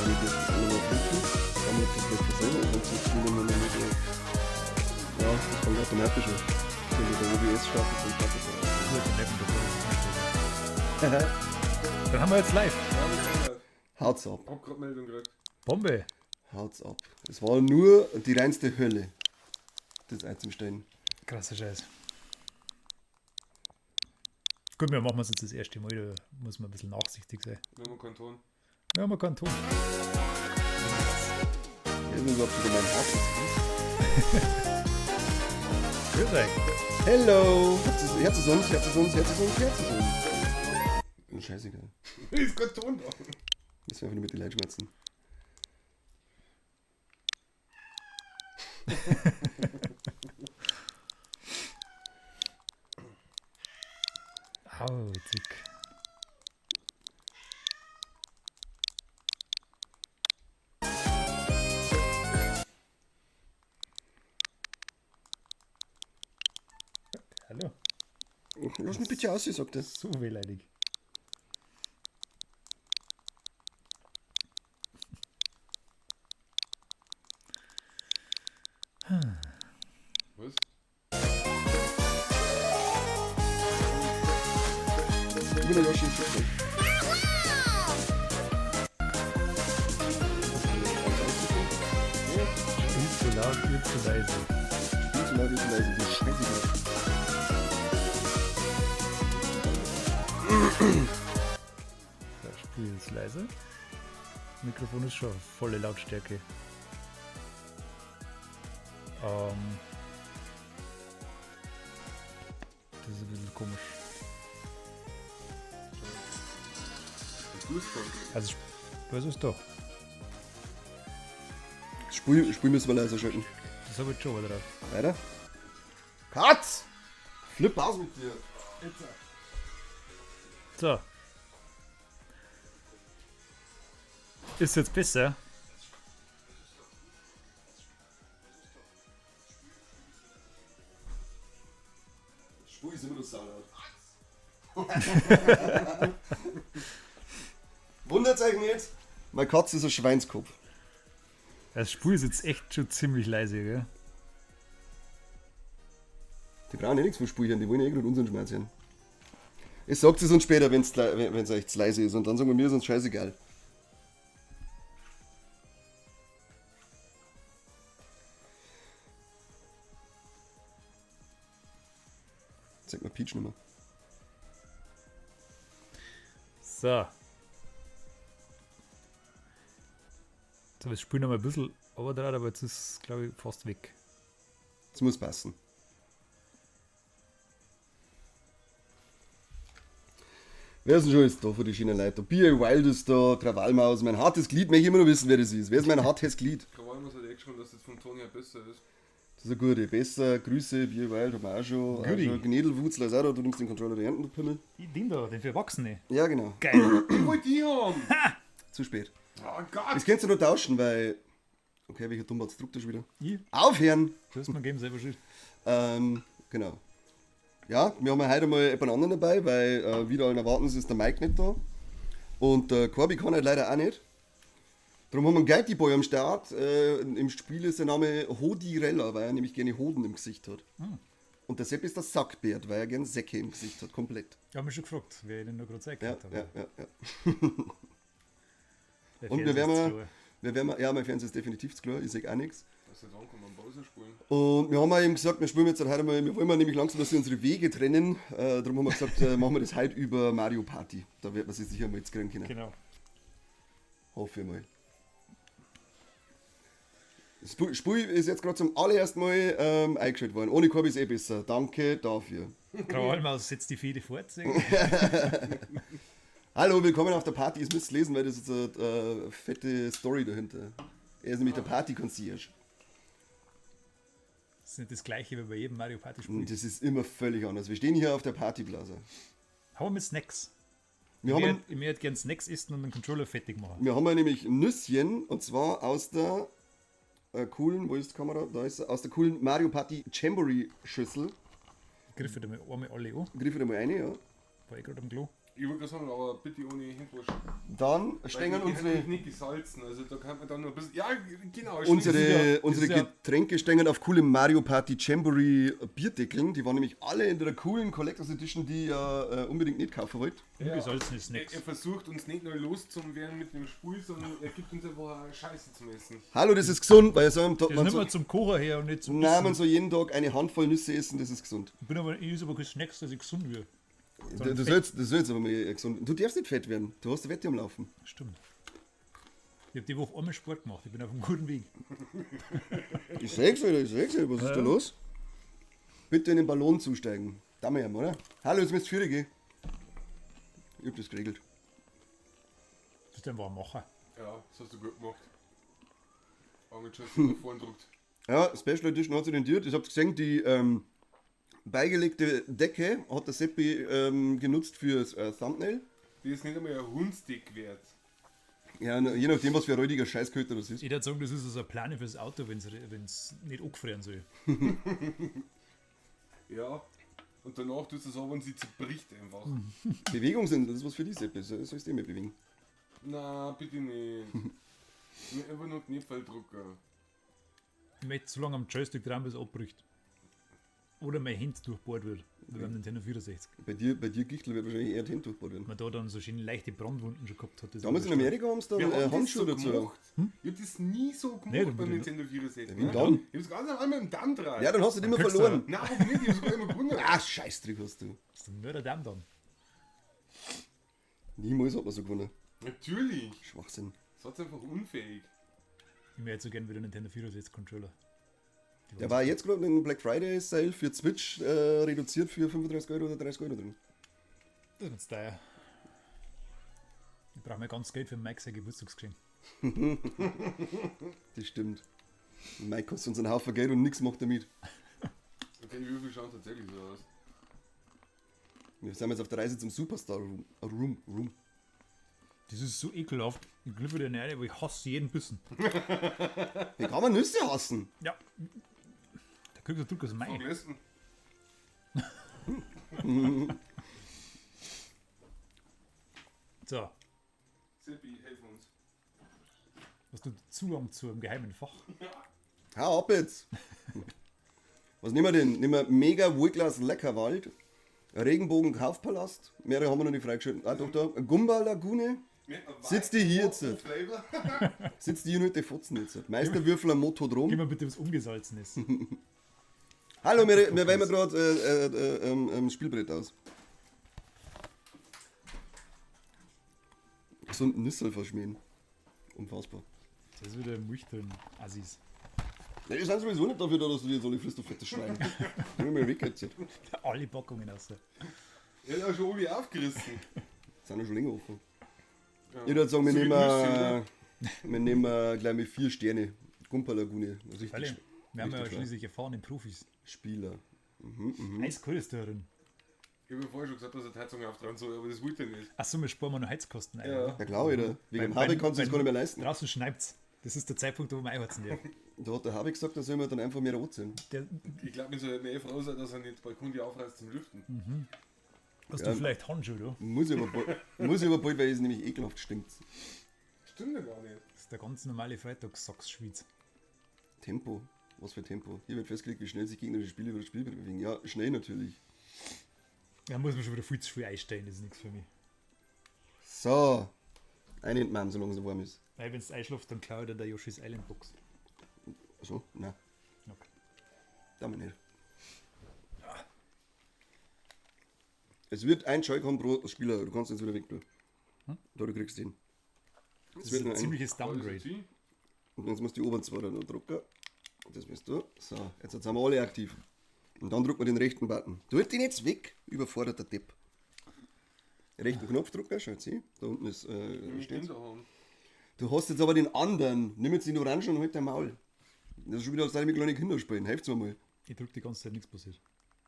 Ich das nochmal prüfen. Dann wird das gleich versehen und dann spielen wir nochmal so. Ja, das fängt automatisch an. Wenn du der OBS startet, dann startet er auch. Gut, dann neben der Dann haben wir jetzt live. Ja, wir Haut's ab. Hab grad Meldung gekriegt. Bombe. Haut's ab. Es war nur die reinste Hölle, das einzustellen. Krasser Scheiß. Gut, wir machen es jetzt das erste Mal, da muss man ein bisschen nachsichtig sein. Wir haben keinen Ton. Wir haben keinen Ton. Ja, ist überhaupt wieder mein hartes Grüß euch. Hello! Herz ist uns, Herz ist uns, Herz ist uns, Herz ist uns. Scheißegal. Ist kein Ton da. Müssen wir einfach nur mit den Leuten schmerzen. Au, witzig. Hallo. Lass mich bitte aus, sagt er. So wehleidig. Was? Ich bin der Yoshi ist schon. Spiel zu laut, ihr zu leise. Spiel zu laut, ihr zu leise. So scheißegal. Das Spiel ist leise. Mikrofon ist schon volle Lautstärke. Das ist ein bisschen komisch. Also, was ist da? Spül müssen wir leiser schalten. Das habe ich schon wieder drauf. Weiter. Katz! Flip aus mit dir. So. Ist jetzt besser? Spul ist immer noch saulaut. Wundert's euch nicht? Meine Katze ist ein Schweinskopf. Das Spul ist jetzt echt schon ziemlich leise, gell? Die brauchen eh nichts von Spul hören, die wollen eh gerade unseren Schmerz hören. Es sagt es uns später, wenn's euch zu leise ist. Und dann sagen wir, mir ist uns scheißegal. Zeig mal Peach nochmal. So. Jetzt habe ich das Spiel noch mal ein bisschen runtergedreht, aber jetzt ist es, glaube ich, fast weg. Das muss passen. Wer ist denn schon jetzt da von den schönen Leuten? B.A. Wild ist da, Krawallmaus, mein hartes Glied, möchte ich immer noch wissen, wer das ist. Wer ist mein hartes Glied? Krawallmaus hat eh geschrieben, dass das vom Ton her besser ist. Das ist eine gute. Besser, Grüße, B.A. Wild haben wir auch schon. Auch schon. Gnädelwutzler ist auch da, du nimmst den Controller da hinten, du Pimmel. Den da, den für Erwachsene. Ja, genau. Geil. Ich wollte die haben! Ha! Zu spät. Oh Gott! Das kannst du nur tauschen, weil. Okay, welcher Dummbatz druckt das schon wieder? Ich? Aufhören! Du hast mir gegeben, selber schuld. Genau. Ja, wir haben ja heute mal jemand anderen dabei, weil wieder allen erwarten, ist der Mike nicht da. Und der Corby kann halt leider auch nicht. Darum haben wir einen Guilty Boy am Start. Im Spiel ist der Name Hodirella, weil er nämlich gerne Hoden im Gesicht hat. Hm. Und der Sepp ist der Sackbärt, weil er gerne Säcke im Gesicht hat, komplett. Ich hab mich schon gefragt, wer ich denn noch gerade zeigt Ja, hat, aber ja, ja, ja. Der Und wir Fernseher werden ist mal, zu klar. wir werden mal, ja, mein Fernseher ist definitiv zu klar, ich seh auch nichts. Das ist jetzt angekommen, am Pause spulen. Und wir haben auch eben gesagt, wir spielen jetzt halt heute mal, wir wollen mal nämlich langsam, dass wir unsere Wege trennen. Darum haben wir gesagt, machen wir das heute über Mario Party. Da wird man sich sicher mal jetzt kriegen können. Genau. Hoffe ich mal. Spul ist jetzt gerade zum allerersten Mal eingeschaltet worden. Ohne Korb ist eh besser. Danke dafür. Krawallmaus setzt die Fehde fort. Hallo, willkommen auf der Party. Ich müsst lesen, weil das ist eine fette Story dahinter. Er ist nämlich der Party-Concierge. Das ist nicht das gleiche wie bei jedem Mario Party Spiel. Das ist immer völlig anders. Wir stehen hier auf der Partyblase. Haben wir mit Snacks? Wir haben Ich möchte gerne Snacks essen und den Controller fertig machen. Wir haben ja nämlich Nüsschen, und zwar aus der coolen, wo ist die Kamera? Da ist sie, aus der coolen Mario Party Jamboree Schüssel. Griff ich da mal einmal alle an. Griff ich da mal rein, ja. War ich gerade am Klo. Ich wollte gerade sagen, aber bitte ohne Händewaschen. Dann Weil stehen die- die unsere, hat nicht gesalzen, also da kann man dann noch ein bisschen. Ja, genau. unsere, ja- unsere das ist ja- Getränke stehen auf coole Mario Party Jamboree Bierdeckeln. Die waren nämlich alle in der coolen Collectors Edition, die ihr unbedingt nicht kaufen wollt. Ungesalzene Er, Snacks. er versucht uns nicht nur loszuwerden mit dem Spul, sondern er gibt uns einfach auch Scheiße zum Essen. Hallo, das ist gesund, weil so am Tag, Das man nimmt so, man zum Kochen her und nicht zum nein, man Essen. soll jeden Tag eine Handvoll Nüsse essen, das ist gesund. Ich bin aber, ich esse aber kein Snacks, dass ich gesund werde. Du sollst aber mal gesund. Du darfst nicht fett werden. Du hast eine Wette am Laufen. Stimmt. Ich habe die Woche einmal Sport gemacht. Ich bin auf einem guten Weg. Ich seh's wieder, ich seh's wieder. Was ist da los? Bitte in den Ballon zusteigen. Da wir haben, oder? Hallo, jetzt müsst ihr gehen. Ich hab das geregelt. Das ist einfach ein Macher. Ja, das hast du gut gemacht. Angeschossen, nach vorne druckt. Ja, Special Edition hat sich rentiert. Ich hab's gesehen, die beigelegte Decke hat der Seppi genutzt fürs Thumbnail. Die ist nicht einmal ein Hundstick wert. Ja, na, je nachdem, was für ein räudiger Scheißköter das ist. Ich würde sagen, das ist also eine Plane fürs Auto, wenn es nicht angefrieren soll. Ja. Und danach tust du es aber und sie zerbricht einfach. Bewegungsinsel, das ist was für die Seppi. So sollst du immer bewegen. Na, bitte nicht. Ich will einfach nur Knöpfel drucken. Ich möchte so lange am Joystick dran, bis es abbricht. Oder mein Hand durchbohrt wird, wie beim Nintendo 64. Bei dir Gichtel wird wahrscheinlich eher die Hände durchbohrt werden. Man da dann so schön leichte Brandwunden schon gehabt hat. Das Damals in war Amerika haben sie dann Wir haben das Handschuhe so dazu. gemacht. Ich hab das nie so gemacht Nee, du- beim du- Nintendo 64. wie ne? dann? Ich hab's ganz einmal im Damm dran. Ja, dann hast du die immer kriegst du verloren. Nein, aber nicht, ich hab sogar immer gewonnen. Ah, Scheißdreck hast du. Das ist ein Mörder-Damm dann. Niemals hat man so gewonnen. Natürlich. Schwachsinn. Das hat's einfach unfähig. Ich möchte so gerne wieder Nintendo 64 Controller. Die Der waren war jetzt gerade in Black Friday Sale für Switch reduziert für 35 Euro oder 30 Euro drin. Das ist jetzt teuer. Ich brauche mein ganzes Geld für Mike sein Geburtstagsgeschenk. Das stimmt. Mike kostet uns einen Haufen Geld und nichts macht damit. Okay, die Würfel schauen tatsächlich so aus. Wir sind jetzt auf der Reise zum Superstar Room. Room, Room. Das ist so ekelhaft. Ich glühe dir nicht rein, aber ich hasse jeden Bissen. Wie kann man Nüsse hassen? Ja. Da kriegst du Druck aus Mai. Vergessen. So, Seppi, helf uns. hast du Zugang zu einem geheimen Fach? Hau ab jetzt! Was nehmen wir denn? Nehmen wir Mega Wigglers Leckerwald, Regenbogen Kaufpalast, mehrere haben wir noch nicht freigeschaltet. Ah, doch, da. Gumba Lagune. Sitzt die hier jetzt? Flavor? Sitzt die hier nur die Fotzen jetzt? Meisterwürfel am Motodrom. Gib mir bitte was Ungesalzenes. Hallo, wir wählen gerade Spielbrett aus. Gesunden Nüssel verschmähen. Unfassbar. Das ist wieder Milch drin, Assis. Ja, die sind sowieso nicht dafür da, dass du die jetzt alle frisst, du fettes Schwein. Ich bin mir weg jetzt. Alle Packungen aus. Er hat auch schon Obi aufgerissen. Sind ja schon länger offen. Ja. Ich würde sagen, wir So wie nehmen, Nüsse, oder? wir nehmen gleich mit 4 Sterne. Gumpa Lagune. Richtig, Alle, wir haben ja richtig schwer. schließlich erfahrene Profis. Spieler. Eiskalt ist da drin. Ich habe ja vorher schon gesagt, dass er die Heizung auftragen soll, aber das wollte er nicht. Achso, wir sparen wir noch Heizkosten ein. Ja. oder? Ja klar, Alter. Wegen dem Beim- Habeck kannst du das beim- gar nicht mehr leisten. Draußen schneit's. Das ist der Zeitpunkt, wo man einheizen darf. Da hat der Habeck gesagt, da soll man dann einfach mehr anziehen. Der, Ich glaube, mir soll mehr froh sein, dass er nicht Balkon die aufreißt zum Lüften. hast Ja. du vielleicht Handschuhe, du? Muss ich aber bald, muss ich aber bald, weil es nämlich ekelhaft stinkt. Stimmt ja gar nicht. Das ist der ganz normale Freitagssacksschweiz. Tempo. Was für Tempo? Hier wird festgelegt, wie schnell sich gegnerische Spieler über das Spielbrett bewegen. Ja, schnell natürlich. Da muss man schon wieder viel zu früh einsteigen, das ist nichts für mich. So. Eine entmachen, solange es warm ist. Weil wenn du einschläfst, dann klaut er der Yoshi's Island Box. So? Nein, Okay. damit nicht. Es wird ein Joy-Con pro Spieler. Du kannst jetzt wieder weg, du. Da, du kriegst den. Das Es ist wird ein nur ein. ziemliches Downgrade. Sie? Und jetzt musst du die oberen zwei da noch drucken. Das bist du. So, jetzt sind wir alle aktiv. Und dann drückt man den rechten Button. Du halt den jetzt weg, überforderter Depp. Rechten Knopf drücken, schaut sie. Da unten ist, Ich steht's. den da haben. Du hast jetzt aber den anderen. Nimm jetzt den Orangen und halt dein Maul. Das ist schon wieder, als würde ich mit kleinen Kindern spielen. Helft's mir mal. Ich drück die ganze Zeit, nichts passiert.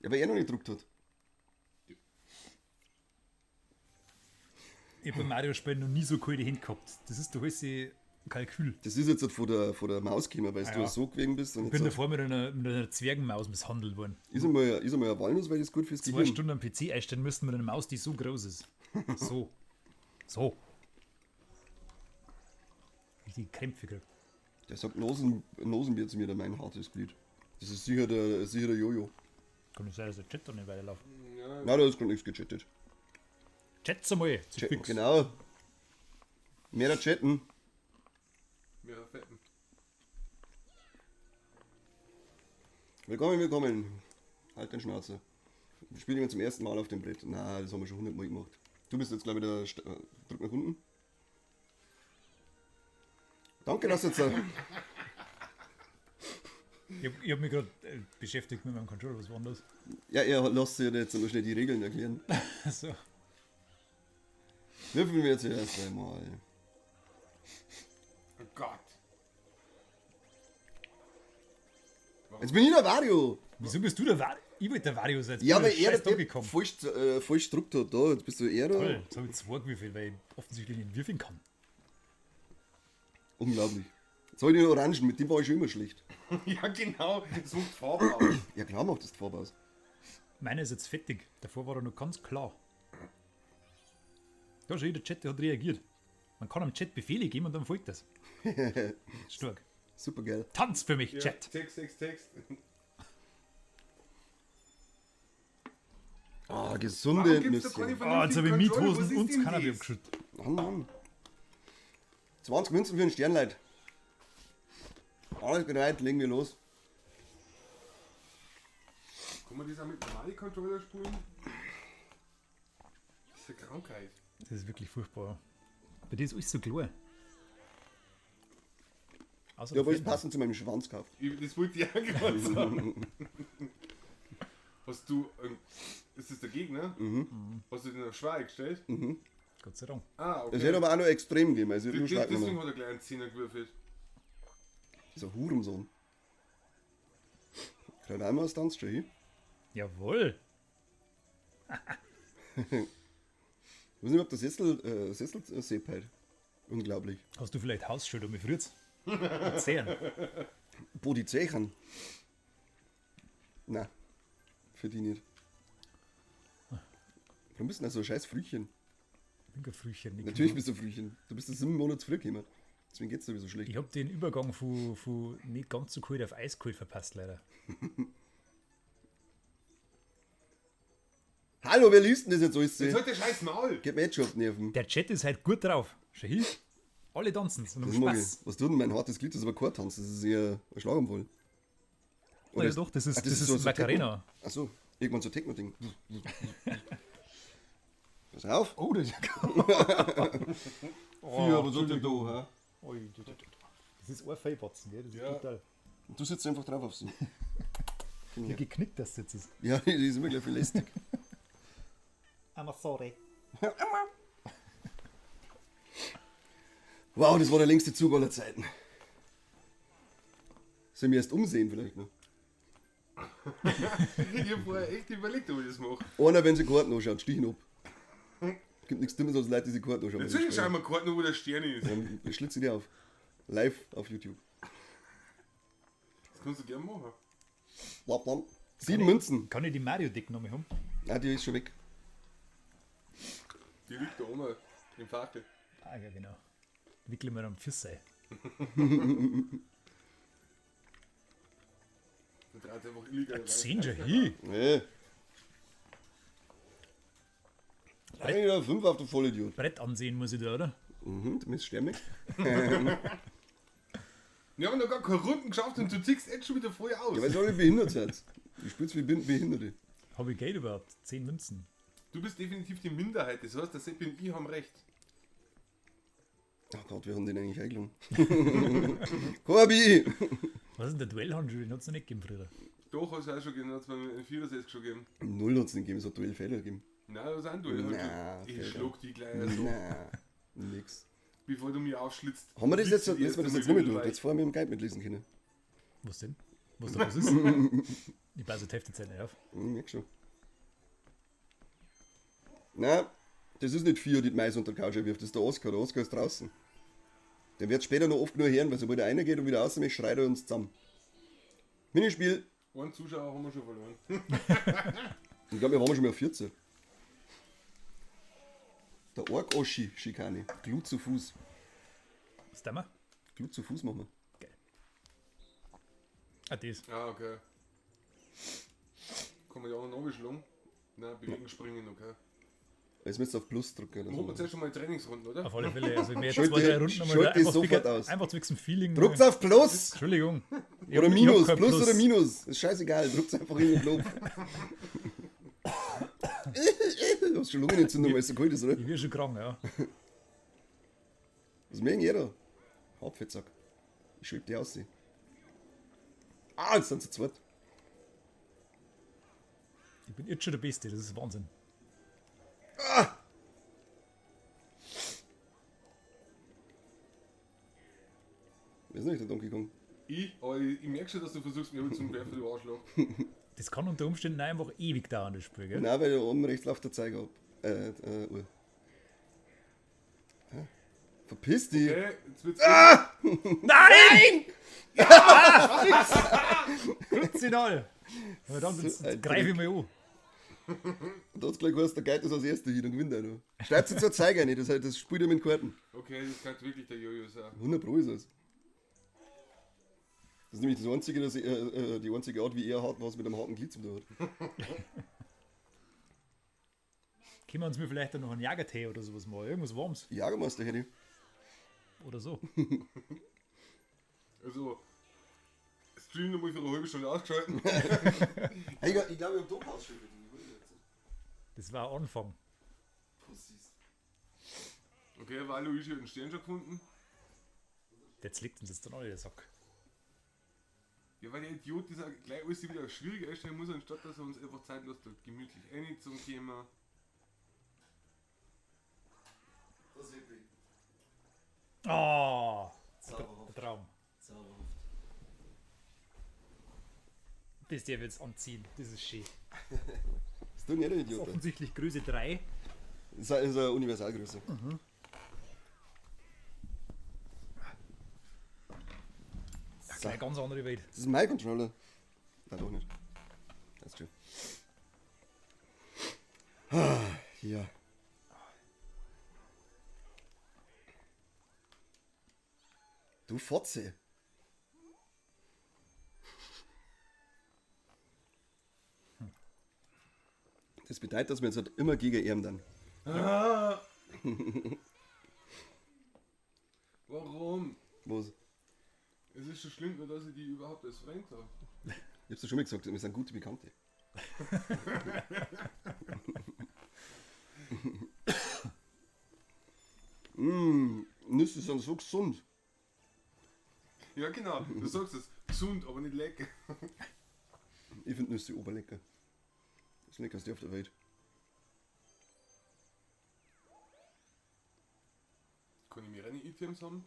Ja, weil er noch nicht gedruckt hat. Ich habe beim Mario-Spielen noch nie so kalte Hände gehabt. Das ist doch alles Kalkül. Das ist jetzt halt von der Maus gekommen, weil Ah, du ja. so gewesen bist. Und Ich bin jetzt davor mit einer Zwergenmaus misshandelt worden. ist einmal eine Walnuss, weil das gut fürs Zwei Gehirn. Stunden am PC einstellen müssen mit einer Maus, die so groß ist. So. So. Richtig Krämpfe gekriegt. Der sagt Nosenbier zu mir, der mein hartes Glied. Das ist sicher der Jojo. Kann nicht sein, dass der Chat da nicht weiterläuft. Ja, Nein, da ist gerade nichts gechattet. Chat's einmal. Zu Chatten, fix. genau. Mehr chatten. mehr Fetten. Willkommen, willkommen. Halt den Schnauze. Wir spielen zum ersten Mal auf dem Brett. Na, das haben wir schon 100 Mal gemacht. Du bist jetzt, glaube ich, der. Drück nach unten. Danke, dass du jetzt. Ich hab mich gerade beschäftigt mit meinem Controller, was war denn das? Ja, er lässt sich jetzt noch schnell die Regeln erklären. So. Würfeln wir zuerst einmal. Oh Gott. Jetzt bin ich der Wario! Wieso bist du der Wario? Ich wollte der Wario sein. Jetzt Ja, bin aber ich er scheiß der Donkey Kong. falsch gedruckt hat. Da, jetzt bist du er da. Toll, jetzt habe ich zwei gewürfelt, weil ich offensichtlich nicht würfeln kann. Unglaublich. Jetzt habe ich den Orangen, mit dem war ich schon immer schlecht. Ja, genau. Das macht Farbe aus. Ja, klar macht das die Farbe aus. Meiner ist jetzt fettig. Davor war er noch ganz klar. Da schon, der Chat, der hat reagiert. Man kann am Chat Befehle geben und dann folgt das. Stark. Super geil. Tanz für mich, Ja, Chat. Text, Text, Text. Ah, gesunde Warum gibt's da keine Nüsschen. Ah, jetzt habe ich vernünftigen Controller? Miethosen Was ist und denn Cannabis das? abgeschüttet. Mann, Mann. 20 Münzen für ein Sternleid. Alles bereit, legen wir los. Kann man das auch mit normalen Controller spielen? Das ist eine Krankheit. Das ist wirklich furchtbar. Bei dir ist alles so klar. Außer Ja, der aber ist Fernseher. passend zu meinem Schwanz gekauft. Das wollte ich auch gerade sagen. Hast du. Ist das der Gegner? Mhm. Hast du den auf schwer gestellt? Gott sei Dank. Ah, okay. Es hätte aber auch noch extrem gegeben, also ich nur stark Deswegen genommen. hat er gleich einen Zehner gewürfelt. Dieser Hurensohn. Gerade einmal als tanzt schon hin. Jawohl. Ich weiß nicht, ob der Sessel Sepp halt. Unglaublich. Hast du vielleicht Hausschild um mich früher? Erzählen. Bo die Zechen. Nein. Für die nicht. Warum bist du denn so ein scheiß Frühchen? Ich bin kein Frühchen. Ich Natürlich bist du Frühchen. Du bist ja 7 Monate zu früh gekommen. Deswegen geht's sowieso schlecht. Ich habe den Übergang von nicht ganz so kalt auf eiskalt verpasst, leider. Hallo, wer liest denn das jetzt alles? Jetzt halt der scheiß Maul! Geht mir jetzt schon auf die Nerven. Der Chat ist halt gut drauf. Schau hin. Alle tanzen und haben Das mag ich. Spaß. Was tut denn mein hartes Glied? Das ist aber kein Tanz, das ist eher ein Schlaganfall. Na ja, doch, das ist, Ach, das ist, so- so Macarena. Techno. Ach so, irgendwann so Techno-Ding. Pass auf. Oh, das ist ja Oh, was soll denn da? Hä? Das ist ein Feilbatzen, gell? Das ist Ja. total. Und du sitzt einfach drauf auf sie. Wie geknickt das jetzt ist. Ja, die ist immer gleich viel lästig. I'm sorry. Wow, das war der längste Zug aller Zeiten. Sollen wir erst umsehen vielleicht noch? Ich hab vorher echt überlegt, ob ich das mache. Einer, wenn sie Karten anschaut, stich ihn ab. Gibt nichts Dummes als Leute, die sich Karten anschauen. Natürlich schauen wir Karten, wo der Stern ist. Dann schlitze ich dir auf. Live auf YouTube. Das kannst du gerne machen. Blam, blam. 7 Münzen. Kann ich die Mario-Deck noch mal haben? Ah, die ist schon weg. Die liegt da oben im Fackel. Ah, ja, genau. Wickeln wir am Pfirsei. Da dreht einfach illegal rein. 10 schon hin. Nee. Einer, 5 auf der Vollidiot. Brett ansehen muss ich da, oder? Mhm, du bist Sterne. Wir haben noch gar keine Runden geschafft und du ziehst jetzt schon wieder voll aus. Ja, weil ihr alle behindert seid. Ich spiel's wie Behinderte. Habe ich Geld überhaupt? 10 Münzen. Du bist definitiv die Minderheit. Das heißt, der Seppi und ich haben recht. Oh Gott, wir haben den eigentlich eingeladen. Corby! Was ist denn der Duellhandschuh? Den hat es noch nicht gegeben früher. Doch, hast du auch schon gegeben, hat es beim 64 schon gegeben. Null hat's nicht gegeben, es hat Duellfelder gegeben. Nein, das ist auch ein Duell. Na, Ich Felder. schlug die gleich so, Na, nix. bevor du mich aufschlitzt. Haben wir das jetzt, Wichse die jetzt, wir das erst jetzt nicht mehr einmal durch? Jetzt vorher mit dem Guide mitlesen können. Was denn? Was da los ist? Ich passe die Hälfte der Zeit nicht auf. Ich merk schon. Na, das ist nicht vier, die die Mais unter die Couch wirft, das ist der Oscar. Der Oscar ist draußen. Der wird später noch oft nur hören, weil sobald er einer geht und wieder raus ist, schreit er uns zusammen. Minispiel. Einen Zuschauer haben wir schon verloren. Ich glaube, wir waren schon mal auf 14. Der Org-Oschi-Schikane. Glut zu Fuß. Was tun wir? Glut zu Fuß machen wir. Geil. Ah, das. Ah, okay. Kann man die anderen nachschlagen? Nein, bewegen, springen, okay. Jetzt müsst ihr auf Plus drücken. Oder Machen wir so. zuerst schon mal Trainingsrunden, oder? Auf alle Fälle. Also, mir Schalt zwei, drei die- Runden schalt einmal die einfach, sofort aus. einfach zwischen dem Feeling. Druckt's auf Plus! Entschuldigung. Ich Oder hab- ich Minus, hab kein Plus, oder Minus. Ist scheißegal, druckt's einfach in den Knopf. Du hast schon Lungenentzündung, weil es so kalt ist, oder? Ich bin schon krank, ja. Was merken jeder? Hauptfettsack. Ich schweb die aus. Ah, jetzt sind sie zu zweit. Ich bin jetzt schon der Beste, das ist Wahnsinn. Wer ist nicht der Donkey Kong? Ich, aber ich merke schon, dass du versuchst, mich zum Werfen, du Arschloch. Das kann unter Umständen einfach ewig dauern, das Spiel, gell? Nein, weil da oben rechts läuft der Zeiger ab. Uhr. Hä? Verpiss dich! Okay, jetzt wird's. Ah! Nein! Ja! Kruzinal! Aber dann So ein greife ich mal an. Und da hat's gleich gewusst, der geht das als erster hin und gewinnt auch noch. Schreibt jetzt zur Zeiger nicht, das spielt er mit den Karten. Okay, das kann wirklich der Jojo sein. 100 Pro ist es. Das ist nämlich das einzige, dass, die einzige Art, wie er hat, was mit einem harten Glied zu tun hat. Können wir uns mir vielleicht dann noch einen Jagertee oder sowas mal? Irgendwas Warmes Jagermeister hätte ich. oder so. Also, Stream nochmal für eine halbe Stunde ausgeschalten. Hey, ich glaube, ich hab Dopaus schon. Das war ein Anfang. Pussys. Okay, war Luigi hat einen Stern schon gefunden. Jetzt liegt uns jetzt dann alle der Sack. Ja, weil der Idiot das auch gleich alles wieder schwierig einstellen muss, anstatt dass er uns einfach Zeit lässt, da gemütlich rein zum Thema. Das ist wirklich Ah, zauberhaft. der Traum. Zauberhaft. Das der wird's anziehen. Das ist schön. Das tut nicht jeder Das ist Idiot. offensichtlich Größe 3. Das ist eine Universalgröße. Das ist eine ganz andere Welt. Das ist mein Controller. Nein, doch nicht. Das ist schön. Ah, ja. Du Fotze. Das bedeutet, dass wir jetzt halt immer gegen ihn dann. Warum? Was? Es ist schon schlimm, nur dass ich die überhaupt als Freund habe. Ich hab's dir schon mal gesagt, wir sind gute Bekannte. mmh, Nüsse sind so gesund. Ja, genau, du sagst es. Gesund, aber nicht lecker. Ich finde Nüsse oberlecker. Das leckerste auf der Welt. Kann ich mehrere Items haben?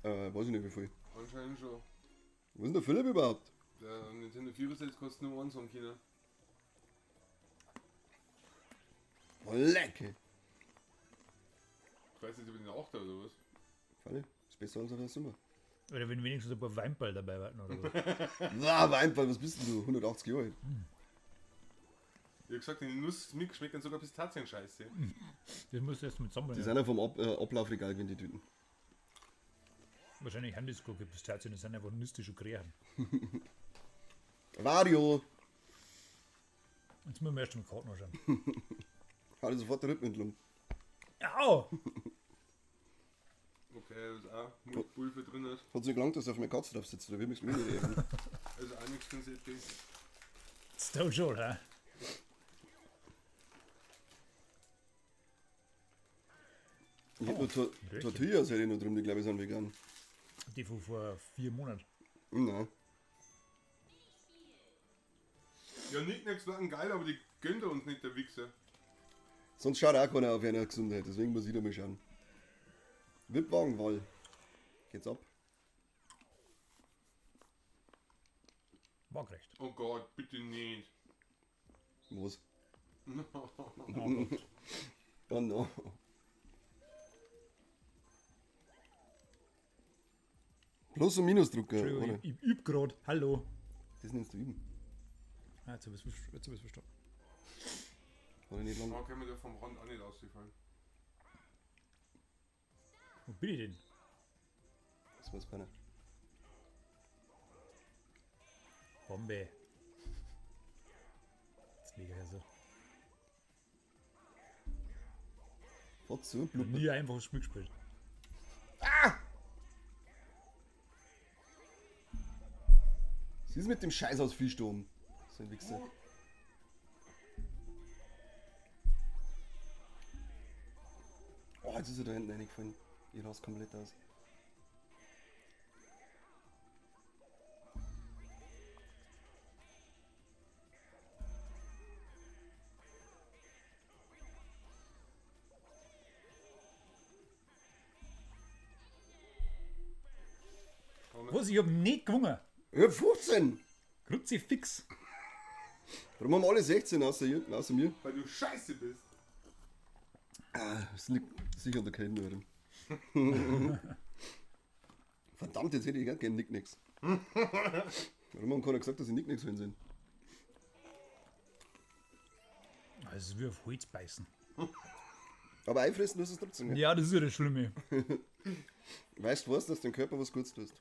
Weiß ich nicht wie viel. Anscheinend schon. Wo ist denn der Philipp überhaupt? Der Nintendo 64 kostet nur eins am China. Oh, lecker. Ich weiß nicht, ob ich den 8 oder was. Falle, ist besser als der Sommer. Oder wenn wenigstens ein paar Weinball dabei waren oder so. Na, Weinball, was bist denn du? 180 Jahre alt. Ich hab gesagt, in den Nussmix schmeckt dann sogar Pistazien-Scheiße. Das musst du erst mit sammeln. Die Ja. sind ja vom Ablaufregal gewesen, die Tüten. Wahrscheinlich haben die sogar keine Pistazien, das sind einfach Nüsse, die schon krähen. Wario! Jetzt müssen wir erst mal die Karten anschauen. Hatte sofort die Rhythmentlung. Au! Okay, das ist auch Pulver drin. Ist. Hat sich gelangt, dass er auf meine Katze drauf sitzt, oder wie mich mir nicht reden. Also auch nichts für den CP. Stone schon, hä? Ich hätte nur Röhrchen. Tortillas hätte ich noch drin, die glaube ich sind vegan. Die von vor 4 Monaten. Nein. Ja, Nicknacks waren geil, aber die gönnt er uns nicht, der Wichser. Sonst schaut auch keiner auf eine Gesundheit, deswegen muss ich da mal schauen. Wippwagenwall. Geht's ab? Waagerecht. Oh Gott, bitte nicht. Was? Oh Gott. Oh no. Plus- und Minusdrucker, Entschuldigung, oder? ich übe gerade. Hallo. Das nennst du üben. Ah, jetzt habe ich es verstanden. Hat ich nicht lang. Da können wir da vom Rand auch nicht ausgefallen. Wo bin ich denn? Das weiß keiner. Bombe. Jetzt liege ich hier so. Fahrt zu, blub. Nie ein einfaches Spiel gespielt. Was ist mit dem Scheiß aus Viehsturm? So ein Wichser. Oh, jetzt ist er da hinten reingefallen. Ich lass komplett aus. Was? Ich hab nicht gewonnen. Ich hab 15! Kruzifix. Warum haben alle 16 außer, außer mir? Weil du scheiße bist. Ah, das liegt sicher an der Kälte, oder? Verdammt, jetzt hätte ich gar keinen Nicknacks. Warum haben keiner gesagt, dass ich Nicknacks holen sind? Das ist wie auf Holz beißen. Aber einfressen musst du es trotzdem. Gell? Ja, das ist ja das Schlimme. Weißt du was, dass dein Körper was Gutes tust?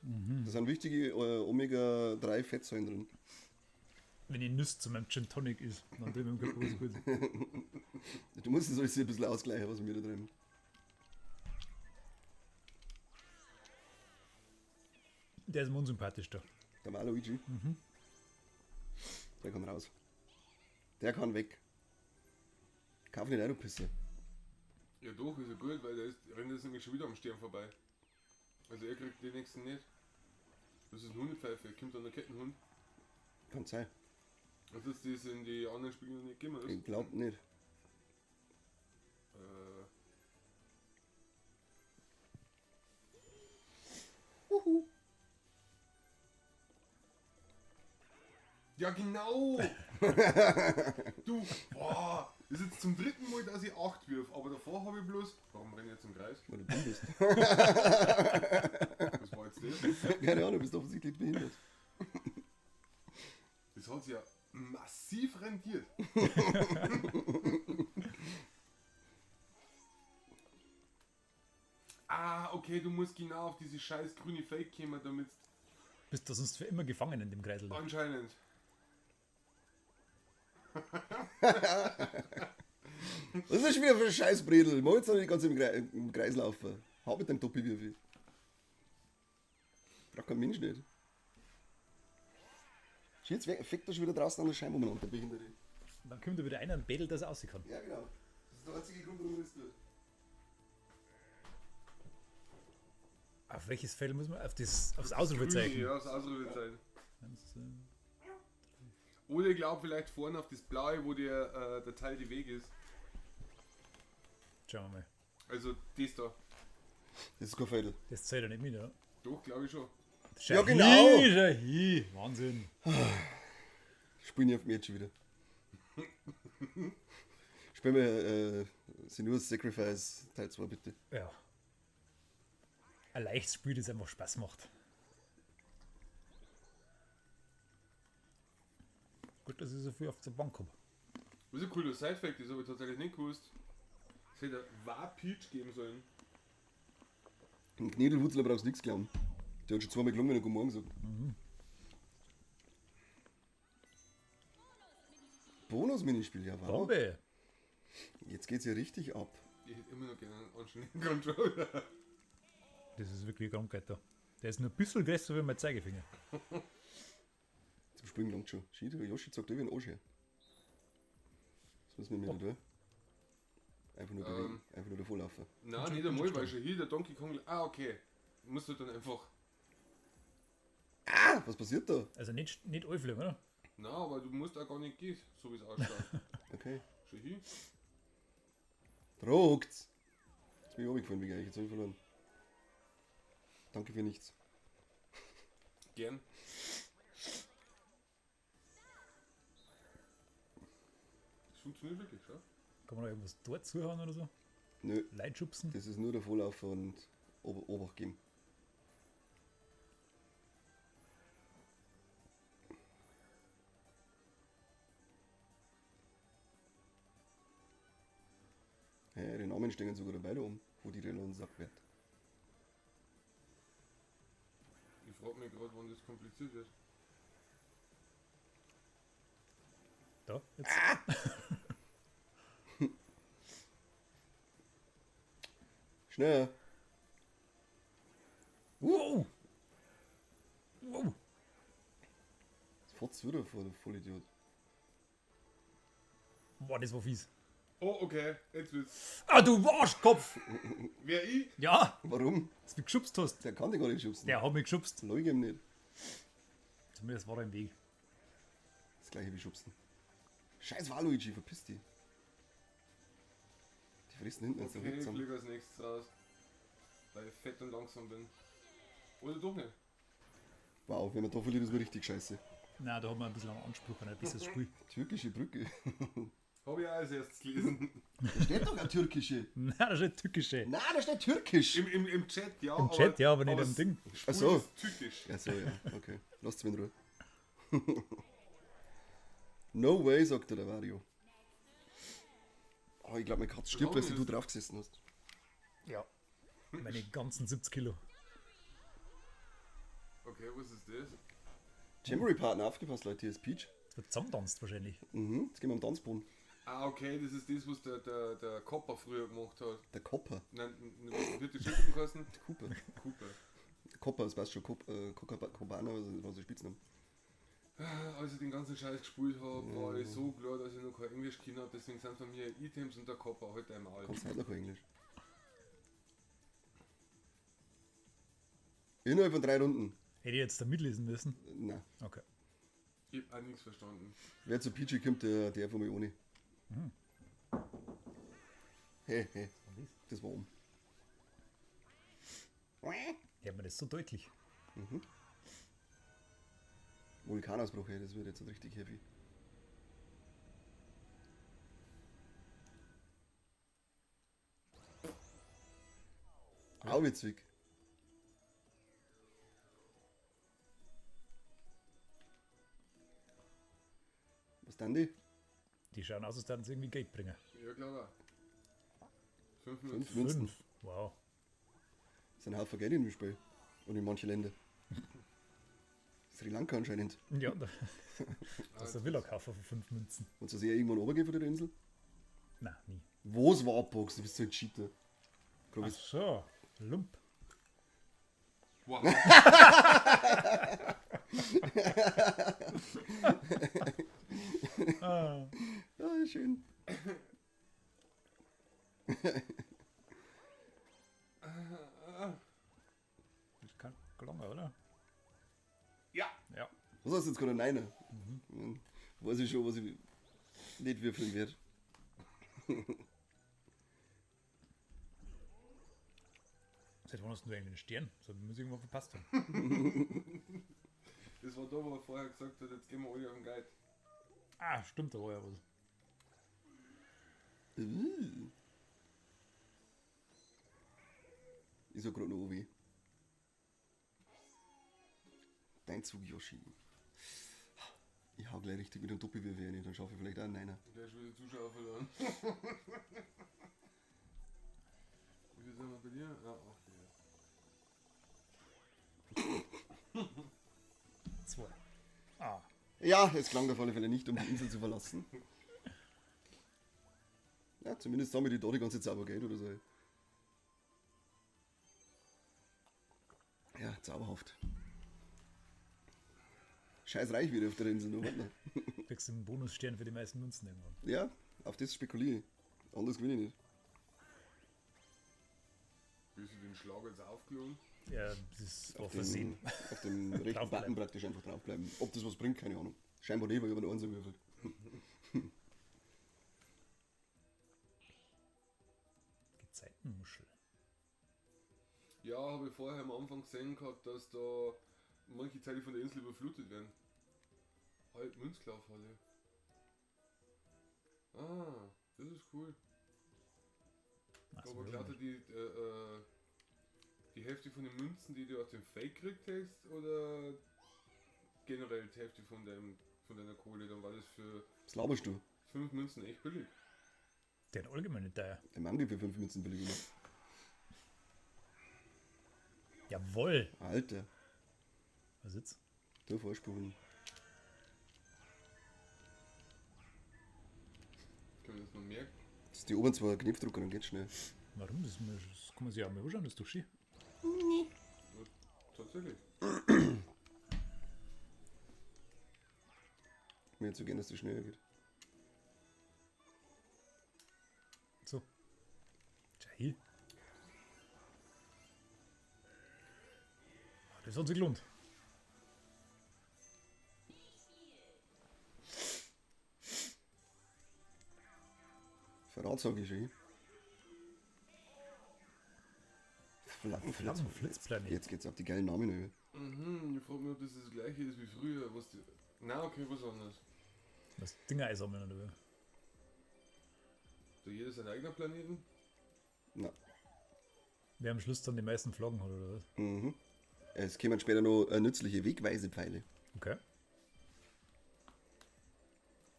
Da sind wichtige Omega-3 Fettsäuren drin. Wenn ich Nüsse zu meinem Gin Tonic ist, dann tut meinem Körper was Gutes. Du musst das alles ein bisschen ausgleichen, was wir da drin. Der ist mir unsympathisch da. Der Maluigi. Der kann raus. Der kann weg. Kauf nicht ein, du Pisser. Ja doch, ist ja gut, weil der ist, rennt jetzt nämlich schon wieder am Stern vorbei. Also er kriegt den nächsten nicht. Das ist ein Hundepfeife, kommt dann der Kettenhund. Kann sein. Also dass das in die anderen Spiele noch nicht gegeben ist. Ich glaub nicht. Uhu. Ja genau! Du, boah, das ist jetzt zum dritten Mal, dass ich 8 wirf, aber davor habe ich bloß. Warum renne ich jetzt im Kreis? Weil du dumm bist. Was war jetzt das? Keine Ahnung, du bist offensichtlich behindert. Das hat sich ja massiv rentiert. Ah, okay, du musst genau auf diese scheiß grüne Fake kommen, damit Bist du sonst für immer gefangen in dem Kreisel. anscheinend. Was ist das schon wieder für ein Scheißbredel? Mach jetzt noch nicht ganz im Kreis laufen. Hau mit deinem Doppelwürfel. Braucht kein Mensch nicht. Jetzt fickt er schon wieder draußen an der Scheibe umeinander, der Behinderte. Dann kommt da wieder einer und bettelt, dass er raus kann. Ja, genau. Das ist der einzige Grund, warum er das tut. Auf welches Feld muss man? Auf das, aufs Ausrufezeichen. Ja, das Ausrufezeichen. 1, 2, Oder ich glaube vielleicht vorne auf das Blaue, wo der Teil die Weg ist. Schauen wir mal. Also das da. Das ist kein Fedel. Das zählt ja nicht mit, oder? Doch, glaube ich schon. Schau Ja, genau. Hi, schau hi. Wahnsinn. Spielen auf mir jetzt schon wieder. Spielen wir Senua's Sacrifice Teil 2 bitte. Ja. Ein leichtes Spiel, das einfach Spaß macht. Gut, dass ich so viel auf der Bank habe. Das ist ein cooler Side-Fact, das habe ich tatsächlich nicht gewusst. Es hätte War Peach geben sollen. Ein Knädelwurzler brauchst du nichts glauben. Der hat schon zweimal gelungen und Guten Morgen gesagt. Bonus-Minispiel, ja wow. Bombe! Jetzt geht's ja richtig ab. Ich hätte immer noch gerne einen anständigen Controller. Das ist wirklich eine Krankheit da. Der ist nur ein bisschen größer wie mein Zeigefinger. Zum Springen langt schon. Shit, Yoshi zeigt über den Arsch her. Was müssen wir mit da tun? Einfach nur bewegen, einfach nur davor laufen. Nein, nicht einmal, weil schon hier der Donkey Kong. Ah, okay. Musst du dann einfach. Ah, was passiert da? Also nicht anfliegen, oder? Nein, aber du musst auch gar nicht gehen, so wie es ausschaut. Okay. Schon hier? Druckt's! Jetzt bin ich runtergefallen, wie geil. Jetzt hab ich verloren. Danke für nichts. Gern. Das funktioniert wirklich, schau. Kann man da irgendwas dort zuhauen oder so? Nö, Leute schubsen? das ist nur davor laufen und Obacht geben. Hey, die Namen stehen sogar dabei da oben, wo die Relon Sack wird. frage mich gerade, wann das kompliziert wird. Da, jetzt. Schnell. Wow! Wow! Jetzt fährt's wieder vor, der Vollidiot. Boah, das war fies. Oh, okay, jetzt wird's. Ah, du Arschkopf! Wer ich? Ja, Warum? dass du mich geschubst hast. Der kann dich gar nicht schubsen. Der hat mich geschubst. Leug ihm nicht. Zumindest war er im Weg. Das gleiche wie schubsen. Scheiß Waluigi, verpiss dich. Die fressen hinten jetzt Okay, ich zusammen. fliege als nächstes raus. Weil ich fett und langsam bin. Oder doch nicht. Wow, wenn man da verliert, ist man richtig scheiße. Na, da hat man ein bisschen einen Anspruch an ein besseres Spiel. Türkische Brücke. Habe ich auch als erstes gelesen. Da steht doch eine türkische. Nein, das ist nicht türkische. Nein, da steht türkisch. Im Chat, ja. Im Chat, ja, aber nicht im Ding. Spiel Ach so. ist tückisch. Ja, so, ja. Okay. Lasst mich in Ruhe. No way, sagt der Vario. Oh, ich glaube, meine Katze stirbt, weil du drauf gesessen hast. Ja. Meine ganzen 70 Kilo. Okay, was ist das? Jamboree Partner, aufgepasst, Leute, hier ist Peach. Das wird zusammentanzt wahrscheinlich. Mhm, jetzt gehen wir am Tanzboden. Ah, okay, das ist das, was der Copper früher gemacht hat. Der Copper. Nein, wird die Schildkröte geheißen? Cooper. Cooper. Copper, das weißt schon. Copacabana, was ist Spitzname? Als ich den ganzen Scheiß gespielt habe, war ich so klar, dass ich noch kein Englisch gekannt habe, deswegen sind von mir Items und der Copper heute einmal. Kannst heute noch kein Englisch. Innerhalb von 3 Runden. Hätte ich jetzt da mitlesen müssen? Nein. Okay. Ich hab auch nichts verstanden. Wer zu Peachy kommt, der darf einmal ohne. Hey, hey. Das war um. Hört man das so deutlich? Mhm. Vulkanausbruch, ey, das wird jetzt richtig heavy. Auch witzig. Was denn die? Die schauen aus, als würden sie irgendwie Geld bringen. Ja, klar. 5 Minuten. 5 Münzen. 5. Wow. Das sind ein Haufen Geld in dem Spiel. Und in manchen Ländern. Sri Lanka anscheinend. Ja, da, das ist der Villa-Kaufer für 5 Münzen. Und so sehr irgendwann runtergehen von der Insel? Nein, nie. Was war Box? Du bist so ein Cheater. Glaub Ach ich, so, Lump. Wow. Ah. Ah, schön. Das kann gelangen, oder? Ja. Ja. Was hast du jetzt gerade? Neiner? Mhm. Weiß ich schon, was ich nicht würfeln werde. Seit wann hast du eigentlich einen Stern? Das muss ich irgendwann verpasst haben. Das war da, wo er vorher gesagt hat, jetzt gehen wir alle auf den Guide. Ah, stimmt, da war ja was. Ich sag grad noch OW. Dein Zug, Yoshi. Ich hau gleich richtig mit dem Doppelwürfel rein, dann schaffe ich vielleicht auch einen Niner. Der ist wieder Zuschauer verloren. Wie viel sind wir bei dir? Ah, 8, ja. 2. Ah. Ja, es klang auf alle Fälle nicht, um die Insel zu verlassen. Ja, zumindest haben wir die da die ganze Zaubergeld oder so. Ja, zauberhaft. Scheiß reich wieder auf der Insel, nur warte noch. Kriegst du einen Bonusstern für die meisten Münzen irgendwann. Ja, auf das spekuliere ich. Anders gewinne ich nicht. Bist du den Schlag jetzt aufgelogen? Ja, das war versehen. Auf dem rechten Draufbleiben. Button praktisch einfach draufbleiben. Ob das was bringt, keine Ahnung. Scheinbar nicht, weil ich habe nur eins gewürfelt. Gezeitenmuschel. Ja, habe ich vorher am Anfang gesehen gehabt, dass da manche Teile von der Insel überflutet werden. Halt, Münzklaufhalle. Ah, das ist cool. Ach, so, Aber ja. klar, die Hälfte von den Münzen, die du aus dem Fake gekriegt hast, oder generell die Hälfte von deiner Kohle, dann war das für Was laberst du? 5 Münzen echt billig. Der hat allgemein nicht teuer. Der Mann gibt für 5 Münzen billig immer. Jawohl! Alter. Was jetzt? Da vorspulen. Kann man das noch merken? Das ist die oberen zwei Knopfdrucker, dann geht's schnell. Warum? Das kann man sich auch mal anschauen, das ist doch schön. Ja, tatsächlich. Mir zu gern, dass das schneller geht. So. Tja, hier. Ah, das hat sich gelohnt. Verrat sag ich schon. Flammen, Flammen, Flitzplanet. Jetzt geht's auf die geilen Namen über. Mhm, ich frage mich, ob das das gleiche ist wie früher. Was die... Na, okay, was anderes. Das Ding einsammeln oder wie? So jeder sein eigener Planeten? Na. Wer am Schluss dann die meisten Flaggen hat, oder was? Mhm. Es kämen später noch nützliche Wegweisepfeile. Okay.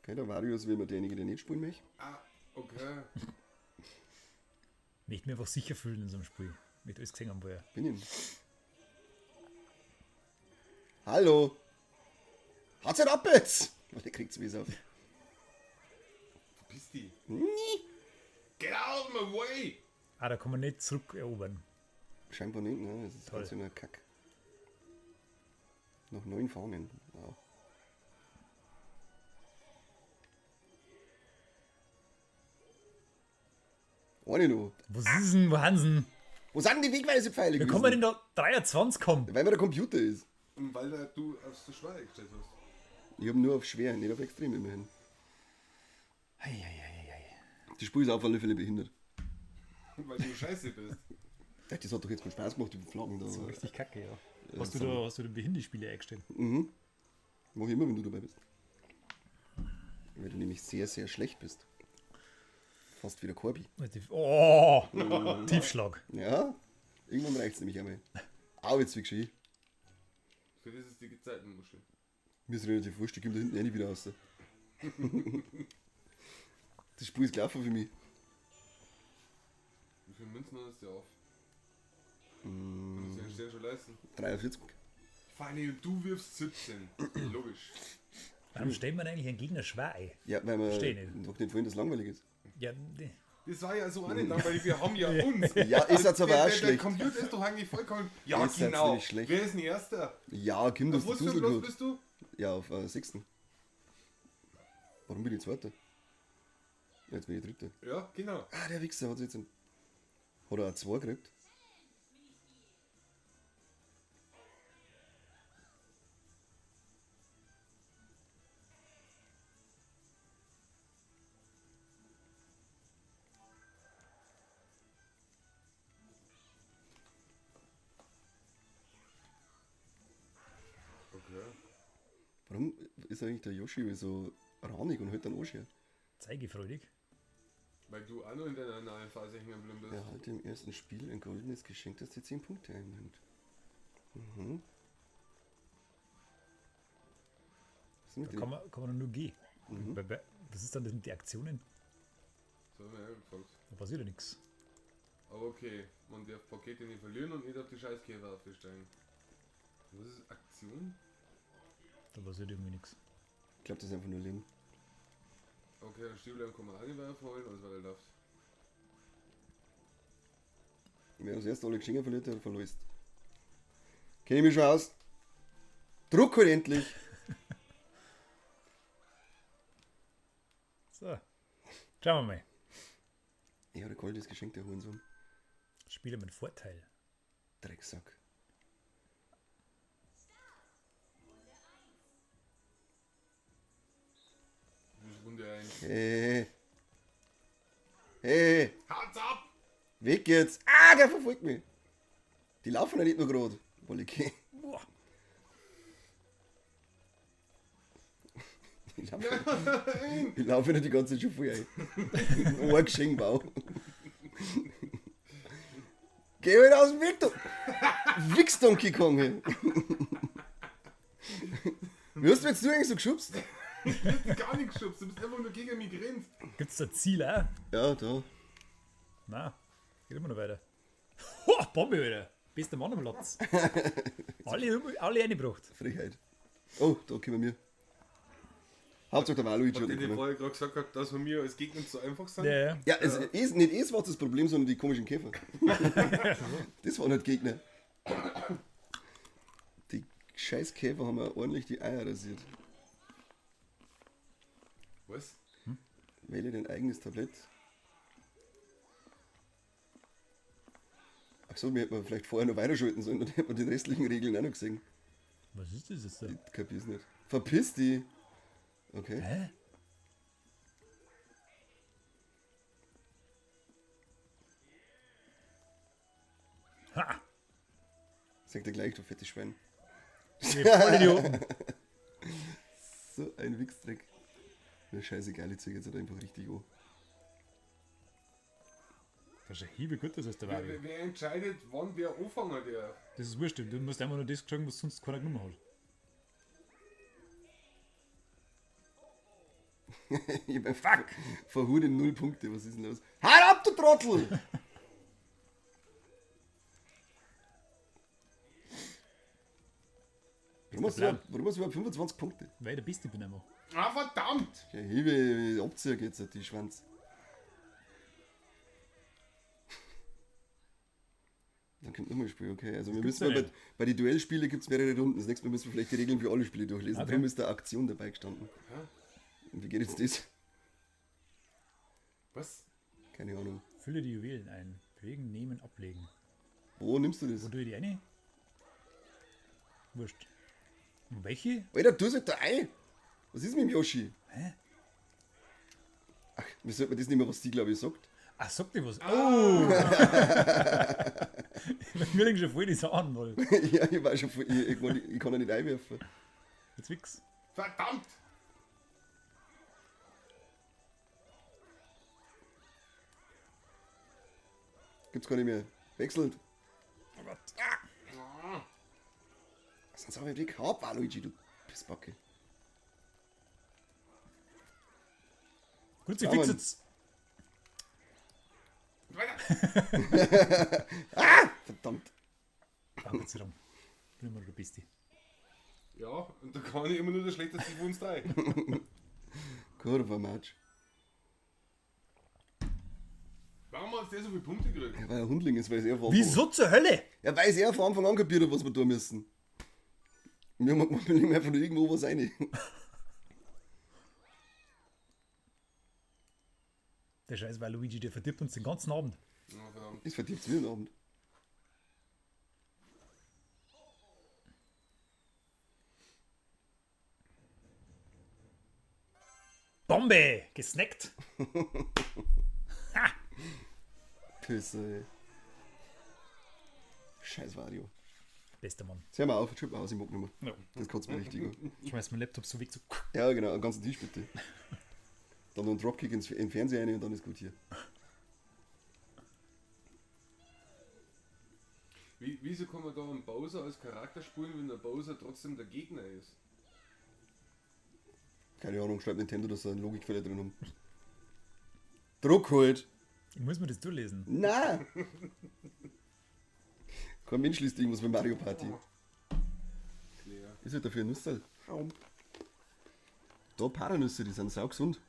Okay, der Varius will mir derjenige, der nicht spielen möchte. Ah, okay. Möchte mich einfach sicher fühlen in so einem Spiel. Möchte alles gesehen haben vorher. Bin ich. Hallo! Hat's halt ab jetzt! Oh, der kriegt's mies auf. Verpiss dich. Nee. Get out of my way! Ah, da kann man nicht zurückerobern. Scheinbar nicht, ne? Das ist Toll. ganz schöner Kack. Noch 9 Fahnen. Wow. Eine noch. Wo ist denn, wo Hansen? Wo sind denn die Wegweisepfeile Wie kann man denn da 23 kommen? Weil mir der Computer ist. Und weil da du aufs zu schwer eingestellt hast. Ich habe nur auf schwer, nicht auf extrem immerhin. Eieieiei. Die Spur ist auf alle Fälle behindert. Weil du scheiße bist. Ja, das hat doch jetzt keinen Spaß gemacht, die Flaggen da. So richtig kacke, ja. Hast du da Behinderspiele eingestellt? Mhm. Mach ich immer, wenn du dabei bist. Weil du nämlich sehr, sehr schlecht bist. Fast wie der Corby. Oh, Tiefschlag. Ja, irgendwann reicht es nämlich einmal. Au, jetzt wie geschehen. Für das ist die Gezeitenmuschel. Mir ist relativ wurscht, ich komme da hinten eh nicht wieder raus. Das Spiel ist gelaufen für mich. Wie viele Münzen hast du auf? Kannst du dir den Stern schon leisten? 43. Feini, und du wirfst 17. Logisch. Warum stellt man eigentlich einen Gegner schwer ein? Ja, weil wir Versteh nicht. doch nicht wollen, dass es langweilig ist. Ja, nee. Das war ja so auch nicht langweilig, wir haben ja uns. Ja, ist jetzt aber Der, auch der, der schlecht. Computer ist doch eigentlich vollkommen. Ja, Ist jetzt genau. nämlich schlecht. Wer ist denn Erster? Ja, Kim, du Auf hast was die für einem Dusel Platz geholt. bist du? Ja, auf 6. Warum bin ich Zweiter? Ja, jetzt bin ich Dritter. Ja, genau. Ah, der Wichser hat jetzt einen. Hat er auch 2 gekriegt? Okay. Warum ist eigentlich der Yoshi so ranig und hält dann Arsch her? Zeigefreudig. Weil du auch noch in deiner analen Phase hängen geblieben bist. Erhalte im ersten Spiel ein goldenes Geschenk, das dir 10 Punkte einnimmt. Mhm. Was ist denn Da mit dem? kann man nur gehen. Was ist dann das mit den Aktionen? Das hab ich mir auch gefragt. Da passiert ja nichts. Aber okay, man darf Pakete nicht verlieren und nicht auf die Scheißkäfer aufsteigen. Was ist Aktion? Da passiert irgendwie nichts. Ich glaube, das ist einfach nur Leben. Okay, ein Stiefel kann man auch nicht weiterholen, alles weiter läuft. Wer als erster alle Geschenke verliert, der verlust. Kenn ich mich schon aus. Druck halt endlich! So. Schauen wir mal. Ich habe ein goldenes Geschenk, der Hurensohn. Spieler mit Vorteil. Drecksack. Das ist Runde 1. Hey. Hey. Haut's ab! Weg jetzt! Ah, der verfolgt mich! Die laufen ja nicht nur gerade. Wollecke. Boah. Die laufen, die laufen ja die ganze Zeit schon voll ein. Ein Geschenk, wow. Geh wieder aus dem Weg, du! Wichs Donkey Kong, hey. Wie hast du jetzt du eigentlich so geschubst? Gar nicht geschubst, du bist einfach nur gegen mich gerannt. Gibt's da Ziel auch? Ja, da. Na, geht immer noch weiter. Ho, Bombe wieder. Bester Mann am Platz. Alle reingebracht. Frechheit. Oh, da kommen wir. Hauptsache der Waluigi Hat hat der nicht vorher gerade gesagt hat, dass wir mir als Gegner zu einfach sind? Ja, ja. Ja, es ist nicht es war das Problem, sondern die komischen Käfer. Das waren nicht Gegner. Die scheiß Käfer haben mir ordentlich die Eier rasiert. Was? Wähle dein eigenes Tablett. Achso, wir hätten vielleicht vorher noch weiterschalten sollen, dann hätten wir die restlichen Regeln auch noch gesehen. Was ist das jetzt da? Ich kapier's nicht. Verpiss die! Okay. Hä? Ha! Sagt er gleich, du fettes Schwein. Ihr Vollidioten. So ein Wichsdreck. Mir scheißegal, ich zeig jetzt halt einfach richtig an. Das ist ja hiebe gut, das ist der Wario. Wer entscheidet, wann wer anfangen darf? Das ist wurscht, du musst einfach nur das kriegen, was sonst keiner genommen hat. Ich bin fuck! Verhure 0 Punkte, was ist denn los? Hau ab, du Trottel! Warum hast, du Plan. überhaupt, warum hast du überhaupt 25 Punkte? Weil ich der Beste bin einfach. Ah, verdammt! Ja, Hiebe, Abzieher geht's halt, die Schwanz. Dann kommt nochmal ein Spiel, okay. Also wir gibt's müssen ja mal bei den Duellspielen gibt es mehrere Runden. Das nächste Mal müssen wir vielleicht die Regeln für alle Spiele durchlesen. Okay. Darum ist da Aktion dabei gestanden. Und wie geht jetzt das? Was? Keine Ahnung. Fülle die Juwelen ein. Bewegen, nehmen, ablegen. Wo nimmst du das? Wo tue ich die eine? Wurscht. Und welche? Alter, du halt da ein! Was ist mit dem Yoshi? Hä? Ach, wir sollten das nicht mehr, was die, glaube ich, sagt. Ach, sagt die was? Oh! Mir liegen schon voll die Sachen, Mann. Ja, ich war schon voll, ich kann ja nicht einwerfen. Jetzt fix. Verdammt! Gibt's gar nicht mehr. Wechselt. Oh Gott. Ah, Sonst hab ich den gehabt, Waluigi, du Pissbacke. Gut, sie Ja, fix Mann. jetzt. Weiter! Verdammt. Ah, Gott sei Dank. Bin immer noch der Beste. Ja, und da kann ich immer nur der schlechteste von uns drei. Kurva, Matsch. Warum hat der so viele Punkte gekriegt? Ja, weil er Hundling ist, weil es er von Anfang Wieso zur Hölle? Ja, weil es er von Anfang an kapiert hat, was wir tun müssen. Wir haben gemacht, wir legen einfach nur irgendwo was rein. Der scheiß Waluigi, der verdirbt uns den ganzen Abend. Ja, verdammt. Das verdirbt mir den Abend. Bombe! Gesnackt! Pisse, ey. Scheiß Wario. Bester Mann. Jetzt hör mal auf, schreib mal aus, ich mag nicht mehr. Ja. Das kotzt mir richtig an. Schmeiß meinen Laptop so weg, so. Ja, genau, einen ganzen Tisch bitte. Dann noch einen Dropkick in den Fernseher rein und dann ist gut hier. Wieso kann man da einen Bowser als Charakter spielen, wenn der Bowser trotzdem der Gegner ist? Keine Ahnung, schreibt Nintendo, dass sie einen Logikfehler drin haben. Druck halt! Ich muss mir das durchlesen. Na! Kein Mensch liest irgendwas bei Mario Party. Leer. Ist halt dafür ein Nüsserl. Da Paranüsse, die sind saugesund.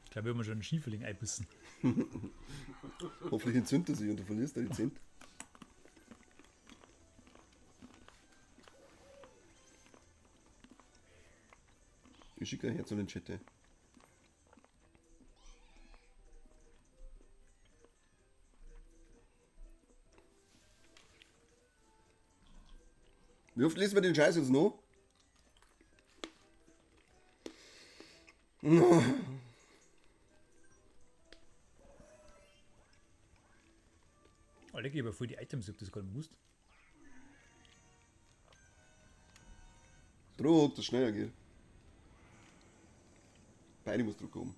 Ich glaube, wir haben schon einen Schieferling einbissen. Hoffentlich entzündet er sich und du verlierst deine Zähne. Ich schicke ein Herz an den Chat. Ey. Wie oft lesen wir den Scheiß jetzt noch? Alter, ich habe voll die Items, ich hab das gar nicht gewusst. Druck, dass es schneller geht. Beide muss Druck haben.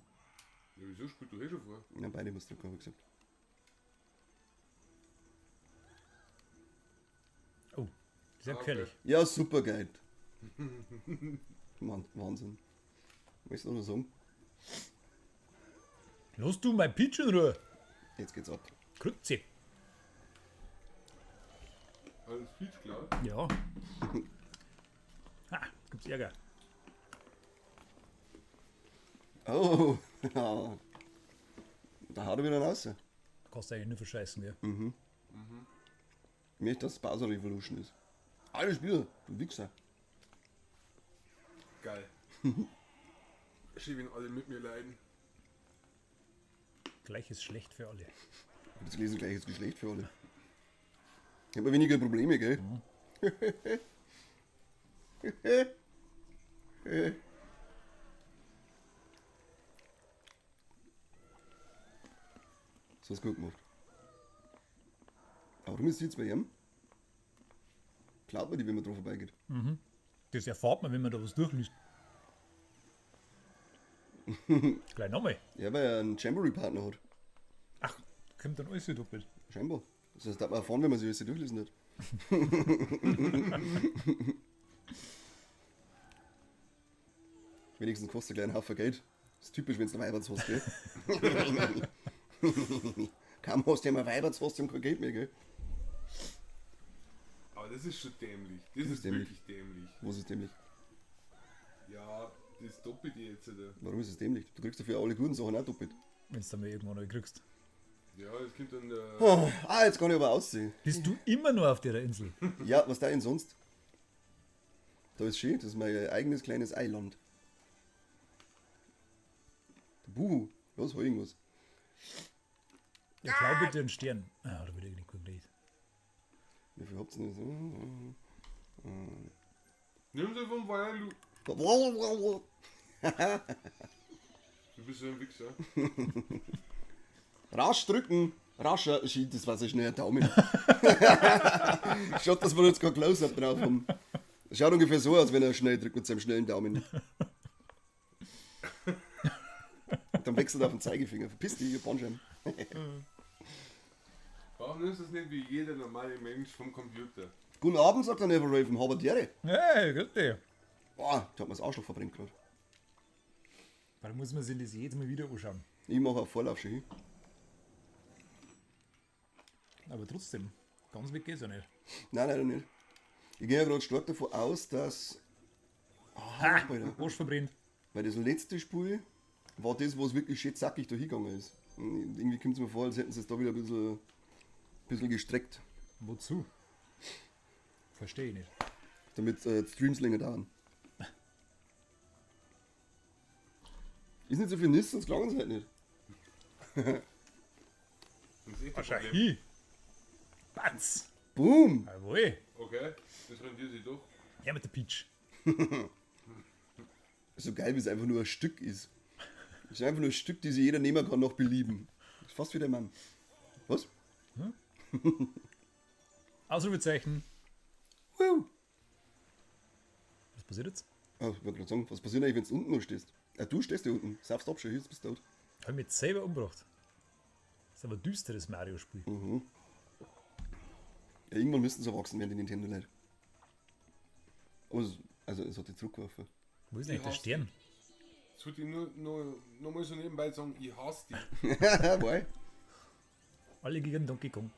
Ja, wieso spielt du eh schon vor? Ja, beide muss Druck haben, hab ich gesagt. Oh, das ist ja Ah, okay. gefährlich. Ja, super geil. Mann, Wahnsinn. Möchtest du noch was sagen? Lass du mein Peach in Ruhe. Jetzt geht's ab. Grüezi. Alles Peach klar. Ja. Ha, jetzt gibt's Ärger. Oh, da haut er wieder raus. Kannst du eigentlich nur verscheißen, gell? Ich möchte, dass es Bowser Revolution ist. Alle Spiele, du Wichser. Geil. Schön, wenn alle mit mir leiden. Gleiches schlecht für alle. Ich hab jetzt gelesen, gleiches Geschlecht für alle. Ich hab weniger Probleme, gell? Das hast du gut gemacht. Aber warum ist sie jetzt bei ihm? Klaut man die, wenn man drauf vorbeigeht. Das erfahrt man, wenn man da was durchliest. Gleich nochmal. Ja, weil er einen Jamboree-Partner hat. Ach, kommt dann alles doppelt. Scheinbar. Das heißt, darf man erfahren, wenn man sich alles durchlesen hat. Wenigstens kostet er gleich einen Haufen Geld. Das ist typisch, wenn du Weiberts hast, gell? Kaum hast du immer Weiberts, hast du kein Geld mehr, gell? Aber das ist schon dämlich. Das ist dämlich. wirklich dämlich. Was ist dämlich? Ja, das Doppelte jetzt. Oder? Warum ist es dämlich? Du kriegst dafür alle guten Sachen auch doppelt. Wenn du dann mal irgendwann neu kriegst. Ja, es kommt dann der. Ah, jetzt kann ich aber aussehen. Bist du immer nur auf der Insel? Ja, was da denn sonst? Da ist schön, das ist mein eigenes kleines Eiland. Buhu, los, hol irgendwas. Ja, klau bitte einen Stern. Ah, da wird ich nicht gut gelesen. Wie viel habt ihr denn? Nimm sie vom Feuer, Du bist so ein Wichser. Rasch drücken! Rascher, shit, das war so schnell ein Daumen. Schaut, dass wir jetzt kein Close-Up drauf haben. Schaut ungefähr so aus, wenn er schnell drückt mit seinem schnellen Daumen. Und dann wechselt er auf den Zeigefinger. Verpiss dich, ihr Bandscheiben. Warum nimmst du das nicht wie jeder normale Mensch vom Computer? Guten Abend, sagt der Never Raven, habe die Ehre. Hey, grüß dich. Boah, da hat mir das Arschloch verbrennt gerade. Warum muss man sich das jedes Mal wieder anschauen? Ich mache auf Vorlauf schon hin. Aber trotzdem, ganz weg geht's ja nicht. Nein, leider nicht. Ich gehe ja gerade stark davon aus, dass. Ha! Alter. Arsch verbrennt. Weil das letzte Spiel war das, wo es wirklich schön zackig da hingegangen ist. Und irgendwie kommt es mir vor, als hätten sie es da wieder ein bisschen gestreckt, Wozu? Verstehe ich nicht. damit die Streams länger dauern. Ist nicht so viel Nist, sonst gelangen sie halt nicht. Das ist echt ein Problem. Hi. Batz. Boom! Jawohl. Okay, das rendiert sich doch. Ja, mit der Peach. Ist so geil, wie es einfach nur ein Stück ist. Es ist einfach nur ein Stück, die sich jeder nehmen kann, nach Belieben. Ist fast wie der Mann. Was? Ausrufezeichen. Woo. Was passiert jetzt? Oh, ich wollte gerade sagen, was passiert eigentlich, wenn du unten noch stehst? Ah, du stehst ja unten. Saufst ab schon, jetzt bist du tot. Hab ich mich jetzt selber umgebracht. Das ist aber ein düsteres Mario-Spiel. Ja, irgendwann müssten sie erwachsen werden, die Nintendo-Leute. Aber es, also, es hat die zurückgeworfen. Wo ist denn eigentlich der hasse Stern? Das wollte ich nur noch mal so nebenbei sagen, ich hasse dich. Why? Alle gegen Donkey Kong.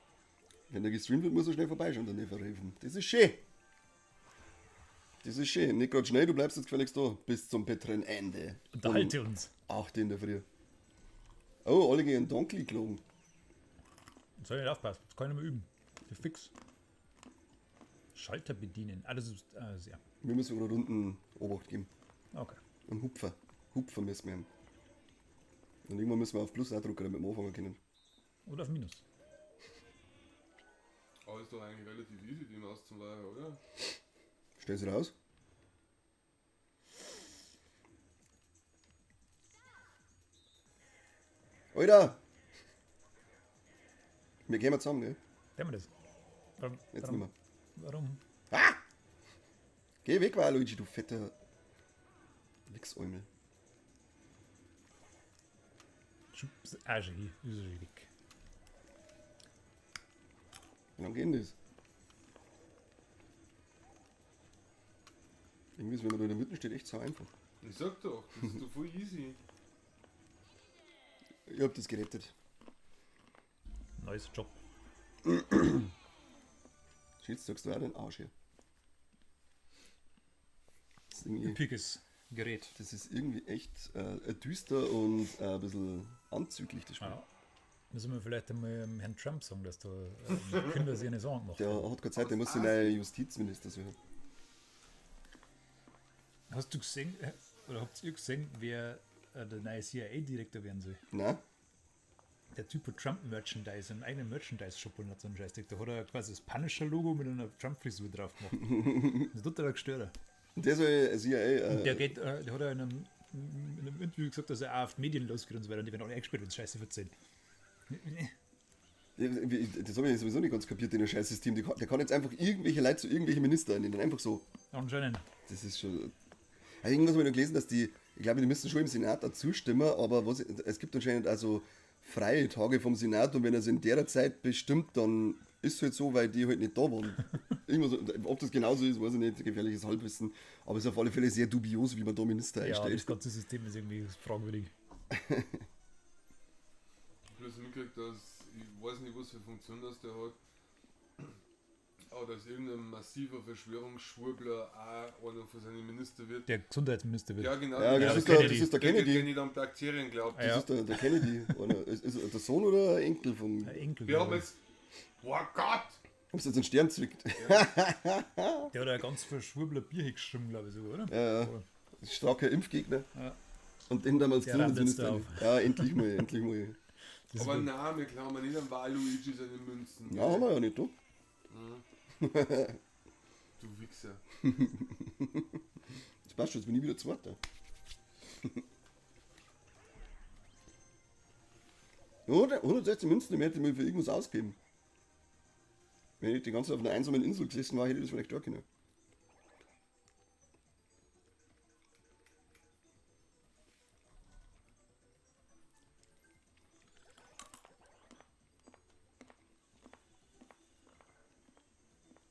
Wenn der gestreamt wird, muss er schnell vorbeischauen, der Never Raven. Das ist schön. Das ist schön. Nicht gerade schnell, du bleibst jetzt gefälligst da. Bis zum bitteren Ende. Unterhalte uns. 8 in der Früh. Oh, alle gegen Donkey gelogen. Jetzt soll ich nicht aufpassen. Das kann ich nicht mehr üben. Das ist fix. Schalter bedienen. Ah, das ist. Ah, das ist ja. Wir müssen gerade unten Obacht geben. Okay. Einen Hupfer. Hupfer müssen wir haben. Und irgendwann müssen wir auf Plus auch drücken, damit wir anfangen können. Oder auf Minus. Aber ist doch eigentlich relativ easy, die Maus zum Leihen, oder? Stell sie raus. Alter! Wir gehen mal zusammen, gell? Nehmen wir das. Warum? Jetzt warum, nicht mehr. Warum? Ah! Geh weg, Luigi, du fetter Wichsäumel. Schubs. Ah, schon hier. Ist schon weg. Wie lange geht denn das? Irgendwie ist, wenn man da in der Mitte steht, echt so einfach. Ich sag doch, das ist doch voll easy. Ich hab das gerettet. Neues Job. Jetzt sagst du auch den Arsch hier. Das ist irgendwie, Üppiges Gerät. das ist irgendwie echt düster und ein bisschen anzüglich, das Spiel. Ja. Müssen wir vielleicht einmal dem Herrn Trump sagen, dass da Kinder sich eine Sorgen machen. Der hat keine Zeit, der muss sich neuen Justizminister suchen. Hast du gesehen, oder habt ihr gesehen, wer der neue CIA-Direktor werden soll? Nein? Der Typ hat Trump-Merchandise, einen eigenen Merchandise-Shop und hat so einen Scheißdreck. Da hat er quasi das Punisher-Logo mit einer Trump-Frisur drauf gemacht. Das ist total gestört. Und der soll CIA. Der geht, der hat ja in einem Interview gesagt, dass er auch auf die Medien losgeht und so weiter und die werden alle eingesperrt, wenn sie Scheiße verzeihen. Das habe ich sowieso nicht ganz kapiert, den Scheißsystem. Der kann jetzt einfach irgendwelche Leute zu irgendwelchen Ministern nennen. Einfach so. Anscheinend. Das ist schon. Ja, irgendwas habe ich noch gelesen, dass die, ich glaube, die müssen schon im Senat dazu stimmen, aber was, es gibt anscheinend also freie Tage vom Senat und wenn er es in der Zeit bestimmt, dann ist es halt so, weil die halt nicht da waren. Irgendwas, ob das genauso ist, weiß ich nicht, gefährliches Halbwissen, aber es ist auf alle Fälle sehr dubios, wie man da Minister Ja, einstellt. das ganze System ist irgendwie fragwürdig. Bloß mitgekriegt, dass ich weiß nicht, was für Funktion das der hat. Aber dass irgendein massiver Verschwörungsschwurbler auch einer von seinen Minister wird. Der Gesundheitsminister wird. Ja, genau. Ja, Ja, das, ist der der, das Kennedy. ist der Der, der Kennedy. nicht an Bakterien glaubt. Ja. Das ist der Kennedy. Oder ist der Sohn oder Enkel vom. Ein Enkel. Wir haben glaub ich. jetzt. Oh Gott! Hab's jetzt einen Stern zwickt. Der hat ja ganz verschwurbler Bier geschrieben, glaube ich sogar, oder? Ja, ja. Starker Impfgegner. Ja. Und den damals Der rammt jetzt Gesundheitsminister. Ja, endlich mal, endlich mal. Das Aber ist nein, wir klauen nicht an Waluigi seine Münzen. Ja, haben wir ja nicht, du. Du Wichser. Das passt schon, jetzt bin ich wieder Zweiter. Oder 160 Münzen, die hätte ich mir für irgendwas ausgeben. Wenn ich die ganze Zeit auf einer einsamen Insel gesessen war, hätte ich das vielleicht auch können.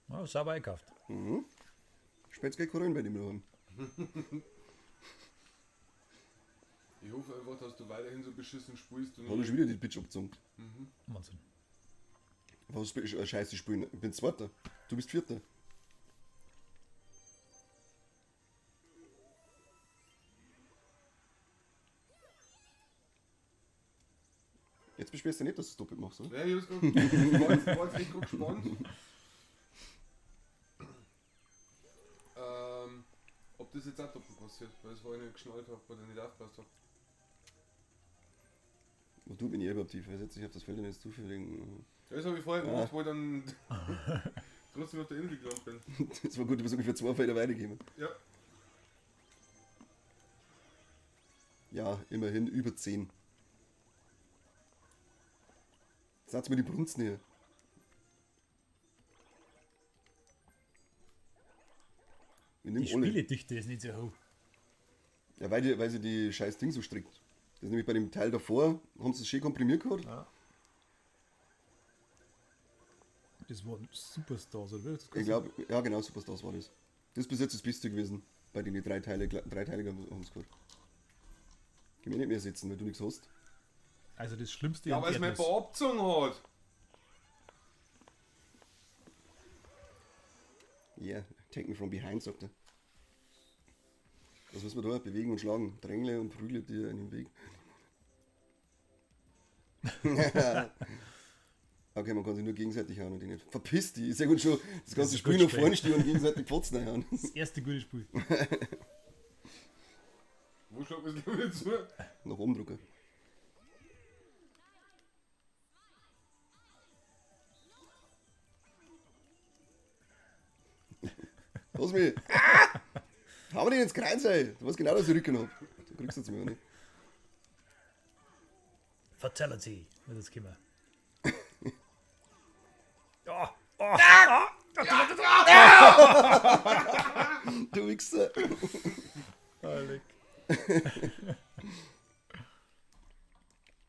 ja, sauber eingekauft. Spät's gleich Korn bei dem noch haben. Ich hoffe einfach, dass du weiterhin so beschissen spielst. Und Hat er schon wieder die Bitch abgezogen. Wahnsinn. Was ist Scheiße spielen? Ich bin Zweiter. Du bist Vierter. Jetzt beschwerst du nicht, dass du es doppelt machst, oder? Ja, ich hab's grad, ich war jetzt echt grad gespannt. Ob das jetzt auch doppelt passiert, weil ich es vorher nicht geschnallt habe oder nicht aufgepasst habe. Was tut mich nicht überhaupt tief? Setze ich auf das Feld nicht zufällig. Das habe ich vorher gemacht, wo ich dann trotzdem auf der Insel gelandet bin. Das war gut, du bist ungefähr 2 Felder weitergekommen. Ja. Ja, immerhin über 10. Satz mir die Brunzen hier. Wir nehmen Die alle. Spieledichte ist nicht so hoch. Ja, weil sie die scheiß Ding so strickt. Das ist nämlich bei dem Teil davor, haben sie es schön komprimiert gehabt. Ja. Das war Superstars, oder? Das Ich glaube, ja genau, Superstars war das. Das ist bis jetzt das Beste gewesen, bei denen die drei Teile haben sie gehabt. Geh mir nicht mehr sitzen, weil du nichts hast. Also das Schlimmste Ja, im weil es mir ein Erdnuss. paar abgezogen hat. Yeah, take me from behind, sagt er. Was müssen wir da? Bewegen und schlagen. Drängle und prügle dir einen Weg. Okay, man kann sich nur gegenseitig hauen und die nicht. Verpiss die, ist ja gut schon. Das ganze ist ein Spiel gutes noch Spiel. vorne stehen und gegenseitig Fotzen reinhauen. Das erste gute Spiel. Wo schlägt man es wieder zu? Nach oben drücken. Lass mich! Ah! Hau mir den ins Kreuz, ey! Du weißt genau, dass ich Rücken hab. Du kriegst jetzt mehr nicht. Fatality. Das ist gekommen. Oh, oh, Du Wichser! Alec.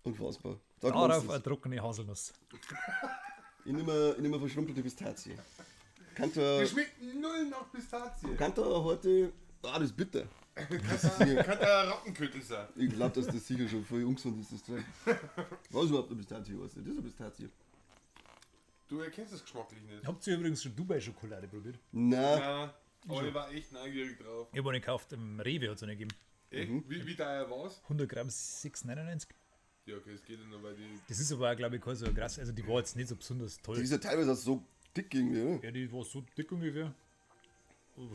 Unfassbar. Sag Darauf mal, eine trockene Haselnuss. ich nehme ich nehm verschrumpelte Pistazie. Kann Die da, schmeckt null nach Pistazie. kann da heute. Ah, das ist bitter. Das ist sicher, Kann der Rattenköttel sein. ich glaube, dass das sicher schon voll ungesund ist, das Zeug. Was ist überhaupt eine Pistazie? Weißt du? Das ist eine Pistazie. Du erkennst das geschmacklich nicht. Habt ihr übrigens schon Dubai-Schokolade probiert? Nein. Nein, aber ich war echt neugierig drauf. Ich habe eine gekauft, im Rewe hat es eine gegeben. Echt? Wie teuer war's? 100 Gramm 6,99. Ja, okay, es geht ja noch, weil die. Das ist aber, glaube ich, kein so krass. Also die war jetzt nicht so besonders toll. Die ist ja teilweise auch so dick irgendwie, oder? Ja, die war so dick ungefähr.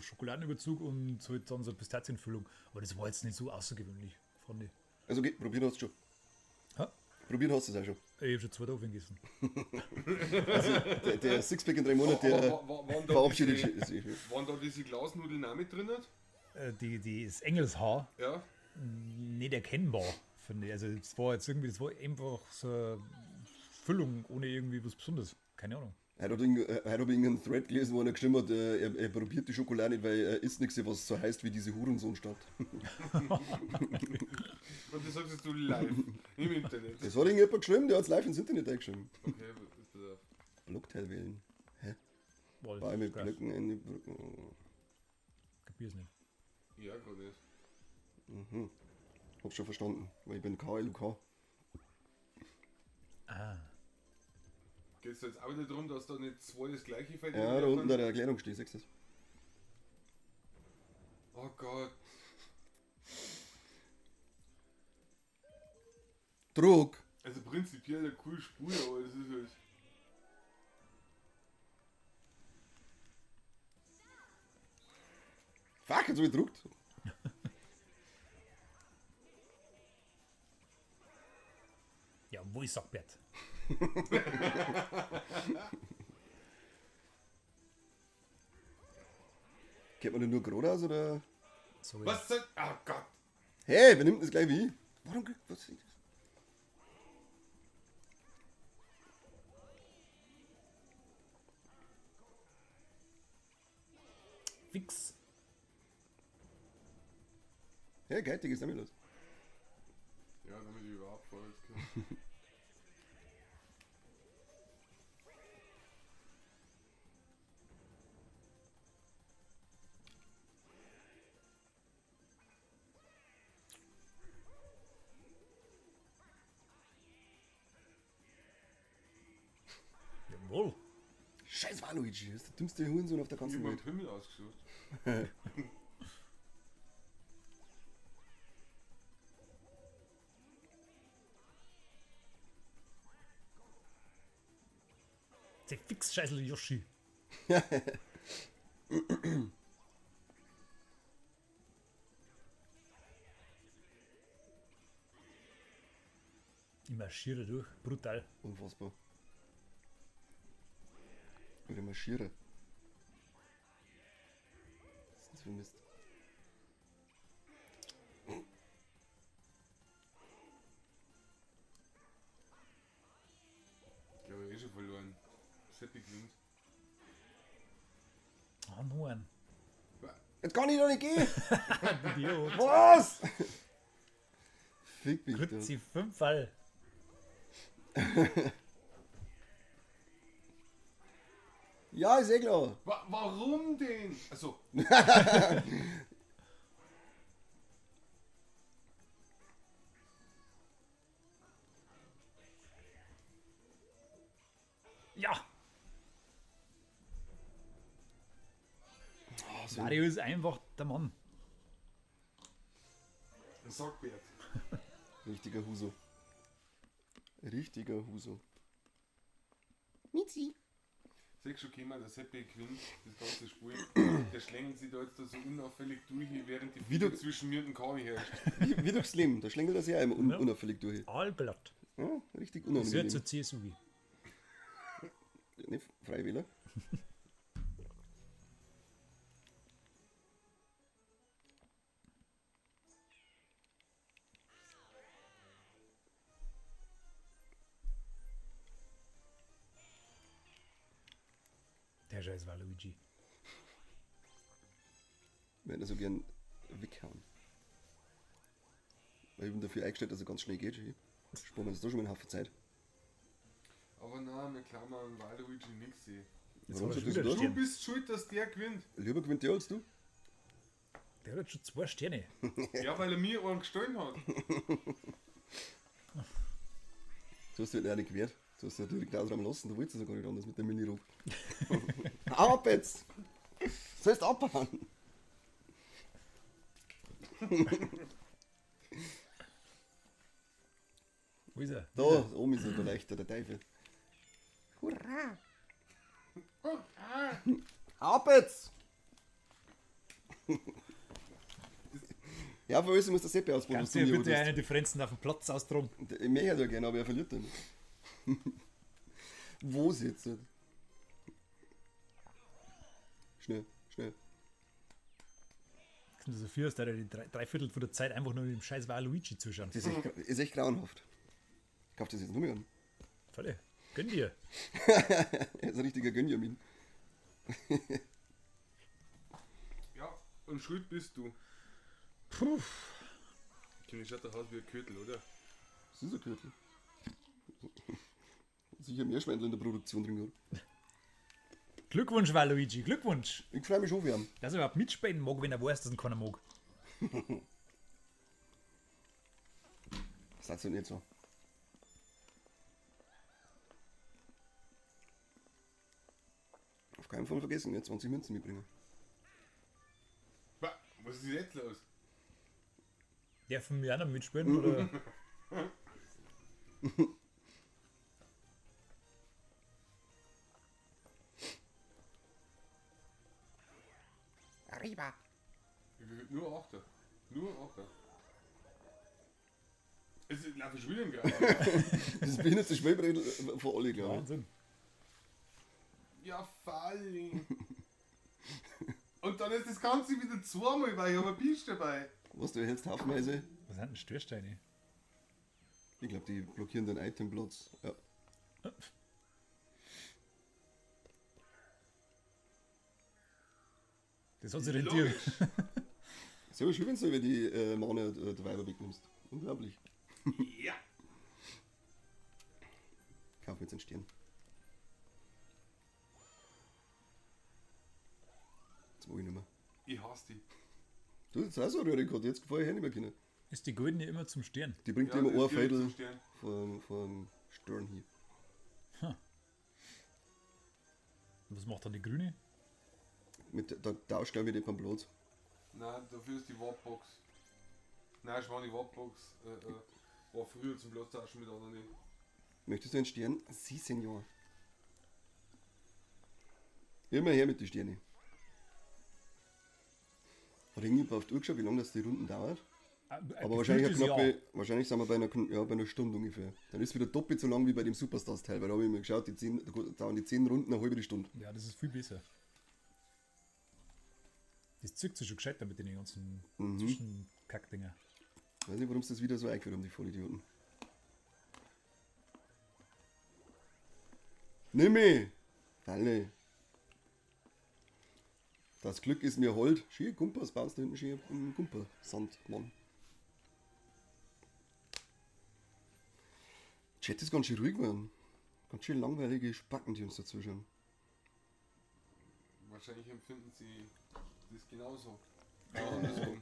Schokoladenüberzug und so halt dann so Pistazienfüllung. Aber das war jetzt nicht so außergewöhnlich, fand ich. Also okay, probiert hast du schon. Ha? Probiert hast du es auch schon. Ich habe schon 2 Tage gegessen. Der Sixpack in 3 Monaten, der waren, da verabschiedet diese, sich. waren da diese Glasnudeln auch mit drin? Die das Engelshaar Ja. nicht erkennbar, finde ich. Also es war jetzt irgendwie, das war einfach so eine Füllung ohne irgendwie was Besonderes. Keine Ahnung. Heute habe ich irgendeinen Thread gelesen, wo einer geschrieben hat, er probiert die Schokolade nicht, weil er isst nichts, was so heißt wie diese Hurensohnstadt. Und das sagst du live im Internet. Das hat irgendjemand geschrieben, der hat es live ins Internet eingeschrieben. Okay, pass auf. Blockteil wählen. Hä? Boah, das Bei mit ist krass. Blöcken in die Brücken. Kapier's nicht. Ja, gerade nicht. Hab's schon verstanden, weil ich bin KLUK. Ah. Geht es jetzt auch wieder darum, dass da nicht zwei das gleiche Feld Ja, da unten bei der Erklärung steht, siehst du das? Oh Gott. Druck! Also prinzipiell eine coole Spur, aber das ist halt. Fuck, jetzt hab ich gedruckt. Ja, wo ist Sackbert? Geht man denn nur geradeaus oder? Sorry. Was soll. Oh Gott. Hey, wer nimmt das gleich wie ich? Warum kriegt. Was ist das? Fix. Hey, geil, die ist damit los. Ja, damit ich überhaupt vorwärts komme. Jawohl. Scheiß Waluigi, das ist der dümmste Hurensohn auf der Ich ganzen hab meinen Welt. Pimmel ausgesucht. Der Fix Scheißel Yoshi. Ich marschiere durch. Brutal. Unfassbar. Oder marschiere. Was ist das für Mist? Ich glaube, ich eh schon verloren. Seppi gewinnt. Oh, noch ein. Jetzt kann ich doch nicht gehen! Idiot. Was? Fick mich doch. Grüezi fünffall. Ja, ist eh klar. Warum denn? Also, Ja. Mario ist einfach der Mann. ein Sackbert. Richtiger Huso. Richtiger Huso. Mizi. Sechs schon gekommen, der Seppi gewinnt das ganze Spiel. Der schlängelt sich da jetzt da so unauffällig durch, während die Wie du- Fehde zwischen mir und dem Kami herrscht. Wie durchs Leben, da schlängelt er sich auch immer Ja. unauffällig durch. Allglatt. Ja, richtig Das gehört unangenehm. zur CSU. Ne, Freie Wähler. Der Scheiß war Luigi. Wir hätten so gern weghauen. Weil ich bin dafür eingestellt, dass er ganz schnell geht. Sparen wir uns da schon mal einen Haufen Zeit. Aber nein, wir klammern Waluigi nix. Jetzt Warum hat er solltest schon wieder du Du das? Stern. bist schuld, dass der gewinnt. Lieber gewinnt der als du. Der hat jetzt schon 2 Sterne. Ja, weil er mir einen gestohlen hat. Du hast dich auch nicht gewehrt. Du hast ja direkt ausräumen lassen, du wolltest es ja gar nicht anders mit dem Minirock. Ab jetzt! Sollst abhauen! Wo ist er? Da, oben ist er, der Leichter, der Teufel. Hurra! Ab jetzt! Ja, für alles muss der Seppe ausbauen, was Kannst du du mir bitte holst. eine Differenzen auf dem Platz austragen? Ich möchte ja gerne, aber er verliert dann. Wo sitzt er? Schnell, schnell. Das sind so viel, dass der die Dreiviertel von der Zeit einfach nur mit dem scheiß Waluigi zuschauen. Das ist echt grauenhaft. Ich kauf das jetzt nur mehr an. Voll. Gönn dir. Er ist ein richtiger Gönjamin. Ja, und schuld bist du. Puh. Kenny schaut doch aus wie ein Kötel, oder? Das ist ein Gürtel. Sicher mehr Schwendel in der Produktion drin gehabt. Glückwunsch, Waluigi, Glückwunsch. Ich freue mich schon für ihn. Dass er überhaupt mitspielen mag, wenn er weiß, dass ihn keiner mag. Das ist halt nicht so. Auf keinen Fall vergessen, ne? 20 Münzen mitbringen. Bah, was ist jetzt los? Dürfen wir auch noch mitspielen? Oder? Arriba! Ich bin nur Achter. Nur Achter. Es ist laufe schon wieder im Kreis. Das ist behinderte Schwellbrett von alle, glaube ich. Wahnsinn. Ja, Falli. Und dann ist das Ganze wieder zweimal, weil ich habe ein Bisch dabei. Was, du hältst haufenweise? Was sind denn Störsteine? Ich glaube, die blockieren den Itemplatz. Ja. Das hat sich rentiert. Logisch. Ist aber schön, wenn du über die Mana der Weiber wegnimmst. Unglaublich. Ja. Kauf mir jetzt einen Stern. Das mag ich nicht mehr. Ich hasse die. Du hast jetzt auch so eine Röhre gehabt, jetzt vorher nicht mehr können. Ist die goldene immer zum Stern? Die bringt Ja, dir immer die ein ist direkt Viertel zum Stern. vom Stern hier. Und was macht dann die grüne? Mit, da tauscht, glaube ich, den beim Platz. Nein, dafür ist die Warpbox. Nein, ich meine, die Warpbox war früher zum Platztauschen mit anderen. Möchtest du einen Stern? Sie, Senor. Immer her mit den Sternen. Hat irgendjemand auf die Uhr geschaut, wie lange das die Runden dauert? Aber wahrscheinlich, eine knappe, wahrscheinlich sind wir bei einer, ja, bei einer Stunde ungefähr. Dann ist es wieder doppelt so lang wie bei dem Superstars-Teil, weil da habe ich mir geschaut, da dauern die 10 Runden eine halbe Stunde. Ja, das ist viel besser. Das zieht sich schon gescheiter mit den ganzen Zwischenkackdinger. Weiß nicht, warum sie das wieder so eingeführt haben, die Vollidioten. Nimm mich! Falle! Das Glück ist mir hold. Schier Gumper, es baust da hinten schier einen Gumper. Sand, Mann. Chat ist ganz schön ruhig geworden. Ganz schön langweilige Spacken, die uns dazwischen. Wahrscheinlich empfinden sie das genauso. Ja, andersrum.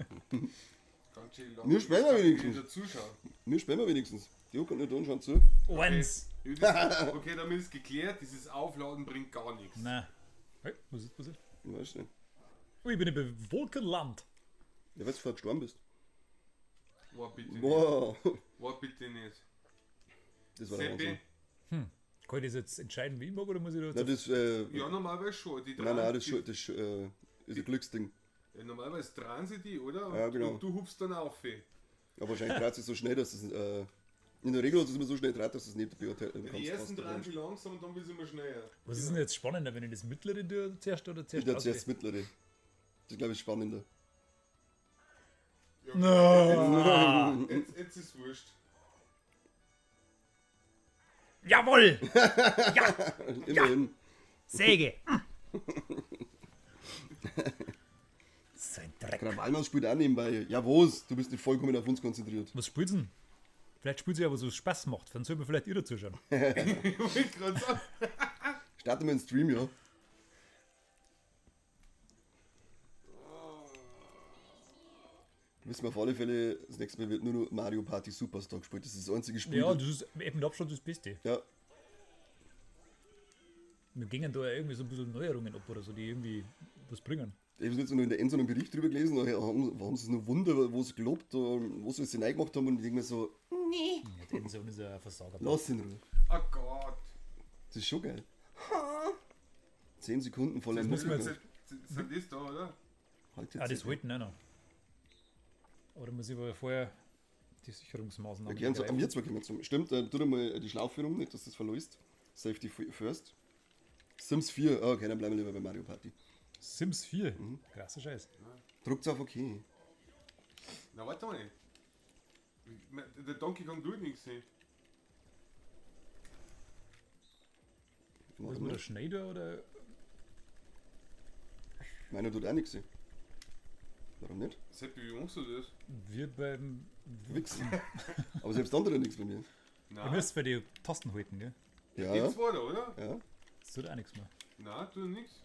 Ganz schön lang. Mir spielen wir wenigstens. Der Zuschauer. Wir spielen wir wenigstens. Die Juck nicht und schauen zu. Eins! Okay, damit ist geklärt, dieses Aufladen bringt gar nichts. Nein. Hey, was ist passiert? Ich weiß nicht. Ui, ich bin im Wolkenland. Ja, weil du vorher gestorben bist. War bitte nicht. Wow. War bitte nicht. Das war der Seppi? Wahnsinn. Kann ich das jetzt entscheiden, wie ich mag, oder muss ich da Nein, das, Ja, normalerweise schon. Die nein, nein, das, die, schon, das ist ein Glücksding. Ja, normalerweise drehen sie die, oder? Und, Ja, genau. und du hupst dann auf. ey. Aber wahrscheinlich dreht es so schnell, dass es. In der Regel hat es immer so schnell dreht, dass du es nicht beurteilen kannst. Die ersten was da drehen drin sie langsam und dann wird es immer schneller. Was ist denn jetzt spannender, wenn ich das mittlere tue zuerst oder ist. zuerst Ich glaube, zuerst auswähle? das mittlere. Das ist, glaube ich, spannender. Ja, No. Jetzt ist wurscht. Jawohl! Ja! Immerhin. Säge! So ein Dreck. Krawallmann spielt auch nebenbei. Ja, was? Du bist nicht vollkommen auf uns konzentriert. Was spielt's denn? Vielleicht spielt sie ja, was so Spaß macht. Dann sollte man vielleicht ihr zuschauen. Ich wollte gerade sagen. Starten wir einen Stream, ja. Wissen wir auf alle Fälle, das nächste Mal wird nur noch Mario Party Superstar gespielt. Das ist das einzige Spiel. Ja, das ist eben mit Abstand das Beste. ja. Wir gingen da ja irgendwie so ein bisschen Neuerungen ab oder so, die irgendwie was bringen. Ich habe jetzt noch in der Endzone einen Bericht drüber gelesen, da haben sie es nur Wunder, wo sie gelobt, wo sie es hineingemacht haben und ich denke mir so, Ja, die Endzone ist ja ein Versager. lass ihn Ruhe. Oh Gott. Das ist schon geil. 10 Sekunden voller Das muss man Muskelkraft. Sind das da, oder? Halt jetzt Ah, das nicht. wollten auch noch. Oder muss ich aber vorher die Sicherungsmaßnahmen Ja, gern so, ergreifen? wir zwei kommen zum. Stimmt, tu dir mal die Schlaufe rum, nicht, dass das verlöst. Safety first. Sims 4, ah, okay, dann bleiben wir lieber bei Mario Party. Sims 4. Mhm. Krasser Scheiß. Druckt's auf OK. Na, warte mal. Der Donkey Kong tut nichts nicht. Ist Warte man mal. der Schneider oder? Meiner tut auch nichts. Warum nicht? Seppi, wie machst du das? Wir beim. Wichsen. Aber selbst dann tut er nichts bei mir. Ihr Nein. müsst bei die Tasten halten, gell? Ja, Die ja. zwei da, oder? Ja. Das tut auch nichts mehr. Nein, tut nichts.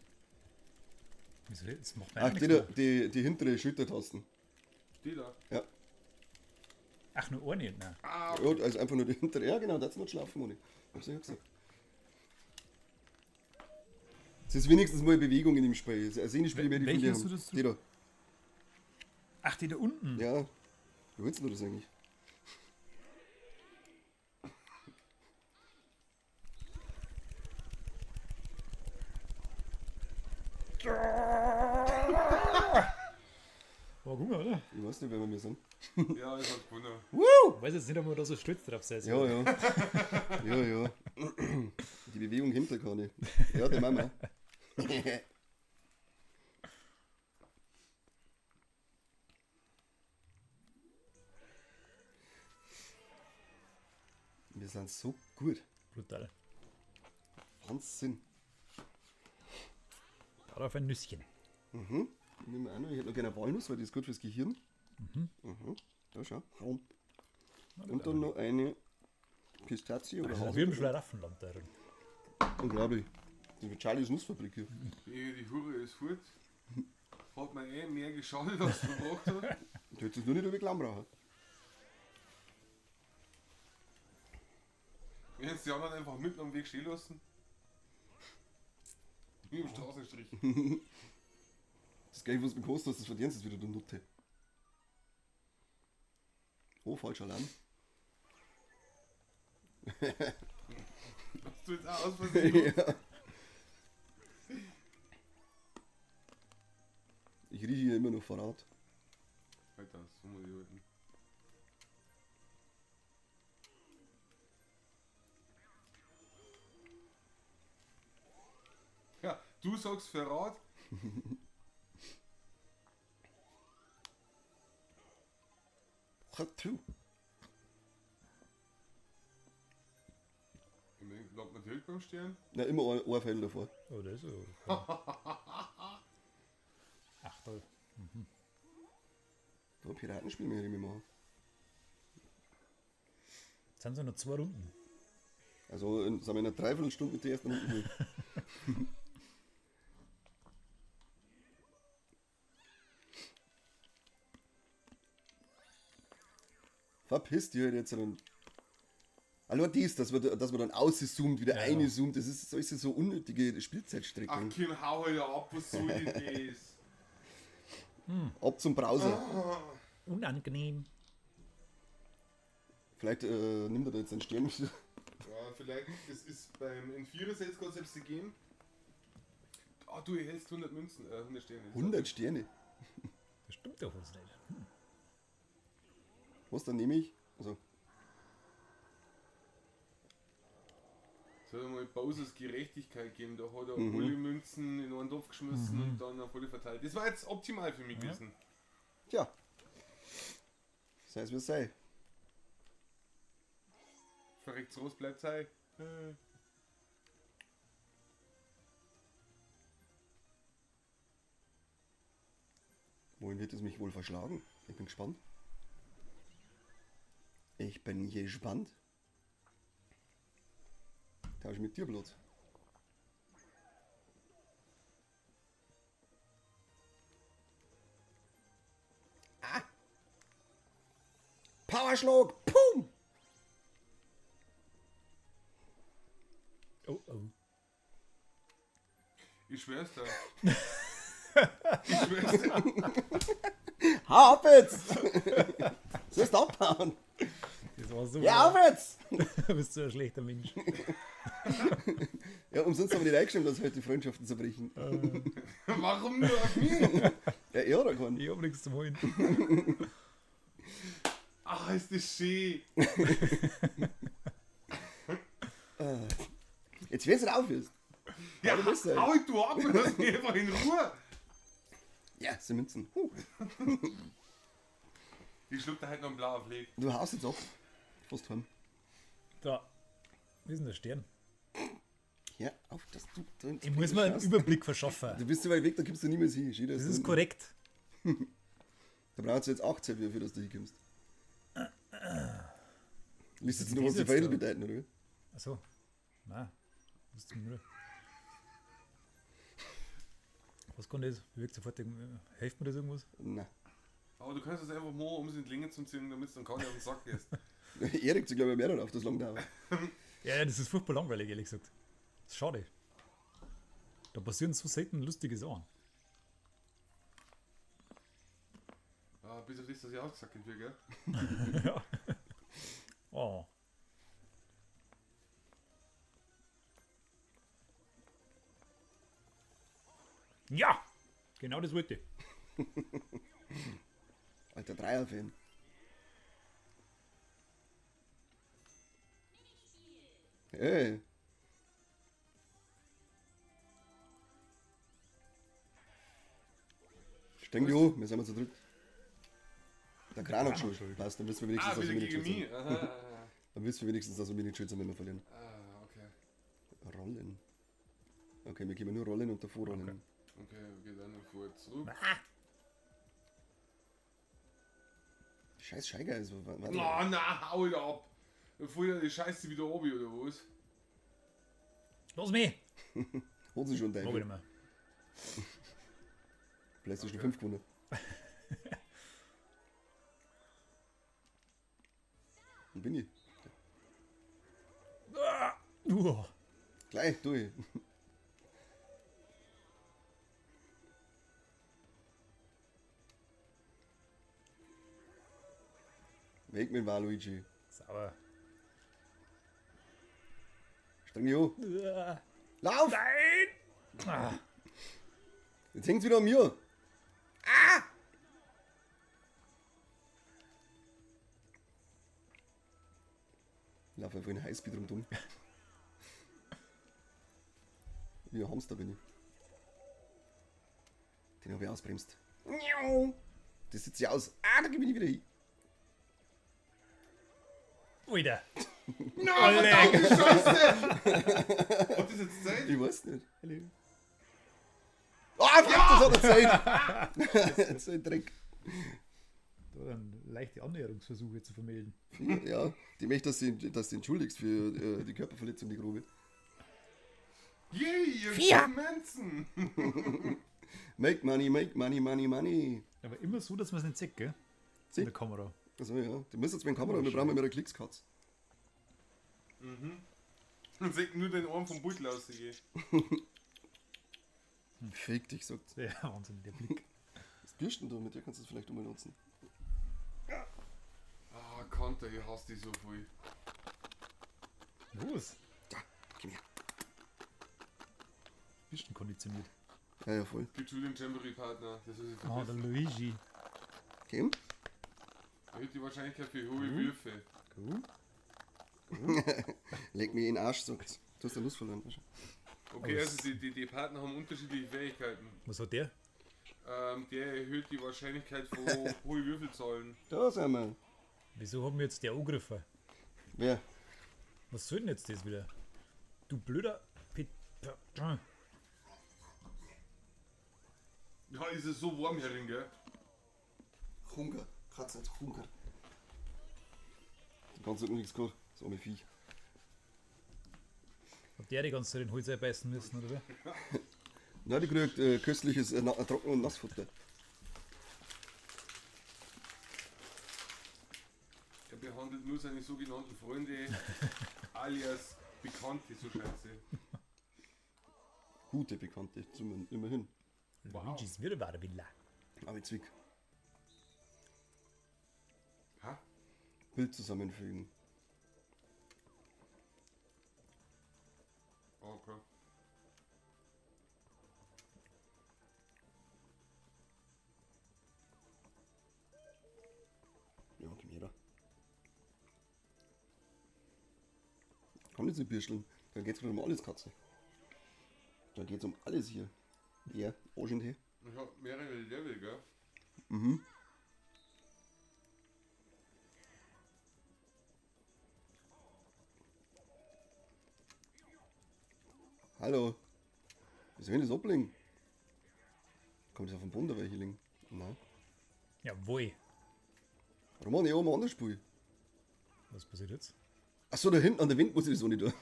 Wieso? Das macht man auch Ach, nichts die, mehr. die hintere Schultertasten. Die da. Ja. Ach, nur eine? Nein. Ah, Ja, also einfach nur die hintere. Ja, genau, das ist nicht schlafen, Moni. Hab's ja gesagt. Es ist wenigstens mal Bewegung in dem Spiel. Also ein Spiel mehr die von Welche dir hast haben. du das Die da. Ach, die da unten. Ja. Wie willst du das eigentlich? War gut, oder? Ich weiß nicht, wer wir sind. ja, ich hab gewonnen. Woo! Ich weiß jetzt nicht, ob man da so stolz drauf sein Ja, ja. Ja, ja. Die Bewegung hinter kann ich. Ja, der Mama. Wir sind so gut. Brutal. Wahnsinn. Darauf ein Nüsschen. Ich nehme auch noch, ich hätte noch gerne eine Walnuss, weil die ist gut fürs Gehirn. Mhm. Da schau. Und dann noch eine Pistazie oder Das ist Haselnuss. wie im Schlaraffenland da drin. Unglaublich. Das ist mit Charlies Nussfabrik hier. Die Hure ist fort. Hat mir eh mehr geschadet, als es gebracht hat. Du hättest nur nicht über Klamm brauchen. Wir hätten die anderen einfach mitten am Weg stehen lassen. Wie im Straßenstrich. Das Geld, was du gekostet hast, das verdienst du jetzt wieder, du Nutte. Oh, falscher Alarm. Hast du jetzt auch aus Versehen? Ja. Ich rieche hier immer noch Verrat. Alter, so muss ich halten. Ja, du sagst Verrat. True. Ich mein, lag man direkt beim Stern. Na, immer ein Pfeil davor. Oh, das ist okay. Ach, da. Da Piratenspiel mehr ich machen. Jetzt sind es noch 2 Runden. Also sind wir in einer Dreiviertelstunde mit der ersten Runde durch. Verpiss dich halt jetzt dann. Allein dies, dass man dann auszoomt, wieder Ja. einzoomt, das ist, das ist so unnötige Ach, Spielzeitstreckung. Kim, hau halt ab, was soll denn das? Ab zum Browser. Unangenehm. Vielleicht nimmt er da jetzt einen Stern. Ja, vielleicht, es ist beim N4 jetzt gerade selbst gegeben. Ah, du erhältst 100 Münzen, 100 Sterne. 100 Sterne. Das stimmt doch was nicht. Was, dann nehme ich? Also, Es hat einmal Bowsers Gerechtigkeit gegeben, da hat er alle Münzen in einen Topf geschmissen und dann auf alle verteilt. Das war jetzt optimal für mich gewesen. tja. Sei es wie es sei. Verreckt's Ross bleibt sei. Wohin wird es mich wohl verschlagen? Ich bin gespannt. Ich bin gespannt. Tausche mit dir Platz. Ah! Powerschlag! Pum! Oh, oh. Ich schwör's dir. Ich schwör's dir. Hau ab jetzt! Sollst du abhauen? Das war so. Ja, auf jetzt! Du bist so ein schlechter Mensch. Ja, umsonst haben wir nicht eingeschrieben, dass heute die Freundschaften zerbrechen. Warum nur auf mich? Ja, er oder keinen. Ich hab nichts zum Holen. Ach, ist das schön. Jetzt, wenn du nicht aufhörst. Ja, du bist ja. hau du ab und lass mich einfach in Ruhe. Ja, sind Münzen. Ich schluck da halt noch einen blauen Fleck. Du haust jetzt ab. Fast heim. Da. Wie ist denn der Stern? Ja, auf, dass du da ins Ich muss mir einen schaust. Überblick verschaffen. Du bist so weit weg, da kommst du niemals hin. Schön, dass Das du ist unten- korrekt. Da brauchst du jetzt 18 Würfel, dass du hinkommst. Liest jetzt ist noch, was das die jetzt Pfeile da? bedeuten, oder? wie? Achso. Nein. Das ist nur. Was kann das? Bewegt sofort. Hilft mir das irgendwas? Nein. Aber du kannst das einfach mal, um es in die Länge zu ziehen, damit es dann keiner auf den Sack ist. Er regt sich, glaube ich, mehr auf, das lang dauert. Ja, ja, das ist furchtbar langweilig, ehrlich gesagt. Das ist schade. Da passieren so selten lustige Sachen. Ah, bis auf das, dass ich ausgesackt werde, gell? Ja. Oh. Ja! Genau das wollte ich. Alter Dreier-Fan. Hey. Streng dich an, wir sind mal zu dritt. Der Kran hat schuld. Passt, dann wissen wir wenigstens, Ah, dass wir wieder nicht gegen schuld mich. sind. Aha. Dann wissen wir wenigstens, dass wir nicht schuld sind, wenn wir verlieren. Ah, okay. Rollen. Okay, wir können nur rollen und davor rollen. Okay, wir gehen dann vor zurück. Scheiß Shy Guys. Warte. Na, na, hau wieder ab. Dann fällt ja die Scheiße wieder oben, oder was? Los mich! Holen sie schon Mach ich Teufel. nicht mehr. PlayStation 5 gewonnen. Wo bin ich? Uah. Gleich, durch. Weg mit Waluigi. Sauber. Streng dich an. Uah. Lauf! Nein! Ah. Jetzt hängt's wieder an mir. Ah! Ich lauf einfach in Highspeed rundum. Wie ein Hamster bin ich. Den habe ich ausbremst. Das sitzt ja aus. Ah, da geh ich wieder hin. Alter! Na, verdammte Scheiße! Hat das jetzt Zeit? Ich weiß nicht. Hallo. Ah, verdammt, das hat er Zeit. So ein Dreck. Da dann leichte Annäherungsversuche zu vermelden. Ja, die möchte, dass du entschuldigst für die Körperverletzung, die grobe. Yay, ihr Vier. Menschen! Make money, make money, money, money. Aber immer so, dass man es nicht sieht, gell? Sieht. In der Kamera. Also ja, du musst jetzt mit der Kamera, wir brauchen mehr Klicks, Katz. Und seht nur den Arm vom Beutel rausgehen. Fick dich, sagt. Ja, Wahnsinn, der Blick. Was bist denn du? Mit dir kannst du es vielleicht einmal nutzen. Ah, Kanter, ich hasse dich so viel. Los! Da, komm her. Bist du konditioniert? Ja, ja, voll. Gib zu dem Jamboree-Partner, das ist Ah, der Luigi. Komm. Erhöht die Wahrscheinlichkeit für hohe Würfe. Gut. Leg mir in den Arsch, sagt. Du hast ja Lust verloren. weißt du. Okay, Aber also die Partner haben unterschiedliche Fähigkeiten. Was hat der? Der erhöht die Wahrscheinlichkeit von hohe Würfelzahlen. Da sind wir. Wieso haben wir jetzt der angegriffen? Wer? Was soll denn jetzt das wieder? Du blöder Pet. Ja, ist es so warm herin, gell? Hunger. Katze hat Hunger. Du kannst doch nichts gehabt. Das arme Viech. Hat der die ganze Zeit den Holz einbeißen müssen, oder wie? Na, die kriegt köstliches Trocken- und Nassfutter. Er behandelt nur seine sogenannten Freunde, alias Bekannte, so scheiße. Gute Bekannte, immerhin. Wow. Luigi's Wirrwarr Villa. Aber Zwick. Ha? Bild zusammenfügen. Okay. Ja, komm her da. Kann nicht so bürscheln. Da geht's gerade um alles, Katze. Da geht's um alles hier. Ja, Arsch und Tee. Ich hab mehrere Level, gell? Mhm. Hallo. Wie soll ich das ablegen? Kommt das auf den Boden, da welche liegen? Nein. Jawohl. Warum machen die oben ein anderes Spiel? Was passiert jetzt? Achso, da hinten an der Wind muss ich das auch nicht tun.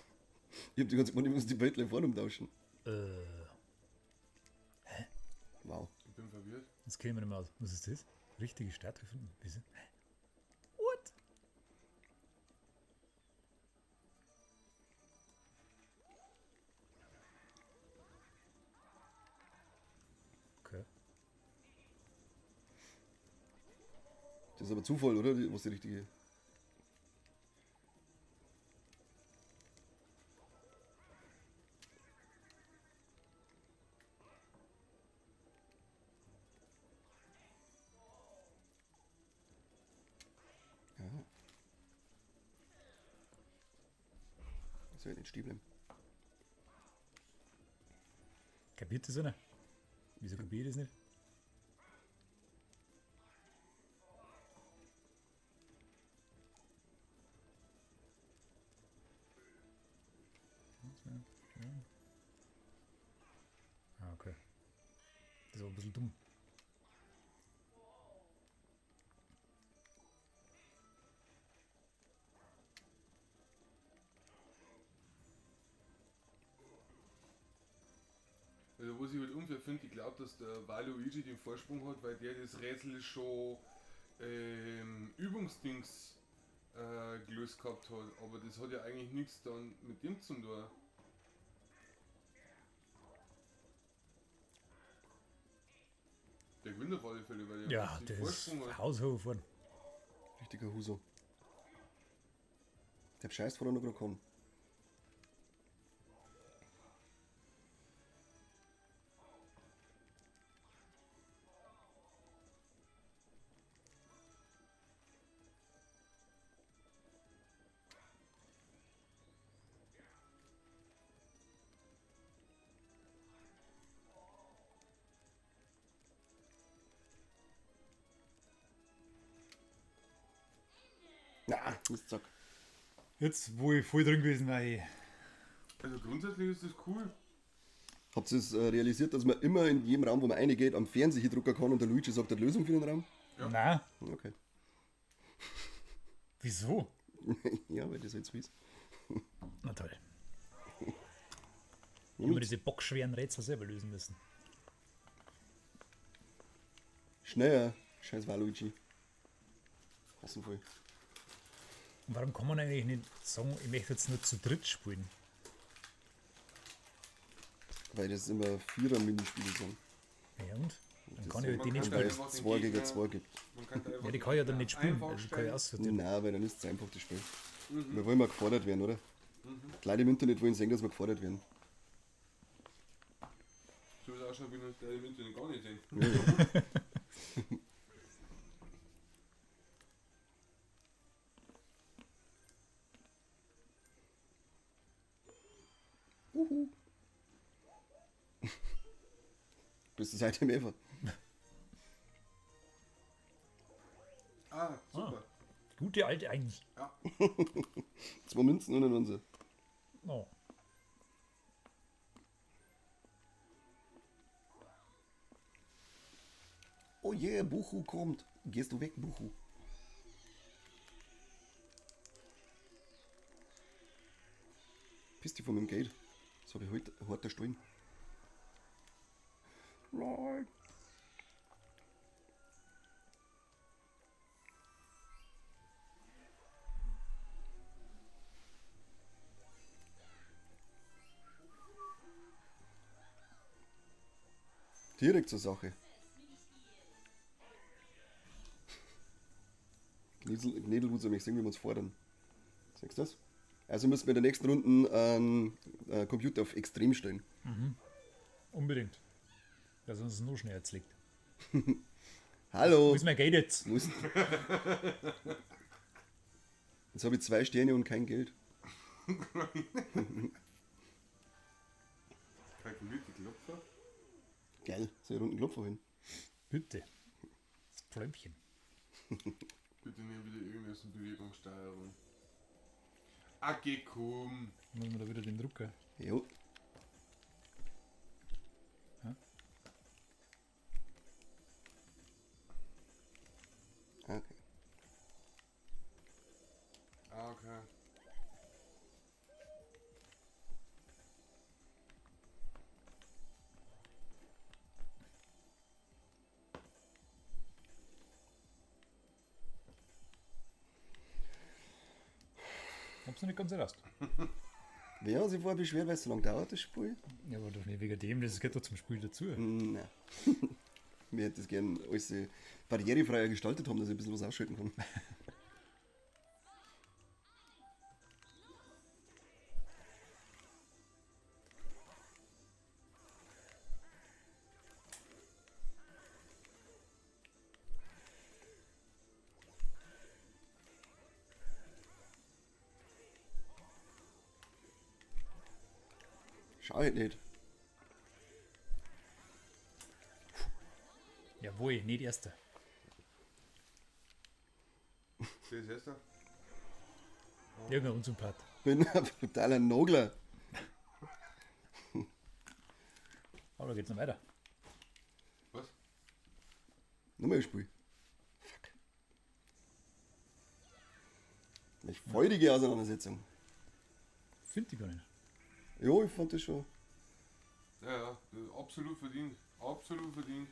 Ich hab die ganze Zeit, ich muss die Bildchen vorne umtauschen. Hä? Wow. Ich bin verwirrt. Das kennen wir nicht mehr aus. Was ist das? Richtige Statue finden. Wieso? Hä? What? Okay. Das ist aber Zufall, oder? Was die richtige. Ja. Das wird nicht stehen bleiben. Kapiert das einer? Wieso kapiert ich das nicht? Ah, okay. Das ist aber ein bisschen dumm. Also was ich halt unfair finde, ich glaube, dass der Waluigi den Vorsprung hat, weil der das Rätsel schon Übungsdings gelöst gehabt hat. Aber das hat ja eigentlich nichts dann mit dem zu tun. Der gewinnt auf alle Fälle, weil der Ja, den der ist Vorsprung hat. haushoch vorn. Richtiger Huso. Der bescheißt vorher noch gerade kann. Na, Mistsack. Jetzt, wo ich voll drin gewesen war, ey. Also grundsätzlich ist das cool. Habt ihr es realisiert, dass man immer in jedem Raum, wo man reingeht, am Fernseher drucken kann und der Luigi sagt die Lösung für den Raum? Ja. Nein, Okay. wieso? Ja, weil das halt so ist. Na toll. Immer diese bockschweren Rätsel selber lösen müssen. Schneller. Scheiß Waluigi. Hassen voll. Und warum kann man eigentlich nicht sagen, ich möchte jetzt nur zu dritt spielen? Weil das immer Vierer-Minispiele sind. Ja und? Dann kann Das- ich halt die Man nicht kann da spielen. einfach den 2 gegen Gegner- 2 gibt. Man kann da einfach Ja, die kann ich ja dann nicht spielen. einfach Also die kann ich stellen. aussortieren. Nein, weil dann ist es einfach das Spiel. Wir wollen mal gefordert werden, oder? Die Leute im Internet wollen sehen, dass wir gefordert werden. So wie es ausschaut, will ich das im Internet gar nicht sehen. Ja, ja. Uhu. Bist du seitdem Eva? Ah, super. Gute alte Eins. Ja. 2 Münzen und ein Unse. Oh. Oh yeah, Buchu kommt. Gehst du weg, Buchu? Piss dich von meinem Geld. Das habe ich heute hart erstohlen. Nein. Direkt zur Sache. Gnädel soll mich sehen, wie wir uns fordern. Siehst du das? Also müssen wir in der nächsten Runde einen Computer auf extrem stellen. Unbedingt. Dass uns noch schneller jetzt liegt. Hallo! Wo ist mein Geld jetzt? Wo ist Jetzt habe ich 2 Sterne und kein Geld. Kalkulierte Klopfer? Geil, soll ich runden Klopfer hin? Bitte. Das Pflömpchen. Bitte nimm wieder irgendwas in Bewegungssteuerung. Ah, geh, komm. Muss man da wieder den Drucker? Jo. Ja? Okay. Ah, okay. Hab's noch nicht ganz errast. Wer hat sich vorher beschwert, weil es so lange dauert, das Spiel? Ja, aber doch nicht wegen dem, das gehört doch zum Spiel dazu. Nein. Wir hätten das gern alles barrierefreier gestaltet haben, dass ich ein bisschen was ausschalten kann. Schau ich nicht. Jawohl, nicht erster. Das ist erster. Irgendein Unsympath. Bin ein brutaler Nogler. Aber da geht's noch weiter. Was? Nochmal ein Spiel. Fuck. Eine freudige Auseinandersetzung. Find ich gar nicht. Jo, ich fand das schon. Ja, ja, absolut verdient. Absolut verdient.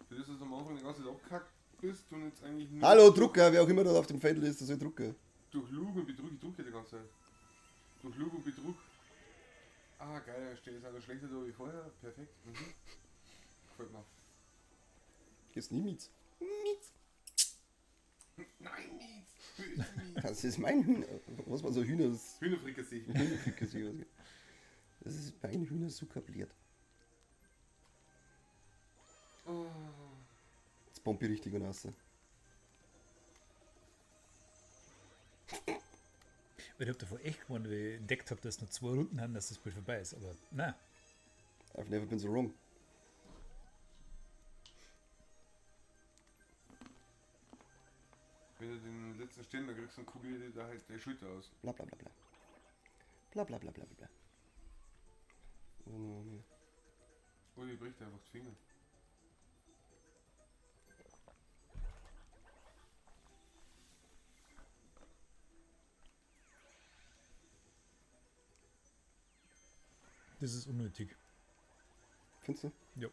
Für das, dass du am Anfang die ganze Zeit abgekackt bist und jetzt eigentlich nur. Hallo Drucker, wer auch immer da auf dem Feld ist, der soll drucken. Durch Lug und Betrug, ich drucke die ganze Zeit. Durch Lug und Betrug. Ah, geil, da steht jetzt auch noch schlechter da wie vorher. Perfekt. Mhm. Gefällt mir. Gehst nie mit. Mit. Nein, mit. Böse mit. Das ist mein Hühner. Was war so Hühner? Das Hühnerfrikassee. Hühnerfrikassee. Was geht. Das ist mein Hühnerzuckerbliert. Oh. Jetzt pompe ich richtig und raus. Weil ich hab davor echt gewonnen, weil ich entdeckt hab, dass noch 2 Runden haben, dass das Spiel vorbei ist. Aber nein. I've never been so wrong. Wenn du den letzten Ständer kriegst, dann kugel ich dir da halt deine Schulter aus. Bla bla bla bla. Bla bla bla bla bla. Oh, die bricht einfach die Finger. Das ist unnötig. Findest du? Ja.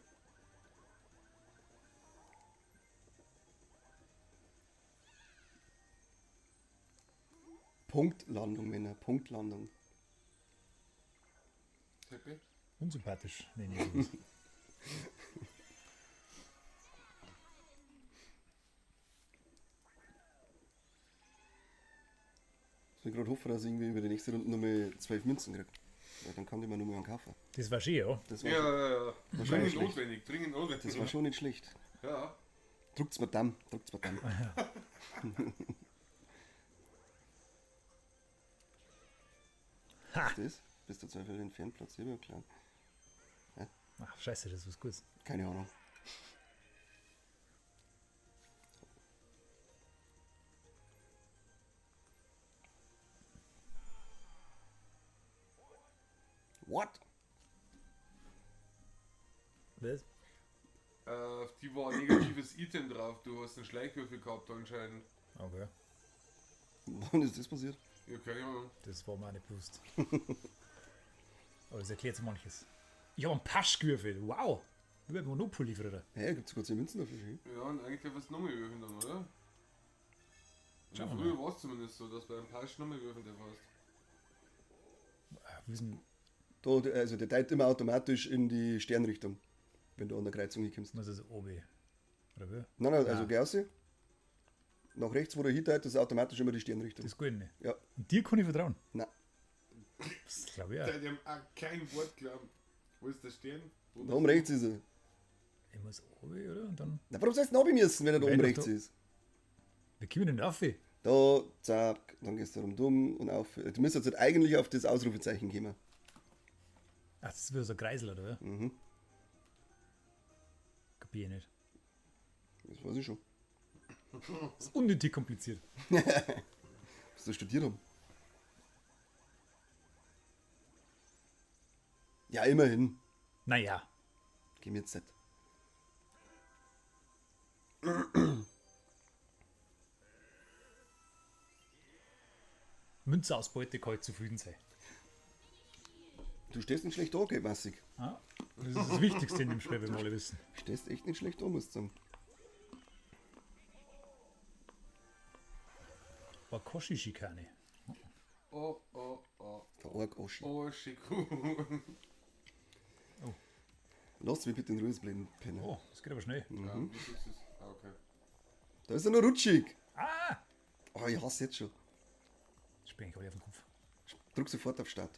Punktlandung, Männer. Punktlandung. Teppich? Unsympathisch. Nee, nee, sowas. Ich gerade hoffen, dass ich irgendwie über die nächste Runde nochmal 12 Münzen krieg. Ja, dann kann ich mir nur mal einen kaufen. Das war schön, ja. Das war Ja, schon, ja, ja. war schon Dringend nicht schlecht. notwendig, dringend notwendig. Das war schon nicht schlecht. Ja. Druckt's mir Damm, druckt's mir Damm. Ha! Das? Bist du 2 Felder entfernt, platziert, ja klar. Hä? Ach, scheiße, das ist was Gutes. Keine Ahnung. What? Was? Auf die war ein negatives Item drauf. Du hast einen Schleichwürfel gehabt anscheinend. Okay. Wann ist das passiert? Ja, keine Ahnung. Das war mir auch nicht bewusst. Aber das erklärt so manches. Ich habe einen Pasch gewürfelt. Wow! Wie bei Monopoly früher. Hä, gibt's sogar 10 Münzen dafür? Ja, und eigentlich darf es nochmal würfeln dann, oder? Schauen wir früher mal. war es zumindest so, dass bei einem Pasch nochmal würfeln darf hast. Wir sind Da, also der teilt immer automatisch in die Sternrichtung. Wenn du an der Kreuzung hinkommst. Muss also oben. Oder wie? Nein, nein, also geh raus. Nach rechts, wo der hindeutet, ist automatisch immer die Sternrichtung. Das Goldene. Ja, Und dir kann ich vertrauen. nein. Das glaube ich auch. Der hat ihm auch kein Wort glauben. Wo ist der Stern? Wo Da oben rechts ist er. Ich muss oben, oder? Und dann. Na, warum sollst du denn runter müssen, wenn er da Weil oben doch rechts da- ist? Wie kommen wir denn auf? Da, zack, dann gehst du rundum und auf. Du müsstest jetzt eigentlich auf das Ausrufezeichen kommen. Ach, das ist wieder so ein Kreisel, oder? wie? Mhm. Kapier ich nicht. Das weiß ich schon. Das ist unnötig kompliziert. Was du studiert haben. Ja, immerhin. Naja. Geh mir jetzt nicht. Münzausbeute kann ich zufrieden sein. Du stehst nicht schlecht da, gell, Massig. Ah, das ist das Wichtigste in dem Spiel, wenn wir alle wissen. Stehst echt nicht schlecht da, musst du sagen. Wakoshi-Schikane. Oh, oh, oh. Der Org Oschi. Oh, Schiku. Lass mich bitte in Ruhe bleiben, Penner. Oh, das geht aber schnell. Ja, wie ist das? Ah, okay. Da ist er noch rutschig. Ah! Oh, ich hasse jetzt schon. Spring ich alle auf den Kopf. Drück sofort auf Start.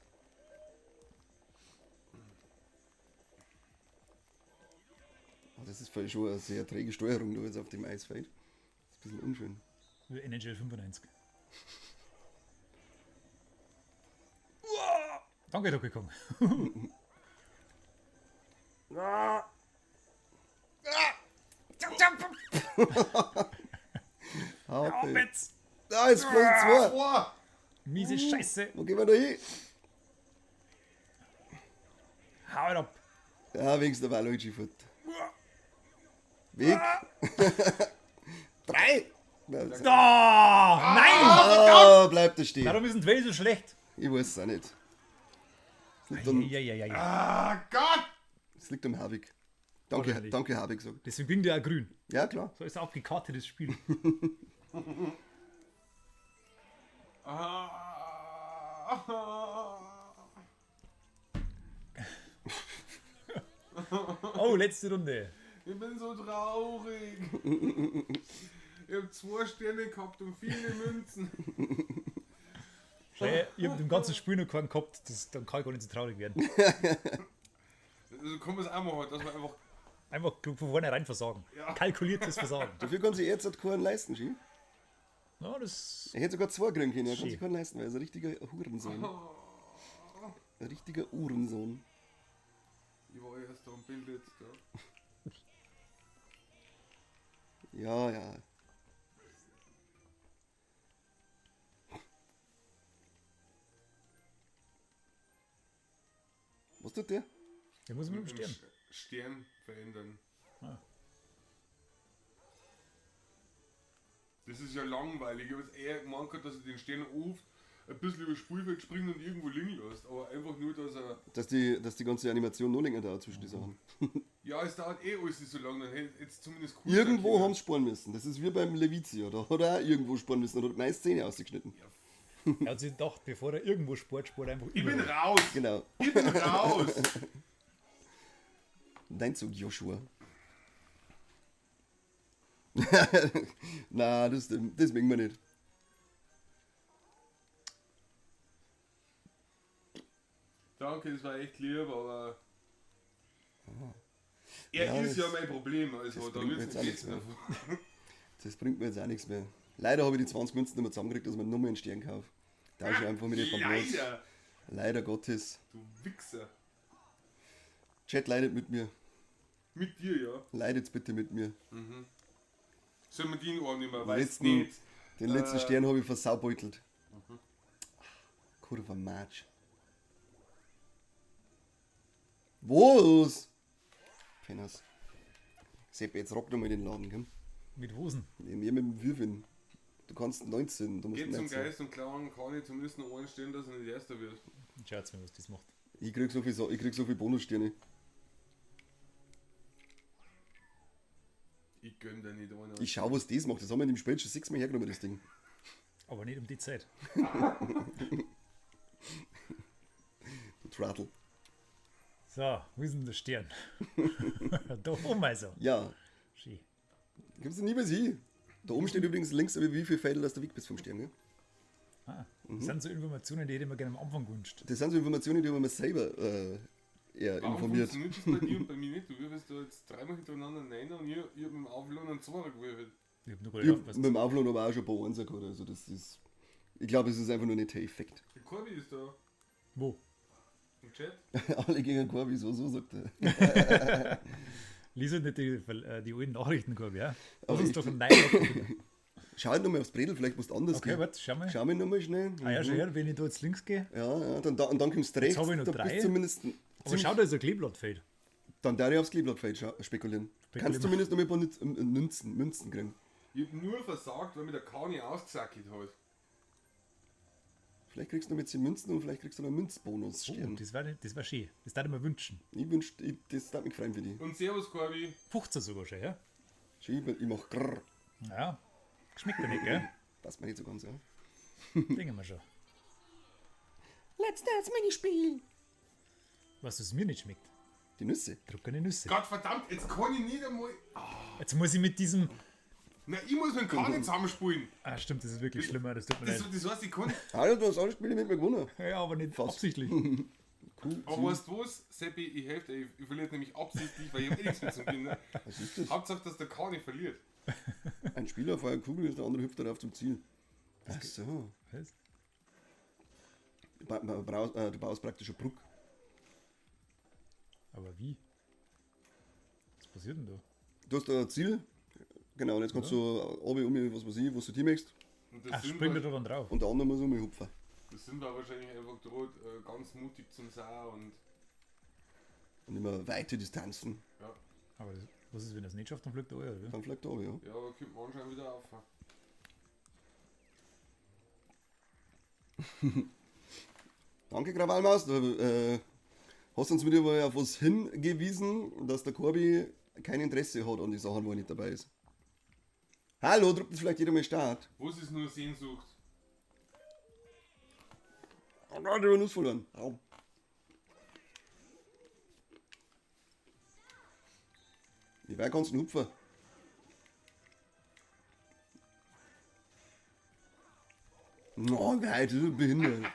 Oh, das ist voll schon eine sehr träge Steuerung, da jetzt auf dem Eisfeld. Das ist ein bisschen unschön. Wie NHL 95. Uah! Danke, Donkey Kong. Hau Jetzt! Da ist bloß zwei. Boah! Miese Scheiße! Wo gehen wir da hin? Hau ab! Ja, wenigstens der Waluigi fort. Weg. Drei. Na, das- Oh, nein! Ah, bleibt er stehen. Warum ist denn Dwayne so schlecht? Ich weiß es auch nicht. Es liegt am, Eieieiei. Ah, Gott! es liegt am Havik. Danke, Wahrscheinlich. danke Havik gesagt. Deswegen bin der auch grün. Ja, klar. So ist auch gekartetes Spiel. Ah. Oh, letzte Runde. Ich bin so traurig. Ich habe 2 Sterne gehabt und viele Münzen. Hey, ich hab dem ganzen Spiel noch keinen gehabt, das, dann kann ich gar nicht so traurig werden. Also kann man es auch machen, dass man einfach. Einfach von vornherein versagen. Ja. Kalkuliertes Versagen. Dafür kann sich jetzt keinen leisten, Ski. Na, das. Er hätte sogar zwei kriegen können, er kann Schön. sich keinen leisten, weil er ist ein richtiger Hurensohn. Ein richtiger Uhrensohn. Ich war erst da am Bild jetzt. Ja. Ja, ja. Was tut der? Der muss mit dem Mit dem Stern. Stern verändern. Ah. Das ist ja langweilig. Ich habe jetzt eher gemeint, gehabt, dass er den Stern oft ein bisschen über Spielfeld springt und irgendwo liegen lässt. Aber einfach nur, dass er. Dass die ganze Animation noch länger dauert zwischen die Sachen. Ja, es dauert eh alles nicht so lange, dann hätte jetzt zumindest cool Irgendwo sein haben sie sparen müssen. Das ist wie beim Levizia, da hat er auch irgendwo sparen müssen und hat meine Szene ausgeschnitten. Er hat sich gedacht, bevor er irgendwo Sport, Sport einfach Ich bin überall. raus! Genau. Ich bin raus! Dein Zug, Joshua. Na, das mögen wir nicht. Danke, das war echt lieb, aber. Er Ja, ist das- ja mein Problem, also das da bringt mir wird's jetzt auch nicht nichts besser. Das bringt mir jetzt auch nichts mehr. Leider habe ich die 20 Münzen nicht mehr zusammengekriegt, dass man nur mehr einen Stern kauft. Tausche ich einfach mit den Platz. Leider! Leider Gottes. Du Wichser! Chat leidet mit mir. Mit dir, ja. Leidet bitte mit mir. Soll man den Ohr nicht mehr, weiß Letzten, nicht. den letzten Stern habe ich versaubeutelt. Kurva Matsch. Was? Penners. Sepp, jetzt rock noch mal den Laden, komm. Mit Hosen. Nee, mit dem Würfeln. Du kannst 19, du musst Geht zum 19. Geist und klauen kann ich zumindest noch einen stellen, dass er nicht Erster wird. Schaut's mir, was das macht. Ich krieg so viel, ich krieg so viel Bonussterne. Ich gönn dir nicht einen. Ich schau, was das macht. Das haben wir in dem Spiel schon sechsmal hergenommen, das Ding. Aber nicht um die Zeit. Du Trottel. So, wo ist denn der Stern? Da oben also. Ja, Schön. gibt's denn nie mehr sie. Da oben steht übrigens links, wie viel Fädel dass du weg bist vom Stern. Gell? Ah, das sind so Informationen, die hätte ich mir gerne am Anfang gewünscht. Das sind so Informationen, die man selber eher Warum informiert. funktioniert das bei dir und bei mir nicht? Du würfelst da jetzt dreimal hintereinander Neiner und ich hab mit dem Aufladen einen Zweier gewürfelt. Ich hab nur gerade Ich hab aufgepasst. mit dem Aufladen aber auch schon ein paar Einser gehabt. Also das ist, ich glaube, es ist einfach nur nicht der Effekt. Der Corby ist da. Wo? Im Chat. Alle gegen Corby, so, so sagt er. Lies halt nicht die alten Nachrichten, Corby, ja? Aber Lass uns ich- doch ein Nein. Schau halt nochmal aufs Bredel, vielleicht musst du anders Okay, gehen. warte, schau mal. Schau mal nochmal schnell. Ah ja, schau her, wenn ich da jetzt links gehe. Ja, ja, dann, und dann kommst du rechts. hab ich noch da drei. bist du zumindest. Aber schau, da ist ein Kleeblattfeld. Dann darf ich aufs Kleeblattfeld spekulieren. Kannst zumindest noch mal ein paar Münzen kriegen. Ich hab nur versagt, weil mir der Kani ausgesackt hat. Vielleicht kriegst du noch mit 10 Münzen und vielleicht kriegst du noch einen Münzbonus. Oh, Stern. das war schön. Das darf ich mir wünschen. Ich wünsch, ich, das darf mich freuen für dich. Und Servus, Corby. 15 sogar schon, ja? Schön, ich mach grrr. Ja. Schmeckt ja nicht, gell? Passt mir nicht so ganz, ja. Denken wir schon. Let's Dance Minispiel. Was es mir nicht schmeckt. Die Nüsse. Trockene Nüsse. Gott verdammt, jetzt kann ich nicht einmal. Jetzt muss ich mit diesem. Na, ich muss mit dem Kani zusammenspielen. Ah, stimmt, das ist wirklich schlimmer. Das tut mir Das, leid. das heißt, ich kann. Hallo, du hast alle Spiele mit mir gewonnen. Ja, aber nicht Fast. absichtlich. Cool. Aber weißt du was, Seppi, ich helfe dir. Ich verliere nämlich absichtlich, weil ich hab eh nichts mehr zum Gewinnen. Was ist das? Hauptsache, dass der Kani verliert. Ein Spieler feuert Kugel und der andere hüpft darauf zum Ziel. Ach so. Was? Du baust praktisch eine Brücke. Aber wie? Was passiert denn da? Du hast da ein Ziel. Genau, und jetzt kannst du oben, um, was weiß ich, was du dir möchtest. Und das Ach, sind springt er wir, da dann drauf? Und der andere muss um mich hupfen. das sind wir wahrscheinlich einfach droht, ganz mutig zum Saar und. Und immer weite Distanzen. Ja, Aber das, was ist, wenn er es nicht schafft, dann fliegt er oder? Dann fliegt er runter, ja. ja, aber kommt man anscheinend wieder auf. Danke, Krawallmaus. Du hast uns wieder mal auf was hingewiesen, dass der Corby kein Interesse hat an die Sachen, wo er nicht dabei ist. Hallo, drückt jetzt vielleicht jeder mal Start. Was ist nur Sehnsucht? Oh Gott, ich hab Nuss verloren. Au. Wie weit kannst du denn hupfen? Oh, geil, das ist behindert.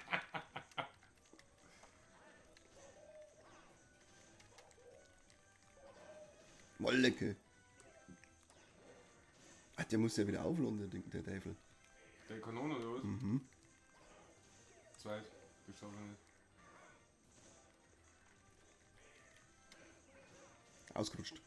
Mollecke. Ach, der muss ja wieder aufladen, der Teufel. Der Kanone oder was? Mhm. Zweit. Das schaffe ich nicht. Ausgerutscht.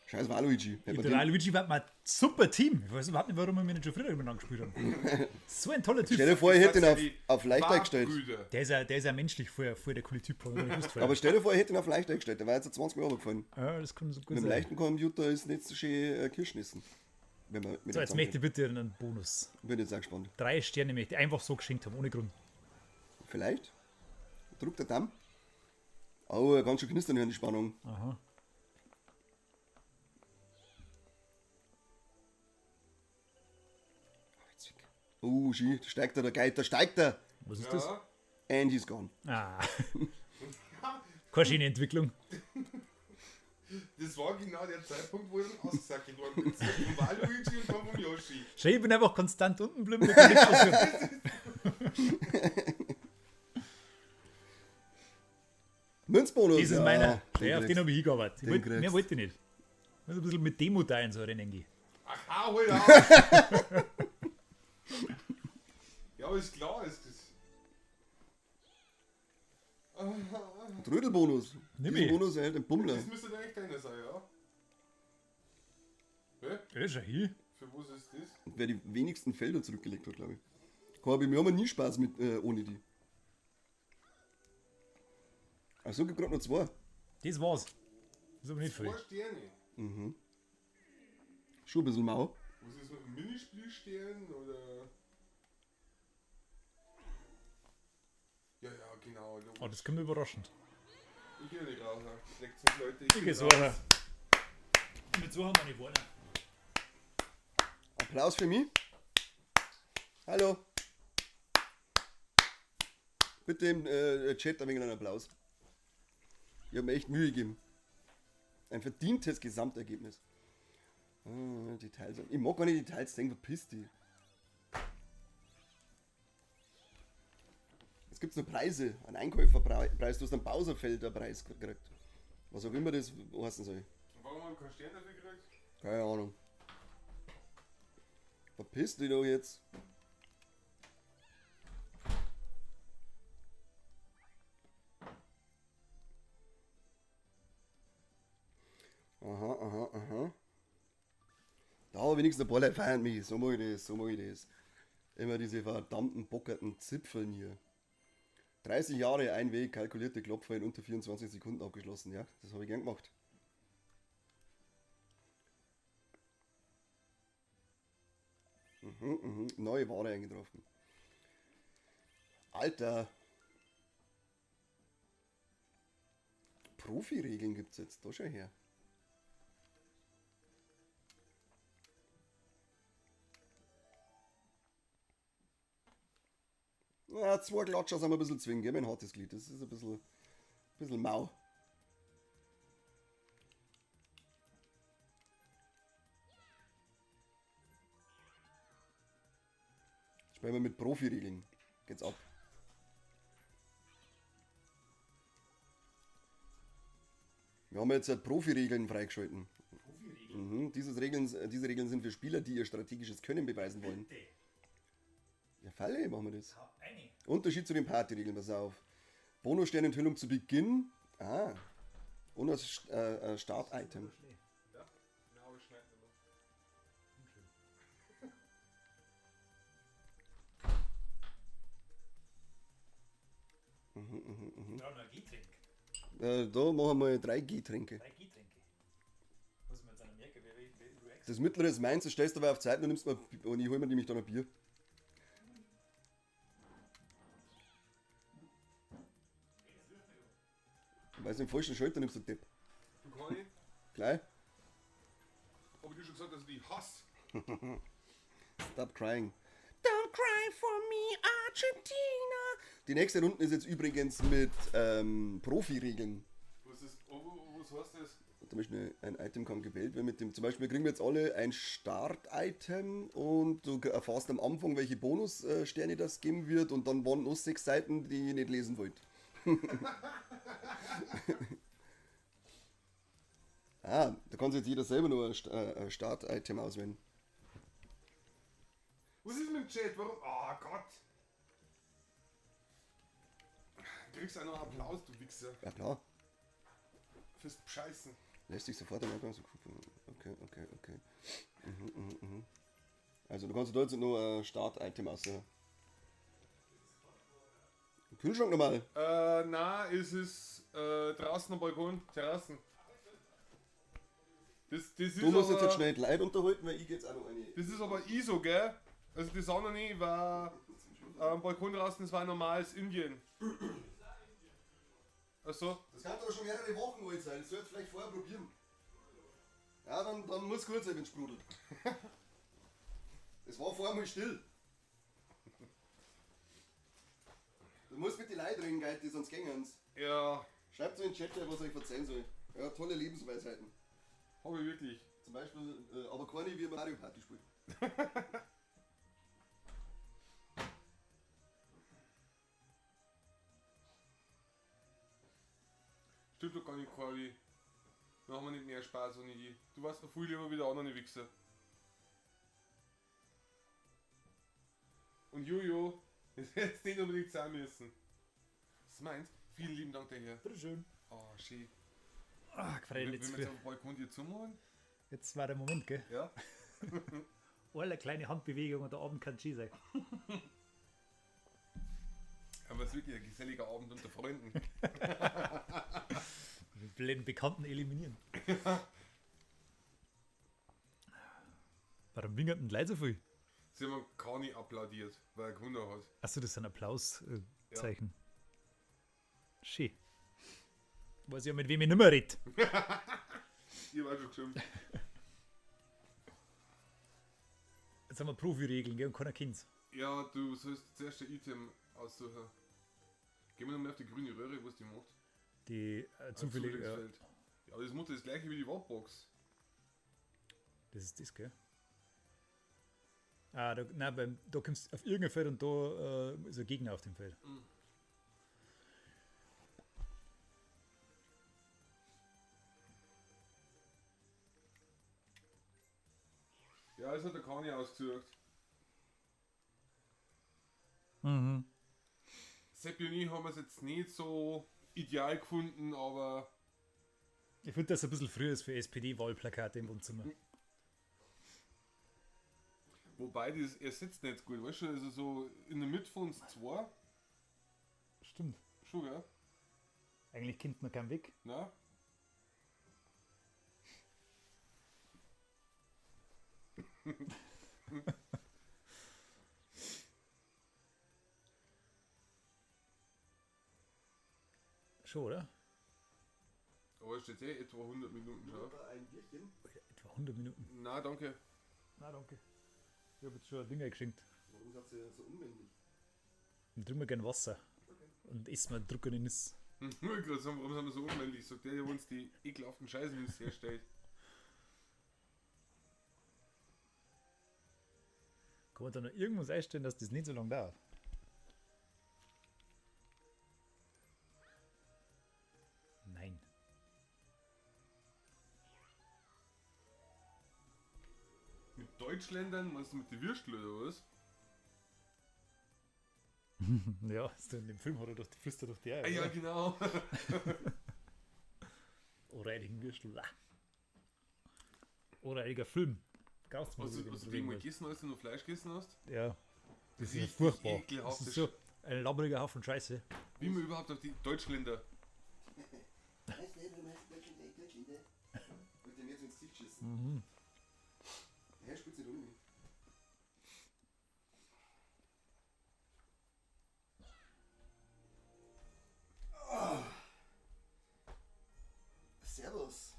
Scheiß Waluigi. Hätte man den- Waluigi war mal super Team. Ich weiß überhaupt nicht, warum wir mir nicht schon früher miteinander gespielt haben. So ein toller Typ. Stell dir vor, ich hätte ihn Das auf, sind die auf leicht eingestellt. Brüder. Der ist ja menschlich voll der coole Typ. hab ich gar nicht gewusst vorher. Aber stell dir vor, ich hätte ihn auf leicht eingestellt. Der war jetzt 20 Mal runtergefallen. Ja, das kann so gut Mit dem sein. leichten Computer ist nicht so schön Kirschnissen. Wenn man mit So, jetzt möchte ich bitte einen Bonus. Bin jetzt auch gespannt. 3 Sterne möchte ich einfach so geschenkt haben, ohne Grund. Vielleicht? Druckt der Damm? Oh, ganz schön knistern hören die Spannung. Aha. Oh, schön, da steigt er, der Geid, da steigt er. Was ist das? Ja. And he's gone. Ah. Keine schöne Entwicklung. Das war genau der Zeitpunkt, wo ich dann ausgesackt worden bin. Vom Waluigi und dann vom Yoshi. Schau, ich bin einfach konstant unten geblieben. mir kann nichts passieren. Münzbonus. Das ist ja, meiner. Den Ja, auf den kriegst. habe ich hingearbeitet. Den kriegst. Mehr wollte ich nicht. Ich muss ein bisschen mit Demut da in so ein Rennen gehen. Ach, hau halt auf! Ja, aber ist klar, ist das. Trödelbonus. Nimm Diesen ich. Bonus erhält ein Bummler. Das müsste doch echt einer sein, ja? Hä? Ja, schau hier. Für was ist das? Wer die wenigsten Felder zurückgelegt hat, glaube ich. Corby, wir haben nie Spaß mit, ohne die. Achso, gibt gerade noch zwei. Das war's. Das ist aber nicht viel. Zwei Sterne. Schon ein bisschen mau. Was ist mit dem Minispielstern oder? Ja, ja, genau. logisch. Oh, das kommt überraschend. Ich gehe nicht raus. Leckt's mich, Leute. Ich Ich bin geh so raus. einer. Mit so haben wir nicht gewonnen. Applaus für mich. Hallo. Bitte im Chat ein wenig einen Applaus. Ich habe mir echt Mühe gegeben. Ein verdientes Gesamtergebnis. Ah, Details. Ich mag gar nicht Details sehen, verpiss die. Es gibt noch Preise, einen Einkäuferpreis, du hast einen Bowserfelder-Preis gekriegt. Was auch immer das heißen soll. Und warum haben wir keinen Stern dafür gekriegt? Keine Ahnung. Verpiss dich doch jetzt. Aha, aha, aha. Da wenigstens ein paar Leute feiern mich. So mag ich das, so mag ich das. Immer diese verdammten bockerten Zipfeln hier. 30 Jahre ein Weg, kalkulierte Klopfer in unter 24 Sekunden abgeschlossen. Ja, das habe ich gern gemacht. Mhm, neue Ware eingetroffen. Alter. Profi-Regeln gibt es jetzt. Da schon her. Ja, zwei Klatscher sind wir ein bisschen zwingen, gell? Mein hartes Glied. Das ist ein bisschen, mau. Spielen wir mit Profi-Regeln. Geht's ab. Wir haben jetzt halt Profi-Regeln freigeschalten. Profi-Regeln? Mhm, diese Regeln sind für Spieler, die ihr strategisches Können beweisen wollen. Bitte. Ja, Falle, machen wir das. Hau rein. Unterschied zu den Partyregeln, pass auf. Bonussternenthüllung zu Beginn. Ah. Und das Start-Item. Ja, genau, wir schneiden immer. Ich brauche noch ein Getränk. Da machen wir 3 Getränke. 3 Getränke. Muss ich mir jetzt auch noch merken, wer Das mittlere ist meins, das stellst du aber auf Zeit und nimmst mal und ich hol mir nämlich dann ein Bier. Weil du den falschen Schalter nimmst, du Depp. Du Conny? Gleich. Hab ich dir schon gesagt, dass ich dich hasse? Stop crying. Don't cry for me, Argentina. Die nächste Runde ist jetzt übrigens mit Profi-Regeln. Was ist, was heißt das? Zum Beispiel ein Item kann gewählt werden mit dem, zum Beispiel kriegen wir jetzt alle ein Start-Item und du erfährst am Anfang, welche Bonussterne das geben wird und dann waren noch 6 Seiten, die ich nicht lesen wollte. Ah, da kann sich jetzt jeder selber nur ein Start-Item auswählen. Was ist mit dem Chat? Warum? Oh Gott! Du kriegst auch noch Applaus, du Wichser. Ja klar. Fürs Bescheißen. Lässt sich sofort am Anfang so gucken. Okay. Also du kannst da jetzt nur ein Start-Item aussuchen. Kühlschrank nochmal? Nein, es ist draußen am Balkon, Terrassen. Das ist Du musst aber, jetzt schnell die Leute unterhalten, weil ich geh jetzt auch noch eine. Das ist aber ISO, gell? Also das andere nicht war am Balkon draußen, das war normales Indien. Achso. Das kann doch schon mehrere Wochen alt sein, das sollst du vielleicht vorher probieren. Ja, dann muss gut sein, wenn es sprudelt. Es war vorher mal still. Du musst mit den Leuten reden, Geil, die sonst gängen's. Ja. Schreibt so in den Chat, was ich euch verzeihen soll. Ja, tolle Lebensweisheiten. Hab ich wirklich. Zum Beispiel, aber keine, wie Mario Party spielt. Stimmt doch gar nicht, Corby. Da haben wir nicht mehr Spaß ohne die. Du warst mir viel lieber wieder anderen Wichser. Und Jojo, das hättest du nicht unbedingt sein müssen. Was meinst? Vielen lieben Dank, der Herr. Bitteschön. Oh, schön. Ah, gefreut Wenn jetzt wir jetzt auf dem Balkon dir zumachen? Jetzt war der Moment, gell? Ja. Alle kleine Handbewegung und der Abend kann schön sein. Aber es ist wirklich ein geselliger Abend unter Freunden. Wir blöden Bekannten eliminieren. Warum winken denn die Leute so viel? Sie haben Kani applaudiert, weil er gewonnen hat. Achso, das ist ein Applauszeichen. Ja. Schön. Weiß ja, mit wem ich nicht mehr rede. Ich hab auch schon geschimpft. Jetzt haben wir Profi-Regeln, gell, und keiner kennt's. Ja, du sollst zuerst ein Item aussuchen. Gehen wir nochmal auf die grüne Röhre, was die macht. Die zufällig. Ja, Zufälligsfeld. Ja, aber das Mutter ist das gleiche wie die Warpbox. das ist das, gell? Ah, da, nein, da kommst du auf irgendein Feld und da ist ein Gegner auf dem Feld. Ja, das hat der Kani ausgesucht. Mhm. Seppi und ich haben es jetzt nicht so ideal gefunden, aber Ich finde, das ein bisschen früh ist für SPD-Wahlplakate im Wohnzimmer. Wobei das ersetzt nicht gut, weißt du, also so in der Mitte von uns zwei, Stimmt. schon, gell? Eigentlich kennt man keinen Weg. Na? Schon, oder? Aber es steht eh etwa 100 Minuten schon. Ein Bierchen. Etwa 100 Minuten. Na, danke. Na, danke. Ich habe jetzt schon ein Ding eingeschenkt. Warum seid ihr so unmännlich? Und trinken wir gern Wasser. Und essen wir trockene Nüsse. Ich wollte gerade sagen, warum sind wir so unmännlich? Sagt der, der uns die ekelhaften Scheißnüsse herstellt. Kann man da noch irgendwas einstellen, dass das nicht so lange dauert? Nein. Mit Deutschländern, meinst du mit den Würstel oder was? Ja, ist in dem Film hat er doch die flüstert doch die Eier. Ah, ja, oder? genau. Oreiligen Würstel. Ah. Oreiliger Film. Graust mir Hast so, du, wenn hast du du den mal reden gegessen, als du noch Fleisch gegessen hast? Ja. Das ist ja Richtig furchtbar. ekelhaft. Das ist so ein labbriger Haufen Scheiße. Wie man überhaupt auf die Deutschländer. Weißt du, warum heißt Deutschländer Deutschländer? Wird dem jetzt ins Gesicht schießen. Mhm. Der spielt nicht ohne mich. Ah. Servus.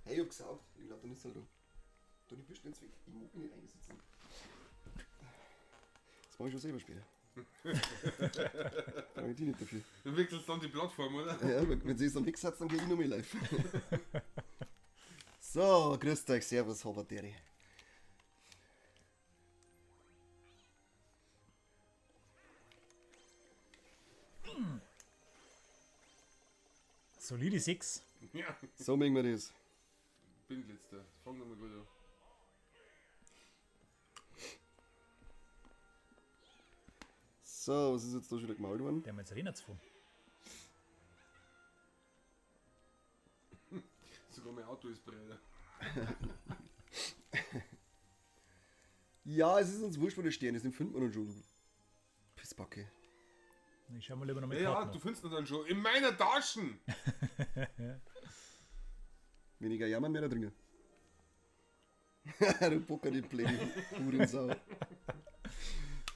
Hey, ich hab gesaugt. Ich glaub, da ist halt da. Da die Büschen ins Weg. Ich mag mich nicht einsitzen. Das mach ich schon selber später. Brauche ich die nicht dafür. Du wechselst dann die Plattform, oder? Ja, wenn sie es am Weg setzt, dann gehe ich noch mehr live. So, grüßt euch, servus, Haberdere. Solide 6. Ja. So mögen wir das. Bin letzter. Fang nochmal gut an. So, was ist jetzt da schon wieder gemalt worden? Der haben jetzt Arena zu fahren. Sogar mein Auto ist breiter. Ja, es ist uns wurscht, wo der Stern ist. Den finden wir dann schon. Du Pissbacke. Ich schau mal lieber noch mit Ja, ja, Karten du an. findest ihn dann schon. In meiner Taschen! Weniger jammern, mehr da drinnen. Du Bocker, die blöde Hurensau.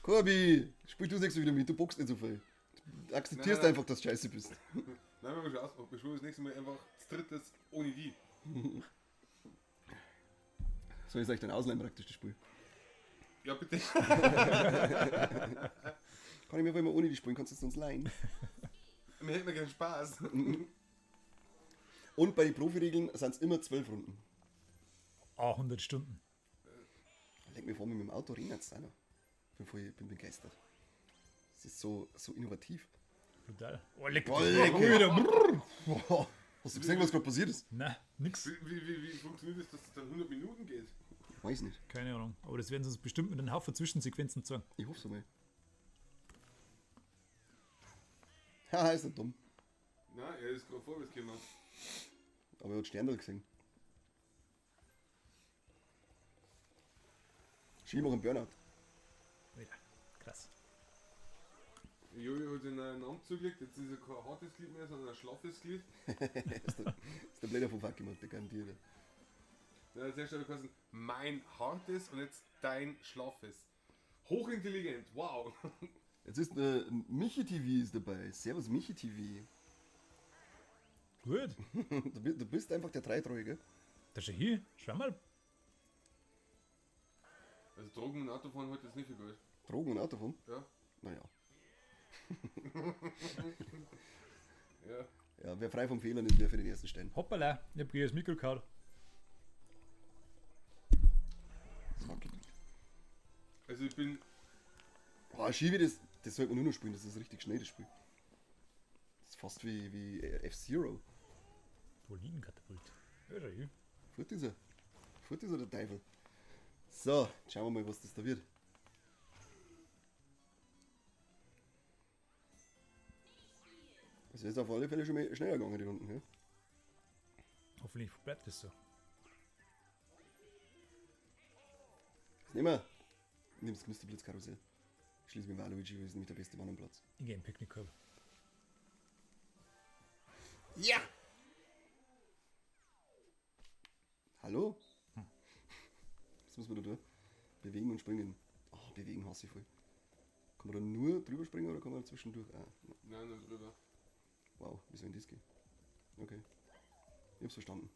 Corby, spiel du nächstes Mal wieder mit, du boxst nicht so viel. Du akzeptierst Nein, nein. einfach, dass du scheiße bist. Nein, wir haben schon ausgemacht. Wir spielen das nächste Mal einfach das drittes ohne die. Soll ich euch dann ausleihen praktisch, das Spiel? Ja, bitte. Kann ich mir wohl mal ohne die spielen, kannst du es uns leihen? Wir hätten ja keinen Spaß. Und bei den Profiregeln sind es immer 12 Runden. Ah, 100 Stunden. Leck mir vor, mit dem Auto rennen jetzt auch noch. Bin voll, bin begeistert. Das ist so, so innovativ. Brutal. Oh, leck. Boah, leck. Boah, hast du gesehen, was gerade passiert ist? Na, nix. Wie funktioniert das, dass es dann 100 Minuten geht? Ich weiß nicht. Keine Ahnung. Aber das werden sie uns bestimmt mit einem Haufen Zwischensequenzen zeigen. Ich hoffe es mal. Haha, ist nicht dumm. Nein, er ist gerade vorwärts gekommen. Aber er hat Sterndal gesehen. Schieb auch einen Burnout. Alter, krass. Jojo hat sich einen Namen zugelegt, jetzt ist er kein hartes Glied mehr, sondern ein schlaffes Glied. ist der Blätter vom Fuck gemacht, der garantiert. Ja, zuerst hat er geheißen, mein hartes und jetzt dein schlaffes. Hochintelligent, wow. Jetzt ist Michi TV ist dabei. Servus Michi TV. Gut. Du bist einfach der Dreitreue, gell? Da schau hier. Schau mal. Also Drogen und Autofahren heute ist nicht viel gut. Drogen und Autofahren? Ja. Naja. Ja. Ja, wer frei vom Fehlern ist, wer für den ersten Stein. Hoppala, ich hab das Mikro gehauen. Das wackelt. Also ich bin. Boah, Schiebe, das sollte man nur noch spielen, das ist richtig schnell, das Spiel. Das ist fast wie F-Zero. Boliden-Katapult. Ja, schau ich. Fort ist er. Fort ist er, der Teufel. So, schauen wir mal, was das da wird. Es ist auf alle Fälle schon mal schneller gegangen, die Runden. Ja? Hoffentlich bleibt das so. Das nehmen wir. Nimm das Mr. Blitzkarussell. Schließ mit Waluigi, weil ist nämlich der beste Mann am Platz. Ich geh in den Picknickkorb. Ja! Hallo? Was muss man da tun? Bewegen und springen. Oh, bewegen hasse ich voll. Kann man da nur drüber springen oder kann man da zwischendurch? Ah, Nein, nur drüber. wow, wie soll denn das gehen? Okay. Ich hab's verstanden.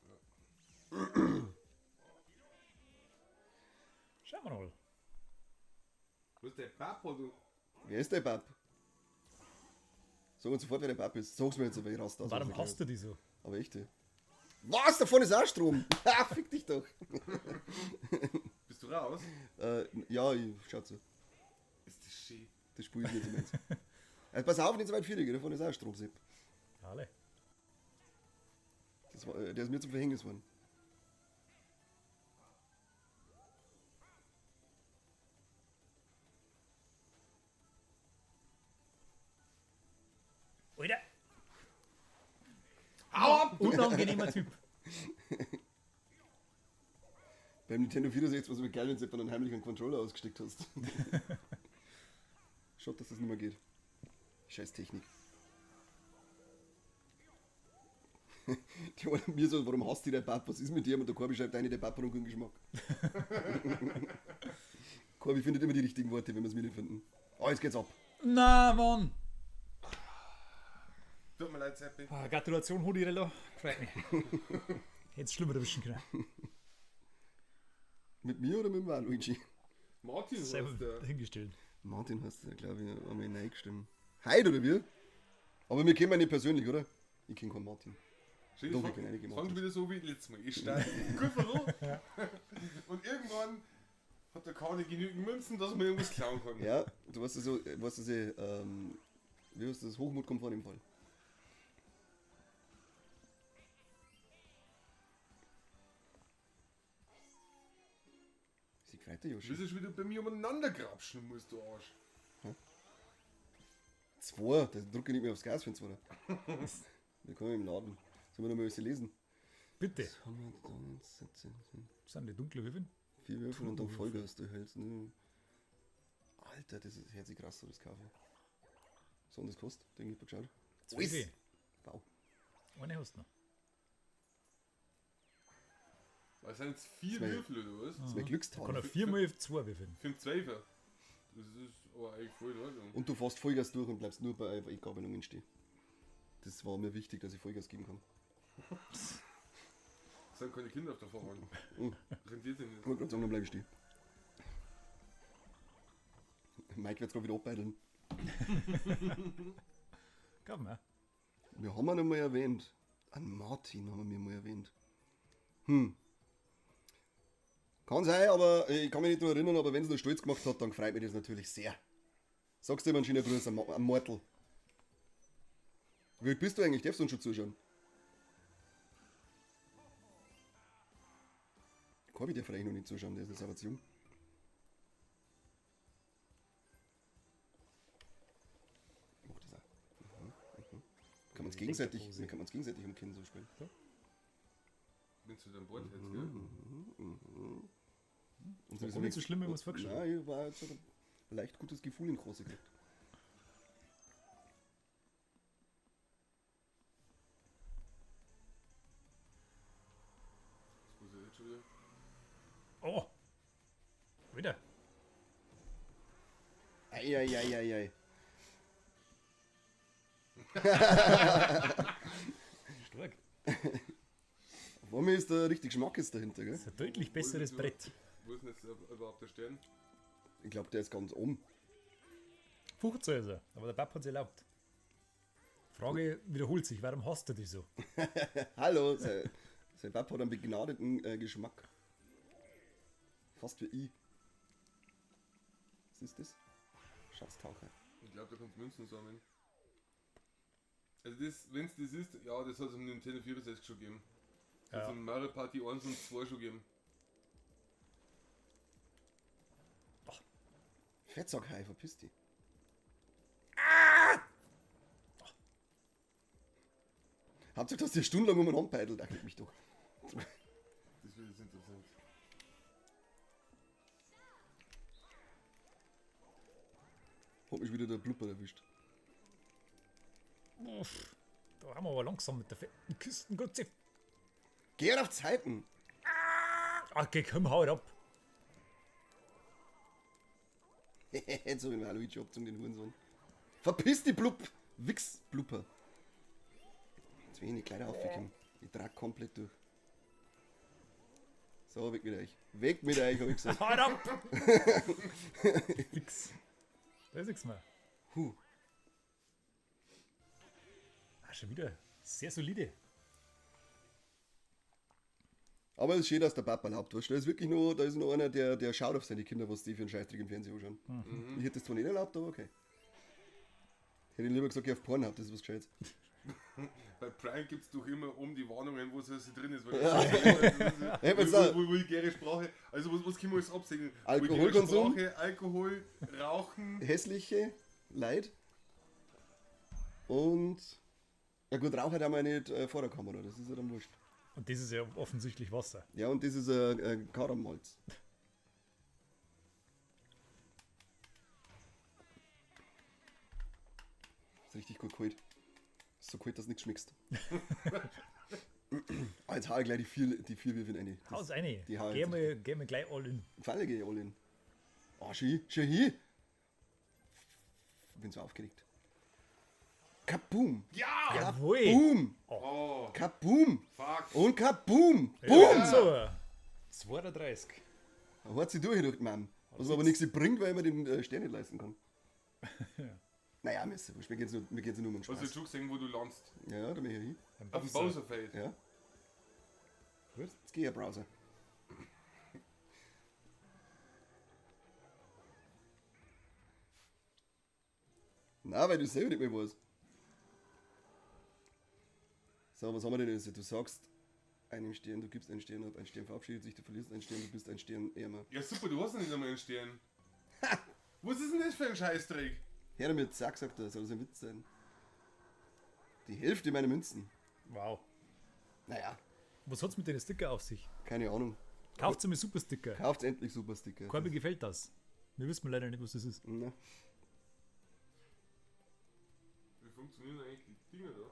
Schauen wir mal. Wo ist der Papa, du? Wer ist der Bab? Sag uns sofort, wer der Bab ist. Sag's mir jetzt, aber ich raste aus. Warum hasst du die so? Aber echt, ey. Was? Davon ist auch Strom! Ha, fick dich doch! Bist du raus? Ja, ich schau zu. Ist das schön. Das Spiel ist nicht so meins. Also pass auf, nicht so weit vierig, davon ist auch Strom, Sepp. Alle. Das war, der ist mir zum Verhängnis geworden. Alter! Hau ab! Unangenehmer Typ. Beim Nintendo 64 war es immer geil, wenn du dann heimlich einen Controller ausgesteckt hast. Schaut, dass das nicht mehr geht. Scheiß Technik. Die wollen mir so, warum hasst die der Pap? Was ist mit dir? Und der Corby schreibt eine, der Pap hat einen guten Geschmack. Corby findet immer die richtigen Worte, wenn wir es mir nicht finden. Oh, jetzt geht's ab. Na, Mann! Tut mir leid, Seppi. Ah, Gratulation, Hodirello. Freut mich. Hätt's schlimmer erwischen können. Mit mir oder mit dem Waluigi? Martin heißt Selber der. dahingestellt. Martin heißt der, glaube ich, haben wir reingestimmt. Heute oder wir? Aber wir kennen ihn nicht persönlich, oder? Ich kenne keinen Martin. Schön, Doch, es wir kennen einige fängt Martins. wieder so wie letztes Mal. Ich steige gut voran. Und irgendwann hat der Kani genügend Münzen, dass man irgendwas klauen kann. Ja, du weißt es so, weißt du, wie heißt das? Hochmut kommt vor dem Fall. Sie gefreut, der Du Joshi. bist ja schon wieder bei mir umeinander grapschen musst, du Arsch. Zwei, da drücke ich nicht mehr aufs Gas für den Zweiter. Wir kommen im Laden. Sollen wir noch mal was lesen? Bitte. Was haben wir da jetzt? 17, Das sind die dunklen Würfel. 4 Würfel und dann Vollgas, du hältst. Ne? Alter, das ist herzlich krass, so das Kaffee. So, und das kostet? Denke ich, hab geschaut. 12. Wow. Eine hast du noch. Das sind jetzt 4 Zwei. Würfel, oder was? Das ist mein Glückstag. Kann er 4 mal 2 würfeln. Für den Zwölfer. Das ist aber eigentlich voll in Ordnung. Und du fährst Vollgas durch und bleibst nur bei Gabelungen stehen. Das war mir wichtig, dass ich Vollgas geben kann. Es sind keine Kinder auf der Fahrbahn. Rentiert sich nicht. Ich wollte gerade sagen, dann bleib ich stehen. Mike wird's gerade wieder abbeideln. Gab mir. Wir haben ihn einmal erwähnt. An Martin haben wir mal erwähnt. Kann sein, aber ich kann mich nicht daran erinnern, aber wenn es nur stolz gemacht hat, dann freut mich das natürlich sehr. Sagst du immer einen schönen Gruß am Mortel. Wie alt bist du eigentlich? Darfst du uns schon zuschauen? Corby darf eigentlich noch nicht zuschauen, der ist jetzt aber zu jung. Mach das auch. Kann man's gegenseitig, Pose. kann man's gegenseitig am Kinn so spielen. Wenn du dein Board hättest, gell? Und War gar nicht so schlimm, wie wir's vorgestellt Nein, ich war jetzt so ein leicht gutes Gefühl in Große gekriegt. Das muss ich jetzt schon wieder. Oh! Wieder. Eieieiei. Stark. Auf einmal ist da richtig Schmackes dahinter, gell? Das ist ein deutlich besseres Brett. Wo ist denn jetzt überhaupt der Stern? Ich glaube, der ist ganz oben. 15 ist er, aber der Papa hat es erlaubt. Frage wiederholt sich. Warum hasst er dich so? Hallo, sein Papa hat einen begnadeten Geschmack. Fast wie ich. Was ist das? Schatztaucher. Ich glaube, da kannst du Münzen sammeln. Also das, wenn es das ist, ja, das hat es im Nintendo 64 schon gegeben. Das hat Ja. es in Mario Party 1 und 2 schon gegeben. Fettsack-Hai, verpiss dich. Ah! Hauptsache, dass die stundenlang umeinander peitelt. Ach, leck mich doch. Das wird jetzt interessant. Hat mich wieder der Blubber erwischt. Uff, da haben wir aber langsam mit der fetten Küstengrütze. Geh auf Zeiten! Okay, komm, hau ab. Jetzt hab ich mir Luigi abgezogen, den Hurensohn. Verpiss die Blub! Wichs Blubber. Jetzt bin ich in die Kleider aufgekommen. Ich trag komplett durch. So, weg mit euch. Weg mit euch, hab ich gesagt. Hau ab! Fix. Da ist nichts mehr. Huh. Ah, schon wieder. Sehr solide. Aber es ist schön, dass der Papa erlaubt, weißt du? Da ist wirklich nur, da ist noch einer, der schaut auf seine Kinder, was die für einen Scheißdreck im Fernsehen anschauen. Ich hätte das zwar nicht erlaubt, aber okay. Ich hätte lieber gesagt, geh auf Pornhub, das ist was Gescheites. Bei Prime gibt es doch immer um die Warnungen, wo es alles drin ist. Weil das Ja, ist wenn's da- vulgäre Sprache. Also was können wir alles absegnen? Alkoholkonsum? Vulgäre Sprache, Alkohol, Rauchen. Hässliche Leid. Und. Ja gut, Raucher haben wir ja nicht vor der Kamera, das ist ja dann wurscht. Und das ist ja offensichtlich Wasser. Ja, und das ist Karamalz. Ist richtig gut kalt. Ist so kalt, dass nichts schmeckst. Ah, jetzt hau ich gleich die vier Würfel rein. Das Haus eine. Die hau ich Gehen jetzt wir gleich all in. Falle gehe ich all in. Ah, schön, schön hier. Bin so aufgeregt. Kaboom! Ja! Jawohl! Boom! Oh, Kaboom! fuck. Und kaboom! Ja, Boom! So. 32. Da hat sie durch, durch Mann. Was mir aber nichts bringt, weil ich mir den Stern nicht leisten kann. Naja, mir ist ja wurscht. Mir geht's nur, mir geht's nur um den Hast du Spaß. jetzt schon gesehen, wo du landest? Ja, da bin ich ja hin. Auf dem Bowserfeld. Ja. Gut. Jetzt geh ich ja Browser. Na, weil du selber nicht mehr weißt. So, was haben wir denn jetzt? Du sagst einem Stern, du gibst einen Stern ab, ein Stern verabschiedet sich, du verlierst einen Stern, du bist ein Stern ärmer. Ja super, du hast noch nicht einmal einen Stern. Was ist denn das für ein Scheißdreck? Her damit, zack, sagt er, soll das ein Witz sein? Die Hälfte meiner Münzen. Wow. Naja, Was hat's mit den Sticker auf sich? keine Ahnung. Kauft mir Super Sticker. Kauft endlich Super Sticker. Corby gefällt das. Wir wissen leider nicht, was das ist. Na, Wie funktionieren eigentlich die Dinger da?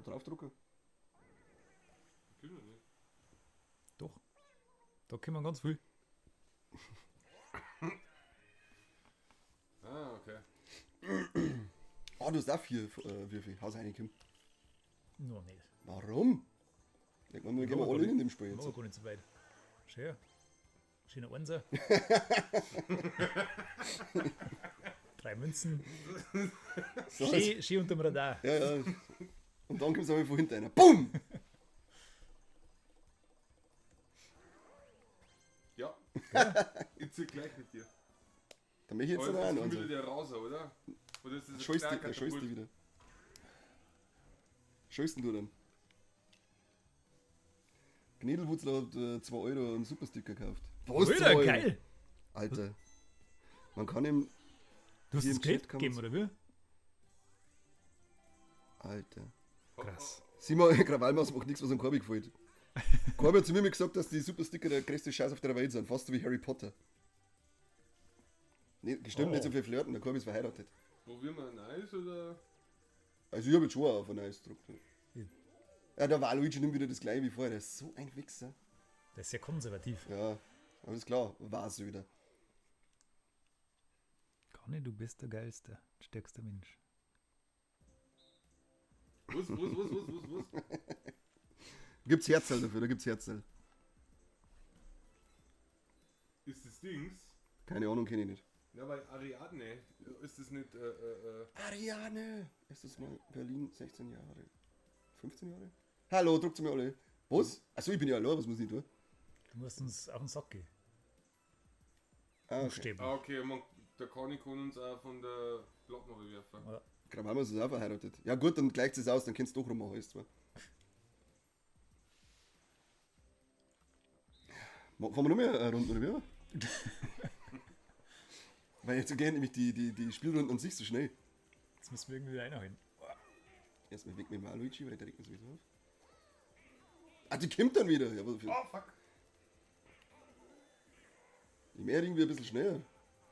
draufdrucken. Können wir nicht. Doch. Da können wir ganz viel. Ah, okay. Ah, du hast auch 4 Würfel. Haus rein, Kim. Noch nicht. Warum? Ich meine, wir gehen wir alle in dem Spiel Jetzt. jetzt. gar nicht so weit. Schön. Schöner Einser. 3 Münzen. So, jetzt- Schön, schön unterm Radar. ja, ja. Und dann kommt es aber von hinten einer. BUM! Ja. Ich zieh gleich mit dir. Da möchte ich jetzt Aber noch jetzt einen. kommt wieder Also. der raus, oder? Oder ist das ein Scheußt kleiner die, der scheußt die Katapult? wieder. Scheußt denn du dann? Gnedelwurzler hat 2 Euro einen Supersticker gekauft. Was? Alter, 2 Euro? geil. Alter. Man kann ihm. Du hast Hier das im Geld Chat kann gegeben, man's- oder wie? Alter. Krass. Simon Krawallmaus macht nichts, was am Corby gefällt. Corby hat zu mir immer gesagt, dass die Supersticker der größte Scheiß auf der Welt sind, fast so wie Harry Potter. Nee, bestimmt Oh. nicht so viel flirten, der Corby ist verheiratet. Probieren wir ein Eis oder? Also ich habe jetzt schon auf ein Eis gedruckt. Ja. Ja, der Waluigi nimmt wieder das gleiche wie vorher, der ist so ein Wichser. Der ist sehr konservativ. Ja, aber ist klar, war's wieder. Conny, du bist der geilste, stärkste Mensch. Was? Gibt's Herzl dafür, da gibt's Herzl. Ist das Dings? Keine Ahnung, kenne ich nicht. Ja, weil Ariadne, ist das nicht. Ariane! Ist das mal Berlin, 16 Jahre? 15 Jahre? Hallo, druckt mir alle. Was? Achso, ich bin ja allein, was muss ich tun? Du musst uns auf den Sack gehen. Ah, okay. Buchstäblich. Ah, okay, man, der Conny kann uns auch von der Platten werfen. Ja. Krawallmaus ist auch verheiratet. Ja gut, dann gleicht es aus, dann kannst du doch rummachen, ist zwar. Fahren wir noch mehr Runden, oder wie? Weil jetzt gehen nämlich die Spielrunden an sich so schnell. Jetzt müssen wir irgendwie wieder reinholen. Erstmal weg mit dem Waluigi, weil der regt mir sowieso auf. Ah, die kommt dann wieder. Ja, aber für, Oh, fuck. ich mehr irgendwie ein bisschen schneller.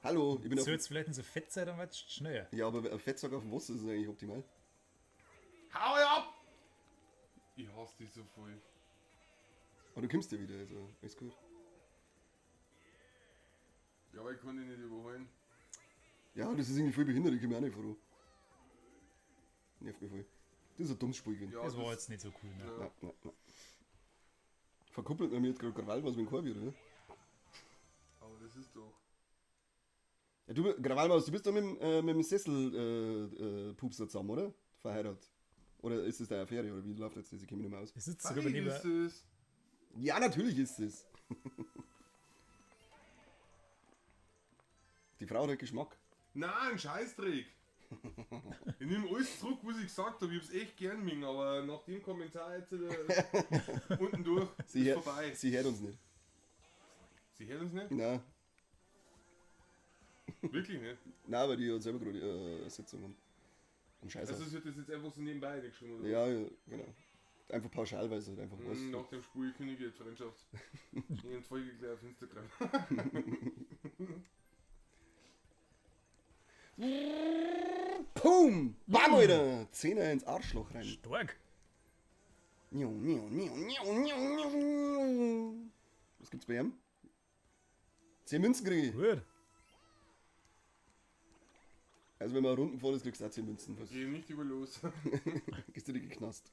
Hallo, ich bin auf. Soll jetzt vielleicht nicht so fett sein, dann wird es schneller. Ja, aber ein Fettsack auf dem Wasser ist eigentlich optimal. Hau ab! Ich hasse dich so voll. Aber du kommst ja wieder, also alles gut. Ja, aber ich kann dich nicht überholen. Ja, das ist irgendwie voll behindert, ich komme auch nicht voran. Nervt mich voll. Das ist ein dummes Spiel gewesen. Ja, Das war jetzt nicht so cool, ne? Ja. Nein, nein, nein. Verkuppelt man mir jetzt gerade Krawallmaus mit dem Korbi, oder? Aber das ist doch. Ja, du, Krawallmaus, du bist doch mit dem Sessel Pupser zusammen, oder? Verheiratet. Oder ist das deine Affäre, oder wie läuft jetzt das? Ich kenne mich nicht mehr aus. Es sitzt sogar Fein neben. ist es. Ja, natürlich ist es. Die Frau hat Geschmack. Nein, Scheißdreck. Ich nehme alles zurück, was ich gesagt habe. Ich hab's echt gern mögen, aber nach dem Kommentar jetzt unten durch Sie, ist hört, vorbei. sie hört uns nicht. Sie hört uns nicht? Nein, Wirklich nicht. nein, weil die hat selber gerade Sitzung haben. Am Scheiß. Also sie hat das jetzt einfach so nebenbei geschrieben, oder? Ja, ja, genau. Einfach pauschal, weil es halt einfach was? weiß. Nach dem Spiel kündige ich die Freundschaft. Ich entfolge gleich auf Instagram. Pum! Bam, Alter! Zehner ins Arschloch rein. Stark. Niu, niu, niu, niu, niu, niu. Was gibt's bei ihm? 10 Münzen kriege ich. Gut. Also wenn man Runden voll ist, kriegst du auch 10 Münzen. Was? Geh nicht über los. Gehst du dir geknast.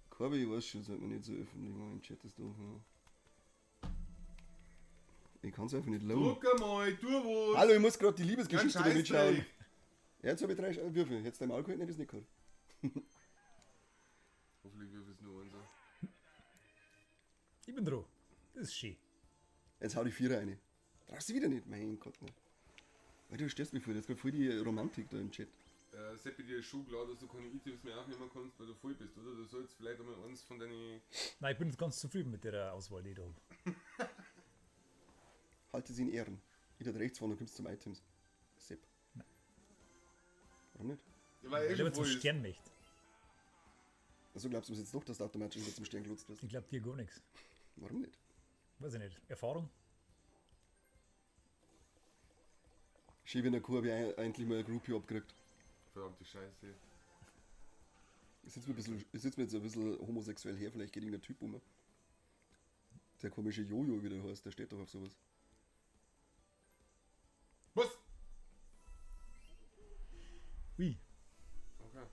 Corby, ich weiß schon, sollte man nicht so öffentlich machen. Im Chat ist doof. Ja. Ich kann's einfach nicht lohnen. Druck einmal, tu was! Hallo, ich muss gerade die Liebesgeschichte Ganz da mitschauen. Scheißdreck. Ja, jetzt habe ich 3 Würfel. Hättest du deinem Alkohol nicht, das nicht gehabt. Hoffentlich wirf es nur eins. Ich bin dran. Das ist schön. Jetzt hau die Vierer rein. Brauchst du wieder nicht? Mein Gott, ne. Weil du störst mich voll. Jetzt gerade voll die Romantik da im Chat. Seppi, dir ist schon klar, dass du keine Items mehr aufnehmen kannst, weil du voll bist, oder? Du sollst vielleicht einmal eins von deinen. Nein, ich bin jetzt ganz zufrieden mit der Auswahl, die ich da habe. Halte sie in Ehren. Ich da rechts fahren, dann kommst du zum Items. Sepp. Warum nicht? Ja, weil er Ich schon aber zum voll ist. Stern möchte. Also glaubst du jetzt doch, dass du automatisch wieder zum Stern gelotst wirst? Ich glaube dir gar nichts. Warum nicht? Weiß ich nicht. Erfahrung? Schön, wenn der Kuh habe ich endlich mal eine Groupie abgekriegt. Verdammte Scheiße. Ich sitze mir, ein bisschen- ich sitz mir jetzt ein bisschen homosexuell her, vielleicht geht irgendein Typ um. Der komische Jojo, wie der heißt, der steht doch auf sowas. Was? Ui. Okay.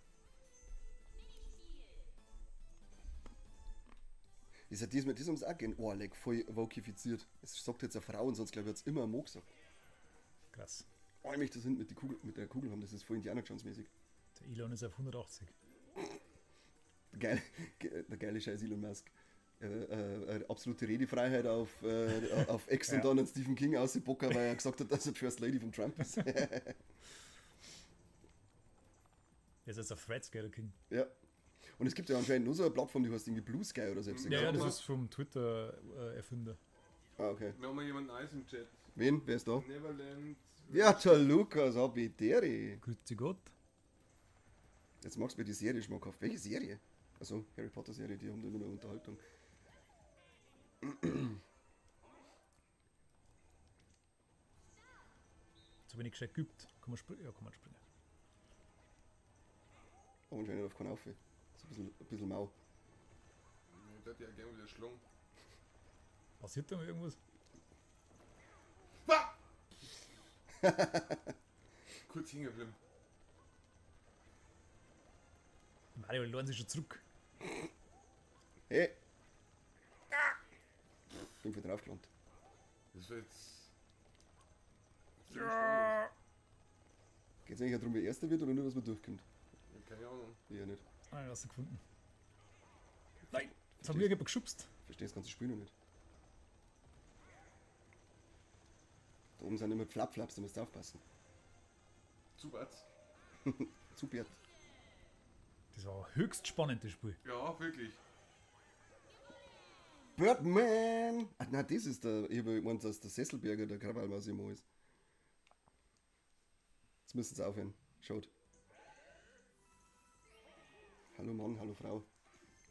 Ist ja diesmal, das haben sie auch gern. Oh, leck, voll wokifiziert. Es sagt jetzt eine Frau und sonst glaube ich, hat es immer ein Mo gesagt. Krass. Oh, ich möchte das hinten mit, die Kugel, mit der Kugel haben, das ist voll Indiana Jones mäßig. Der Elon ist auf 180. Geil, der geile Scheiß Elon Musk. Absolute Redefreiheit auf, auf X und Ja. dann an Stephen King ausgebocken, weil er gesagt hat, dass er die First Lady von Trump ist. Der ist jetzt auf Threads, gell, der King. Ja. Und es gibt ja anscheinend nur so eine Plattform, die heißt irgendwie Blue Sky oder selbst. Ja, ja, das Ja. ist vom Twitter-Erfinder. Ah, okay. Wir haben mal jemanden Neues im Chat. Wen? Wer ist da? Neverland. Ja, der Lukas, Habidere. Grüezi Gott. Jetzt machst du mir die Serie schmackhaft. Welche Serie? Also Harry Potter Serie, die haben da immer eine Unterhaltung. Zu wenig gescheit geübt. Kann man springen? Ja, kann man springen. Aber anscheinend auf keinen Auf. Ist ein bisschen mau. Ich hätte ja gerne wieder schlagen. Passiert da mal irgendwas? Ah! Kurz hängen geblieben. Mario lernt sich schon zurück. Hey! Bin voll draufgelandet. Das war jetzt. spannend. Geht es eigentlich auch darum, wer Erster wird oder nur, dass man durchkommt? Ich hab keine Ahnung. Ja, nicht. Ah, ich hab's gefunden. Nein, jetzt haben wir jemand geschubst. Verstehe das ganze Spiel noch nicht. Da oben sind immer Flap-Flaps, da musst du aufpassen. Zu was? Zu Bert. Das war höchst spannend, das Spiel. Ja, wirklich. Birdman! Ach, nein, das ist der. Ich habe gemeint, dass der Sesselberger der Krawallmaus immer ist. Jetzt müssen sie aufhören. Schaut. Hallo Mann, hallo Frau.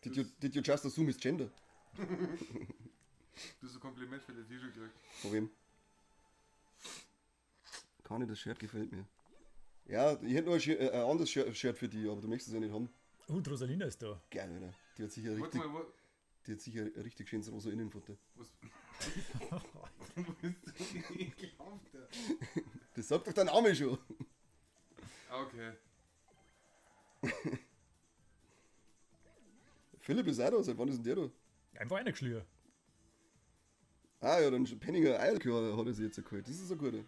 Did you just assume his gender? Du hast ein Kompliment für das T-Shirt gekriegt. Von wem? Kann ich, das Shirt gefällt mir. Ja, ich hätte noch ein anderes Shirt für die, aber du möchtest es ja nicht haben. Oh, die Rosalina ist da. Geil, Alter. Die hat sicher Warte richtig, mal, die hat sicher richtig schönes rosa Innenfutter. was? Du bist so ekelhaft. Das sagt doch der Name schon. Okay. Philipp ist auch da, seit wann ist denn der da? Einfach einer geschlürt. Ah ja, dann Penninger Eierlikör hat er sich jetzt geholt. Das ist ein guter.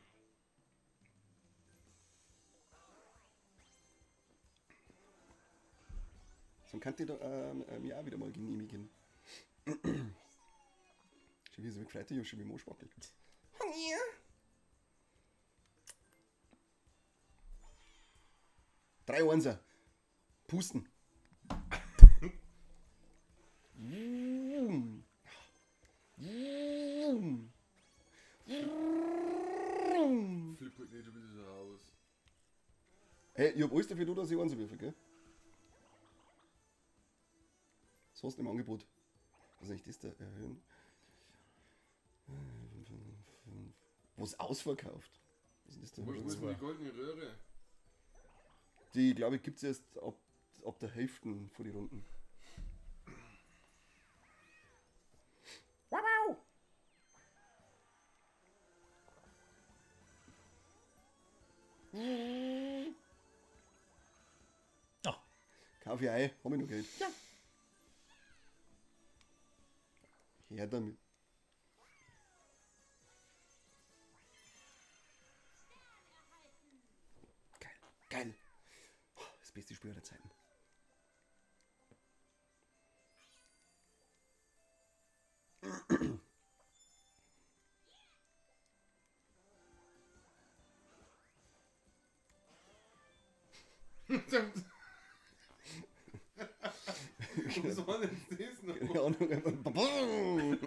So kann ich da mir auch wieder mal genehmigen. Schon wie so gefreut, ja, schon wie Moschbackel. Ja. 3 Einser. Pusten. Flip halt nicht schon wieder so raus. Hey, ich hab alles dafür da, dass ich Einser würfel, gell? Was hast du im Angebot? Was ist eigentlich das da? Erhöhen. Was ausverkauft? Was ist das da? Wo ist denn die goldene Röhre? Die, glaube ich, gibt es erst ab der Hälfte von den Runden. Wow! Ah, Kauf ich ein, hab ich noch Geld. Ja. Her damit. Geil, geil. Das beste Spiel aller Zeiten. Was war denn das noch? Keine Ahnung.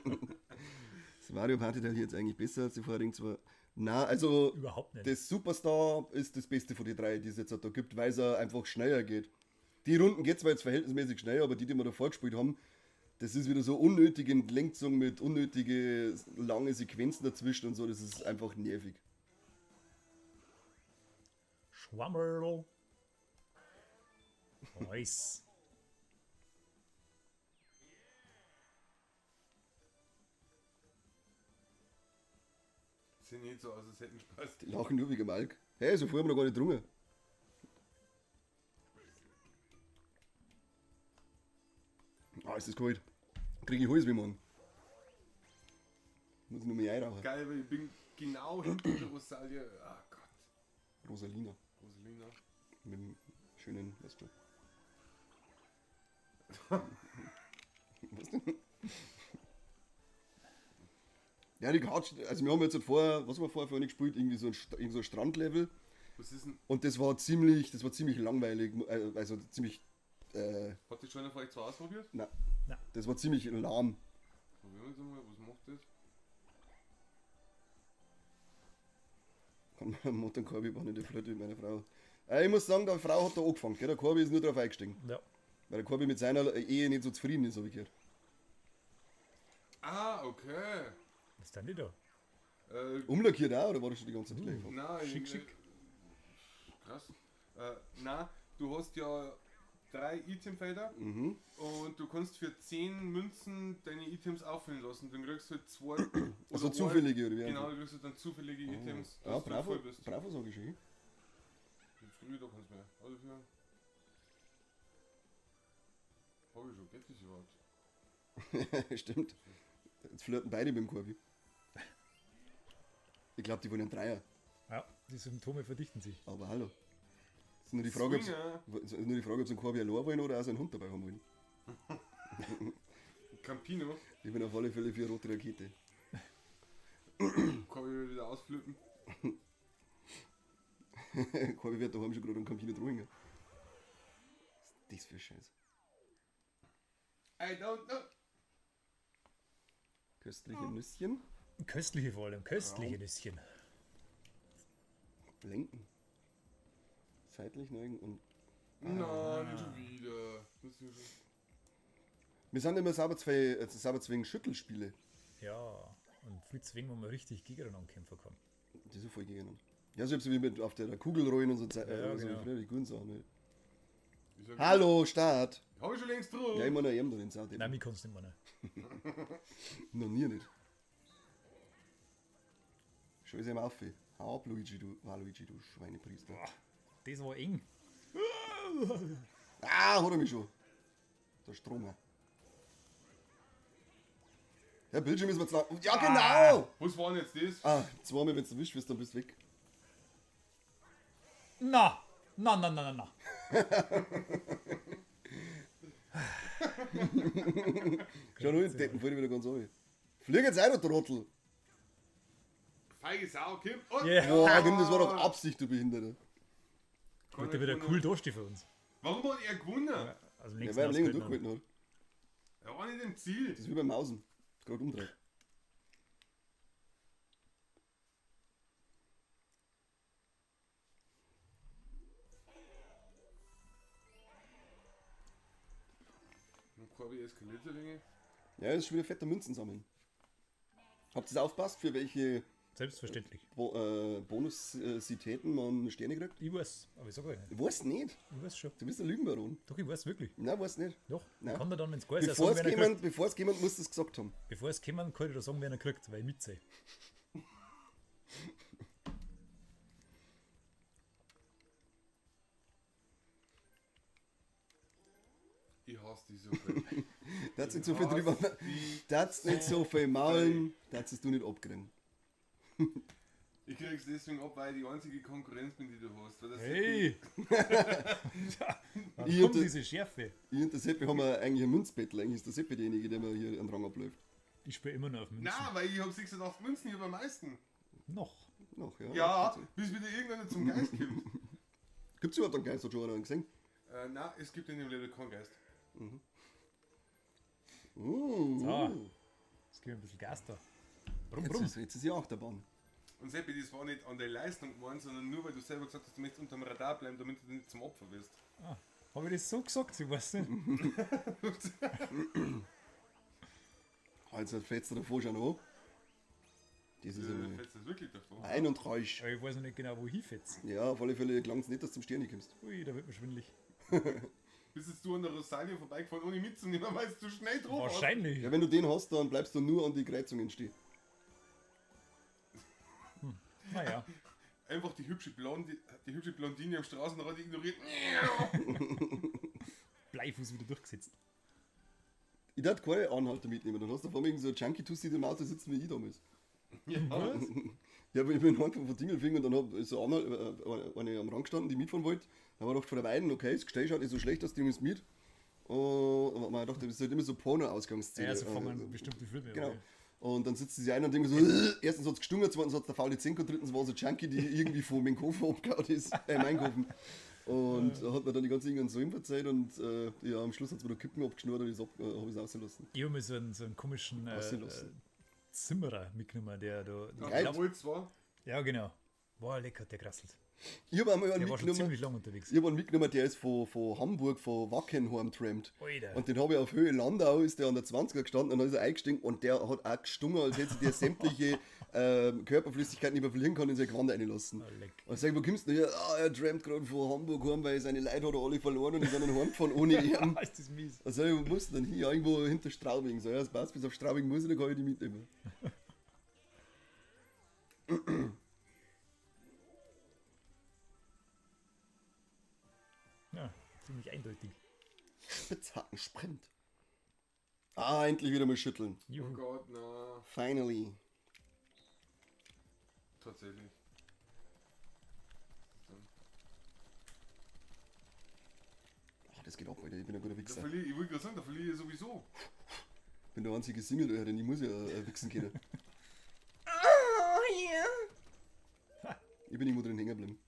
Das Mario Party Teil hier jetzt eigentlich besser als die vorigen zwei. Na, also überhaupt nicht. das Superstar ist das Beste von den drei, die es jetzt da gibt, weil es einfach schneller geht. Die Runden geht zwar jetzt verhältnismäßig schnell, aber die, die wir davor gespielt haben, das ist wieder so unnötig in Lenkzung mit unnötige lange Sequenzen dazwischen und so, das ist einfach nervig. Schwammerl. Nice. Sieht nicht so aus, als hätten Spaß. Die lachen nur wegen Alk. Hey, so früh haben wir noch gar nicht drungen. Ah, ist das kalt. Krieg ich Hals wie morgen. Muss ich nur mehr einrauchen. Geil, weil ich bin genau hinter der Rosalia. Ah Gott, Rosalina. Rosalina. Mit dem schönen, weißt du. Was denn? Ja, die Couch, also wir haben jetzt vorher, was haben wir vorher für eine gespielt? Irgendwie so ein, irgend so ein Strandlevel. Was ist denn? Und das war ziemlich langweilig, also ziemlich, Hat die schon einer vielleicht zwei ausprobiert? nein. Nein. Das war ziemlich lahm. Probieren wir jetzt mal, was macht das? Kann man Mot und Corby war nicht der Flirte mit meiner Frau. Ich muss sagen, der Frau hat da angefangen, gell? Der Corby ist nur drauf eingestiegen. Ja. Weil der Corby mit seiner Ehe nicht so zufrieden ist, habe ich gehört. Ah, okay. Was ist denn die da? Umlackiert auch, oder war das schon die ganze Zeit gleich? Nein, Schick, schick. Krass. Nein, du hast ja 3 Itemfelder und du kannst für 10 Münzen deine Items auffüllen lassen. Dann kriegst du halt 2 Also zufällige, oder wie? Genau, du kriegst halt dann zufällige Items, Ja, dass du bravo, voll bist. bravo sag ich schon. Jetzt krieg ich da keins mehr. Also für. Hab ich schon, geht das überhaupt? Stimmt. Jetzt flirten beide mit dem Corby. Ich glaube, die wollen einen Dreier. Ja, die Symptome verdichten sich. Aber hallo. Ist nur die Frage, Swinger. ob's, ist nur die Frage, ob sie einen Corby allein wollen oder auch seinen Hund dabei haben wollen. Campino. Ich bin auf alle Fälle für eine rote Rakete. Kann ich wieder ausflippen. Corby wird daheim schon gerade am Campino drüben. Was ist das für ein Scheiß? I don't know. Köstliche Nüsschen. Köstliche vor allem, köstliche Nüsschen. Lenken. Seitlich neigen und. Nein, nicht schon wieder. Das ist ja schon- Wir sind immer sauber zwingen Schüttelspiele. Ja, und viel zwingen, wo man richtig gegeneinander kämpfen kann. Die sind voll gegeneinander. Ja, so wie mit auf der Kugel rollen und so, Ja, so genau. wie früher die guten Sachen. Halt. Ich sag, Hallo, Start! Hab ich schon längst drauf. Ja, ich meine, eben da den Sound. Nein, mich kannst du nicht mehr. Ne? Noch nie nicht. Schau ihm auf. ey. Hau ab, Luigi, du, Waluigi, du Schweinepriester. Das war eng. Ah, hat er mich schon. Der Stromer. Der Bildschirm ist mir zu lang. Ja, genau! Was war denn jetzt das? Ah, zweimal, wenn du erwischt wirst, dann bist du weg. Na, na, na, na, na, na. Schau nur, den Deppen fällt wieder ganz runter. Flieg jetzt ein, du Trottel! Feige Sau, Kim. Und Yeah. Boah, Kim, das war doch Absicht, du Behinderter. Wird der wieder cool dastehen für uns. Warum hat er gewonnen? Also Ja, links weil er länger ausgehalten durchgehalten hat. Er war nicht im Ziel. Das ist wie beim Mausen. Gerade umdreht. Und Corby eskaliert so lange. Ja, das ist schon wieder fetter Münzen sammeln. Habt ihr aufgepasst, für welche Selbstverständlich. Bonusitäten man Sterne kriegt? Ich weiß, aber ich sag euch nicht. Ich weiß nicht. Ich weiß schon. Du bist ein Lügenbaron. Doch, ich weiß wirklich. Nein, weiß nicht. Doch, Nein. ich kann dir dann, wenn es geil ist, Bevor sagen, es wer er jemand, kriegt. bevor es jemand muss das gesagt haben. Bevor es kommt, kann ich dir sagen, wer er kriegt, weil ich mitsehe. Ich hasse die so viel. Darfst nicht so viel drüber. Darfst nicht so viel maulen, darfst du nicht abkriegen. Ich krieg's deswegen ab, weil ich die einzige Konkurrenz bin, die du hast. Weil das Hey! Wann Ich kommt und- diese Schärfe? Ich und der Seppi haben wir eigentlich ein Münzbettel. Eigentlich ist der Seppi derjenige, der mir hier einen Rang abläuft. Ich spiele immer noch auf Münzen. Nein, weil ich hab 86 Münzen, ich hab am meisten. Noch. Noch, ja. Ja, bis wieder irgendeiner zum Geist kommt. Gibt's überhaupt einen Geist? Hat schon einer gesehen? Nein, es gibt in dem Level keinen Geist. So. Jetzt gib mir ein bisschen Gas da. Brumm, Jetzt brumm. ist, jetzt ist ja Achterbahn. Und Seppi, das war nicht an der Leistung gemeint, sondern nur, weil du selber gesagt hast, du möchtest unterm Radar bleiben, damit du nicht zum Opfer wirst. Ah, Habe ich das so gesagt? Ich weiß nicht. Ah, Jetzt fällt's dir davor schon an. Das ist Du einmal fällst das wirklich davor. 31. Aber ich weiß noch nicht genau, wo ich hinfetz. Ja, auf alle Fälle gelangt's nicht, dass du zum Stern kommst. Ui, da wird mir schwindelig. Bist jetzt du an der Rosalie vorbeigefahren, ohne mitzunehmen, weil du schnell drauf warst. Wahrscheinlich. Ja, wenn du den hast, dann bleibst du nur an die Kreuzungen stehen. Naja. Einfach die hübsche, Blonde, die hübsche Blondine am Straßenrand ignoriert. Bleifuß wieder durchgesetzt. Ich darf keine Anhalter mitnehmen. Dann hast du vor allem irgend so ein Junkie-Tussi, der im Auto sitzen wie ich damals. Ja. Ja, aber ich bin heimgefahren von Dingelfing und dann hab so eine am Rand gestanden, die mitfahren wollte. Dann haben wir gedacht, von der beiden, okay, das Gestell schaut nicht so schlecht aus, die müssen mit. Und man dachte, das ist halt immer so Porno-Ausgangsszene. Ja, so fangen bestimmte Filme Genau. an. Und dann sitzt sie sich ein und denkt so, erstens hat's gestungen, zweitens hat's der faule Zink und drittens war so Junkie, die irgendwie von Menkofen abgehauen ist, Mainkofen. Und da hat mir dann die ganze Dinge so ihm verzeiht und ja, am Schluss hat's mir da Kippen abgeschnurrt und ich hab ich's rausgelassen. Ich habe mir so einen komischen Ausgelassen. Zimmerer mitgenommen, der da. Ja, Geil. obwohl zwar. Ja, genau. Boah, lecker, hat der gerasselt. Ich hab einmal einen Der war schon mitgenommen. ziemlich lang unterwegs. Ich hab einen mitgenommen, der ist von Hamburg, von Wackenheim trampt. Alter. Und den habe ich auf Höhe Landau, ist der an der 20er gestanden und dann ist er eingestiegen und der hat auch gestungen, als hätte der sämtliche Körperflüssigkeiten, die man verlieren kann, in sein Gewand reinlassen. Oh, leck. Und ich sag, wo kommst du denn her? Ah, er trampt gerade von Hamburg heim, weil seine Leute hat er alle verloren und ist dann heimgefahren ohne ihn. Ah, ist das mies. Also ich, wo musst du denn hin? Ja, irgendwo hinter Straubing. So, ja, das passt, bis auf Straubing muss ich, dann kann ich die mitnehmen. Ja, ziemlich eindeutig. Spitzhacken, Sprint. Ah, endlich wieder mal schütteln. Oh Juhu. Gott, na. Finally. Tatsächlich. Das geht ab, Alter. Ich bin ein guter Da Wichser. verliere, ich wollte gerade sagen, da verliere ich sowieso. Ich bin der einzige Single, Alter, denn ich muss ja wichsen können. Ich bin irgendwo drin hängen geblieben.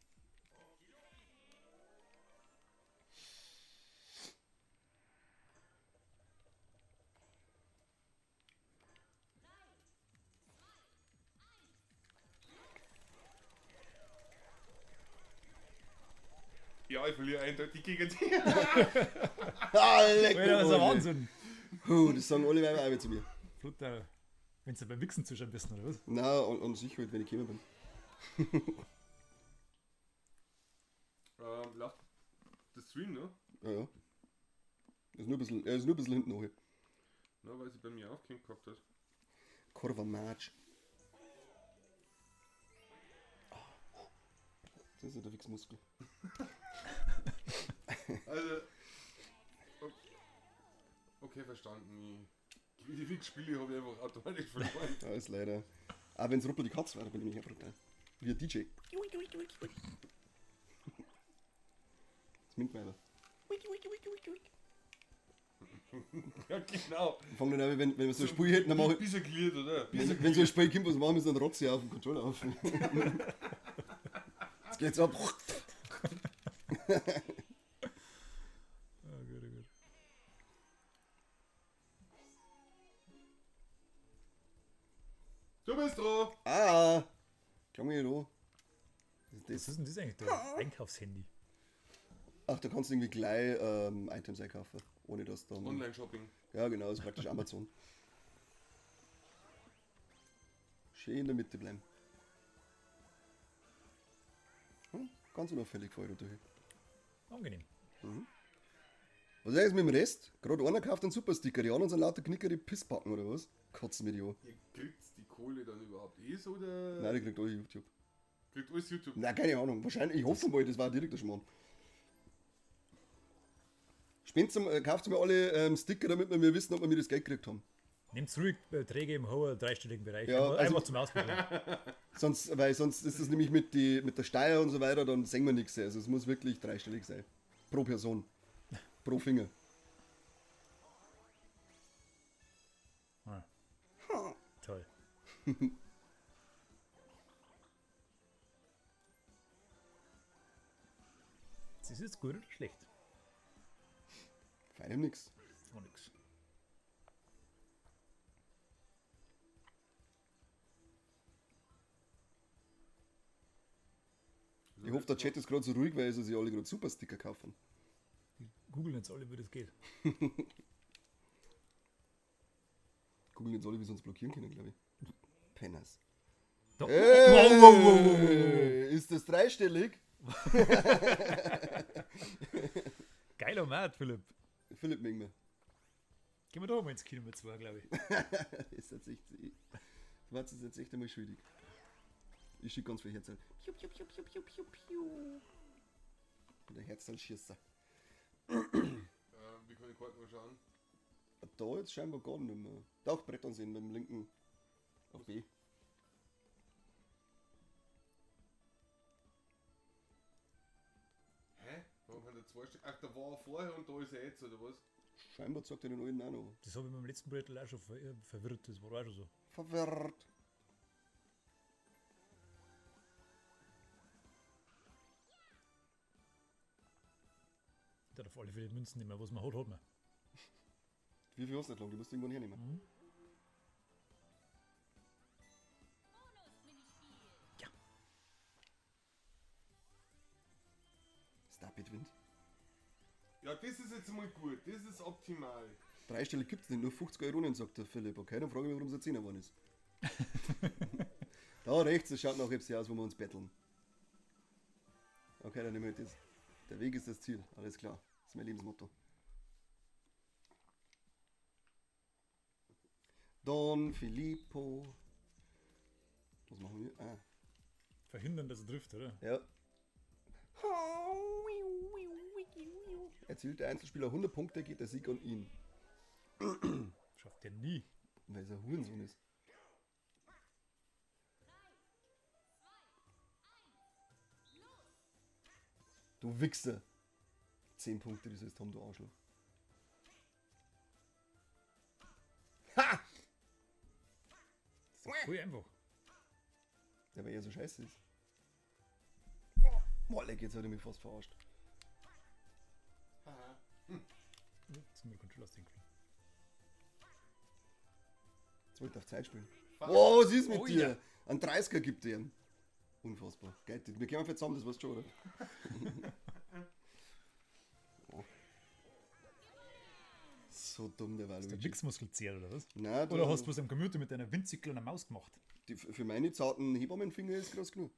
Ja, ich verliere eindeutig gegen dich. Ah, leck Alter, das ist mich, ein Wahnsinn. Puh, das sagen alle Weiber auch zu mir. Flutter, wenn du beim Wichsen zuschauen bist, oder was? Na, an sich halt, wenn ich gekommen bin. Läuft der Stream, ne? Ja, ja. Ist nur ein bisschen, er ist nur ein bisschen hinten noch. Na, weil sie bei mir aufgehängt gehabt hat. Kurva Match. Das ist ja der Wichsmuskel. Also. Okay, verstanden. Ich, die Wichsspiele habe ich einfach automatisch verloren. Ja, ist leider. Aber wenn es ruppelt die Katze war, dann bin ich mich brutal. Wie ein DJ. Das Mintweiber. Ja, genau. Fangen dann an, wenn wir so ein Spiel hätten, dann mache ich. Bis er cleared, oder? Bis Wenn, wenn so ein Spiel kommt, was machen wir, dann rotze ich auf den Controller auf. Jetzt geht's ab. Ah, gut, gut. Du bist dran! Ah! Klang mir da. Was ist Was das? ist denn das eigentlich da? Einkaufshandy. Ach, da kannst du irgendwie gleich Items einkaufen. Ohne dass dann. Online-Shopping. Ja, genau, ist praktisch Amazon. Schön in der Mitte bleiben. Ganz unauffällig vorher durch. Angenehm. Was ist eigentlich mit dem Rest? Gerade einer kauft einen Supersticker, die anderen sind lauter knickere Pissbacken oder was? Kotzen mir die an. Ihr kriegt die Kohle dann überhaupt eh so, oder? Nein, die kriegt alle YouTube. Kriegt alles YouTube. Nein, keine Ahnung. Wahrscheinlich, ich hoffe mal, das war direkt der Schmarrn. Kauft mir alle Sticker, damit wir wissen, ob wir mir das Geld gekriegt haben. Nehmt zurück Beträge im hohen dreistelligen Bereich. Ja, einfach, also- einfach zum Ausprobieren. Sonst, weil sonst ist das nämlich mit, mit der Steuer und so weiter, dann sehen wir nichts. Also es muss wirklich dreistellig sein. Pro Person. Pro Finger. Ah. Toll. Das ist jetzt gut oder schlecht? Feinem nix. Auch nix. Ich hoffe, der Chat ist gerade so ruhig, weil sie sich alle gerade Supersticker kaufen. Die googeln jetzt alle, wie das geht. Googeln jetzt alle, wie sie uns blockieren können, glaube ich. Penners. Da. Hey, Wow, wow, wow, wow, wow. Ist das dreistellig? Geiler Markt, Philipp. Philipp Mingmer. Gehen wir doch mal ins Kino mit zwei, glaube ich. Ist jetzt echt, was ist jetzt echt einmal schwierig. Ich schicke ganz viel Herzl. Piu, piu, piu, piu, piu, piu, piu. Und der Herzl schießt. Wie kann ich Karten mal schauen? Da jetzt scheinbar gar nicht mehr. Doch, Brettern sehen mit dem linken auf B. Hä? Warum hat er zwei Stück? Ach, da war er vorher und da ist er jetzt, oder was? Scheinbar zeigt er den alten auch noch. Das habe ich beim letzten Brettel auch schon verwirrt. Das war auch schon so. Verwirrt. Der hat auf alle Fälle Münzen nicht mehr. Was man hat, hat man. Wie viel hast du nicht lang? Die musst du irgendwann hernehmen. Mhm. Ja. Stop it, Wind. Ja, das ist jetzt mal gut. Das ist optimal. Dreistellig gibt es nicht, nur 50 Euro, sagt der Philipp. Okay, dann frage ich mich, warum es ein 10er geworden ist. Da rechts, das schaut nach FC aus, wo wir uns betteln. Okay, dann nehmen wir das. Der Weg ist das Ziel, alles klar. Das ist mein Lebensmotto. Don Filippo. Was machen wir? Ah, Verhindern, dass er trifft, oder? ja. Erzielt der Einzelspieler 100 Punkte, geht der Sieg an ihn. Schafft er nie. Weil es ein Hurensohn ist. Du Wichser. 10 Punkte, die sollst haben, du Arschloch. Ha! Das ist doch voll einfach. Ja, weil er so scheiße ist. Boah, leck, jetzt hat er mich fast verarscht. Haha. Jetzt sind wir Controller aus dem geflogen. Jetzt wollte ich auf Zeit spielen. Fuck. Wow, was ist mit Oh dir? ja. Ein 30er gibt dir. ihn. Unfassbar. Geil, wir kommen für zusammen, das weißt du schon, oder? Oh. So dumm, der Ist der Waluigi. Wichsmuskel zehrt, oder was? Nein, Oder hast du was am Computer mit deiner winzig kleinen Maus gemacht? Die, für meine zarten Hebammenfinger ist groß genug.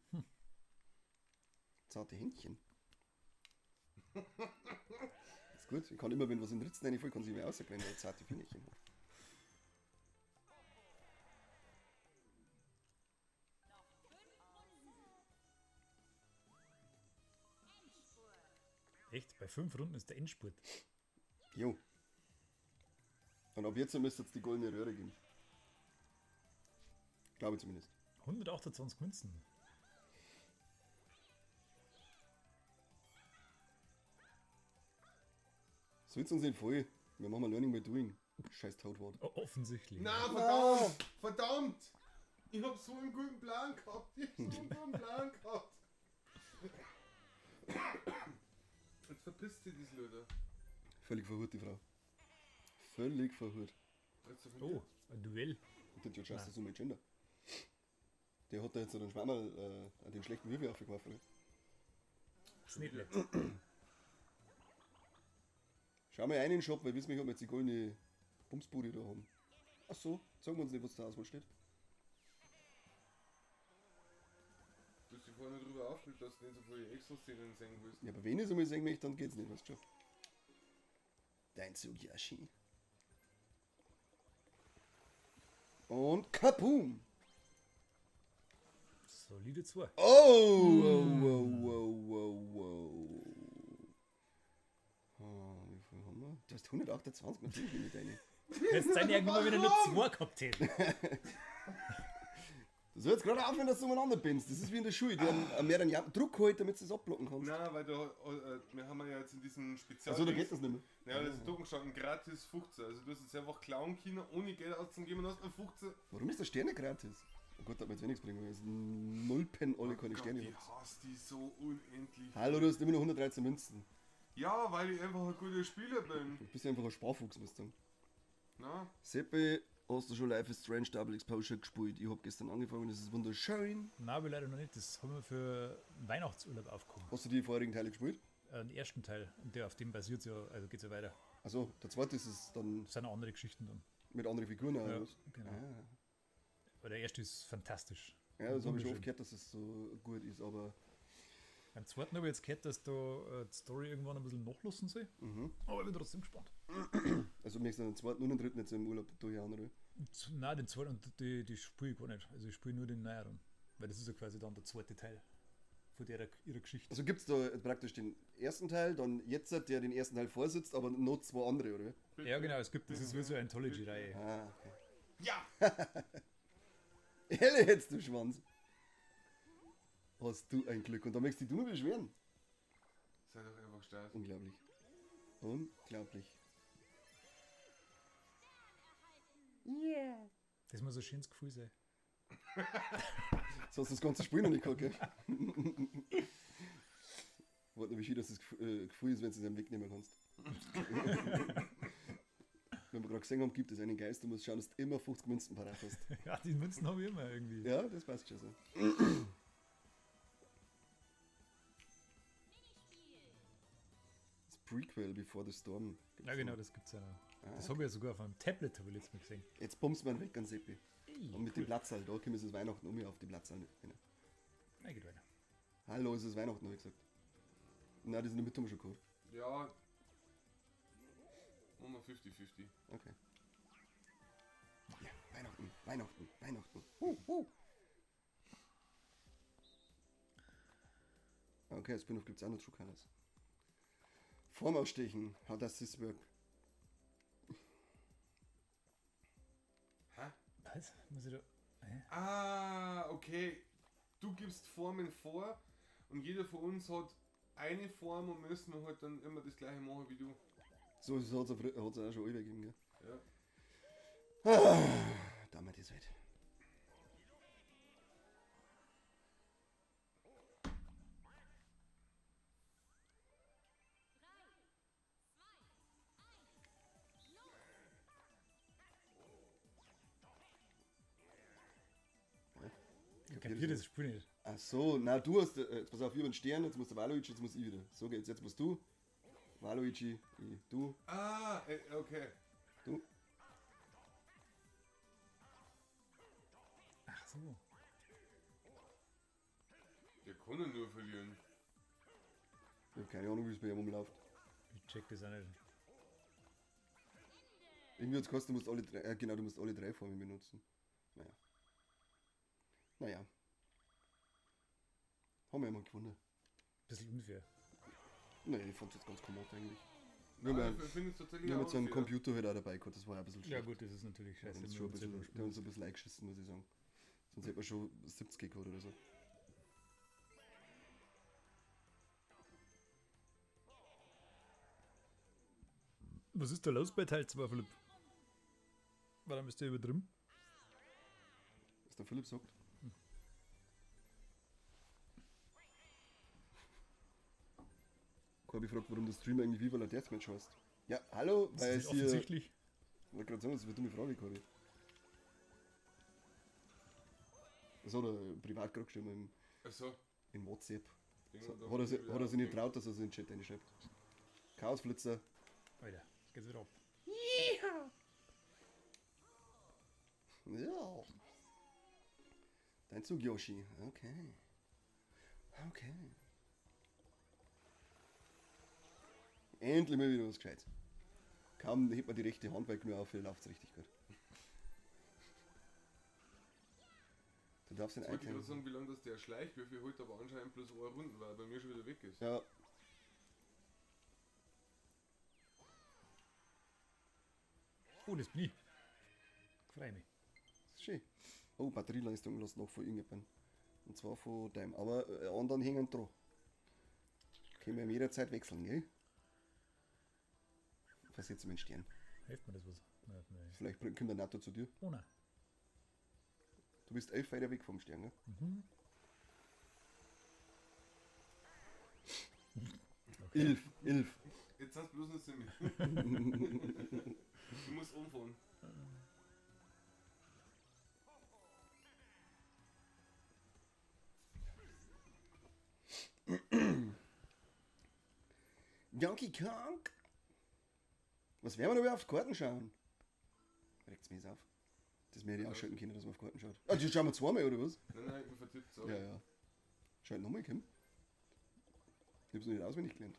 Zarte Händchen. Ist gut. Ich kann immer, wenn was in den Ritzen reinfällt, kann sie mir rausgehen, weil ich zarte Fingerchen habe. Echt? Bei 5 Runden ist der Endspurt. Jo. Und ab jetzt müsste es die goldene Röhre geben. Glaube ich zumindest. 128 Münzen. So jetzt uns nicht voll. Wir machen mal Learning by Doing. Scheiß Toadwort. Oh, offensichtlich. Na, verdammt! Verdammt! Ich hab so einen guten Plan gehabt. Ich hab so einen guten Plan gehabt. Jetzt verpisst sie das Leute. Völlig verhurt, die Frau. Völlig verhurt. Jetzt von Oh, ein Duell. Und der George Scheiße so mit Gender. Der hat da jetzt so den Schwammerl, den schlechten Würfel aufgeworfen. Oder? Ist nicht nett. Schau mal rein in den Shop, weil wissen wir, ob wir jetzt die goldene Bumsbude da haben. Ach so, sagen wir uns nicht, was da Auswahl steht. Du hast dich vorhin drüber aufgeregt, dass du nicht so viele Extra-Szenen sehen willst. Ja, aber wenn ich es einmal sehen möchte, dann geht's nicht, weißt du schon. Dein Zug, Yoshi. Und kaboom! Solide 2. Oh, oh, oh, oh, oh, oh. Oh, wie viel haben wir? Du hast 128, natürlich nehme ich deine. Jetzt seien irgendwann wieder nur 2 gehabt hätten. Du sollst gerade aufhören, dass du umeinander bist. Das ist wie in der Schule. Die haben mehr einen Druck geholt, damit du es abblocken kannst. Nein, weil da, wir haben ja jetzt in diesem Spezial. Also da geht das nicht mehr. Ja, das ist da gestanden, gratis 15. Also du hast jetzt einfach klauen können, ohne Geld auszugeben und hast nur 15. Warum ist der Sterne gratis? Oh Gott, hat mir jetzt wenig bringen, weil es null Pen alle keine Gott, Sterne ich hat. hasse die so unendlich. Hallo, du hast immer noch 113 Münzen. Ja, weil ich einfach ein guter Spieler bin. Du bist einfach ein Sparfuchs, musst du sagen. Na? Seppi, hast du schon Life is Strange Double Exposure gespielt? Ich hab gestern angefangen, das ist wunderschön. Nein, aber leider noch nicht. Das haben wir für Weihnachtsurlaub aufgekommen. Hast du die vorherigen Teile gespielt? Den ersten Teil, und der auf dem basiert ja, also geht's ja weiter. Also der zweite ist es dann Das sind auch andere Geschichten dann. mit anderen Figuren auch, Ja, oder was? genau. Ah. Aber der erste ist fantastisch. Ja, das habe ich schon Wunderschön. oft gehört, dass es so gut ist, aber Beim zweiten habe ich jetzt gehört, dass da die Story irgendwann ein bisschen nachlassen soll. Aber ich bin trotzdem gespannt. also mir ist den zweiten und den dritten jetzt im Urlaub durchhauen, oder? Nein, den zweiten und die spiele ich gar nicht. Also ich spiele nur den neueren. Weil das ist ja quasi dann der zweite Teil von der, ihrer Geschichte. Also gibt es da praktisch den ersten Teil, dann jetzt, der den ersten Teil vorsitzt, aber noch zwei andere, oder? Ja, genau, es gibt, das ist wie so eine Anthology-Reihe. Ah, okay. Ja! Ehrlich jetzt, du Schwanz. Hast du ein Glück. Und da möchtest du dich nur beschweren. Sei doch einfach stark. Unglaublich. Unglaublich. Das muss ein schönes Gefühl sein. So hast du das ganze Spiel noch nicht gehabt, gell? Warte, wie schön, dass das Gefühl ist, wenn du es einem wegnehmen kannst. Wenn wir gerade gesehen haben, gibt es einen Geist, du musst schauen, dass du immer 50 Münzen parat hast. Ja, die Münzen habe ich immer irgendwie. Ja, das passt schon so. Das Prequel Before the Storm. gibt's Ja, genau, noch. das gibt's ja noch. Das habe ich ja sogar auf einem Tablet, habe ich letztes Mal gesehen. Jetzt pumpst man weg an Seppi. Ey, Und mit cool. dem Platzal, da können wir es Weihnachten um auf die Platzal. Genau. Nein, geht weiter. Hallo, es ist Weihnachten, habe ich gesagt. Nein, das ist in der Mitte haben wir schon gehabt. Ja. Machen wir 50-50. Okay. Ja, Weihnachten, Weihnachten, Weihnachten. Okay, Spin-off gibt es auch noch True Colors. Form ausstechen, how does this work? Hä? Was? Muss ich da. Hä? Ah, okay. Du gibst Formen vor und jeder von uns hat eine Form und müssen wir halt dann immer das gleiche machen wie du. So hat es auch schon alle gegeben, gell? Ja. Da haben wir das halt. Ich kapiere das Spiel nicht. Ach so, na du hast, jetzt pass auf, ich hab einen Stern, jetzt muss der Waluigi, jetzt muss ich wieder. So geht's, jetzt musst du. Waluigi, ich, du, Ah, okay. du. Ach so. Der kann ja nur verlieren. Ich hab keine Ahnung, wie es bei ihm rumläuft. Ich check das auch nicht. Irgendwie hat's gekostet, du musst alle drei, genau, du musst alle drei Formen benutzen. Naja. Naja. Haben wir ja mal gewonnen. Bisschen unfair. Naja, ich fand's jetzt ganz kommod eigentlich. Nur Nein, mal, ich finde es tatsächlich nur auch mit so einem unfair. Computer halt auch dabei gehabt, das war ja ein bisschen Ja schlecht. gut, das ist natürlich Der scheiße. hat uns wenn schon ein man selber bisschen, spielt. der hat uns ein bisschen eingeschissen, muss ich sagen. Sonst hätten wir schon 70 gehabt oder so. Was ist da los bei Teil 2, Philipp? Warum ist der übertrieben? Was der Philipp sagt. Corby fragt, warum der Stream eigentlich Viva la Deathmatch heißt. Ja, hallo, Das weil ist es hier. offensichtlich. Ich wollte gerade sagen, das ist eine dumme Frage, Corby. Das hat er privat gerade geschrieben Ach so. im WhatsApp. Irgendwann So, da hat, er, wieder hat er sich nicht aufgehängt. traut, dass er es in den Chat reinschreibt. Chaosflitzer. Alter, jetzt geht's wieder ab. Ja. Dein Zug, Yoshi. Okay. Okay. Endlich mal wieder was Gescheites. Kaum hebt man die rechte Hand weit genug auf, läuft es richtig gut. Du darfst den Jetzt wollte ich Item. gerade sagen, wie lange das der Schleichwürfel holt, aber anscheinend bloß eine Runden, weil er bei mir schon wieder weg ist. Ja. Oh, das bin ich. Freu mich. Das ist schön. Oh, Batterieleistung lässt noch von irgendjemandem. Und zwar von deinem. Aber anderen hängen dran. Können wir jederzeit wechseln, gell? Versetzen wir den Stern. Hilft mir das was? Nein, nein. Vielleicht kommt der NATO zu dir. Oh nein. Du bist 11 weiter weg vom Stern, gell? Mhm. 11, 11. Jetzt hast du bloß noch Simi. Du musst umfahren. Donkey Kong! Was werden wir da auf die Karten schauen? Regt's mir jetzt auf. Das mir hätte ich ausschalten können, dass man auf Karten schaut. Ah, die schauen wir zweimal, oder was? Nein, nein, ich bin vertippt, sorry. Ja, ja. Schalt nochmal, Kim. Ich hab's noch nicht auswendig gelernt.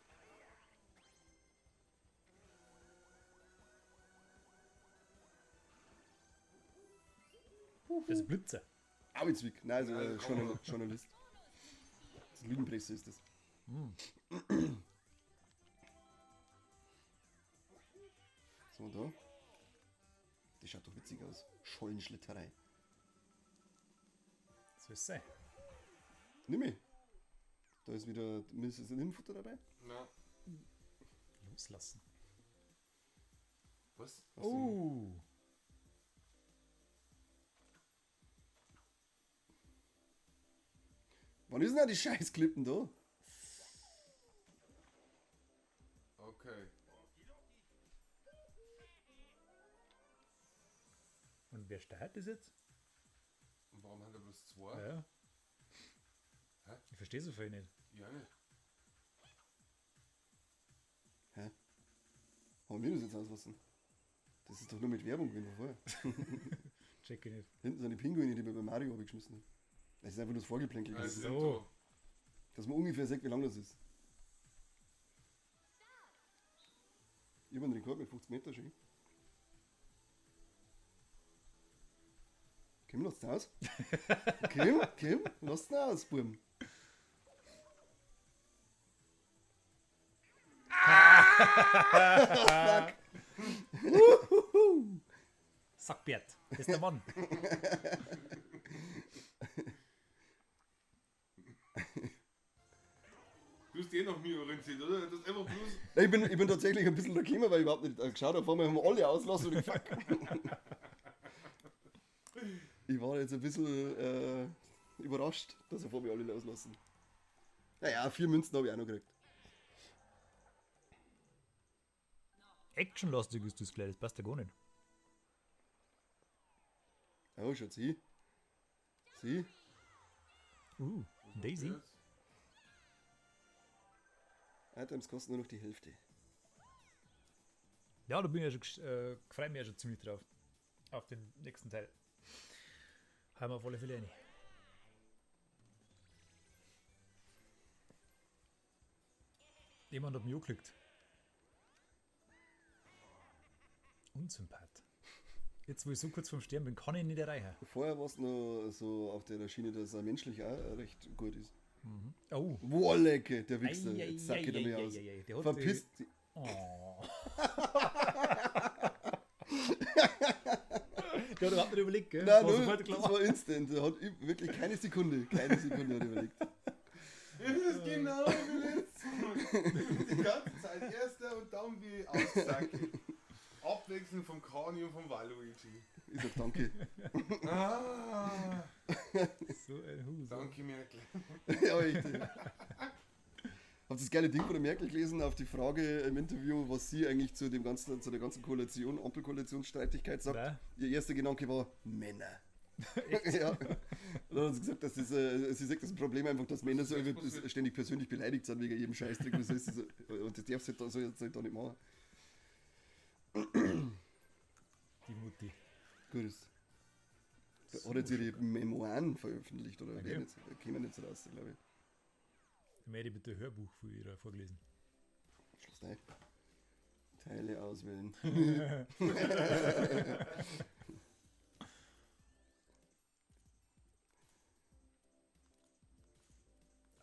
Das ist ein Blitzer. Arbeitsweg. Nein, also Nein, Journalist. Das ist Lügenpresse ist das. So, und da. Das schaut doch witzig aus. Schollenschlitterei. Soll es sein. Nimm mich. Da ist wieder Mrs. Innenfutter dabei. Na, Loslassen. was? Oh. Wann ist denn da die Scheißklippen da? Okay. Und wer steuert das jetzt? Und warum haben da bloß zwei? Ja. Hä? Ich verstehe so viel nicht. Ja, nicht. Hä? Haben wir das jetzt auslassen? Das ist doch nur mit Werbung gewesen vorher. Check ich nicht. Hinten sind die Pinguine, die wir bei Mario abgeschmissen haben. Das ist einfach nur das Vorgeplänkel. Also, so. so. Dass man ungefähr sieht, wie lang das ist. Ich habe einen Rekord mit 50 Meter schon. Kim, lass aus. Kim, Kim, lass aus, Buben. Ah! Fuck. Sackbert. Das ist der Mann. Du hast hast eh nach mir orientiert, oder? Das ist einfach bloß. Ich bin tatsächlich ein bisschen da gekommen, weil ich überhaupt nicht geschaut habe. Vor allem haben wir alle auslassen und ich fuck. Ich war jetzt ein bisschen überrascht, dass er vor mir alle loslassen. Naja, 4 Münzen habe ich auch noch gekriegt. Actionlastig ist das gleich, das passt ja gar nicht. Oh, schaut sie. Sie. Daisy. Items kosten nur noch die Hälfte. Ja, da bin ich ja schon, freue mich ja schon ziemlich drauf. Auf den nächsten Teil. Haben wir auf alle Fälle rein. Jemand hat mich angeklickt. Unsympath. Jetzt, wo ich so kurz vorm Sterben bin, kann ich ihn nicht erreichen. Vorher war es noch so auf der Schiene, dass er menschlich auch recht gut ist. Mhm. Oh. Boah, lecke, der Wichser. Ei, Jetzt sack ei, ich da ei, mir ei, aus. ei, ei, der hat Verpiss die dich. Oh. Der hat überhaupt nicht überlegt, gell? Nein, War null, sofort klar. das war instant. Der hat wirklich keine Sekunde hat überlegt. Das ist genau wie letztes Mal. Die ganze Zeit erster und dann wie aussacke. Abwechselnd vom Kani und vom Waluigi. Ich sag danke. Ah, So ein Hus. danke, Merkel. Ja, echt. Habt ihr das geile Ding von der Merkel gelesen auf die Frage im Interview, was sie eigentlich zu dem ganzen, zu der ganzen Koalition, Ampelkoalitionsstreitigkeit sagt? Nein. Ihr erster Gedanke war Männer. Ja. Und dann hat sie gesagt, dass das, sie sagt, das Problem einfach, dass Männer so ständig persönlich beleidigt sind wegen jedem Scheißdreck. Was ist das? Und das darfst du halt da, so jetzt halt da nicht machen. Die Mutti. Gut ist. Hat jetzt ihre Memoiren veröffentlicht oder Okay. jetzt, kämen jetzt raus, glaube ich. Mädi bitte Hörbuch für ihre vorgelesen. Schluss rein. Teile auswählen.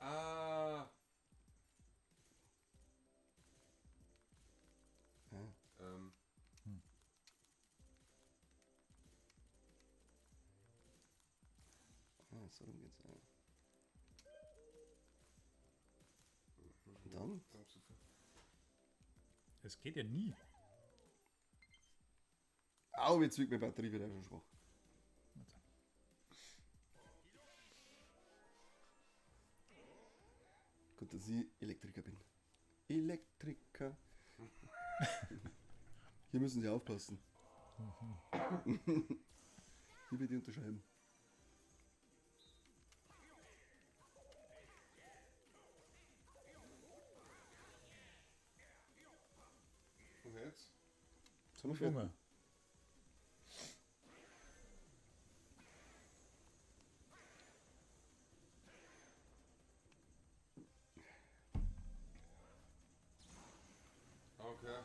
Ah. Ah, so rum geht's. Ja. Und dann? Es geht ja nie. Au, jetzt wird meine Batterie wieder schon schwach. Gut, dass ich Elektriker bin. Elektriker. Hier müssen Sie aufpassen. Hier bitte unterschreiben. Und jetzt? Sind wir fertig? Junge. Okay.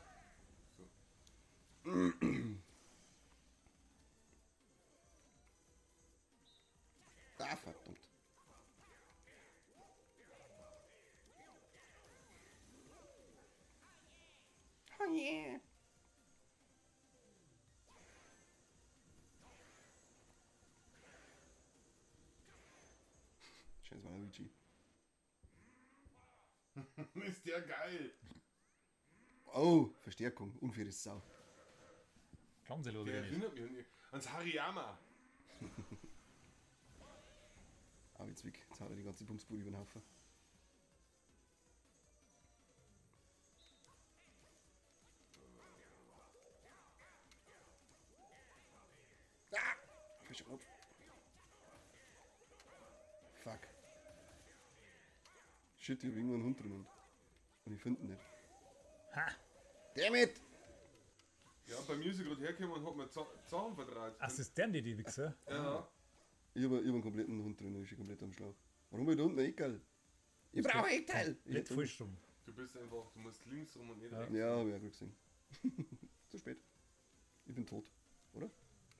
So. Ah, verdammt. Oh yeah. Scheiß Waluigi. Ist der geil! Oh, Verstärkung. Unfaires Sau. Glauben Sie Der oder nicht? erinnert mich ans Hariyama. Aber jetzt weg. Jetzt haut er die ganze Bumsbude über den Haufen. Ah! Falscher Knopf. Fuck. Shit, ich hab irgendwo einen Hund drin und ich finde ihn nicht. Ha! Damn it! Ja, bei mir ist er gerade hergekommen und hat mir Zahn verdraht. Ach, das ist der die Wichser? Ja. Ich hab einen kompletten Hund drin, ist komplett am Schlauch. Warum hab ich da unten ein Eckerl? Ich brauche ein Eckerl! Nicht falsch rum. Du bist einfach, du musst links rum und nicht rechts. Ja, hab ich auch gerade gesehen. Zu spät. Ich bin tot, oder?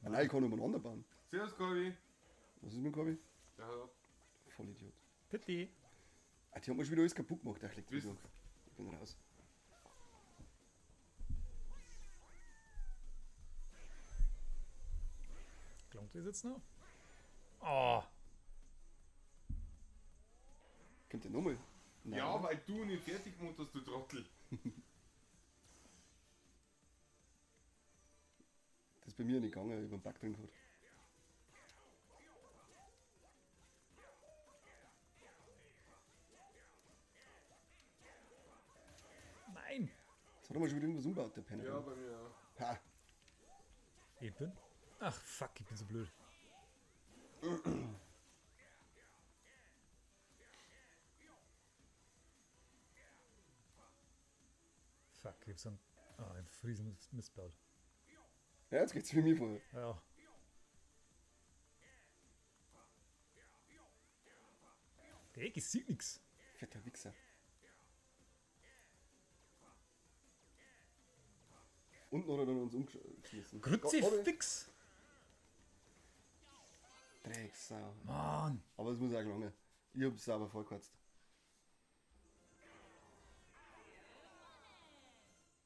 Ah, nein, ich kann umeinander bauen. Servus, Corby. Was ist mit dem Corby? Der hat ab. Vollidiot. Bitte. Ah, die haben mir schon wieder alles kaputt gemacht. Ach, leck mich Bist- doch. Ich bin raus. Glaubt ihr das jetzt noch? Oh, Kommt der nochmal? Nein. Ja, weil du nicht fertig gemacht hast, du Trottel. Das ist bei mir nicht gegangen, ich hab einen Bug drin gehabt. Nein! Jetzt hat er mal schon wieder irgendwas umgebaut, der Penner. Ja, bei mir auch. Ha! Ich bin. Ach fuck, ich bin so blöd. Fuck, ich hab so einen. Ah, einen riesen Missbaut. Ja, jetzt geht's für mich vor. Ja. Der Eck sieht nix. Fetter Wichser. Unten hat er dann uns umgeschmissen. Kruzifix! Drecksau. Mann! Aber es muss auch lange. Ich hab's sauber vorgekotzt.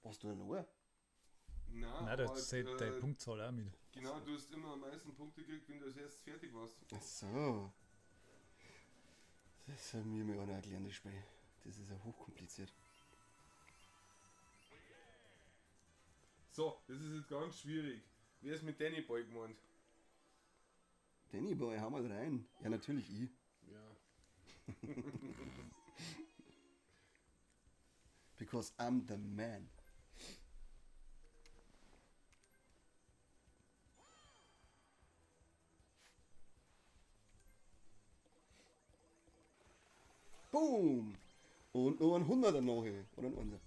Warst du denn noch? Nein, Nein, da aber, zählt deine Punktzahl auch mit. Genau, du hast immer am meisten Punkte gekriegt, wenn du als erstes fertig warst. Ach so. Das soll mir mal einer erklären, das Spiel. Das ist ja hochkompliziert. So, das ist jetzt ganz schwierig. Wer ist mit Danny Boy gemeint? Danny Boy, hau mal rein. Ja, natürlich ich. Ja. Because I'm the man. Boom! Und nur ein 100er noch. Oder ein 1er.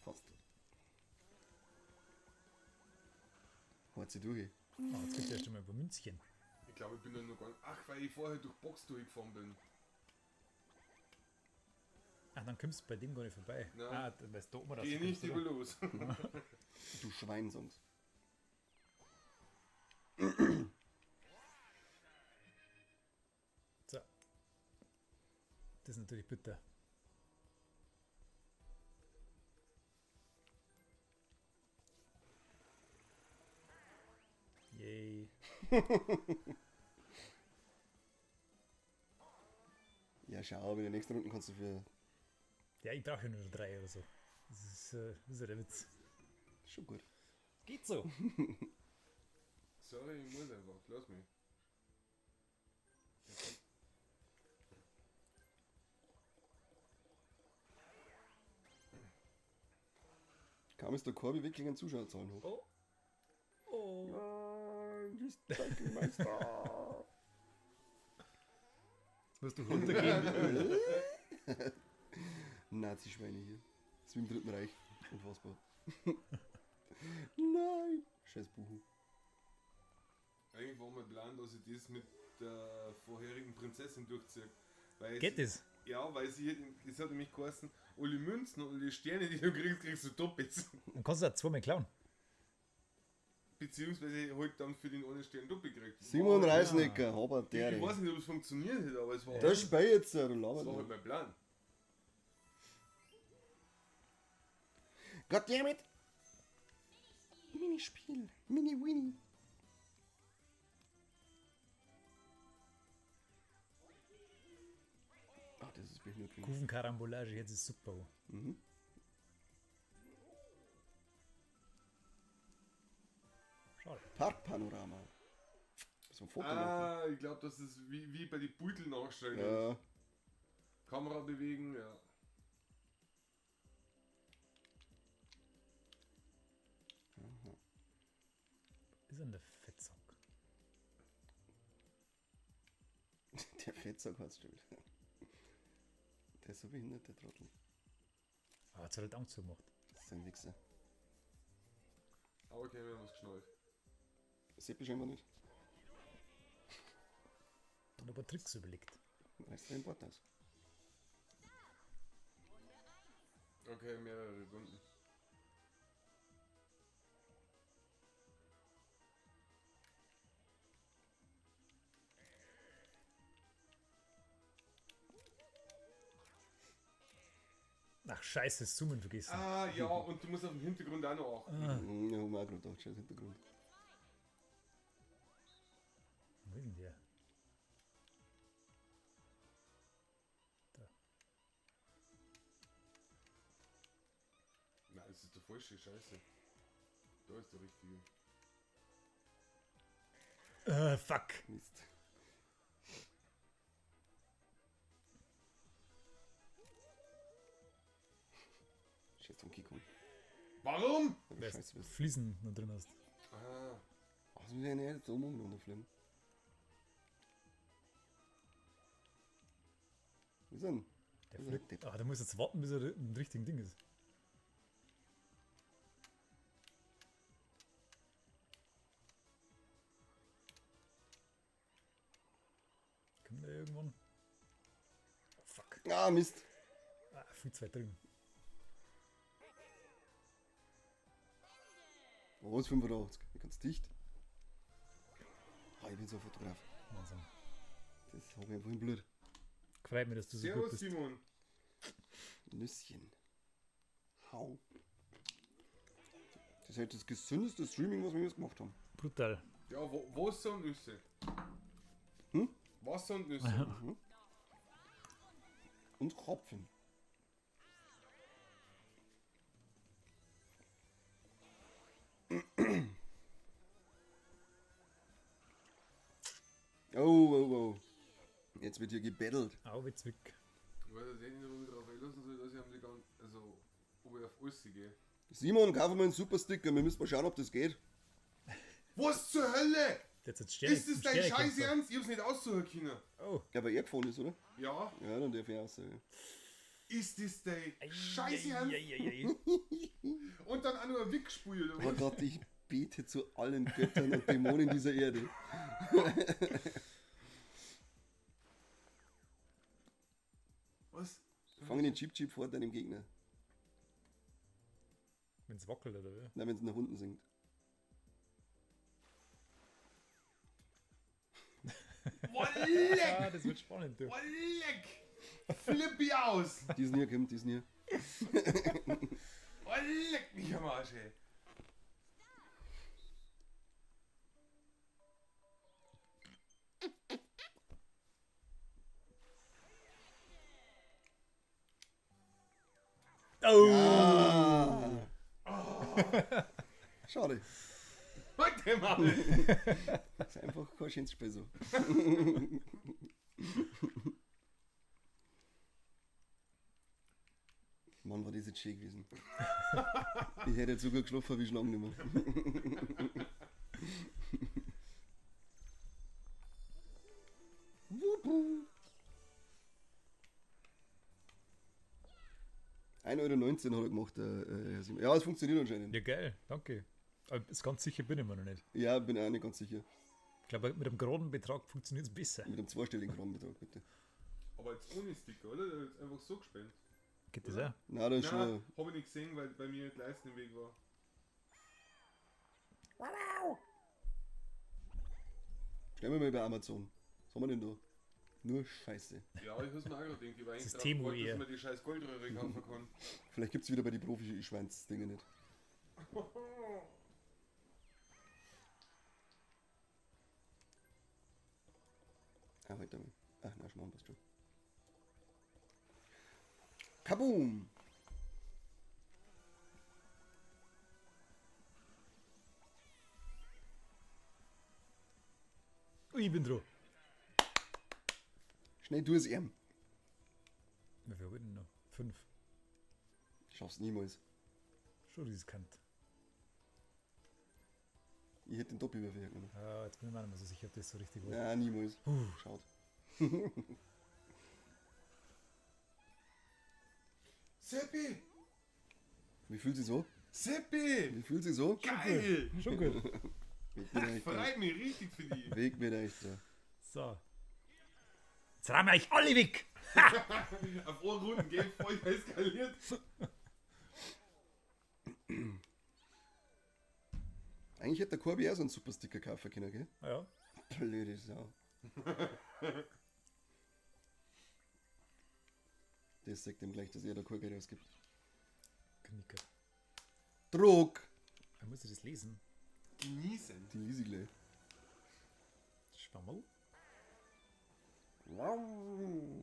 Fast. Haut sie durch. Ah, jetzt kriegt er erst einmal ein paar Münzchen. Ich glaube, ich bin da noch gar nicht. Ach, weil ich vorher durch Box durchgefahren bin. Ach, dann kommst du bei dem gar nicht vorbei. Nein. Ah, dann weißt du, da oben Geh nicht rauskommst, über oder? los. Du Schwein sonst. So. Das ist natürlich bitter. Yay. Ja, schau, aber in der nächsten Runde kannst du für. Ja, ich brauche ja nur drei oder so. Das ist ja der Witz. Schon gut. Geht so. Sorry, ich muss einfach. Lass mich. Kaum ist der Corby wirklich an Zuschauerzahlen hoch. Oh. Oh. Nein, die Meister. Jetzt musst du runtergehen. Nazi-Schweine hier. Das ist wie im Dritten Reich. Unfassbar. Nein. Scheiß Buhu. Eigentlich war mein Plan, dass ich das mit der vorherigen Prinzessin durchziehe. Weil Geht sie, das? Ja, weil sie es hat nämlich geheißen, alle Münzen und alle Sterne, die du kriegst, kriegst du doppelt. Dann kannst du auch zweimal klauen. Beziehungsweise halt dann für den einen Stern doppelt gekriegt. Simon Reisnecker, Habert Ich, der. ich weiß nicht, ob es funktioniert hat, aber es war, Das Spiel jetzt, du das laberst. war halt mein Plan. Goddammit! Minispiel. Mini-Winnie. Ach, das ist behindert. gewesen. Kufen-Karambolage, jetzt ist super. Schade. Parkpanorama. So ein Foto machen. Ah, ich glaube, das ist wie bei den Beutel nachstellen. Ja. Kamera bewegen, ja. Ist denn der Fettsack? Der Fettsack hat's schon wieder. Der ist so behindert, der Trottel. Ah, jetzt hat er die Augen zugemacht. Das ist ein Wichser. Aber okay, wir haben was geschnallt. Seppi scheinbar nicht. Dann ein paar Tricks überlegt. Reißt den Bord aus. Okay, mehrere Runden. Ach, scheiße, das Zoomen vergessen. Ah, ja, und du musst auf den Hintergrund auch noch achten. Ja, haben wir auch gerade gedacht, scheiß Hintergrund. Wo ist denn der? Da. Das ist der falsche Scheiße. Da ist der richtige. Fuck. Mist. Scheiß Donkey Kong. Warum? Weil du scheiße bist. Fliesen noch drin hast. Ah, Was muss ich denn jetzt so umeinander fliegen? Wo ist er denn? Der Wo ist er? fliegt. Ah, der muss jetzt warten, bis er im richtigen Ding ist. Kommt der irgendwann? Oh, fuck. Ah, Mist. Ah, viel zu weit drüben. Oh, ist 85. Ich ganz dicht. Ah, ich bin so ein Fotograf. Wahnsinn. Das habe ich einfach im Blut. Freut mich, dass du so gut Servus bist. Simon. Nüsschen. Hau. Das ist halt das gesündeste Streaming, was wir jetzt gemacht haben. Brutal. Ja, Wasser und Nüsse. Hm? Wasser und Nüsse. Und Hopfen. Oh, oh, oh. Jetzt wird hier gebettelt. Au, Witzwick. Ich weiß jetzt eh nicht, ob ich darauf einlassen soll, dass ich am die ganzen. Also, ob ich auf alles gehe. Simon, kaufen wir einen Super Sticker. Wir müssen mal schauen, ob das geht. Was zur Hölle? Jetzt hat Sterne, Ist das dein Sterne Scheiß gekämpft. Ernst? Ich hab's nicht aussuchen können. Oh. Ja, weil er gefahren ist, oder? Ja, Ja, dann darf ich auch sagen. ist das dein Scheiß Ernst? Ei, ei, ei. Und dann auch noch ein Wickspiel, oder Oh was? Gott, ich bete zu allen Göttern und Dämonen dieser Erde. Was? Fange den Jeep Jeep vor deinem Gegner. Wenn's wackelt, oder wie? Nein, wenn es nach unten sinkt. Boah, leck! Ah, das wird spannend, du. Boah, leck! Flipp ich aus! Diesen hier kommt, diesen hier. Boah, leck mich am Arsch, ey! Oh! Schade. Warte mal! Das ist einfach kein schönes Spiel so. Mann, war das jetzt schön gewesen. Ich hätte jetzt sogar geschlafen wie schon lange nicht mehr. Wupu. 1,19 Euro hat er gemacht, Herr Simon. Ja, es funktioniert anscheinend. Ja, geil, danke. Aber ist ganz sicher bin ich mir noch nicht. Ja, bin auch nicht ganz sicher. Ich glaube, mit einem geraden Betrag funktioniert es besser. Mit einem zweistelligen Rahmenbetrag, bitte. Aber jetzt ohne Sticker, oder? Der hat jetzt einfach so gespendet. Geht das auch? Nein, da ist schon. Nein, hab ich nicht gesehen, weil bei mir die Leisten im Weg war. Stellen wir mal bei Amazon. Was haben wir denn da? Nur Scheiße. Ja, ich hab's mir auch gerade gedacht. Ich war eigentlich ist drauf Temu gewartet, eher. dass man die scheiß Goldröhre kaufen kann. Vielleicht gibt's wieder bei die Profi Schwanz-Dinge nicht. Ah, heute mal. Ach, na, Schmarrn, passt schon. Kaboom! Ui, ich bin dran. Schnell, du es ihm. Wie viel hab ich denn noch? 5. Schaff's niemals. Schon riskant. Ich hätte den Doppelwürfel hergenommen. Ah, jetzt bin ich mir nicht mehr so sicher, ob das so richtig war. Ja, niemals. Schaut. Seppi! Wie fühlt sich so? Seppi! Wie fühlt sich so? Geil! Schon gut. Weg mit euch da. Freut mich richtig für die. Weg mit euch da. So. Jetzt rammen wir euch alle weg! Auf eine Runden, gell? Voll eskaliert. Eigentlich hätte der Corby auch so einen super Sticker kaufen können, gell? Ja. Blöde Sau. Das sagt ihm gleich, dass er da kein Geld ausgibt. Knicker. Druck! Man muss das lesen. Genießen. Die lese ich gleich. Schwammerl. Wow.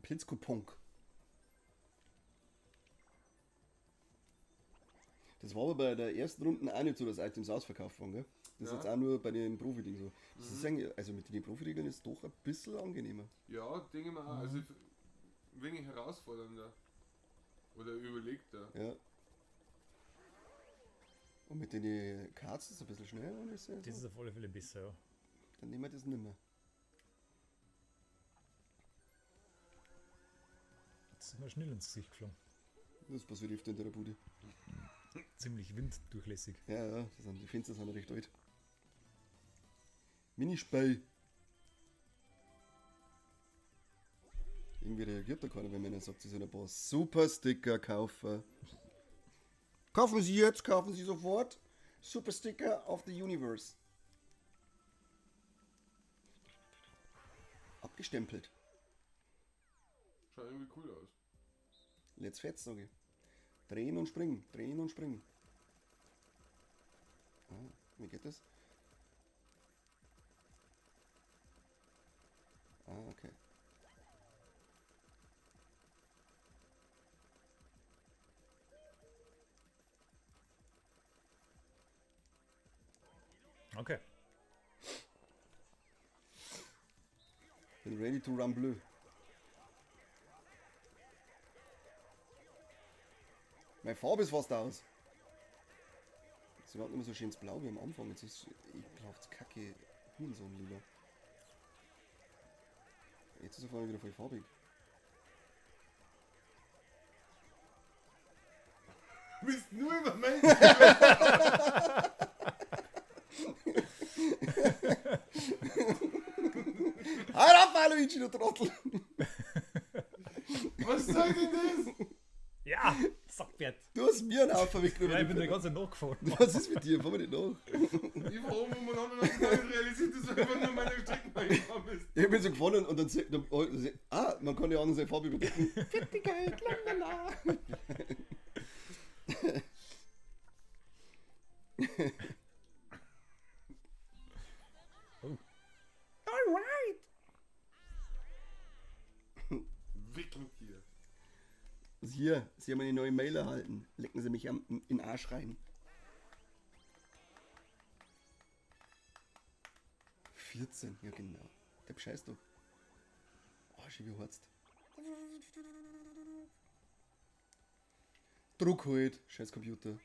Pilzcoupon. Das war aber bei der ersten Runde auch nicht so, dass Items ausverkauft waren, gell? Das ist Ja. jetzt auch nur bei den Profi-Ding so. Das ist eigentlich, also mit den Profi-Regeln ist es doch ein bisschen angenehmer. Ja, denke ich mir auch. Also wenig herausfordernder. Oder überlegter. Ja. Und mit den Cards ist es ein bisschen schneller und ist ja Das so. ist auf alle Fälle besser, ja. Dann nehmen wir das nicht mehr. Jetzt ist mir schnell ins Gesicht geflogen. Das passiert öfter in der Bude. Ziemlich winddurchlässig. Ja, ja, das sind, die Fenster sind recht alt. Minispey. Irgendwie reagiert da keiner, wenn man ihnen sagt, sie sollen ein paar Super Sticker kaufen. Kaufen Sie jetzt, kaufen Sie sofort. Super Sticker of the Universe. Abgestempelt. Schaut irgendwie cool aus. Let's fetz, sag ich. Drehen und springen, drehen und springen. Ah, wie geht das? Ah, okay. Okay. Bin ready to run blue. Meine Farbe ist fast aus. Sie war nicht mehr so schön blau wie am Anfang. Jetzt ist ekelhaft kacke Hurensohn lila. Jetzt ist er auf einmal wieder voll farbig. Du bist nur über mein. Halt ab, Luigi, du Trottel! Was soll denn das? Ja, Sackbert. Du hast mir einen Haufen weggenommen. Ja, ich bin der ganze nachgefahren. Was ist mit dir? Fahr mir nicht nach. Ich fahr oben umeinander und hab gar nicht realisiert, dass du einfach nur meine Strecken reingefahren bist. Ich bin so gefahren und dann, dann oh, ah, man kann ja anderen seine Farbe überdecken. Fettigkeit, lalala. Oh. Alright. Weg mit dir. Hier, Sie haben eine neue Mail erhalten. Lecken Sie mich am, in den Arsch rein. 14, ja genau. Der Bescheiß doch. Arsch, wie harzt. Druck halt, scheiß Computer.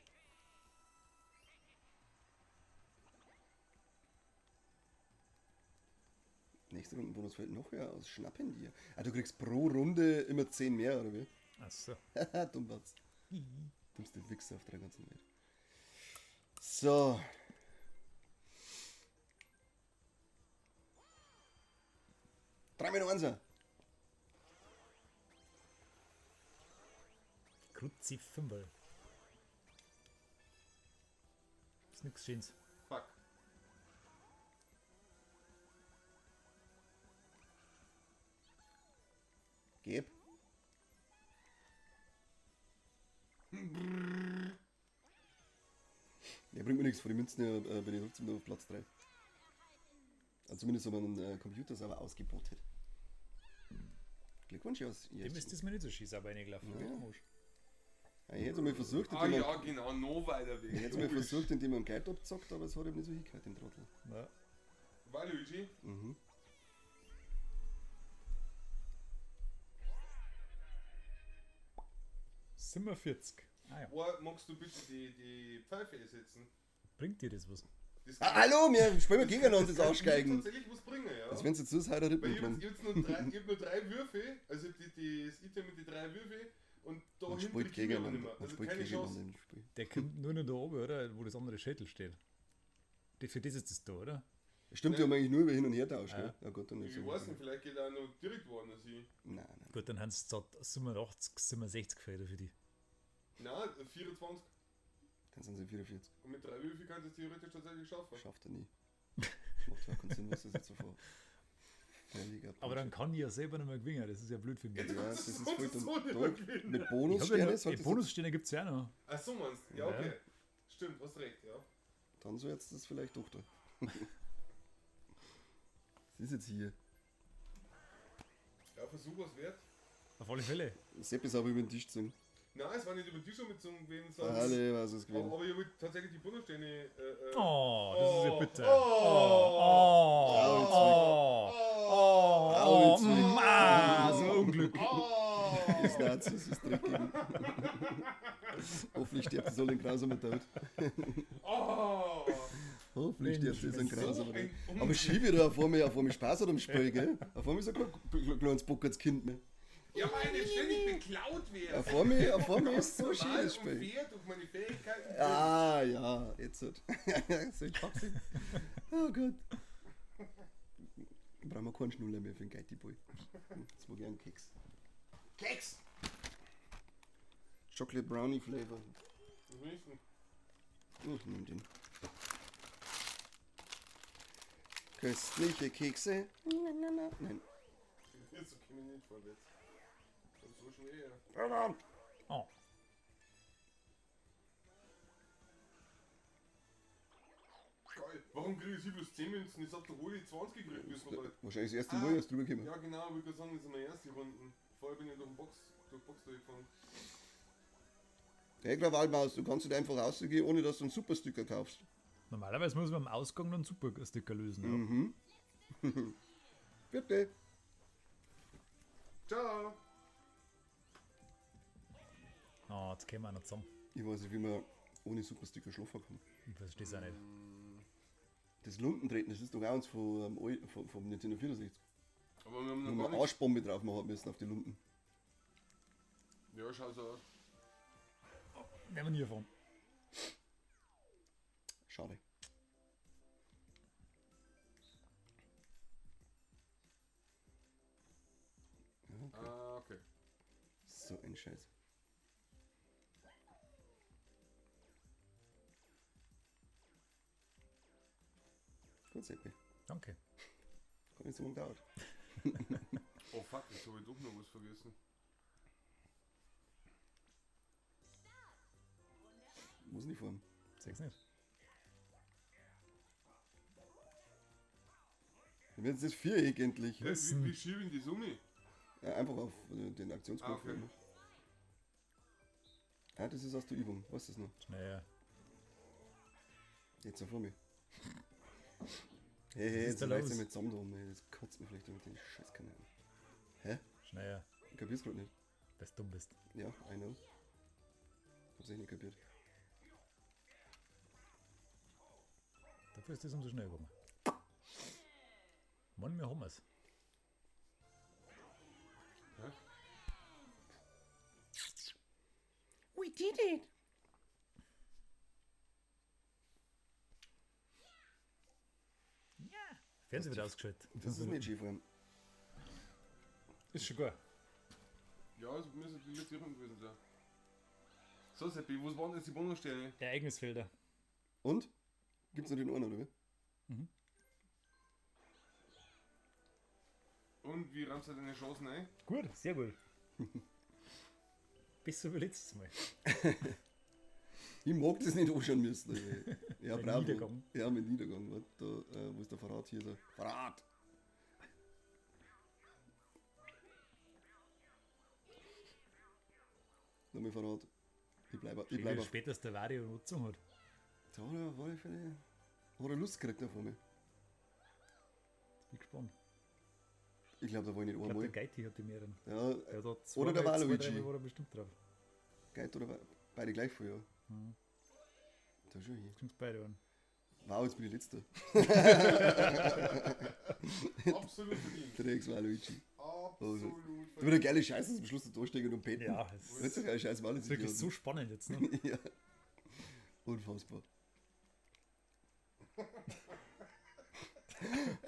Nächste Runde Bonus fällt noch höher aus. Schnappen dir. Ah, du kriegst pro Runde immer 10 mehr, oder wie? Achso. Haha, Dummbatz. Dummste Wichser auf der ganzen Welt. So. Drei mit Einser. Kruzi Fünferl. Ist nix Schönes. Fuck. Geb. Der bringt mir nichts, vor die Münzen ja, bin ich trotzdem nur auf Platz 3. Also zumindest haben wir einen Computer sauber ausgebotet. Glückwunsch, Jos. Dem ist das mir nicht so schieß, aber reingelaufen. Ja. Komisch. Ich hätte mal versucht, Ah indem ja, genau, noch weiter weg. ich hätte mal versucht, indem man Geld abzockt, aber es hat eben nicht so hingehört, dem Trottel. Ja. War Luigi? Mhm. Sind wir 40. Ah ja. Oh, magst du bitte die Pfeife ersetzen? Bringt dir das was? Das Ah, hallo, wir spielen gegeneinander das kann mir Arschgeigen. tatsächlich was bringen, ja. Das wenn jetzt so ist, heute Weil Rippen ich hab genommen. jetzt, ich hab jetzt nur drei, ich hab nur drei Würfe, also das Item mit den drei Würfe und da Man hinten spielt krieg ich aber gegeneinander. nicht mehr. Man Also spielt keine gegeneinander Chance. im Spiel. Der kommt nur noch da oben, oder? Wo das andere Schädel steht. Für das ist das da, oder? Stimmt, die haben eigentlich nur über hin und her tauscht, Ja. gell? Ja gut, dann ist Ich weiß nicht, vielleicht geht er auch noch direkt woanders hin. Nein, nein. Gut, dann haben sie 87, 67 Felder für die. Nein, 24. Dann sind sie 44. Und mit drei Würfeln kannst du es theoretisch tatsächlich schaffen. Schafft er nie. Das macht ja keinen Sinn, was das jetzt so vor. Völliger Aber dann kann ich ja selber nicht mehr gewinnen, das ist ja blöd für mich. Ja, das ist voll Sonst dumm. so nicht Doch, mehr gewinnen. Mit Ich hab ja Bonussterne noch, sollte Bonussterne gibt es ja auch noch. Ach so meinst du? Ja, Ja. okay. Stimmt, hast recht, ja. Dann soll jetzt das vielleicht doch da. Was ist jetzt hier? Ja, Versuch was wert. Auf alle Fälle. Sepp ist aber über den Tisch gezogen. Nein, es war nicht über den Tisch umgezogen gewesen, sondern. Alle, was ist gewesen. Aber ich habe tatsächlich die Bonussterne. Oh, das ist ja bitter. Oh, Oh, oh, oh, Au, oh, ah, so ein Unglück. Oh, Das Nazis ist dreckig. Hoffentlich stirbt das alle ein grausamer Tod. oh. Hoffentlich stirbt das ein Mensch, grausamer so Tod. ein Unglück. Aber schieb wieder auf einmal Spaß hat am Spiel, gell? Auf einmal ist er kein kleines bockertes Kind mehr. Ja, weil ich ständig beklaut werde. Auf einmal ist so schön Normal das und Spiel. fair durch meine Fähigkeiten. Ah, ja, jetzt halt. So ein Schwachsinn. Oh Gott. Brauchen wir keinen Schnuller mehr für den Geiti Boy. Jetzt mag ich einen Keks. Keks! Chocolate Brownie Flavor. Was will ich denn? Ich nehme den. Köstliche Kekse. Na, na, na. Nein. Jetzt komme ich nicht vorwärts. Aber so schon eher. Oh. Geil. Warum kriege ich bloß 10 Münzen? Ich hab doch wohl die 20 gekriegt müssen. Oder? Wahrscheinlich das erste Mal erst drüber gekommen. Ja, genau, ich würde sagen, das sind meine erste Runden. Vorher bin ich durch den Box, durch Box durchgefahren. Hey, Krawallmaus, du kannst nicht einfach rausgehen, ohne dass du einen Supersticker kaufst. Normalerweise muss man am Ausgang noch einen Supersticker lösen. Ja. Bitte. Ciao! Oh, jetzt kämen wir auch noch zusammen. Ich weiß nicht, wie man ohne Supersticker schlafen kann. Ich verstehe es auch nicht. Das Lundentreten, das ist doch auch eins vom Nintendo 64. Aber wir haben Wo noch man gar nichts. Arschbombe drauf machen hat müssen auf die Lunden. Ja, schau so aus. Werden wir nie erfahren. Schade. Ah, okay. So ein Scheiß. Gut, Seppi. Danke. Hat nicht so lange gedauert. Oh fuck, jetzt habe ich doch noch was vergessen. Muss nicht fahren. Sechs nicht. Dann wird jetzt das Viereck endlich. Hey, wie schiebe ich die Summe? Ja, einfach auf den Aktionsknopf. Ah, okay. Ah, das ist aus der Übung. Was ist das noch? Naja. Jetzt vor mir. Hey, hey, ist jetzt da reißt los? er mit zusammen drum, ey. Das kotzt mir vielleicht mit den Scheißkanälen. Hä? Schnell, Ich kapier's grad nicht. dass du dumm bist. Ja, I know. Hab's echt nicht kapiert. Dafür ist das umso schneller gegangen. Mann, wir haben es. Hä? We did it! Fernseher wird ausgeschaltet. Das ist nicht Skifahren. Ist schon gut. Ja, es müsste die letzte Runde gewesen sein. So, Seppi, was waren jetzt die Bonussterne? Ereignisfelder. Und? Gibt's noch den einen, oder wie? Und wie rammst du deine Chancen ein? Gut, sehr gut. Besser wie letztes Mal. Ich mag das nicht anschauen müssen. Ey. Ja, Mit bravo. Niedergang. Ja, mit Niedergang. Warte, da, wo ist der Verrat hier? So. Verrat! Nochmal Verrat. Ich bleibe ich bleib Wie auf. spät, dass der Vario Nutzung hat. Da hat er auf alle Fälle hat er Lust gekriegt auf mich. Jetzt bin ich gespannt. Ich glaube, da war ich nicht Ich glaube, einmal. der Geiti hat die mehreren. Ja, Der hat da Oder der zweimal- Waluigi. zwei, dreimal war er bestimmt drauf. Geit oder beide gleich viel, ja. Da schon hier. Stimmt beide an. Wow, jetzt bin ich letzter. Absolut verdient. Drecks Waluigi. Absolut Da wird verdient. eine geile Scheiße zum Schluss da durchstehen und peten. Ja, es Das ist ist doch geile Scheiße, alles wirklich so spannend jetzt. Ne? Ja. Unfassbar.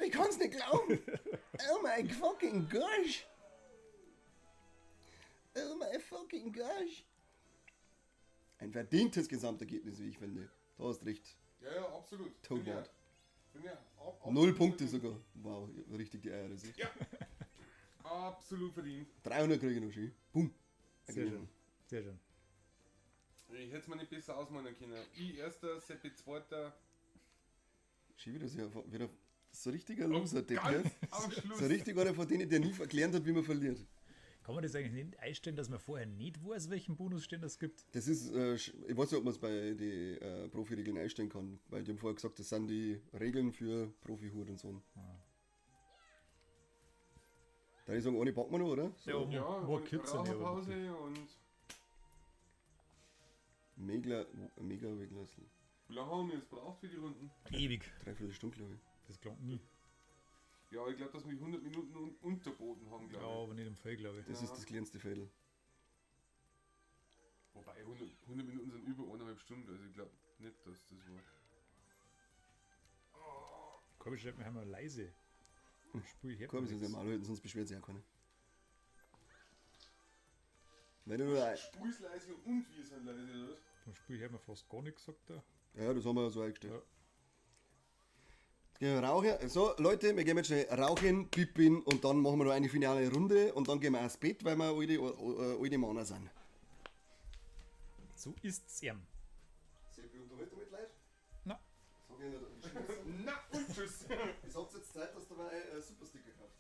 Ich kann's nicht glauben. Oh my fucking gosh. Oh my fucking gosh. Ein verdientes Gesamtergebnis, wie ich finde. Da hast recht. Ja, ja, absolut. Toad. Bin ja, Null Punkte sogar. Wow, richtig die Eier. Das ist. Ja. Absolut verdient. 300 kriege ich noch schön. Boom. Sehr schön. Sehr schön. Ich hätte es mir nicht besser ausmalen können. Ich erster, Seppi zweiter. Schön wieder, so, wieder so richtiger Loser-Depp, Ganz gell? am Schluss. So richtig einer von denen, der nie verklärt hat, wie man verliert. Kann man das eigentlich nicht einstellen, dass man vorher nicht weiß, welchen Bonusstern es gibt? Das ist, ich weiß nicht, ob man es bei den Profi-Regeln einstellen kann, weil die haben vorher gesagt, das sind die Regeln für Profi-Hut und so. Ah. Da ich sagen, ohne packen wir noch, oder? So. Ja, Ja, wo und Kitzel, ja, aber Raucherpause und Mega, mega, mega, wie lange haben wir jetzt braucht für die Runden? Ewig. dreiviertel Stunde, glaube ich. Das klingt nie. Ja, ich glaube, dass wir 100 Minuten unterboten haben, Ja, glaube ich. aber nicht im Fall, glaube ich. Das Ja. ist das kleinste Fädel. Wobei 100 Minuten sind über 1,5 Stunden, also ich glaube nicht, dass das war. Korbi schreibt mir einmal leise. Spul ich Komm, ist ja mal halten, sonst beschwert sich ja keiner. Wenn du nur ein, Spul ist leise und wir sind leise, oder was? Vom Spiel her haben wir fast gar nichts gesagt da. ja, das haben wir so eingestellt. Ja. Jetzt gehen wir rauchen. So, Leute, wir gehen jetzt schnell rauchen, pippin und dann machen wir noch eine finale Runde und dann gehen wir auch ins Bett, weil wir alte Männer sind. So ist's ihm. Seppi, unterhalt damit, Leute? Na. Sag ich nicht. Na und tschüss! Ich hab's jetzt Zeit, dass du mal einen Supersticker kaufst.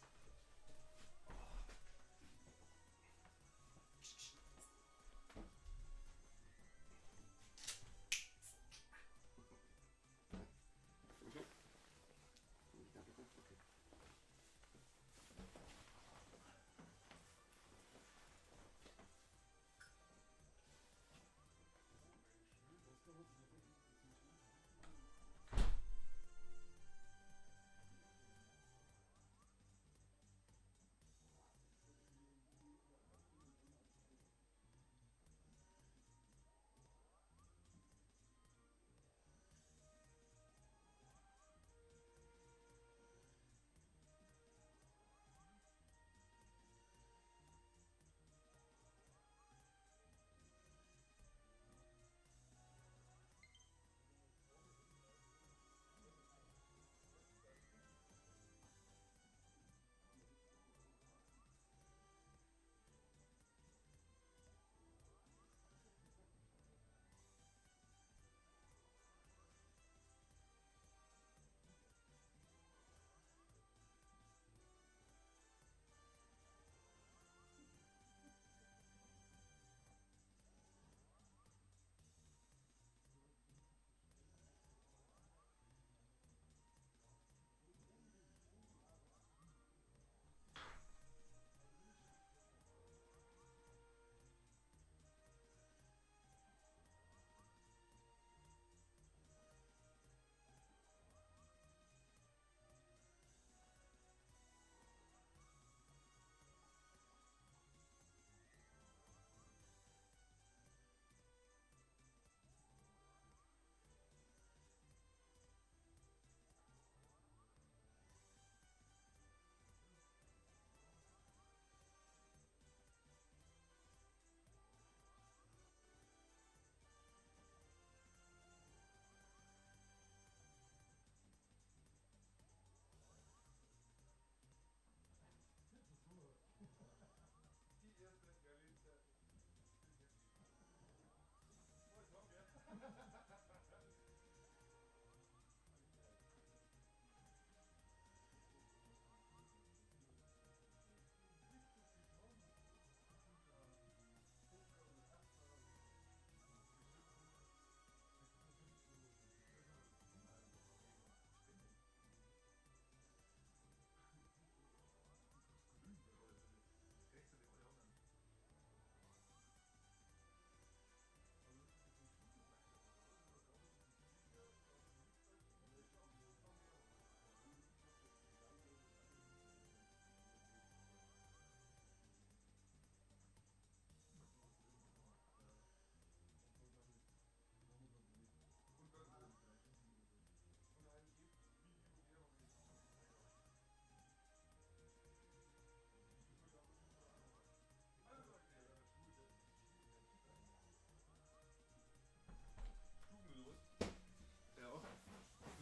Ja,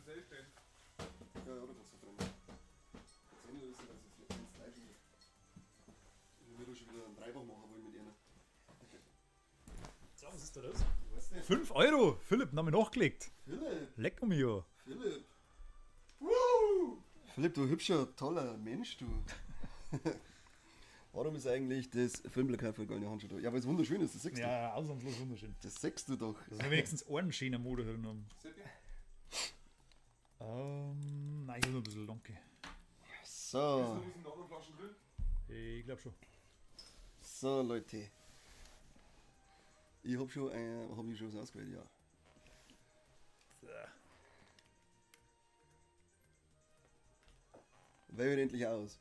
das ist denn. Ja, ja, da kannst du drin. Jetzt eh nicht wissen, dass es nicht live ist. Ich würde schon wieder einen Dreifach machen wollen mit einer. So, was ist da das? Ich weiß nicht. 5 Euro! Philipp, Name nachgelegt. Philipp, Leck um ja. Philipp. Woo! Philipp, du hübscher, toller Mensch, du. Warum ist eigentlich das Filmplakat für Goldene Handschuhe da? Ja, weil es wunderschön ist, das siehst du. Ja, ausnahmslos wunderschön. Das siehst du doch. Dass wir wenigstens einen schönen Motor drin haben. Seppi? Nein, ich hab noch ein bisschen Lonke. So, Ist noch was in der anderen Flaschen drin? Ich glaube schon. so Leute. Ich hab schon, hab ich schon was ausgewählt, ja. Wählen wir endlich aus.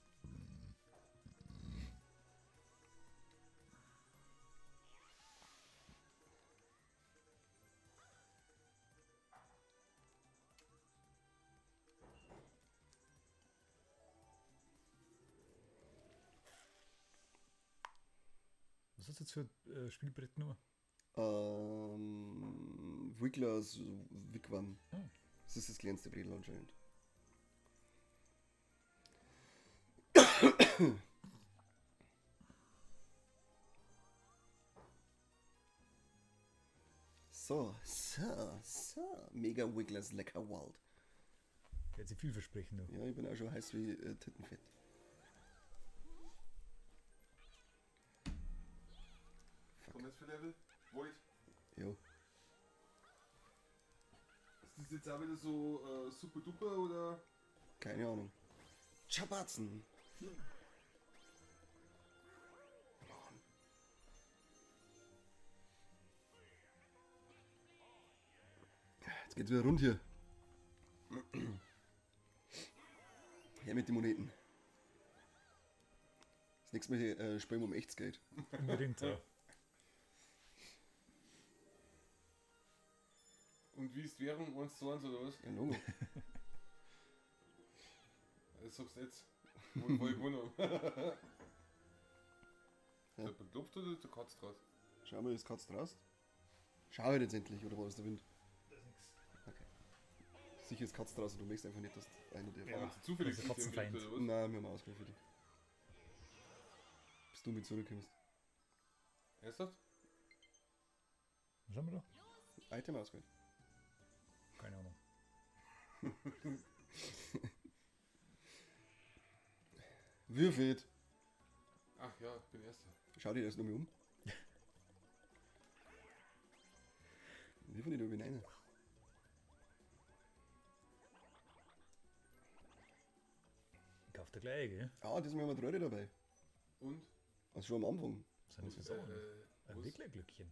Was hast du jetzt für Spielbrett genommen? Wigglers Wigwam. Ah. Das ist das kleinste Bredel anscheinend. So, so, so. Mega Wigglers lecker Wild. Der hat sich viel versprechen. Du. Ja, ich bin auch schon heiß wie Tittenfett. Von was für Level? Void. Jo. Ist das jetzt auch wieder so super duper oder? Keine Ahnung. Schabatzen. Mann. Jetzt geht's wieder rund hier. Her mit den Moneten. Das nächste Mal hier, spielen wir um echtes Geld. Unbedingt, ja. Und wie ist die Währung? 1:1 oder was? Ja, Logo. Das sagst du jetzt. Wo ich gewonnen habe. Ja. Ist der beklopft oder ist der Katz draus? Schau mal, ist Katz draus? Schau ich jetzt endlich, oder war das der Wind? Okay. Sicher ist Katz draußen, du möchtest einfach nicht, dass einer der Ja. Haben wir zufällig Das ist der Item gekriegt, Katzenfeind. oder was? Nein, wir haben ausgewählt für dich. Bis du mit zurückkommst. Ernsthaft? Was haben wir da? Item ausgewählt. Keine Ahnung. Würfelt! Ach ja, ich bin Erster. Schau dir das nochmal um. Wirf nicht über rein. Ich kauf da gleich, gell? Ah, diesmal haben wir drei dabei. Und? Also schon am Anfang. Was sind das für Sachen? Ein Was? Wicklerglöckchen.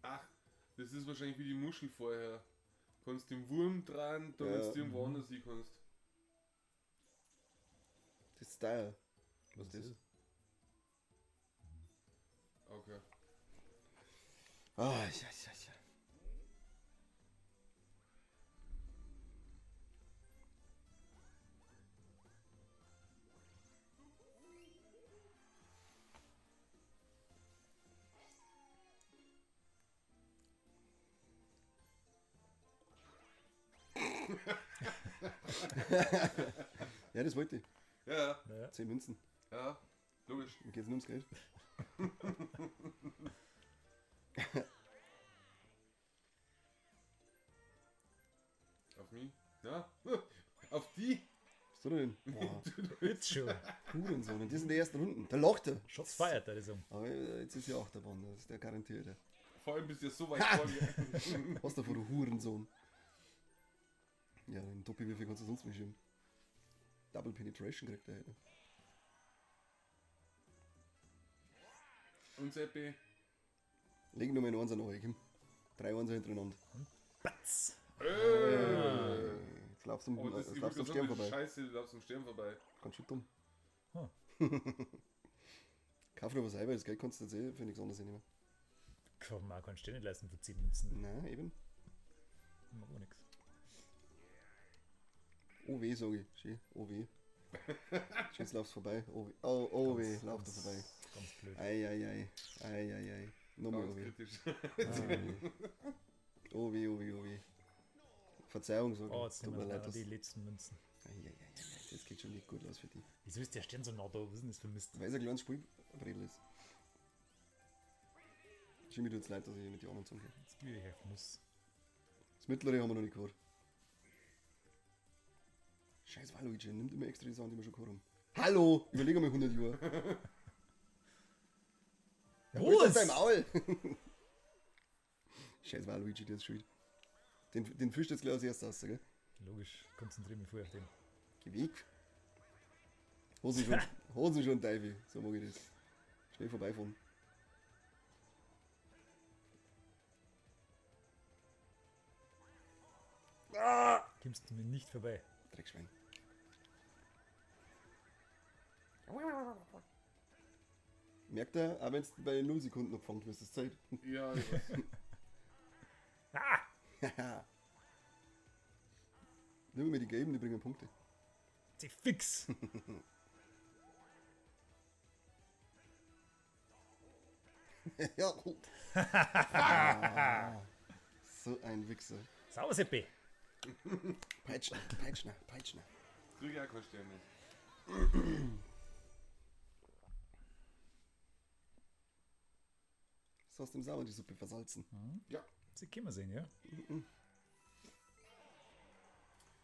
Ach, das ist wahrscheinlich wie die Muschel vorher. Kannst den Wurm dran, da Ja. wenn du irgendwo anders hin kannst. Das ist Style. Was ist das? Okay. Ah, ja, ja, ja. Ja, das wollte ich. Ja, ja, Ja. 10 Münzen. ja, logisch. Mir geht's nur ums Geld. Auf mich? Ja. Auf die? Was soll denn? Boah, Jetzt schon. Hurensohn. Und das sind die ersten Runden. Da lacht er. Shots fired, da ist er. Aber jetzt ist ja Achterbahn, das ist der garantiert. Ja. Vor allem bist du ja so weit vorne. Was da vor du Hurensohn? Ja, den Doppelwürfel kannst du sonst nicht schieben. Double Penetration kriegt er heute. Und Seppi? Leg nur mal einen Einser nach, komm. 3 Einser hintereinander. Batz! Jetzt laufst du Oh, das jetzt ist laufst du am Stern vorbei. Scheiße, du laufst am Stern vorbei. Ganz schön dumm. Hm. Kauf dir was selber, das Geld kannst du jetzt eh für nichts anderes nehmen. Kann man auch keinen Stern nicht leisten für 10 Münzen. Nein, eben. Macht auch nichts. Oh weh, sag ich. Schön. Oh weh. Schön, jetzt laufst vorbei. Oh weh, oh, oh weh, Ganz- lauf da vorbei. Ganz blöd. Ei, ei, ei. Ei, ei, ei. Nochmal Ganz oh weh. kritisch. Oh weh, oh weh, oh weh. Verzeihung, sag ich. Oh, jetzt Tut nehmen mir wir leid, dass. die letzten Münzen. Ei, ei, ei, ei, ei, das geht schon nicht gut aus für dich. Wieso ist der Stern so nah da? Was ist denn das für Mist? Weil es ein kleines Spielbredel ist. Jimmy, tut's leid, dass ich mit den anderen zusammengehe. Jetzt bin ich auf Nuss. Das mittlere haben wir noch nicht gehabt. Scheiß Waluigi, nimmt immer extra die Sachen, die wir schon gehabt haben. Hallo! Überleg einmal 100 Jahre. Ja, Was? halt dein Maul! Scheiß Waluigi, der ist schuld. Den fischt jetzt gleich als erstes raus, gell? Logisch, konzentriere mich voll auf den. Geh weg. Hosen schon, Hosen schon, Teufel. So mag ich das. Schnell vorbeifahren. Kommst du mir nicht vorbei. Dreckschwein. Merkt er, auch wenn du bei 0 Sekunden abgefangen wirst, ist Zeit. Ja, ich weiß. Ah! Nimm mir die gelben, die bringen Punkte. Sie fix! Ja. Ah, so ein Wichser. Sauber, Seppi! Peitschner, Peitschner, Peitschner. Krieg ich auch keine Sterne. So aus dem Sauer die Suppe versalzen. Ja. Sie können wir sehen, ja?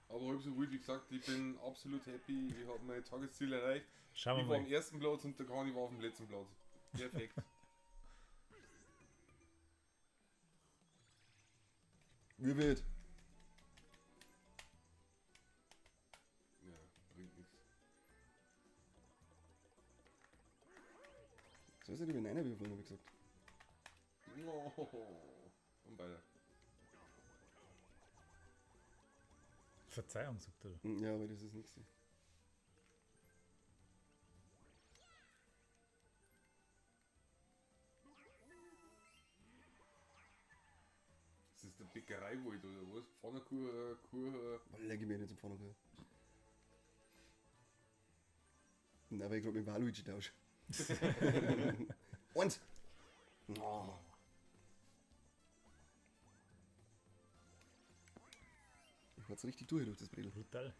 Aber halb so wild, wie gesagt, ich bin absolut happy. Ich habe mein Tagesziel erreicht. Schauen Ich wir war am mal. ersten Platz und der Kani war auf dem letzten Platz. Perfekt. Wie wild. Ja, bringt nichts. So ist ja die mit einer würfeln, hab ich gesagt. Oh. Und weiter. Verzeihung, sagt er. Ja, aber das ist nichts. Das ist der Bäckereiwald oder was? Pfannkuchen, Kuchen. Leck ich mir nicht zum Pfannkuchen. Na, weil ich gerade mit Waluigi tausche. Und! Oh. Ich hat's richtig durch das Bredel. Brutal.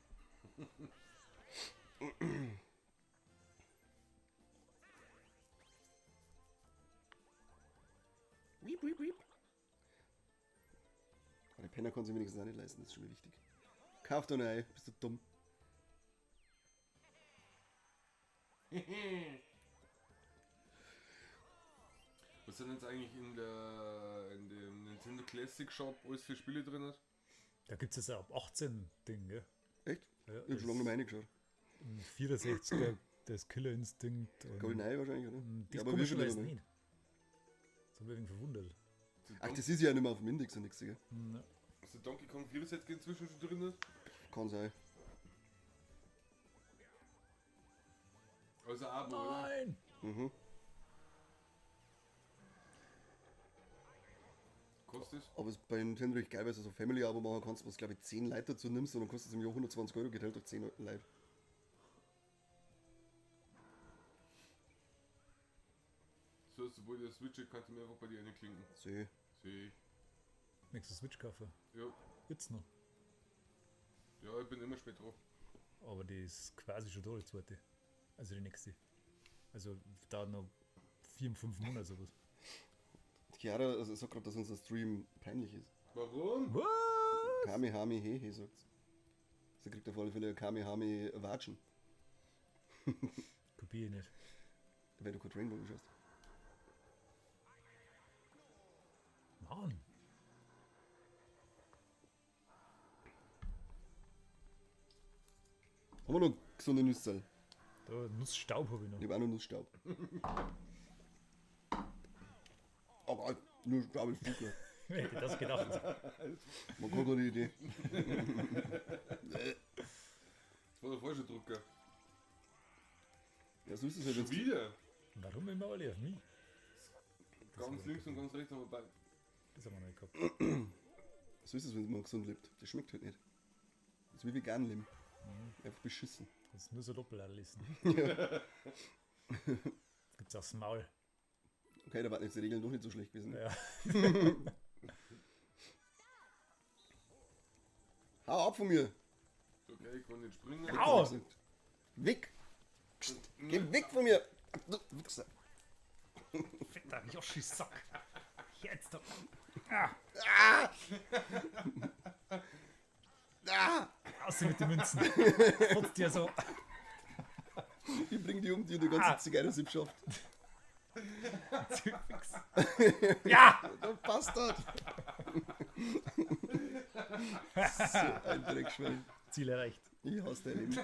Wiep, wiep, wiep. Aber der Penner konnte sich wenigstens auch nicht leisten, das ist schon mal wichtig. Kauf doch ein Ei, bist du dumm. Was sind jetzt eigentlich in dem Nintendo Classic Shop alles für Spiele drin? Hat? Da gibt es jetzt auch ab 18 Ding, gell? Echt? Ja, Ich hab schon lange nicht mehr reingeschaut. Ein 64er, das Killer Instinct. Und GoldenEye wahrscheinlich, oder? Das Ja, aber komischerweise wir schon nicht. Das hat mich wegen verwundert. Ach, das ist ja nicht mehr auf dem Index und nichts, gell? Ja. Ist der Donkey Kong 64 inzwischen schon drin? Kann sein. Also Abo, oder? Nein! Kostet es? Aber es ist bei Nintendo richtig geil, weil du so Family-Abo machen kannst, was glaube ich 10 Leute dazu nimmst und dann kostet es im Jahr 120 Euro geteilt durch 10 Leute. So, sobald ich Switch habe, kannst du mir einfach bei dir reinklinken. So. Seh. Nächste Switch kaufen. Ja. Jetzt noch. Ja, ich bin immer spät drauf. Aber die ist quasi schon da, die zweite. Also die nächste. Also dauert noch 4, 5 Monate sowas. Die Chiara also, sagt gerade, dass unser Stream peinlich ist. Warum? Was? Kamehame Hehe, sagt sie. Sie kriegt auf alle Fälle Kamehame Watschen, Kopiere ich nicht. wenn du kein Rainbow schaust. Mann. Haben wir noch gesunde Nüsse? Da, Nussstaub habe ich noch. Ich habe auch noch Nussstaub. Aber Nussstaub ist super. Wer hätte das gedacht? Man kann keine Idee. Das war der falsche Drucker. Ja, so ist es halt. Schon Wenn's wieder? Warum immer alle auf mich? Ganz links und ganz rechts haben wir beide. Das haben wir noch nicht gehabt. So ist es, wenn man gesund lebt. Das schmeckt halt nicht. Das ist wie vegan leben. Einfach beschissen. Das ist nur so Doppel essen. Gibt's aufs Maul. Okay, da waren jetzt die Regeln doch nicht so schlecht gewesen. Ja. Hau ab von mir! Okay, ich kann nicht springen. Au! Weg! Psst, geh weg von mir! Du Wichser! Fetter Yoshi-Sack. Jetzt doch. Ah, Ah! raus mit den Münzen. Putzt dir so. Liegen die um die und die ganze Zigeunersippschaft. Fix. Ja! Der Bastard! So ein Dreckschwein. Ziel erreicht. Ich hasse dein Leben.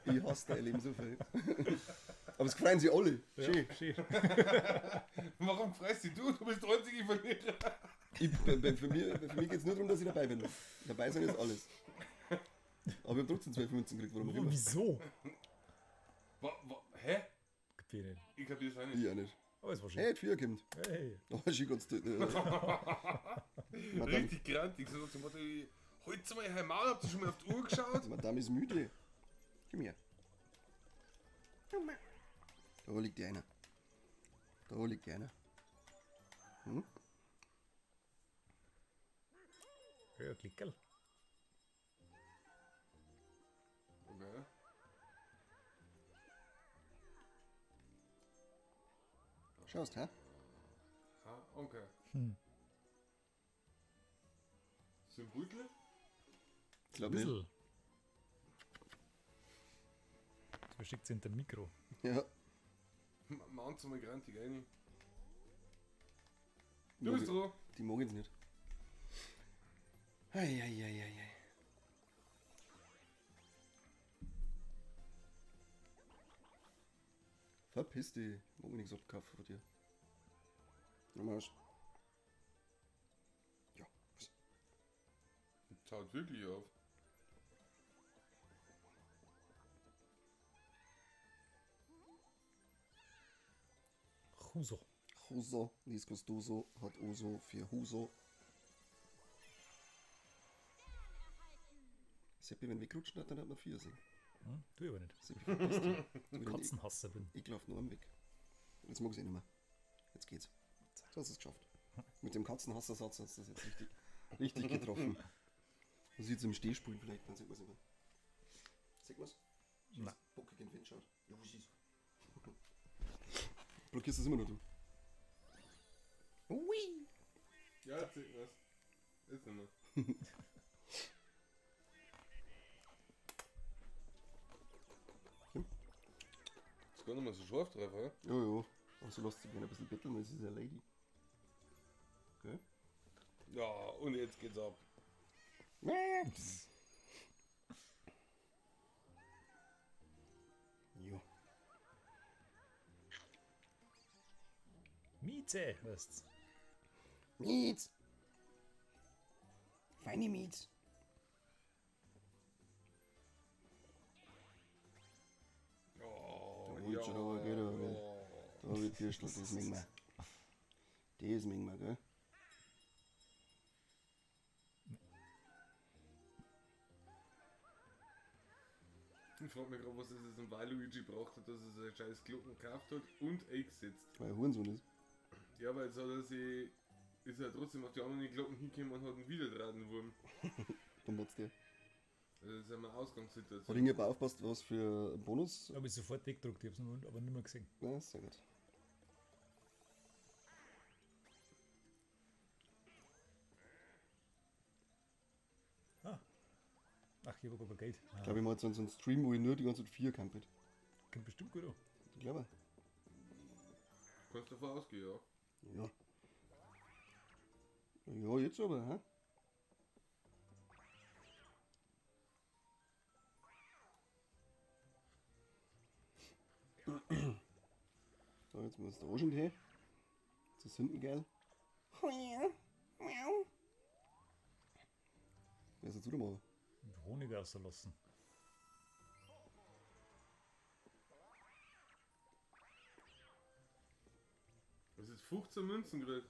Ich hasse dein Leben so viel. Aber es freuen sich alle. Schön. Schön. Warum freust dich du? Du bist der einzige Verlierer. Für mich geht es nur darum, dass ich dabei bin. Dabei sein ist alles. Aber ich habe trotzdem 12 Münzen gekriegt, warum auch immer. Wieso? Hä? Kapier nicht. Ich kapier es auch nicht. Ich auch nicht. Aber es war schön. Hey, 4 kommt. Hey. Oh, schön ganz Madame, Richtig grantig. So nach dem Motto, halt's mal heim Maul, habt ihr schon mal auf die Uhr geschaut? Madame ist müde. Komm her. Da liegt die einer. Da liegt die einer. Hm? Ja, Klickerl. Okay. Schaust, hä? Ah, okay. Hm. Sind Beutel? Ich glaub Ein nicht. bisschen. Das versteckt sich hinter dem Mikro. Ja. Mount mal grantig rein. Du bist dran. Die mag ich nicht. Eieieiei. Verpiss dich. Mag ich nichts abkaufen von dir. Nochmal aus. Ja. Schaut wirklich auf. Huso. Huso, Niscostoso, hat Oso für Huso. Seppi, wenn wegrutschen hat, dann hat man 4 sehen. Hm? Tu ich aber nicht. Seppi, verpiss dich. Du wieder Katzenhasser bin. Ich lauf nur am Weg. Jetzt mag ich eh nicht mehr. Jetzt geht's. So hast du es geschafft. Mit dem Katzenhassersatz hast du das jetzt richtig, richtig getroffen. Muss ich jetzt im Steh spulen vielleicht, dann sieht man es immer. Sieht man's? Nein. Bockig in den Wind schaut. Ja, was ist? Blockierst du es immer noch, du? Ui! Ja, jetzt sieht man's. Jetzt nicht mehr. Ist gar nicht mehr so scharf drauf, oder? Ja, ja. Aber so lässt sich gerne ein bisschen betteln, weil sie ist ja Lady. Okay. Ja, und jetzt geht's ab. Ja. Mieze, weißt's. Mietz. Feine Mietz. Oh, Da wird's schon aber geht, aber oh. Da wird Würstel, das mögen wir. Das mögen wir, gell? Ich frag mich gerade, was es jetzt im Waluigi braucht hat, dass er seine scheiß Glocken gekauft hat und eingesetzt. Weil er Hurensohn ist. Ja, weil jetzt hat er sie, ist er trotzdem auf die anderen Glocken hingekommen und hat einen Wiederdrahtenwurm. Dann wird's dir. Also das ist eine Hat Ausgangssituation. irgendjemand aufpasst, was für ein Bonus? Habe ich sofort weggedruckt, ich hab's noch, aber nicht mehr gesehen. Na, sehr gut. Ach, ich habe gar kein Geld. Ah, Ich glaube, ich mache jetzt so einen Stream, wo ich nur die ganze Zeit 4 campet. kommt bestimmt gut an. Ich glaube. Kannst davon ausgehen, ja. Ja. Ja, jetzt aber, hä? So, jetzt muss der Ocean her. Jetzt ist hinten geil. Wer ist jetzt wieder mal? Honig rauslassen. Das ist 15 Münzen gekriegt.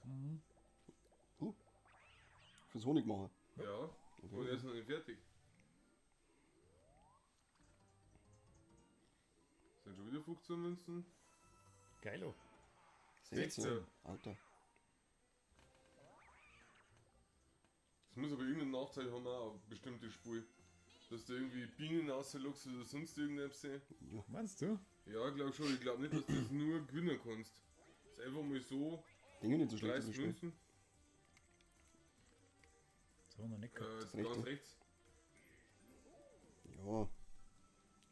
Fürs Honigmacher. Ja. Und er ist noch nicht fertig. Sind schon wieder 15 Münzen. Geilo. 16. 16. Alter. Es muss aber irgendeinen Nachteil haben, auch auf bestimmte Spur. Dass du irgendwie Bienen rauslockst oder sonst irgendetwas. Meinst du? Ja, ich glaube schon. Ich glaube nicht, dass du das nur gewinnen kannst. Das ist einfach mal so, Dinge nicht so schlecht, das 30 Spiel. Münzen. Das haben wir noch nicht gehabt. Ganz rechte. rechts. Ja.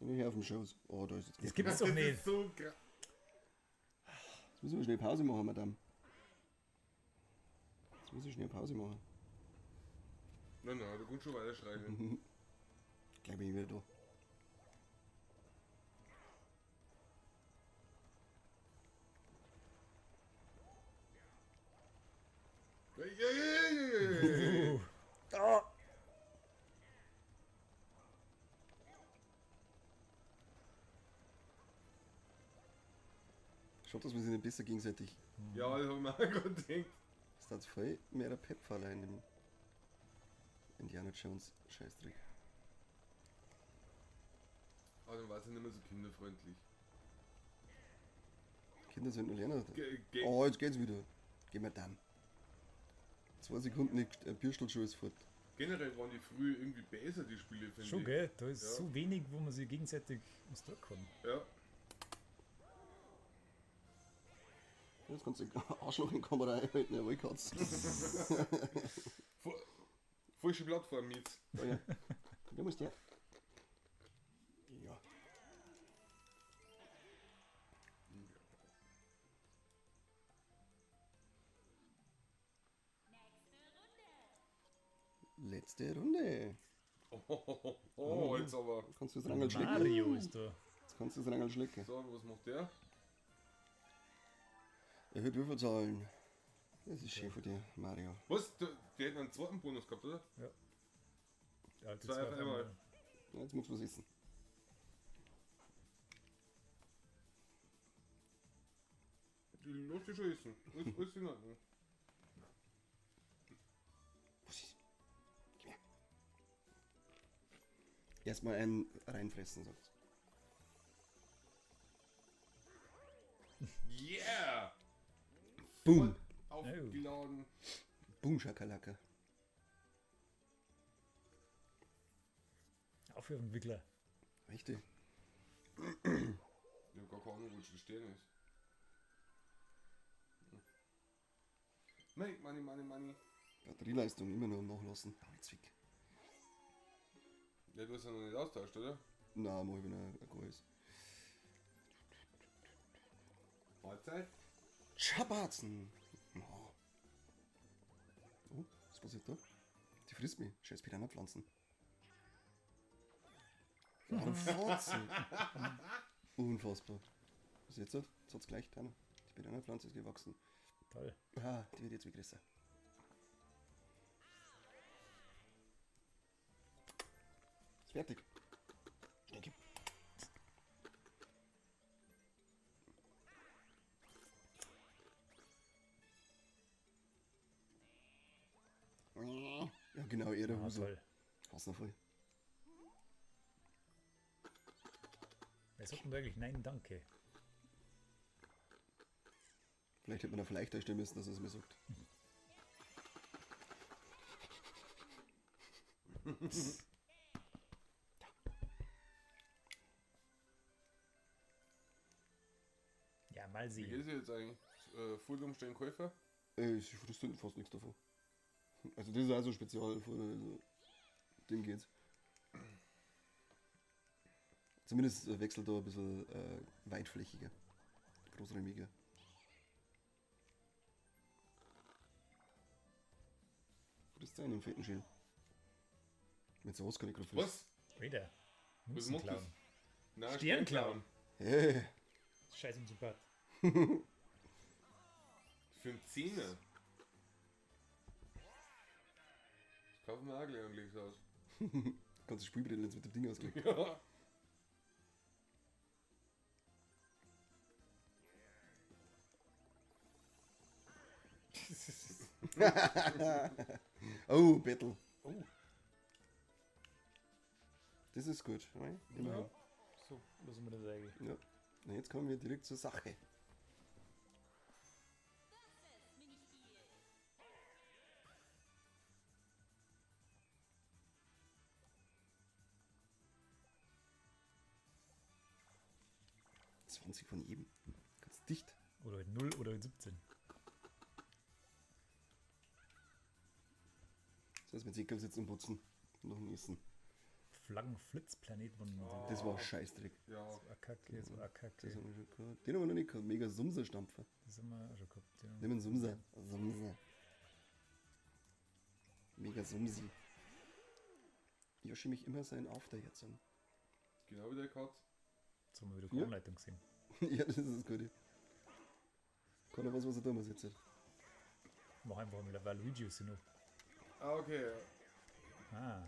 Bin ich auf dem Schoß. Oh, da ist jetzt Das gibt's doch Das nicht. ist so krass. Jetzt müssen wir schnell Pause machen, Madame. Jetzt muss ich schnell Pause machen. Nein, nein, du kannst schon weiter schreien. Gleich bin ich wieder da. Ey, ey, ey, ey, ey, ey. Ah. Schaut, dass wir sich nicht besser gegenseitig. Ja, das hab ich mir auch gerade gedacht. Das hat voll mehr der Pep-Faller in dem Indiana Jones Scheißdreck. Aber dann war es ja nicht mehr so kinderfreundlich. Kinder sind nur lernen. Ge ge Oh, jetzt geht's wieder. Gehen wir dann. 2 Sekunden, nicht, ein Bürstel schon ist fort. Generell waren die früher irgendwie besser, die Spiele, finde Schon, ich. gell? Da ist Ja. so wenig, wo man sich gegenseitig ums Zeug kann. Ja. Jetzt kannst du den Arschloch in die Kamera einhalten, jawohl, Katz. Falsche Plattform jetzt. Oh ja. Da muss der. Ja. Letzte Runde. Oh, oh, jetzt aber. Jetzt kannst du das Rangel schlecken. Mario ist da. Jetzt kannst du das Rangel schlecken. So, was macht der? Erhöht Würfelzahlen. Das ist schön von dir, Mario. Was? Der, der hätte einen zweiten Bonus gehabt, oder? Ja. Ja, die Zwei auf einmal. Ja, jetzt musst du was essen. Die lass dich schon essen. Alles, alles in Ordnung. Was ist? Gib her. Erstmal einen reinfressen, sagt. Yeah! Boom! Aufgeladen. Boom, Schakalaka. Aufhören, Wickler. Richtig. Ich hab gar keine Ahnung, wo das Stern ist. Make money, money, money. Batterieleistung immer noch am Nachlassen. Oh, jetzt weg. Ja, du hast ja noch nicht austauscht, oder? Na, mach ich, wenn er ein ist. Mahlzeit. Schabatzen! Oh. Oh, was passiert da? Die frisst mich. Scheiß Piranha-Pflanzen. Warum Fotze? Unfassbar. Was ist jetzt? Jetzt hat's gleich getan. Die Piranha-Pflanze ist gewachsen. Toll. Ah, die wird jetzt wie größer. Ist fertig. Danke. Ja, genau, eher der Ah, Huse. toll. Hass noch voll. Wer sagt denn da eigentlich Nein, danke? Vielleicht hätte man da vielleicht einstellen müssen, dass er es mir sagt. Ja, mal Wie sehen. geht's jetzt eigentlich? Voll umstellen Käufer? Ich frisst fast nichts davon. Also das ist also spezial also dem geht's. Zumindest wechselt da ein bisschen weitflächiger. Großräumiger. Frisst einen im fetten Schäl. Mit sowas kann ich gerade fressen. Was? Wieder. Was Münzen macht das? klauen. Nein, Stern klauen. Hey, Scheiß unsympath. Für einen Zehner. Das kaufen wir auch gleich und leg's aus. kannst du Spielbrett jetzt mit dem Ding auslegen. Ja. Oh, Battle. Oh, Das ist gut. Ja. Immerhin. so lassen wir das eigentlich. Ja. Na, jetzt kommen wir direkt zur Sache. ...20 von jedem. Ganz dicht. Oder halt 0 oder halt 17. Das heißt, mit Säckel sitzen und putzen. Und noch ein Essen. Flaggenflitzplanet. Oh. Das war Scheißdreck. Ja. Das war kacke, das war kacke. Das haben wir schon gehabt. Den haben wir noch nicht gehabt. Mega Sumserstampfer. Das haben wir auch schon gehabt, ja. Nimm einen Sumser. Sumser. Mega Sumsi. Yoshi mich immer seinen After jetzt an. Genau wie der Katz. Jetzt haben wir wieder keine Ja. Anleitung gesehen. Ja, das ist das Gute. Keiner weiß, was er da muss jetzt. Mach einfach mal Waluigi aus noch. Ah, okay. Ah.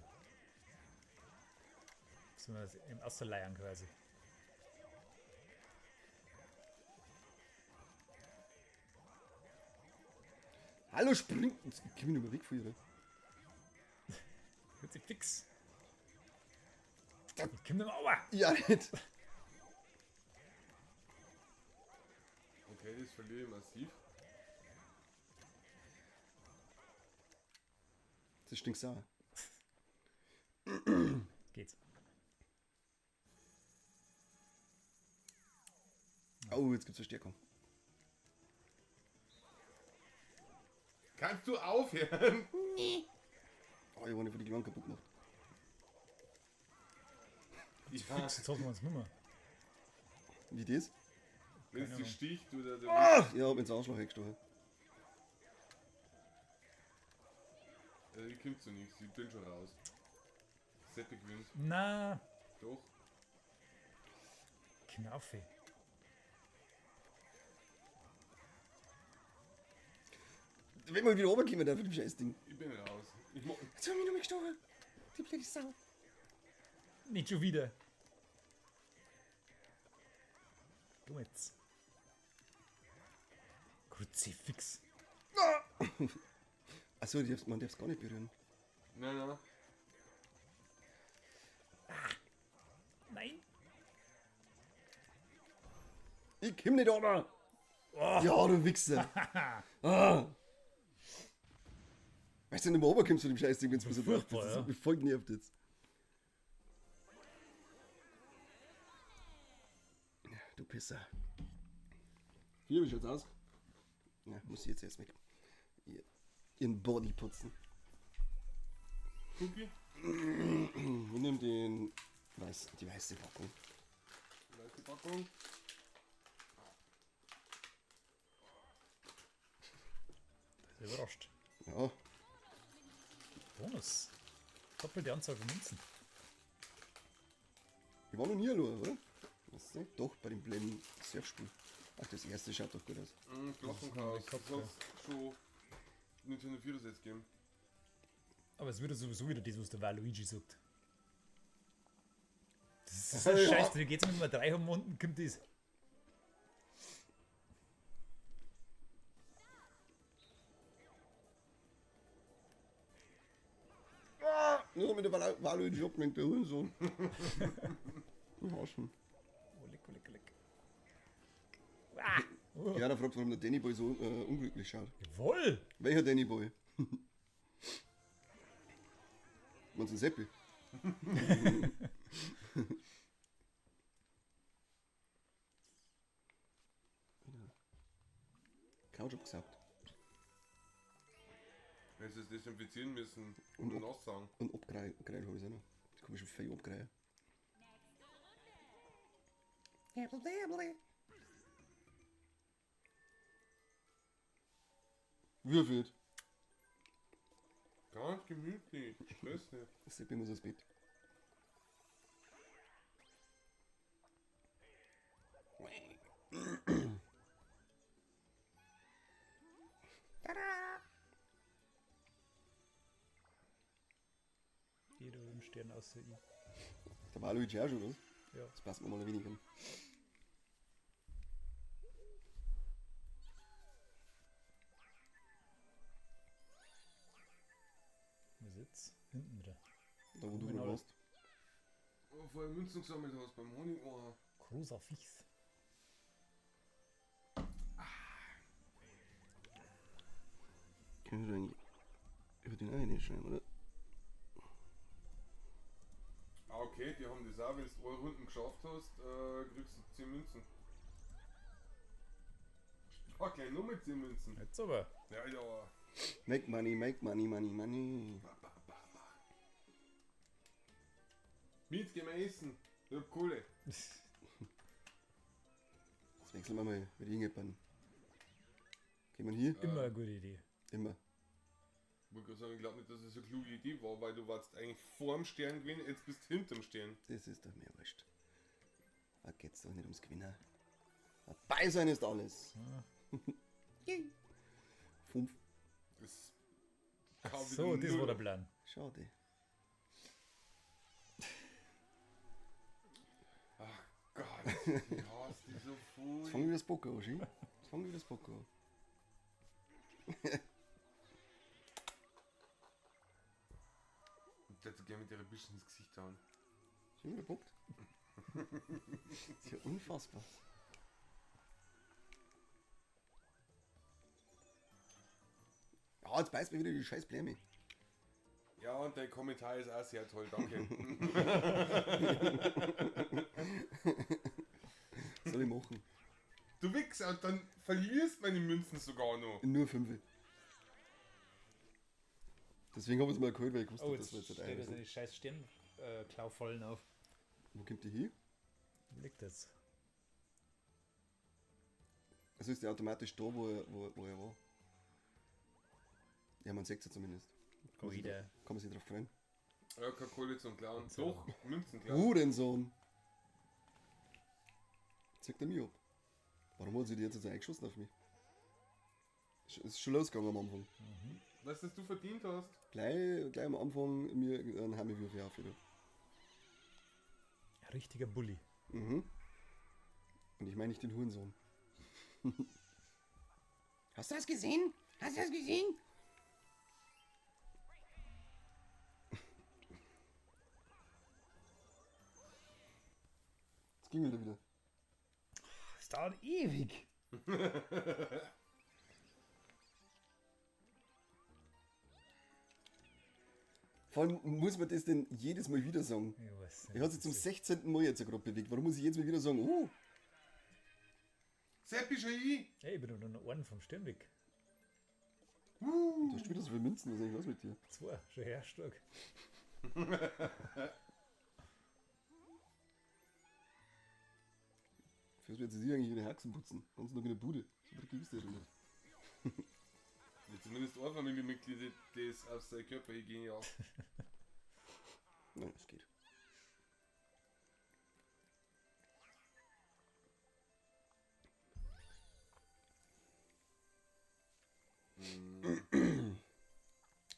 Sollen wir das im Außerleiern quasi. Hallo, spring! Jetzt komm ich nicht mehr weg von ihr. Wird sie fix. Ich komm nicht mehr runter. Ja, nicht. Okay, das verliere ich massiv. Das stinkt sauer. Geht's. Oh, jetzt gibt's Verstärkung. Kannst du aufhören? Oh, ich habe von die Kleinen kaputt gemacht. Ja. Fix, jetzt hoffen wir uns nimmer. Wie das? Wenn es dich sticht oder der. Ah! Ja, hab mir ins Arschloch eingestochen. Ich komm zu nichts, ich bin schon raus. Seppi gewinnt. Na, Doch. Knaufe. Wenn wir wieder runterkommen, dann von dem Scheißding. Ich bin raus. Ich mach, Jetzt hab ich mich noch mal gestochen. Die blöde Sau. Nicht schon wieder. Komm jetzt. Kruzifix. Achso, man darf es gar nicht berühren. nein, nein. Nein. Ich komm nicht runter. Ja, du Wichser. Ah. Weißt du, wenn du mal runterkommst von dem Scheißding, wenn du so drauf bist. Furchtbar, Das ja. hat mich voll genervt jetzt. Du Pisser. Hier, wie schaut's aus? Ja, muss ich jetzt erst mit ihren Body putzen. Cookie? Wir nehmen den weiß, die weiße Packung. Weiße Packung. Das ist überrascht. Ja, Bonus. Doppelte Anzahl von Münzen. ich war noch nie allein, oder? Weißt du? Doch, bei dem blöden Surfspiel. Ach, das erste schaut doch gut aus. Glockenchaos. Kopf, Das hat's schon Nintendo 64 gegeben. Aber es würde sowieso wieder das, was der Waluigi sagt. Das ist ein Ja. Scheiß, da geht's mit Nummer 3 um unten kommt das. Nur mit der Waluigi abgelenkt, der Hurensohn. Ja, schon. Oh, leck, leck, leck. Ah. Oh. Ja, da fragt, warum der Danny Boy so unglücklich schaut. Jawohl! Welcher Danny Boy? Meinst du den Seppi? Couch abgesaugt. Wenn sie es desinfizieren müssen Und und nass sagen. Und abgereiht habe ich auch noch. Die komischen Vieh abgereiht. Würfelt. Ganz gemütlich. Stress nicht. Seppi muss ins Bett. Jeder hat einen Stern außer ich. Der Waluigi auch schon, was? Ja. Das passt mir mal ein wenig an. Was jetzt? Hinten wieder. Da wo du Genau. gerade warst. Oh, vorher Münzen gesammelt hast beim Honig. Oh. Großer Fichs. Können wir da eigentlich über den einen schreiben, oder? Ah, okay, die haben das auch, wenn du 2 Runden geschafft hast, kriegst du 10 Münzen. Ah, gleich nochmal 10 Münzen. Jetzt aber. Ja, ja. Make money, make money, money, money. Mit, gehen wir essen. Ich hab Kohle. Jetzt wechseln wir mal mit irgendjemandem. Gehen wir hier? Immer eine gute Idee. Immer. Ich wollte gerade sagen, ich glaube nicht, dass es eine kluge Idee war, weil du warst eigentlich vorm Stern gewesen, jetzt bist du hinterm Stern. Das ist doch mir wurscht. Da geht's doch nicht ums Gewinner. Dabei sein ist alles. Yay. 5. Das Ach so, das war der Plan. Schade. Ach Gott, ich hasse die so voll. Jetzt fangen wir das Poker an, schön. Jetzt fangen wir das Poker an. Ich hätte gerne mit ihrer Büschen ins Gesicht hauen. Schon wieder bockt. Das ist ja unfassbar. Ja, jetzt beißt mir wieder die scheiß Bläme. Ja, und der Kommentar ist auch sehr toll, danke. Was soll ich machen? Du Wichser, und dann verlierst meine Münzen sogar noch. Nur 5. Deswegen habe ich es mal geholt, weil ich wusste, Oh, dass jetzt wir jetzt nicht steht ein da die scheiß Sternklaufallen auf. Wo kommt die hin? Wo liegt das? Also ist der automatisch da, wo er war. Ja, man sieht es ja zumindest. Kann man sich drauf freuen. Ja, keine Kohle zum Klauen. Doch, Münzen klauen. Hurensohn! Zeigt er mich ab. Warum hat sie die jetzt so eingeschossen auf mich? Ist schon losgegangen am Anfang. Mhm. Was das du verdient hast? Gleich am Anfang mir einen Hammelwürfel auf wieder. Richtiger Bulli. Mhm. Und ich meine nicht den Hurensohn. Hast du das gesehen? Hast du das gesehen? Jetzt ging wieder. Das dauert ewig. Vor allem muss man das denn jedes Mal wieder sagen. Ich weiß nicht. Ich habe sich zum 16. Mal jetzt gerade bewegt. Warum muss ich jedes Mal wieder sagen, oh? Seppi schon ich! Hey, ich bin nur noch einen vom Stern weg. Du hast wieder so viele Münzen, was ist eigentlich los mit dir? 2, schon her, stark. Für was wird sie eigentlich ihre Haxen putzen? Ganz noch in der Bude. So dreckig ist der schon nicht. Ja, zumindest ein Familienmitglied, das auf seine Körperhygiene achtet. Nein, es geht.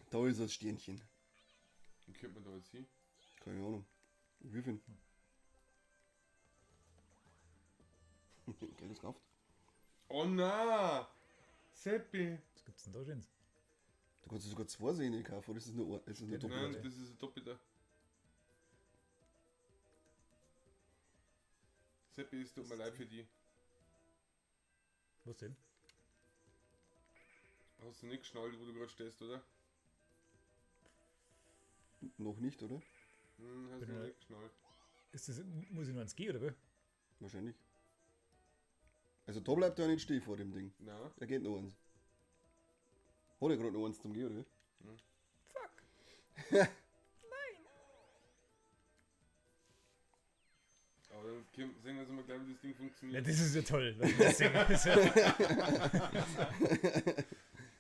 Da ist das Sternchen. Wie kommt man da jetzt hin? Keine Ahnung. Ich würfel. Geld ist gekauft. Oh na! Seppi! Was gibt's denn da schon? Du kannst sogar zwei Sehne kaufen, oder ist das nur, ist das nur doppelt? Nein, das ist ein doppelter. Seppi, es tut mir leid für die. Was denn? Hast du nicht geschnallt, wo du gerade stehst, oder? Noch nicht, oder? Hm, hast du noch nicht geschnallt. Ist das, muss ich nur ans G, oder wie? Wahrscheinlich. Also da bleibt er nicht stehen vor dem Ding. Nein. Da geht noch eins. Hat er gerade noch eins zum Gehen, oder wie? Hm. Fuck. Nein. Aber dann sehen wir uns mal gleich, wie das Ding funktioniert. Ja, das ist ja toll. Das ist ja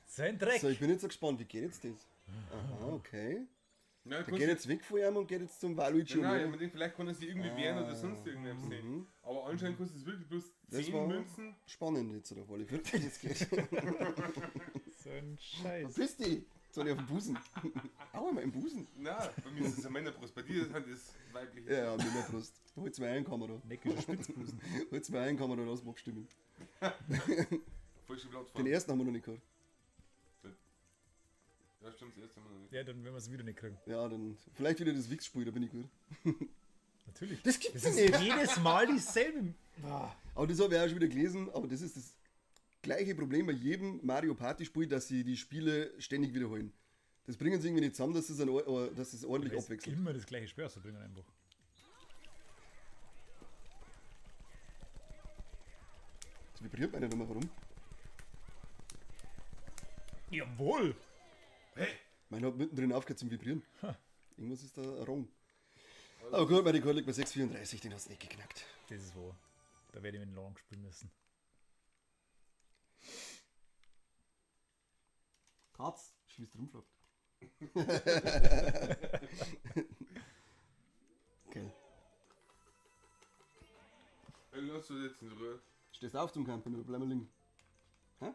so ein Dreck. So, ich bin jetzt so gespannt, wie geht jetzt das? Aha, okay. Nein, Der geht jetzt weg von ihm und geht jetzt zum Waluigi. Nein, nein, ich denke, vielleicht kann er sich irgendwie wehren oder sonst irgendwem sehen. Aber anscheinend kostet es wirklich bloß 10 Münzen. Spannend jetzt, oder? Weil ich wirklich das geht. So ein Scheiß. Verpiss dich! Soll ich auf den Busen? Aua, mal im Busen. Nein, bei mir ist es eine Männerbrust. Bei dir ist das weibliche. Ja, Männerbrust. Hol's mir ein, Kamera. Neckischer Spitzbusen. Hol's mir ein, Kamera, lass mal abstimmen. Falsche Plattform. Den ersten haben wir noch nicht gehört. Ja, stimmt, das erste haben wir noch nicht. Ja, dann werden wir es wieder nicht kriegen. Ja, dann vielleicht wieder das Wichsspiel, da bin ich gut. Natürlich. Das gibt's das ja nicht. Jedes Mal dieselbe. Aber das habe ich auch schon wieder gelesen, aber das ist das gleiche Problem bei jedem Mario Party Spiel, dass sie die Spiele ständig wiederholen. Das bringen sie irgendwie nicht zusammen, dass es, dass es ordentlich abwechselt. Immer das gleiche Spiel auszubringen einfach. Das vibriert mir nicht mehr, warum? Jawohl! Hey! Mein hat mittendrin aufgehört zum Vibrieren. Ha. Irgendwas ist da wrong. Aber gut, mein Rekord liegt bei 6,34, den hast du nicht geknackt. Das ist wahr. Da werde ich mit Long spielen müssen. Katz, schießt rumfloppt. Geil. Lass du jetzt in Ruhe. Stehst auf zum Campen oder bleiben wir liegen? Hä?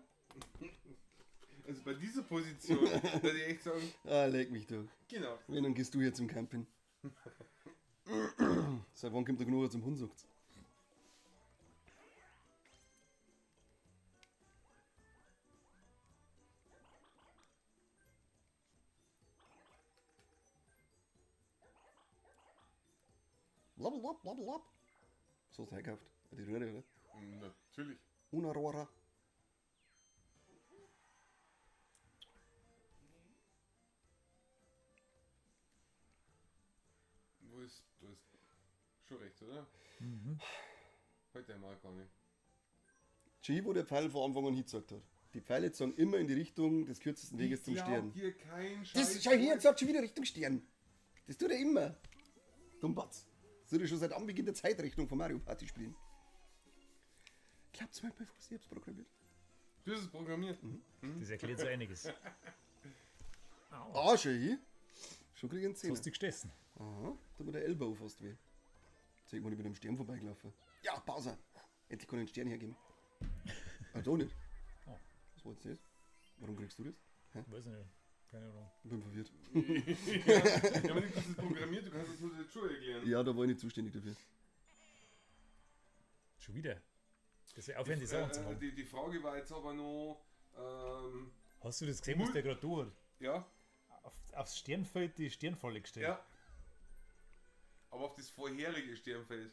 Also bei dieser Position würde ich echt sagen, Ah, leck mich doch. genau. Wenn, dann gehst du hier zum Campen. Seit wann kommt der Knurrer zum Hund, sagt's? Blablabla, blablabla. So hast du eingekauft. Die Röhre, oder? Natürlich. Una Rohrer. Wo ist. Du hast schon recht, oder? Heute einmal gar nicht. Schau, wo der Pfeil von Anfang an hingezeigt hat. Die Pfeile zeigen immer in die Richtung des kürzesten Weges zum Ich glaub Stern. dir kein Scheiß. Das, schau hier, jetzt sagt schon wieder Richtung Stern. Das tut er immer. Dummbatz. Das tut er schon seit Anbeginn der Zeitrechnung von Mario Party spielen. Klappt's mal bei Fuß, ich hab's programmiert. Du hast es programmiert. Das erklärt so einiges. Ah, schau hier. Schon krieg ich einen Zehner. Hast du gestessen? Aha, tut mir der Elbow fast weh. Jetzt irgendwann mit dem Stern vorbeigelaufen. Ja, Pause. Endlich kann ich einen Stern hergeben. Ah, da nicht. Oh. Was war jetzt das? Warum kriegst du das? Hä? Weiß ich nicht. Keine Ahnung. Ich bin verwirrt. Ja, aber nicht, du hast es programmiert, du kannst es nur jetzt schon erklären. Ja, da war ich nicht zuständig dafür. Schon wieder. Das ist aufhören, die Sachen zu haben. Die Frage war jetzt aber noch, Hast du das gesehen, was der gerade da hat? ja, Aufs Sternfeld die Sternfalle gestellt. ja. Aber auf das vorherige Sternfeld.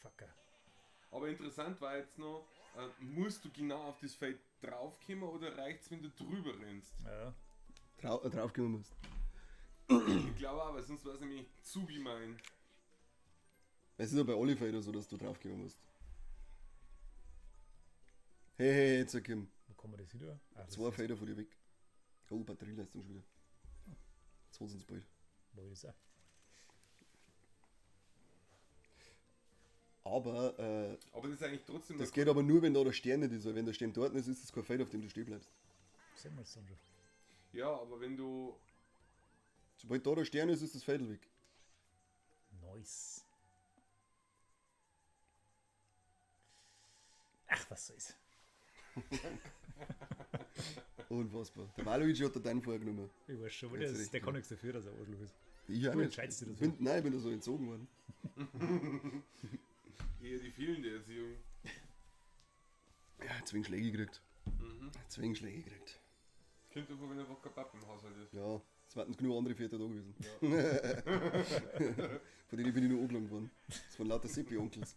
Fucker. Aber interessant war jetzt noch, musst du genau auf das Feld draufkommen oder reicht's, wenn du drüber rennst? Ja. Draufkommen musst. Ich glaube auch, weil sonst war es nämlich zu gemein. Es ist ja bei Oliver oder so, dass du draufkommen musst. Hey, hey, jetzt Kim. Wo kann man das wieder? Ach, das Zwei ist- Felder von dir weg. Oh, Batterieleistung schon wieder. Zwei sind's bald. Wo ist das auch? Aber Aber das ist eigentlich trotzdem das geht aber nur, wenn da der Stern nicht ist. Weil wenn der Stern dort ist, ist das kein Feld, auf dem du stehen bleibst. Sehen wir es dann schon. Ja, aber wenn du. Sobald da der Stern ist, ist das Feld weg. Nice. Ach, was soll's. Unfassbar. Der Waluigi hat da deinen vorgenommen. Ich weiß schon, aber Jetzt der, ist, richtig. der kann nichts dafür, dass er Arschloch ist. Ich auch Du nicht. entscheidest dich Bin, nein, ich bin da so entzogen worden. Eher die fehlende Erziehung. Ja, zwing Schläge gekriegt. Zwing Schläge gekriegt. Kommt davon, wenn einfach kein Papp im Haushalt ist. Ja, es waren genug andere Väter da gewesen. Von denen bin ich nur angelangt worden. Das waren lauter Seppi-Onkels.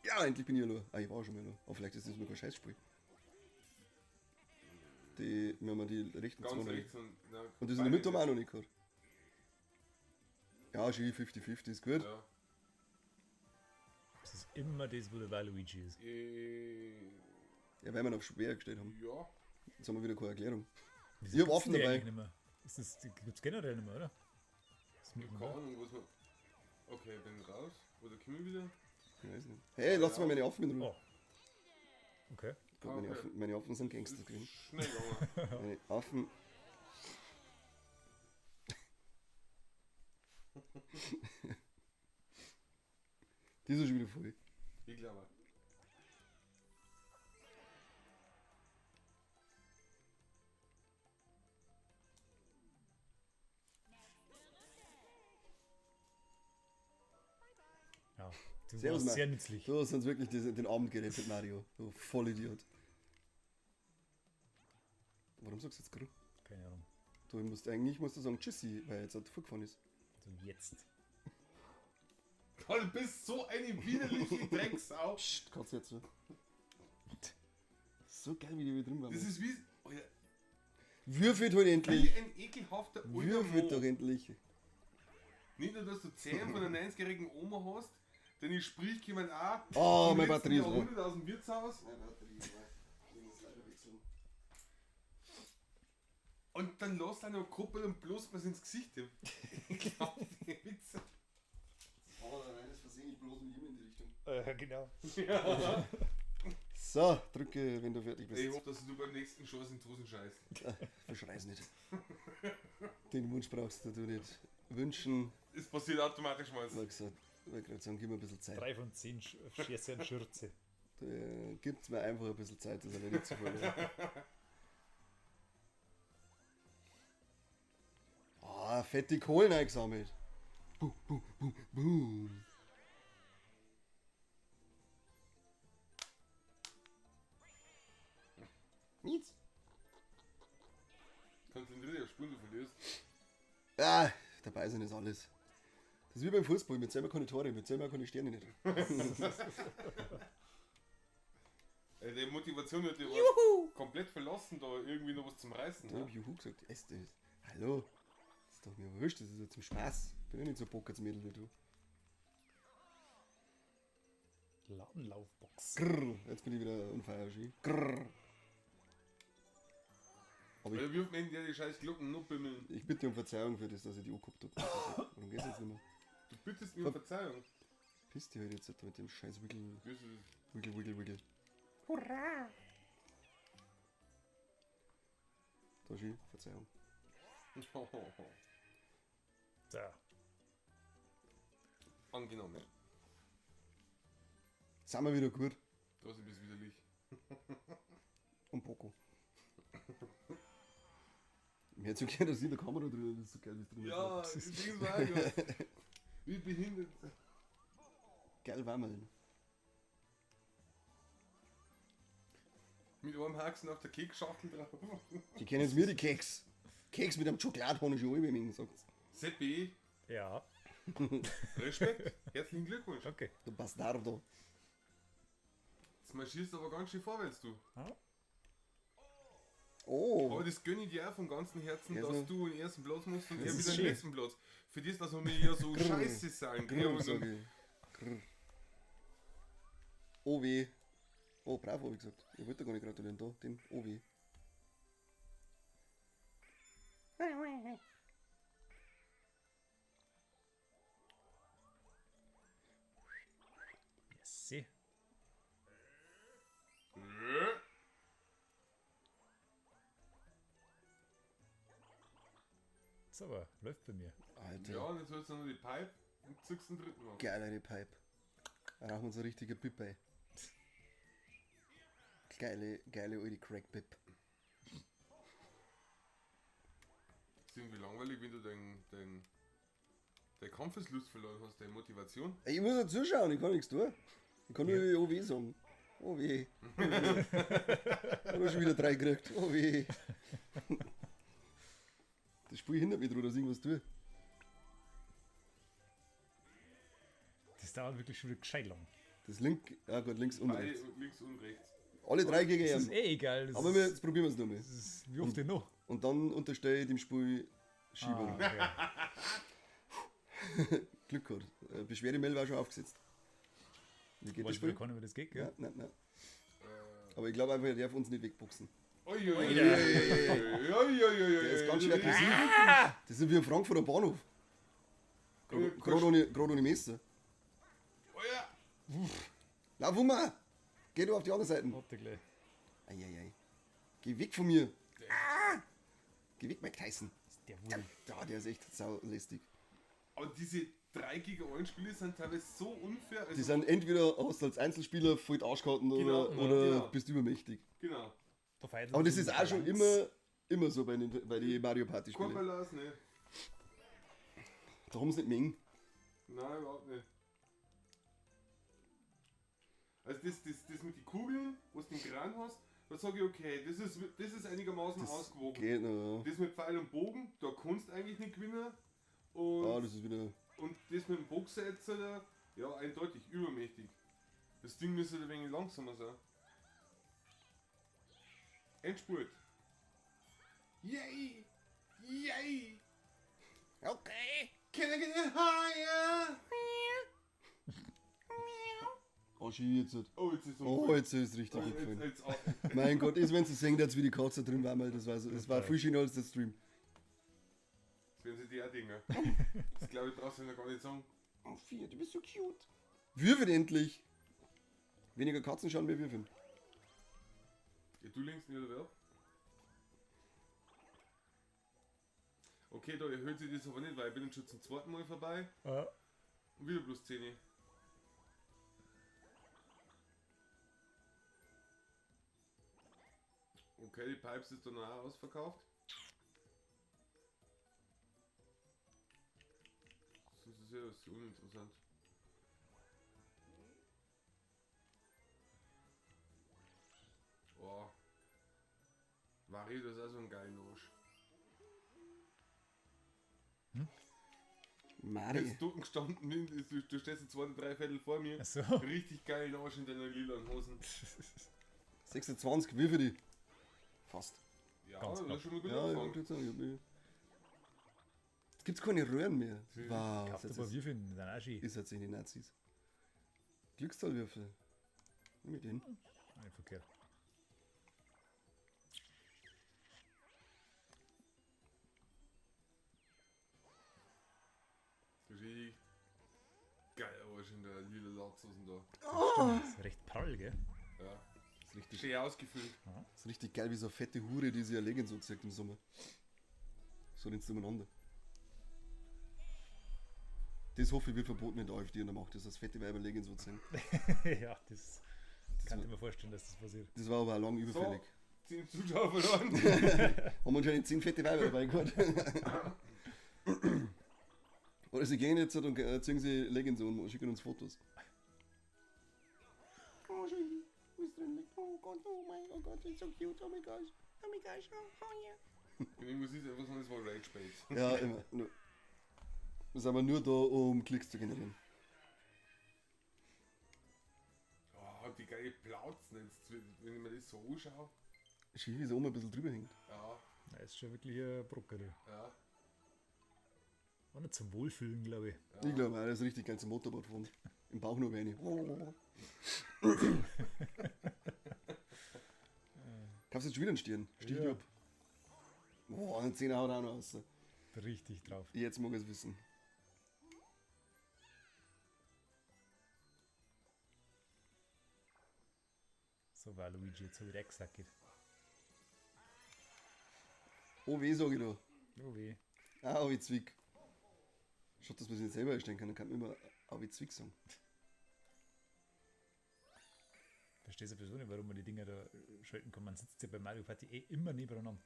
Ja, endlich bin ich allein. Ah, ich war schon mal allein. Aber vielleicht ist das nur kein Scheißspiel. Die, wir haben ja die rechten Ganz zwei noch rechts nicht. und. Na, Und das in der Mitte haben wir auch noch nicht gehabt. Ja, schön 50-50 ist gut. Ja. Das ist immer das, wo der Waluigi ist. Ja, weil wir ihn auf schwer gestellt haben. Ja. Jetzt haben wir wieder keine Erklärung. Wieso Ich hab gibt's Affen die dabei. eigentlich nicht mehr? Ist das, die gibt's generell nicht mehr, oder? Das ist Keine Ahnung, was man. Okay, bin raus. Oder komme ich wieder? Ich weiß nicht. Hey, lass mal meine Affen in Ruhe. Oh. Okay. Gott, meine, Okay. Affen, meine Affen sind Gangster gewesen. Schnell gegangen. Meine Affen. Die ist schon wieder voll. Ich glaube. Ja. Du Servus, warst Ma. sehr nützlich. Du hast uns wirklich den Abend gerettet, Mario. Du Vollidiot. Warum sagst du jetzt Gru? Keine Ahnung. Du musst eigentlich musst du sagen Tschüssi, weil jetzt hat vorgefahren ist. Also jetzt. Du bist so eine widerliche Drecksau. Psst, kannst du jetzt so. So geil, wie die wieder drin waren. Das ist wie. Oh ja, Würfelt halt wie endlich! ein ekelhafter alter Würfelt Mann. doch endlich! Nicht nur, dass du 10 von einer 90-jährigen Oma hast, denn ich sprich jemand auch. Oh, im meine letzten Batterie ist leer. Jahrhundert aus dem Wirtshaus. Meine Batterie ist leer. Ich muss leider wechseln. Und dann lässt er noch Kuppel und bloß was ins Gesicht. Ich glaub, die Wichser. Das war ein reines Versehen, ich bloß mit ihm in die Richtung. Genau. So, drücke, wenn du fertig bist. Ich hoffe, dass du beim nächsten Chance in die Hosen scheißt. Verschrei's nicht. Den Wunsch brauchst du nicht wünschen. Es passiert automatisch mal. Wie gesagt, ich wollte gerade sagen, gib mir ein bisschen Zeit. 3 von 10 Scherze und Schürze. Gibt's mir einfach ein bisschen Zeit, das erledigt zu wollen. Ah, fette Kohlen eingesammelt. Boom, boom, boom, boom. Nichts. Kannst du den dritten spielen, du verlierst. Ah, dabei sein ist alles. Das ist wie beim Fußball, mit selber keine Tore, mit selber keine Sterne nicht. Ey, die Motivation wird dir komplett verlassen, da irgendwie noch was zum Reißen. Da hab Ne? ich Juhu gesagt, ess das. Hallo, das ist doch mir wurscht, das ist ja zum Spaß. Ich bin ja nicht so Pokertsmädel wie du. Ladenlaufbox. Grrr, jetzt bin ich wieder on fire, Ski. Grrr. Aber ich, Weil wirft mir der die scheiß Glocken noch bimmeln. ich bitte um Verzeihung für das, dass ich die angeguckt habe. Warum geht's jetzt nicht mehr? Du bittest mir um Verzeihung. Piss dich halt jetzt mit dem scheiß Wiggle, Das ist Wiggle, Wiggle, Wiggle. Hurra! Da Ski, Verzeihung. So. Angenommen. Sind wir wieder gut. Das ist ein bisschen widerlich. Und Poco. Mir hat so gern, dass in der Kamera drin ist, das ist so geil, wie es drin Ja, ist. das Ding war ja. Wie behindert. Geil wammeln. Mit einem Haxen auf der Keksschachtel drauf. Die kennen jetzt mir die Keks. Keks mit einem Schokoladenhonig schon alle sagt's. Seppi, Ja, Respekt. Herzlichen Glückwunsch. okay. Du Bastardo. Jetzt marschierst du aber ganz schön vorwärts, du. Oh. Aber das gönne ich dir auch von ganzem Herzen, Ja, dass so. du den ersten Platz musst und Das er ist wieder den schön. letzten Platz. Für das, dass wir mir ja so scheiße sein. Grrr, sag ich. Grrr. Oh weh. Oh, bravo, hab ich gesagt. Ich wollte gar nicht gratulieren. Da, den Oh weh. Merci. Jetzt aber, läuft bei mir. Alter. Ja, und jetzt holst du noch die Pipe und ziehst den dritten an. Geil, eine Pipe. Da rauchen wir uns eine richtige Pipe ein. Geile, geile alte Crack-Pip. Ist irgendwie langweilig, wenn du dein Kampfeslust verloren hast, deine Motivation. Ey, ich muss ja zuschauen, ich kann nichts tun. Ich kann nur Oh weh sagen. Oh weh. Oh weh. Hab ich schon wieder drei gekriegt. Oh weh. Das Spiel hindert mich daran, dass ich irgendwas tue. Das dauert wirklich schon wieder gescheit lang. Das Link, ja gut, links und Beide rechts. links und rechts. Alle drei gegen Das ist ihn. eh egal. Das Aber ist, wir, jetzt probieren wir es nochmal. das ist, wie oft denn noch? Und dann unterstelle ich dem Spiel Schiebung. Ah, okay. Glück gehabt. Beschwerdemail war schon aufgesetzt. Wie geht Weiß das Spiel? wieder keiner, wie das geht, gell? Ja, nein, nein. Aber ich glaube einfach, er darf uns nicht wegboxen. Ui, ui, ui, ui, ui, ui, ui, Der ist ganz schön aggressiv. Das ist wie am Frankfurter Bahnhof. Gerade ohne Messer. Oh ja. Lauf um! Geh du auf die andere Seite. Warte gleich. Eieiei. Geh weg von mir. Ah! Geh weg, Mike Tyson. Der wurde. Ja, der ist echt saulästig. Aber diese 3 gegen 1 Spiele sind teilweise so unfair. Also, Die sind entweder hast du als Einzelspieler voll die Arschkarten Genau, oder genau. bist übermächtig. Genau. Da feiert Aber das uns ist auch schon Balance. immer so bei den Mario Party Spielen. Korbalas, ne? Da haben sie nicht Mengen. Nein, überhaupt nicht. Also das mit den Kugeln, wo du den Kran hast, da sage ich, okay, das ist einigermaßen ausgewogen. Geht noch, ja. Das mit Pfeil und Bogen, da kannst du eigentlich nicht gewinnen. Und, Ah, das ist wieder. und das mit dem Boxer jetzt, da, ja, eindeutig übermächtig. Das Ding müsste ein wenig langsamer sein. Endspurt. Yay! Yay! Okay. Can I get it higher? Oh, schön jetzt. Oh, jetzt ist es Oh, jetzt ist es richtig Oh, jetzt, gefallen. jetzt, oh. Mein Gott, ist, wenn sie sehen, dass wie die Katze drin war, mal, das war, so, das war viel schöner als der Stream. Jetzt werden sie die auch Dinger. Das glaube ich, brauchst du noch gar nicht sagen. Oh, vier, du bist so cute. Würfel endlich! Weniger Katzen schauen, mehr Würfeln. Ja, du lenkst nicht oder wer? Okay, da erhöht sich das aber nicht, weil ich bin jetzt schon zum zweiten Mal vorbei. Ja. Und wieder plus 10. Okay, die Pipes ist dann auch ausverkauft. Das ist ja das ist uninteressant. Oh. Mario, das ist auch so ein geiler Arsch. Mari. Jetzt unten gestanden bin, du stehst jetzt zwei, drei Viertel vor mir. Ach so. Richtig geilen Arsch in deiner lilanen Hosen. 26, Würfel die. Fast. Ja, Ganz das knapp. ist schon mal gut Ja, ich angefangen. wollte sagen, ich hab mich. Jetzt gibt's keine Röhren mehr. Wow, Kauft das ein paar ist, Würfel, dann auch schön. ist jetzt in die Nazis. Glückszahlwürfel. Nimm ich den. Nicht verkehrt. Richtig geil Arsch in der lila Latzhosen da. Das ist recht prall, gell? Ja. Das ist richtig, Schön ausgefüllt. das ist richtig geil, wie so eine fette Hure, die sich ja Leggings so zeigt im Sommer. So rennst du umeinander. Das hoffe ich wird verboten in der AfD und der Macht, dass das fette Weiber Leggings so zeigen. Ja, das kann ich mir vorstellen, dass das passiert. Das war aber auch lang überfällig. So, 10 Zuschauer verloren. Haben wir anscheinend 10 fette Weiber dabei gehabt. Oder sie gehen jetzt und ziehen sie Leggings an und schicken uns Fotos. Oh, schön, wie es drin liegt. Oh Gott, oh mein oh Gott, it's so cute, oh my gosh. Oh my gosh, oh, oh yeah. Irgendwas ist einfach so, das war Rage Bait. Ja, immer. Nur. Wir sind aber nur da, um Klicks zu generieren. Oh, die geile Plauzen jetzt, wenn ich mir das so anschaue. Schön, wie sie oben ein bisschen drüber hängt. Ja, Das ist schon wirklich ein Brocker. Du. ja. War nicht zum Wohlfühlen, glaube ich. Ich glaube auch, das ist richtig geil zum Motorboot fahren. Im Bauch nur eine. Kannst du jetzt schon wieder einen Stirn? Stich Ja. ja. ab. Boah, ein Zehner haut auch noch raus. Richtig drauf. Jetzt mag ich es wissen. So war Luigi jetzt so wieder gesagt. Oh weh, sag ich da. Oh weh. Ah, wie Zwick. Schaut, dass man sich nicht selber erstellen kann, dann kann man immer Au wie Zwick sagen. Verstehe sowieso nicht, warum man die Dinger da schalten kann. Man sitzt ja bei Mario Party eh immer nebeneinander.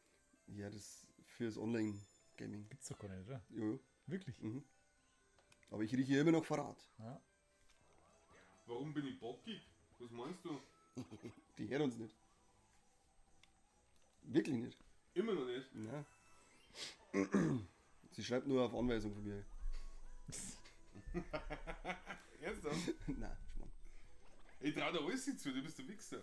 Ja, das fürs Online-Gaming. Gibt's doch gar nicht, oder? Jo, jo. Wirklich? Mhm. Aber ich rieche immer noch Verrat. Ja. Warum bin ich bockig? Was meinst du? Die hören uns nicht. Wirklich nicht. Immer noch nicht. Nein. Sie schreibt nur auf Anweisung von mir. Ernsthaft? Nein, Schmarrn. Ich trau da alles zu, du bist der Wichser.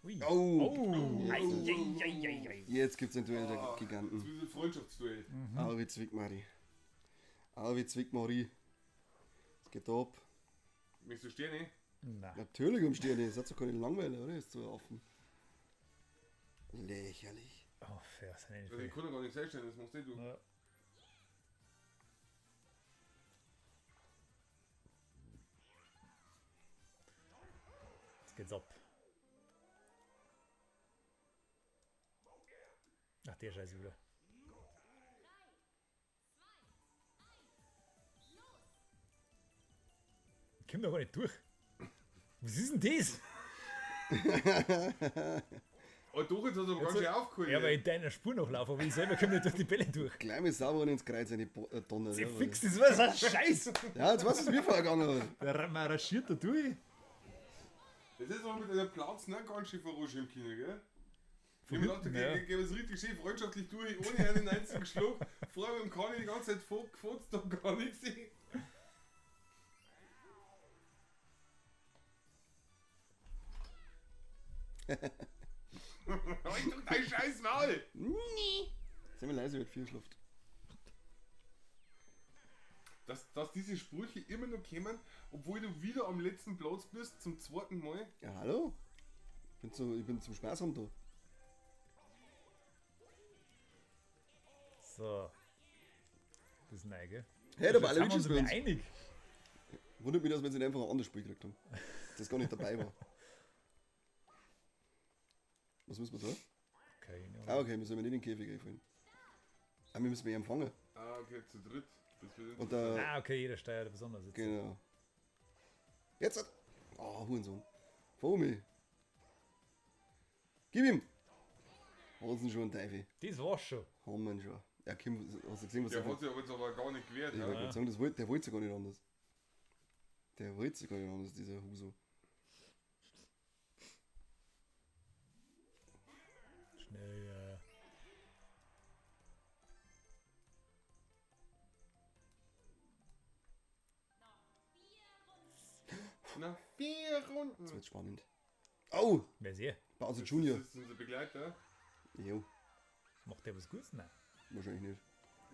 Ui. Oh. Oh. Ei, ei, ei, ei, ei. Jetzt gibt's ein Duell der Ah, Giganten. Das ist ein Freundschaftsduell. Au wie Zwick, Mari. Au wie Zwick, Mari. Es geht ab. Möchtest du Sterne? Na, Natürlich um Sterne. Das hat doch keine Langweile, oder? Ist so offen. Lächerlich. oh, fair, sind nicht Also ich viel. kann doch gar nichts einstellen, das machst eh du. Ja. Jetzt geht's ab. Ach, der Scheiß wieder. Ich komm da gar nicht durch. Was ist denn das? Oh doch, jetzt hast du aber ganz schön aufgeholt. Ja, weil ich deiner Spur noch laufe, aber ich selber komme nicht durch die Bälle durch. Gleich mal sauber und ins Kreuz eine Donner. Sie Ja, fix, das war so ein Scheiß. ja, jetzt weißt du, was mir vorher gegangen hat. Der marschiert da durch. Das ist aber mit einer Plauzen auch ganz schön vorausschirmen können, gell? Ich Von hab mir gedacht, hinten, okay, ja. ich geh jetzt richtig schön freundschaftlich durch, ohne einen einzigen Schluck. Vorher mit dem Conny die ganze Zeit gefotzt und gar nichts. Halt doch dein scheiß Maul! Sei mal leise, wird viel geschlafen. Dass diese Sprüche immer noch kommen, obwohl du wieder am letzten Platz bist, zum zweiten Mal. Ja, hallo? Ich bin zum Spaß haben da. So. Das ist neu, gell? Hey, da war Jetzt alle sind wir Luigi uns bei uns. einig. Wundert mich, dass wir jetzt nicht einfach ein anderes Spiel gekriegt haben. Das gar nicht dabei war. Was müssen wir da? Keine Ahnung. Ah, okay, wir sollen nicht in den Käfig einfallen. Ah, wir müssen ihn empfangen. Ah, okay, zu dritt. Das wird Und da. Ah, okay, jeder steuert besonders jetzt. Genau. Jetzt! Oh, Hurensohn. Vor mir. Gib ihm! Hast schon, Teufel. Das war's schon. Haben wir ihn schon. Ja, Kim, hast du gesehen, was Der er hat sich aber jetzt aber gar nicht gewehrt. Ich Ja. wollte gerade sagen, der wollte ja gar nicht anders. Der wollte ja gar nicht anders, dieser Huso. Schnell, Nach 4 Runden. Das wird spannend. Oh! Wer ist er? Bowser Junior. Das ist unser Begleiter. Jo, Macht der was Gutes? Nein. wahrscheinlich nicht.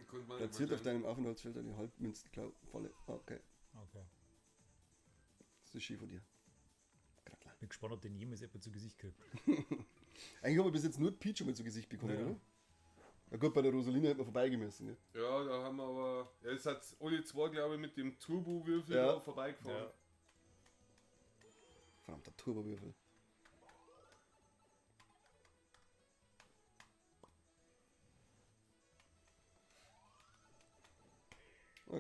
Ich konnte mir nicht Platziert auf vorstellen. deinem Aufenthaltsfeld eine Halbmünzenfalle. Okay. Okay. Das ist schön von dir. Grattler. Bin gespannt, ob den jemals jemand zu Gesicht kriegt. Eigentlich haben wir bis jetzt nur Peach schon mal zu Gesicht bekommen, Ja. oder? Na gut, bei der Rosalina hätten wir vorbeigemessen, gell? Ja, da haben wir aber. Ja, es hat alle zwei, glaube ich, mit dem Turbo-Würfel Ja. da vorbeigefahren. Ja. Verdammter Turbowürfel.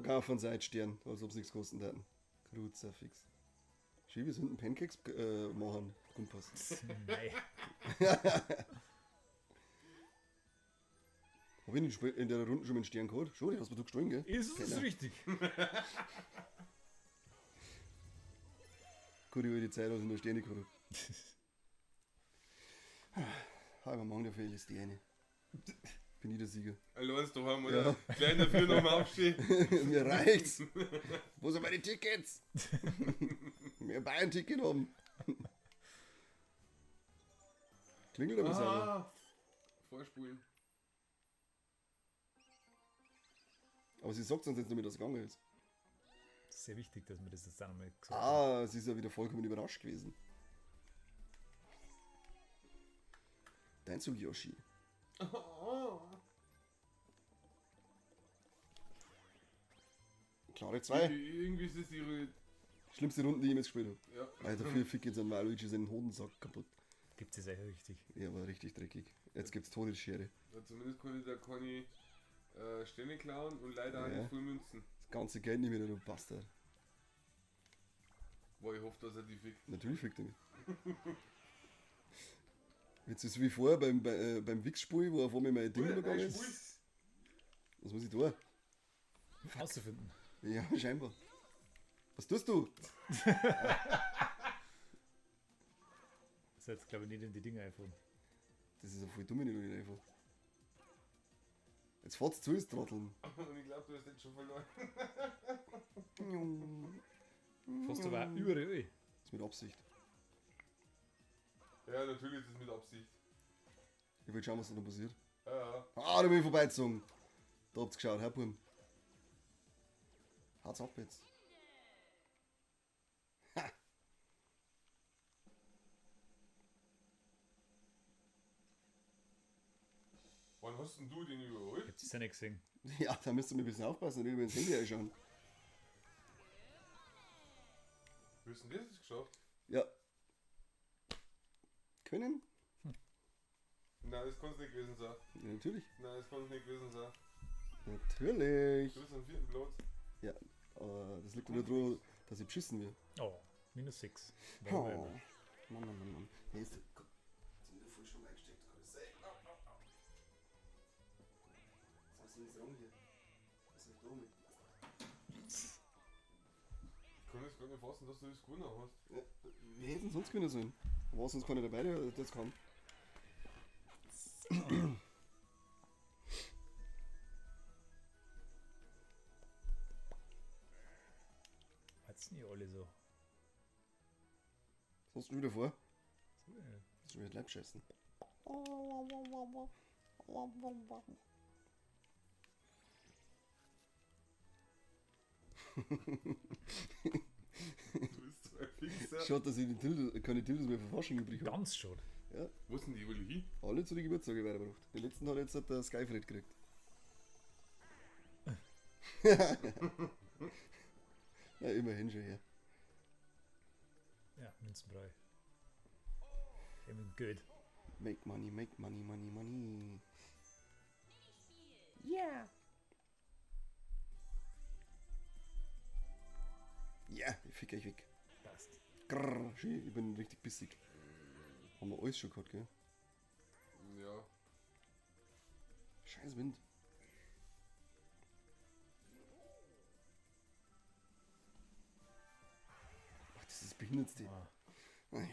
Gar von Seitstern, als ob es nichts kosten hätten. Kruzifix. Schön, wir sollten Pancakes machen. Kompass. Nein. Hab ich in der Runde schon mit dem Stern gehabt? Schon, den hast du gestohlen, gell? Ist es Penner. richtig? Gut, über die Zeit, was ich noch Sterne gehabt habe. Halber Mann, dafür ist die eine. Bin ich der Sieger. Allein daheim, oder? Gleich dafür nochmal aufstehen. Mir reicht's. Wo sind meine Tickets? Wir Bayern-Ticket haben. Klingelt aber sauber. Ah, vorspulen. Aber sie sagt uns jetzt nicht mehr, dass es gegangen ist. Sehr wichtig, dass wir das jetzt auch nochmal gesagt haben. Ah, sie ist ja wieder vollkommen überrascht gewesen. Dein Zug, Yoshi. Klare zwei. Irgendwie ist es ihre. Schlimmste Runden, die ich jemals gespielt habe. Ja. Alter, viel Fick jetzt an Waluigi seinen Hodensack kaputt. Gibt es echt richtig. Ja, war richtig dreckig. Jetzt gibt's Todesschere. Ja, zumindest konnte ich da keine Sterne klauen und leider auch Ja. nicht voll Münzen. Das ganze Geld nicht mehr, du Bastard. Boah, ich hoffe, dass er die fickt. Natürlich fickt er mich. Jetzt ist es wie vorher beim Wichsspiel, wo auf einmal mein Ding Ui, übergegangen nein, ist. Was muss ich tun? Auszufinden. Ja, scheinbar. Was tust du? Das ist jetzt, glaube ich, nicht in die Dinge einfach. Das ist ja voll dumm, wenn ich noch nicht einfach. Jetzt fahrt's zu, ist Trotteln. Und ich glaube, du hast jetzt schon verloren. Fast aber auch überall. Das ist mit Absicht. Ja, natürlich ist es mit Absicht. Ich will schauen, was da noch passiert. Ja, ja. Ah, da bin ich vorbeigezogen. Da habt's geschaut, Herr Burm. Haut's ab jetzt. Ha! Wann hast denn du den überholt? Ich hab das ja nicht gesehen. Ja, da müsst ihr mir ein bisschen aufpassen und nicht über ins Handy einschauen. Wie hast du denn das jetzt geschafft? Ja. Können? Nein, das kann's nicht gewesen sein. Ja, natürlich. Nein, das kann's nicht gewesen sein. Natürlich. Du bist am vierten Platz. Ja, aber das liegt nur daran, dass ich beschissen wird. Oh, minus 6. Oh. Mann, Mann, Mann, Mann. Nee, ist der. Sind wir voll schon eingesteckt? Kann das sein? Au, au, au. Was ist denn rum hier? Was ist denn da mit? Ich kann das gar nicht fassen, dass du das gewonnen hast. Ja, wir hätten sonst gewinnen sollen. War sonst keiner dabei, der das kann. Hat's nicht alle so. Was hast du schon wieder vor? So, ja. Das ist schon wieder Leibscheißen. Du bist so ein Fixer. Schaut, dass ich die Dildo, keine Dildos mehr für Fasching übrig habe. Ganz schade. Ja, Wo sind die alle hin? alle zu den Geburtstagen weitergebracht. Den letzten hat jetzt der Skyfred gekriegt. Na, immerhin schon her. Ja, Münzenbrei. Eben Geld. Make money, make money, money, money. Yeah. Ja, ich fick euch weg. Passt. Grrr, schön, ich bin richtig bissig. Haben wir alles schon gehabt, gell? Ja. Scheiß Wind. Ach, das ist das Behindertste. Ah. Naja.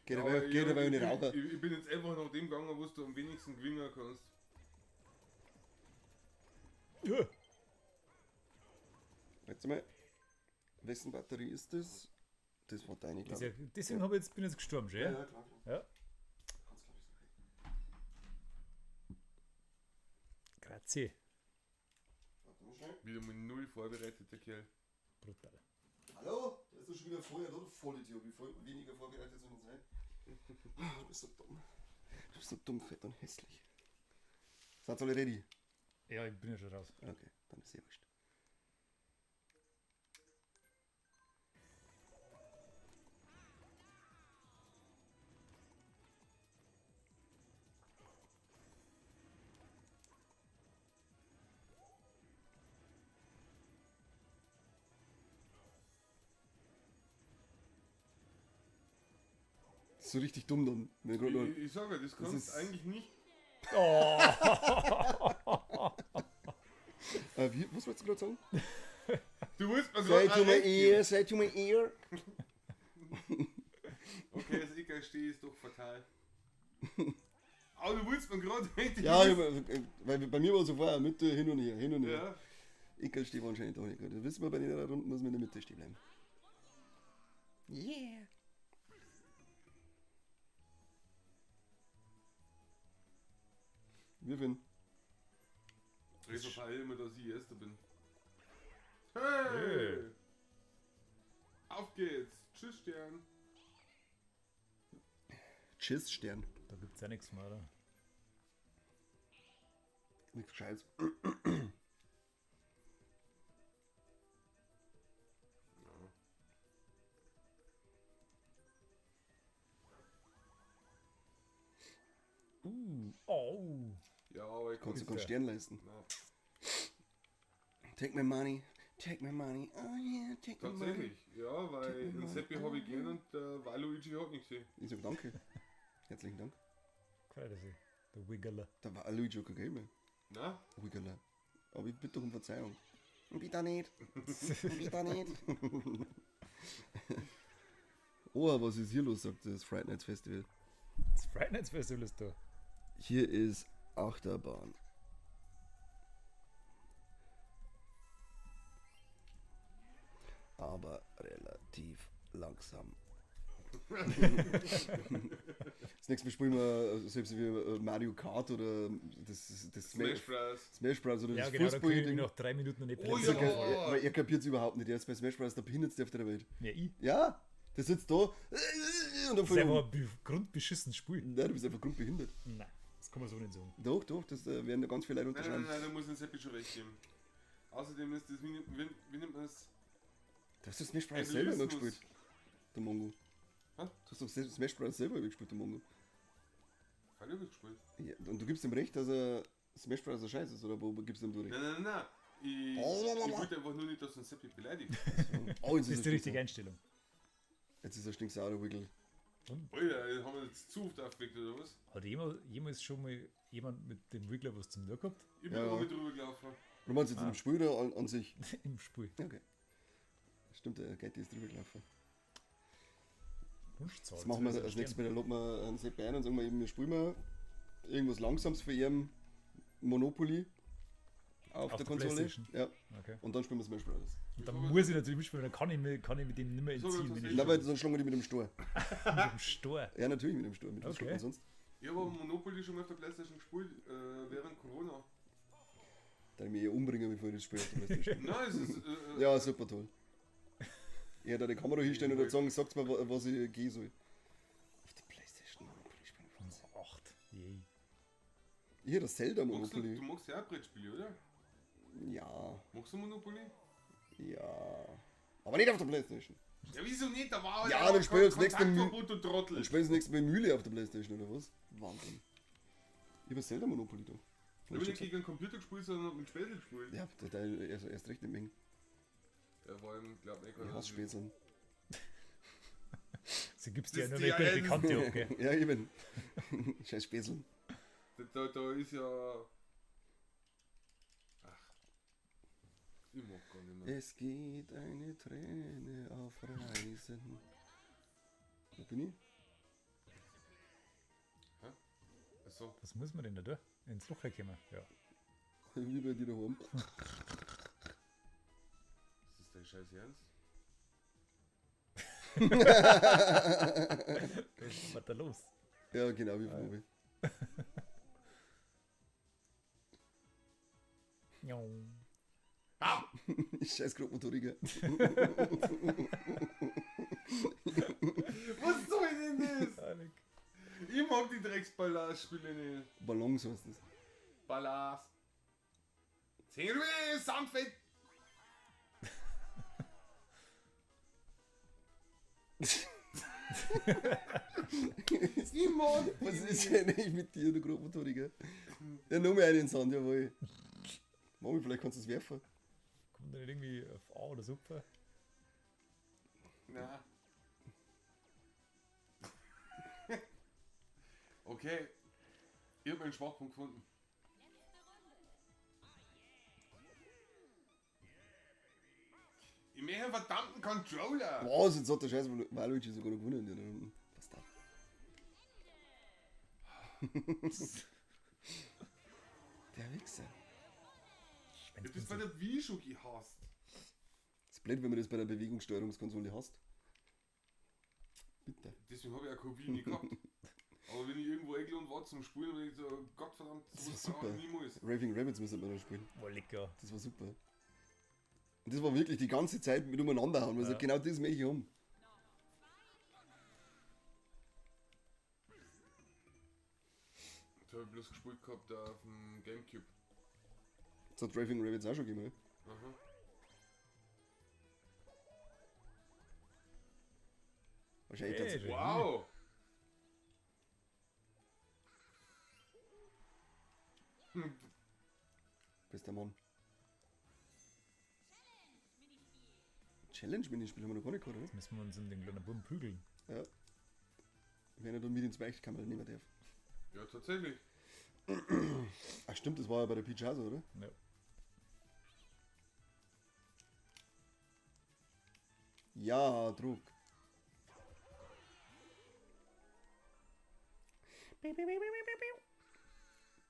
Geht Ja, aber, aber geht ich, aber ohne ich, Raucher. ich bin jetzt einfach nach dem gegangen, wo du am wenigsten gewinnen kannst. Ja. Warte mal. Wessen Batterie ist das? Das war deine, Das glaube ist ja, deswegen hab ich jetzt, bin ich jetzt gestorben, schon, ja? Ja, klar, klar. Ja. Ganz klar, ist okay. Grazie. Warte mal schnell. Wieder mal null vorbereitet, der Kerl. Brutal. Hallo? Der ist doch schon wieder vorher, oder? Vollidiot. Wie voll, weniger vorbereitet soll man sein? Ah, Du bist so dumm. Du bist so dumm, fett und hässlich. Seid ihr alle ready? Ja, ich bin ja schon raus. Okay, dann ist eh wurscht. Das ist so richtig dumm dann. Wenn grad noch- Ich, ich sag ja, das kannst ist- du eigentlich nicht. Wie, was wolltest du gerade sagen? Du musst mir Say grad to my recht geben. ear, say to my ear. Okay, das ich stehe, ist doch fatal. Aber du willst mir gerade recht Ja, ich, weil bei mir war es so vorher Mitte hin und her, hin und her. Ja. Ekel steht anscheinend auch nicht gut. Das wissen wir bei den Runden, muss man in der Mitte stehen bleiben. Yeah. Wir finden. Ich verpeile immer, dass ich Erster bin. Hey! Auf geht's! Tschüss, Stern! Tschüss, Stern. Da gibt's ja nichts mehr, oder? Nichts Gescheites. Oh. Ja, aber ich Kannst du kann keinen ja. Stern leisten. Nein. Take my money, take my money, oh yeah, take my money. Tatsächlich, ja, weil den Seppi habe ich gern und der Waluigi hat nicht gesehen. Ich sag danke. Herzlichen Dank. Crazy. Der Wiggler. Da war Luigi kein Geld mehr. Na? Wiggler. Aber ich bitte doch um Verzeihung. Bitte nicht. Bitte nicht. Oh, was ist hier los, sagt das Fright Nights Festival. Das Fright Nights Festival ist da. Hier ist Achterbahn. Aber relativ langsam. Das nächste Mal spielen wir selbst wie Mario Kart oder das Smash Bros. Smash Bros. Oder Ja, das genau, da krieg ich Fußball-Ding. noch 3 Minuten und nicht Oh Das ist ja. ja geil, weil er kapiert es überhaupt nicht. Er ist bei Smash Bros. Der behindertste auf der Welt. Ja, ich. Ja, der sitzt da und dann Das ist voll einfach ein grundbeschissenes Spiel. Nein, du bist einfach grundbehindert. Nein, das kann man so nicht sagen. Doch, doch, das werden da ganz viele Leute Nein, nein, unterschreiben. nein, da muss ein Seppi schon recht geben. Außerdem ist das, wie nennt man das? Du hast das Smash Bros. selber immer Evoluismus. gespielt. Der Mongo. Hä? Du hast doch selbst Smash Bros. Selber immer gespielt, der Mongo. Freilich hab ich gespielt. Ja, und du gibst ihm recht, dass er Smash Bros. ein Scheiß ist, oder wo gibst du ihm du recht? Nein, nein, nein, nein. Ich wollte einfach nur nicht, dass ein Seppi beleidigt. Oh, jetzt Das ist er die richtige stinksauer. Einstellung. Jetzt ist er stinksauer, der Wiggle. Alter, haben wir jetzt zu oft aufgeweckt, oder was? Hat jemals schon mal jemand mit dem Wiggler was zum Tun gehabt? Ich bin Ja. auch mit drüber gelaufen. Du meinst jetzt im Spiel oder an sich? Im Spiel. Okay. Stimmt, der Gatti ist drüber gelaufen. Wunschzahl. Das machen wir als nächstes Mal, da laden wir einen Sepp ein und sagen wir eben, wir spielen mal irgendwas Langsames für ihrem Monopoly auf Auf der der Konsole. Playstation. Ja. Okay. Und dann spielen wir Smash Bros. Und dann muss ich natürlich mitspielen, dann kann ich mit dem nicht mehr So, entziehen, wenn ich Na, weil sonst schlagen wir die mit dem Stor. mit dem Stor. Ja, natürlich mit dem Stor. Mit was Okay. schlägt man sonst? Ich habe aber Monopoly schon mal auf der Playstation gespielt, während Corona. Da ich mich eher umbringen, bevor ich das Spiel auf der Playstation. Nein, es ist. Ja, super toll. Ich hätte die Kamera hinstellen und sagen, sagt's mir, was ich gehen soll. Auf der Playstation Monopoly spielen. 8. Yay. Ich hätte das Zelda Magst du, Monopoly. du magst ja auch Brettspiele, oder? Ja, Magst du Monopoly? ja. Aber nicht auf der Playstation. Ja, wieso nicht? Da war halt Ja, dann spiel das nächste Kontaktverbot, du Trottel. Dann spielen sie nächstes Mal Mühle auf der Playstation, oder was? Wahnsinn. Ich habe Zelda Monopoly da. Ich habe nicht gegen den Computer gespielt, sondern hab mit Spätzle gespielt. Ja, der Teil also erst recht nicht mengen. Ja, vor allem, glaub ich, Ich hasse Spätzeln. Sie gibt's dir ja Das nur, wenn ich ist die gute Bekannte hab, gell? Ja, eben. Scheiß Spätzeln. Da ist ja. Ach. Ich mag gar nicht mehr. Es geht eine Träne auf Reisen. Wo bin ich? Achso. Was muss man denn da tun? Ins Loch kommen? Ja. Wie bei dir daheim. Ist das dein Scheiß Ernst? Was war da los? Ja, genau, wie von oben. Ja. Scheiß Grobmotoriker. Was soll denn das? Alec. Ich mag die Drecksballast-Spiele nicht. Ballons heißt das. Ballast. 10 Ruhe, Sandfett! Ich mag die Was ist nicht. denn eigentlich mit dir, du Grobmotoriker? Ja, nur mal einen in den Sand, jawohl. Mami, vielleicht kannst du es werfen. Kommt da nicht irgendwie auf A oder Suppe? Na. Okay. Ich habe meinen Schwachpunkt gefunden. Ich möchte einen verdammten Controller! Wow, jetzt hat der scheiß Waluigi sogar noch gewonnen in der Runde. Bastard. Der Wichser. Ich hab das bei der Wii schon gehasst. Ist blöd, wenn man das bei der Bewegungssteuerungskonsole hasst. Bitte. Deswegen habe ich auch keine Wii nie gehabt. Aber wenn ich irgendwo eingeladen war zum Spielen, bin ich so, Gottverdammt, Das war sowas super. brauche ich niemals. Raving Rabbits müssen wir noch spielen. Boah, lecker. Das war super. Und das war wirklich die ganze Zeit mit umeinander hauen. Also Ja. genau das möchte ich haben. Das habe ich bloß gespielt gehabt auf dem Gamecube. Das hat Raving Rabbits auch schon gegeben, oder? Aha. Wahrscheinlich Hey, tatsächlich. Wow! Bester Mann. Challenge-Minispiel haben wir noch gar nicht gehabt, oder? Jetzt müssen wir uns in den kleinen Buben prügeln. Ja. Wenn er dann mit ins Beichtkammer nehmen darf. Ja, tatsächlich. Ach stimmt, das war ja bei der Peach auch so, oder? Ja. Ja, Druck.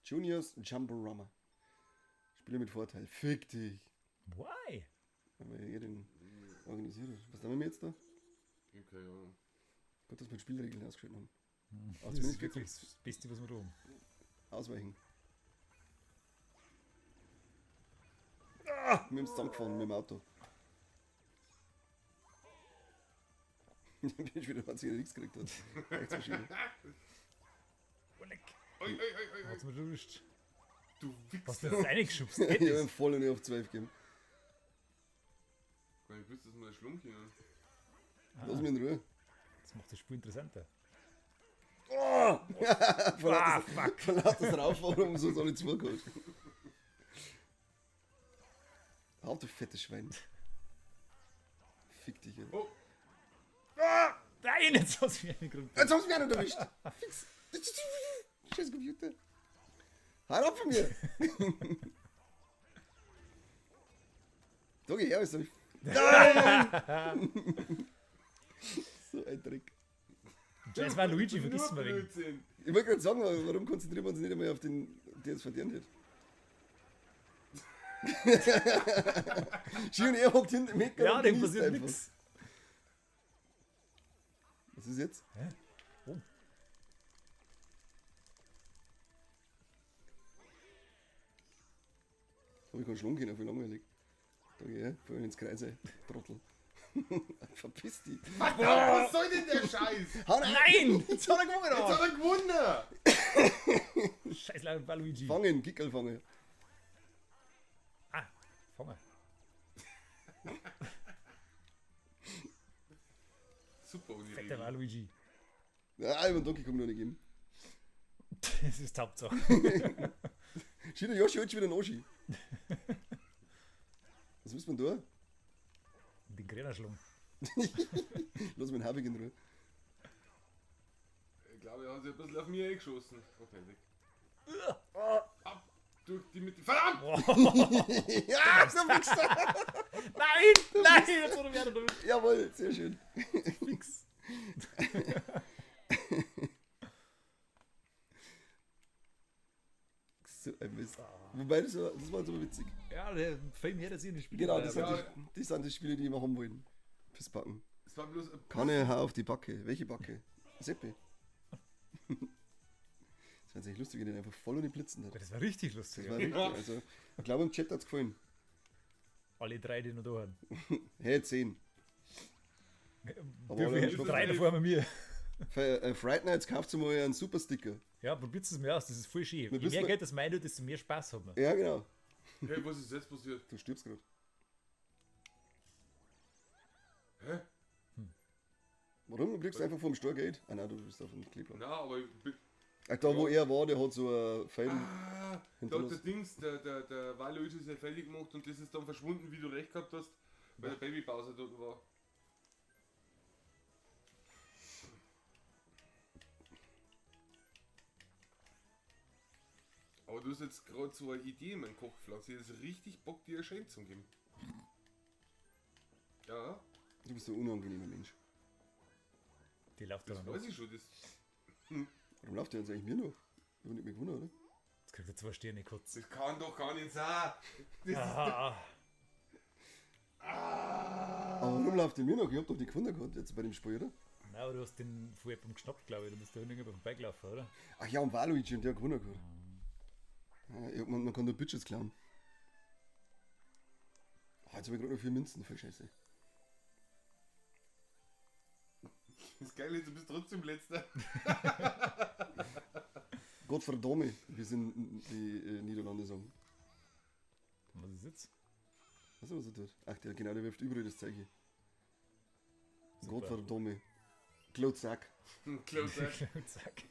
Juniors Jumborama. Spieler mit Vorteil. Fick dich. Why? Weil ihr den organisiert habt. Was haben wir jetzt da? Ich hab keine Ahnung. Gott, dass wir die Spielregeln ausgeschrieben haben. Ach, Das zumindest ist wirklich das Beste, was wir da haben. Ausweichen. Ah, wir haben zusammengefahren mit dem Auto. Ich bin schon wieder, was ich nichts gekriegt hat. Rechtsmaschine. Oh, leck. Oi, oi, oi, oi, oi. Hat's mir erwischt. Du Was Wichser. hast du jetzt reingeschubst? Geht Ich habe das? ihm voll und auf 12 gegeben. Gar nicht gewusst, dass wir da schlungen können. Lass mich in Ruhe. Das macht das Spiel interessanter. Verlaut Ah, das, fuck. verlaut das Rauffahren, um so alle zugeholt. Hau, du fettes Schwein. Fick dich, ey. Oh, Nein, jetzt hast du mich reingegründet. Jetzt haben sie mich auch noch erwischt. Fix. Scheiß Computer. Hau ab von mir. Da geh her, ist ich. Nein! So ein Dreck. Das war Luigi, nur vergiss mal wegen. Blödsinn. Ich wollte gerade sagen, warum konzentrieren wir uns nicht einmal auf den, der es verdient hat? Ski und er hockt hinten im Eck Ja, und dem genießt passiert einfach. nichts. Was ist jetzt? Hä? Oh. Hab ich keinen Schlong können, voll langweilig. Da geh ich, voll ins Kreis, ey. Trottel. Verpiss dich. Verdammt, was soll denn der Scheiß? Hau rein! Nein! Jetzt hat er gewonnen! Jetzt hat er gewonnen! Scheiß Waluigi. Fangen, Gickel fangen. Ah, fangen. Super, ohne Fetter Regel. Waluigi. Ja, ich hab Donkey Kong noch nicht gegeben. Das ist die Hauptsache. Schied der Yoshi heute schon wieder einen Oschi. Was muss man da? Den Gräner schlagen. Lass meinen Habig in Ruhe. Ich glaube, er hat sich ein bisschen auf mich eingeschossen. Okay, weg. Ab durch die Mitte. Verdammt! Ja, du Wichser! Nein! Nein! Jetzt hat er mich auch noch erwischt. Jawohl, sehr schön. Fix. So ein Mist. Wobei, das war jetzt aber witzig. Ja, der Film her, dass ich nicht spiele. Genau, das sind, Ja. die, das sind die Spiele, die wir haben wollen. Fürs Backen. Es war bloß ein Kanne, hau auf die Backe. Welche Backe? Seppi. Das wäre echt lustig, wenn den einfach voll und die Blitzen hat. Das war richtig lustig. Das war richtig. Also, ich glaube, im Chat hat's gefallen. Alle drei, die noch da waren. Hey, 10. Aber Wie alle viel- haben schon drei davor haben wir. Für Fright Nights kauft ihr mal einen super Sticker. Ja, probiert es mir aus, das ist voll schön. Wir Je wissen mehr wir- Geld das meine, desto mehr Spaß hat man. Ja, genau. Hey, was ist jetzt passiert? Du stirbst gerade. Hä? Warum? Du kriegst einfach vom Stor Geld. Ah nein, du bist auf dem Kleeblatt. Na, aber ich bin. Ach, da wo er war, der hat so ein Fame. Ah, da hat der Hinterlassen. Dings, der Waluigi ist ja fertig gemacht und das ist dann verschwunden, wie du recht gehabt hast, weil der Baby Bowser dort war. Aber du hast jetzt gerade so eine Idee in meinen Kopf gepflanzt. Ich hätte jetzt richtig Bock, dir ein Schein zu geben. Ja, Du bist ein unangenehmer Mensch. Die läuft das dann noch. weiß ich schon. Das, Warum läuft der jetzt eigentlich mir noch? Ich hab nicht mehr gewonnen, oder? Jetzt kriegt er zwei Sterne kurz. das kann doch gar nicht sein. Das ist Ah, Aber warum läuft der mir noch? Ich hab doch nicht gewonnen gehabt jetzt bei dem Spiel, oder? Nein, aber du hast den vorher beim geschnappt, glaube ich. Du bist da irgendwann vorbeigelaufen, oder? Ach ja, und Waluigi und der hat gewonnen gehabt. Ja, ich hab, man kann nur Bitches klauen. Oh, jetzt hab ich gerade noch 4 Münzen, voll scheiße. das Geile ist, du bist trotzdem letzter. Gott verdomme, wie sind die Niederlande sagen. Was ist jetzt? Weißt du, was er tut? Ach, der, genau, der wirft überall das Zeichen. Super. Gott verdomme. Klotzack. Close Zack.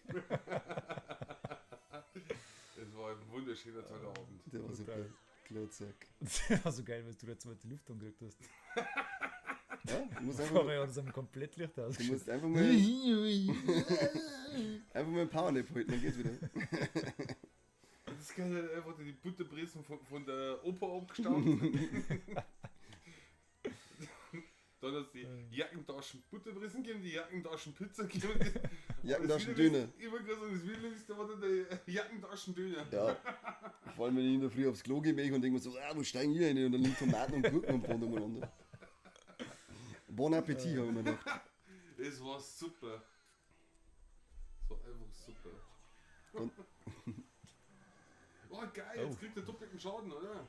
Es war ein wunderschöner, toller Abend. Der war super. Brutal. Klotzack. Das war so geil, weil du da zweite Luft angekriegt hast. Ja, du musst einfach, Vorher uns am komplett Licht du ausgeschaltet. musst einfach mal, einfach mal ein Powernap halten, dann geht's wieder. Das kann halt einfach die Butterbresen von der Oper abgestaubt. Dann hat die Jackentaschen Butterbresen gegeben, die Jackentaschen Pizza gegeben. Jackentaschen Döner. Ich wollte gerade sagen, das Widerlichste war dann der Jackentaschen Döner. Ja. Vor allem, wenn ich in der Früh aufs Klo gehe und denke mir so, ah, wo steigen die rein? Und dann liegen Tomaten und Gurken am Boden umeinander. Bon Appetit, habe ich mir gedacht. Es war super. Es war einfach super. Und- Oh geil, jetzt kriegt er doppelten Schaden, oder?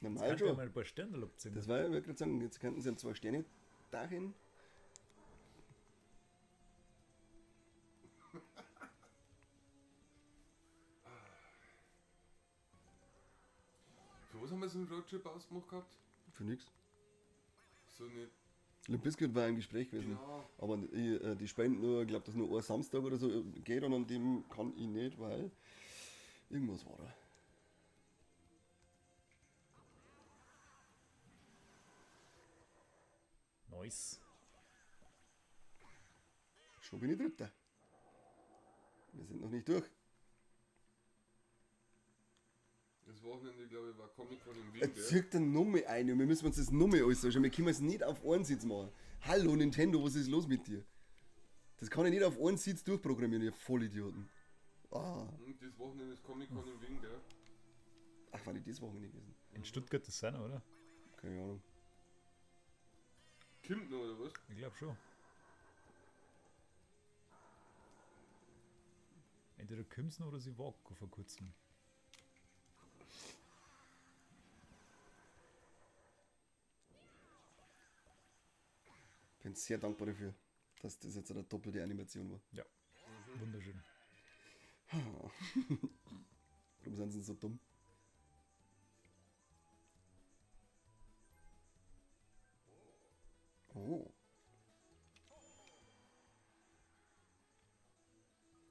Normal Kannst du schon. mal ein paar Sterne abziehen. Das war, ich wollte gerade sagen, jetzt könnten sie ja 2 Sterne dahin. Für was haben wir so einen Roadtrip ausgemacht gehabt? Für nix. So eine. Limp Bizkit war ein Gespräch gewesen. Genau. Aber die spenden nur, ich glaube, das nur ein Samstag oder so geht und an dem kann ich nicht, weil irgendwas war da. Nice. Schon bin ich Dritter. Wir sind noch nicht durch. Das Wochenende, glaube ich, war Comic Con in Wien, Er gell? zirkt eine Nummer ein und wir müssen uns das Nummer alles anschauen. Wir können es nicht auf einen Sitz machen. Hallo Nintendo, was ist los mit dir? Das kann ich nicht auf einen Sitz durchprogrammieren, ihr Vollidioten. Ah. Und das Wochenende ist Comic Con in Wien, gell? Ach, war nicht das Wochenende gewesen? In Stuttgart ist es einer, oder? Keine Ahnung. Kommt noch, oder was? Ich glaube schon. Entweder kommt's noch oder sie war vor kurzem. Bin sehr dankbar dafür, dass das jetzt eine doppelte Animation war. Ja. Wunderschön. Warum sind sie denn so dumm? Oh.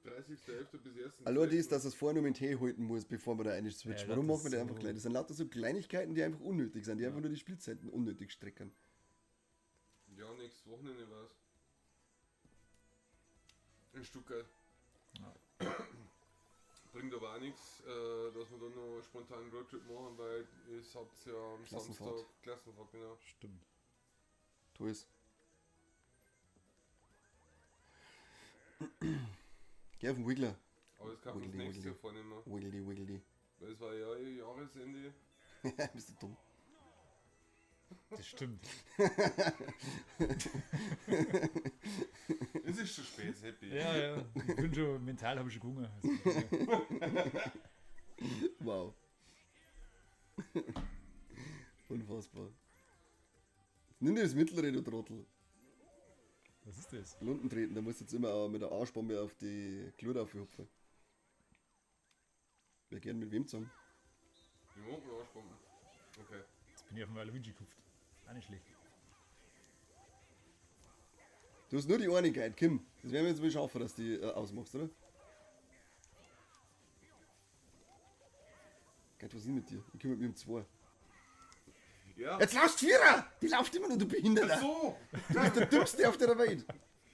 30.11. bis 1. Allein das, dass es vorher nur mit Tee halten muss, bevor man da eine switcht. Ja, Warum das macht man das ist einfach so- gleich? Das sind lauter so Kleinigkeiten, die einfach unnötig sind, die einfach nur die Spielzeiten unnötig strecken. Ja, nächstes Wochenende war's. In Stuttgart. Ja. Bringt aber auch nichts, dass wir da noch spontan einen Roadtrip machen, weil ihr habt ja am Klassenfahrt. Samstag Klassenfahrt, genau. Stimmt. Tu es. Geh auf den Wiggler. Aber das kann man uns Wiggly, nächstes wiggly. Jahr vornehmen, Wiggly, wiggly. weil es war ja ihr Jahresende. Bist du dumm? Das stimmt. Es ist schon spät, happy. Ja, ja. Ich bin schon, mental habe ich schon Hunger. Also, Wow. Unfassbar. Nimm dir das mittlere, du Trottel. was ist das? Lunden treten, da musst du jetzt immer auch mit der Arschbombe auf die Klur aufhupfen. Wer gern mit wem zusammen? Die Monden Arschbomben. Okay. Jetzt bin ich auf dem Waluigi gekupft. Auch nicht schlecht. Du hast nur die Einigkeit, Kim. Das werden wir jetzt mal schaffen, dass du die ausmachst, oder? Gott, was ist denn mit dir? Ich kümmere mich um zwei. Ja. Jetzt laufst Vierer! Die läuft immer nur, du Behinderter! So! Du bist der Dümmste auf der Welt!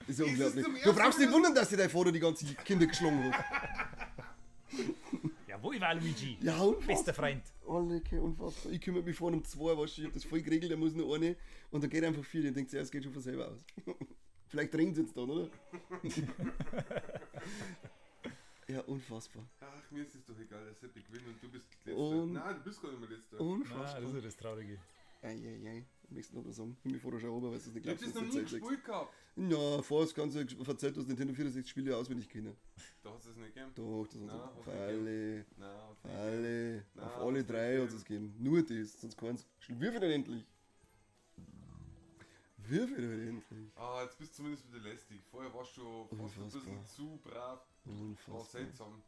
Ist ja Ist es unglaublich. zum Du ersten brauchst nicht Mal- wundern, dass dir dein Vater die ganzen Kinder geschlagen hat. Jawohl, Waluigi. Ja, unfassbar. Bester Freund. Oh, lecker, unfassbar. Ich kümmere mich vorne um zwei, weißt du, ich hab das voll geregelt, da muss nur eine. Und dann geht einfach vier, dann denkt sie, ja, es geht schon von selber aus. Vielleicht regnet es jetzt dann, oder? Ja, unfassbar. Ach, mir ist es doch egal, der Seppi gewinnt und du bist letzter. Nein, du bist gar nicht mehr letzter. Unfassbar. Ah, das ist ja das Traurige. Eieiei. Am nächsten noch was sagen. Ich mich vorher schon oben, weil du es nicht Ich hab glaubst, das dass noch du nie erzählt gespielt gehabt. Ja, vorher hast du ganz erzählt, dass Nintendo 64 Spiele auswendig kennen. Da hat es nicht gegeben. Doch, das hat Nein, es hat's nicht alle, Nein, hat's nicht alle, Nein, auf alle hat's drei nicht hat es gegeben. Nur das, sonst keins. Würfel denn endlich. Würfel denn endlich. Ah, jetzt bist du zumindest wieder lästig. Vorher warst du fast ein Unfassbar. bisschen zu brav. War Unfassbar. seltsam.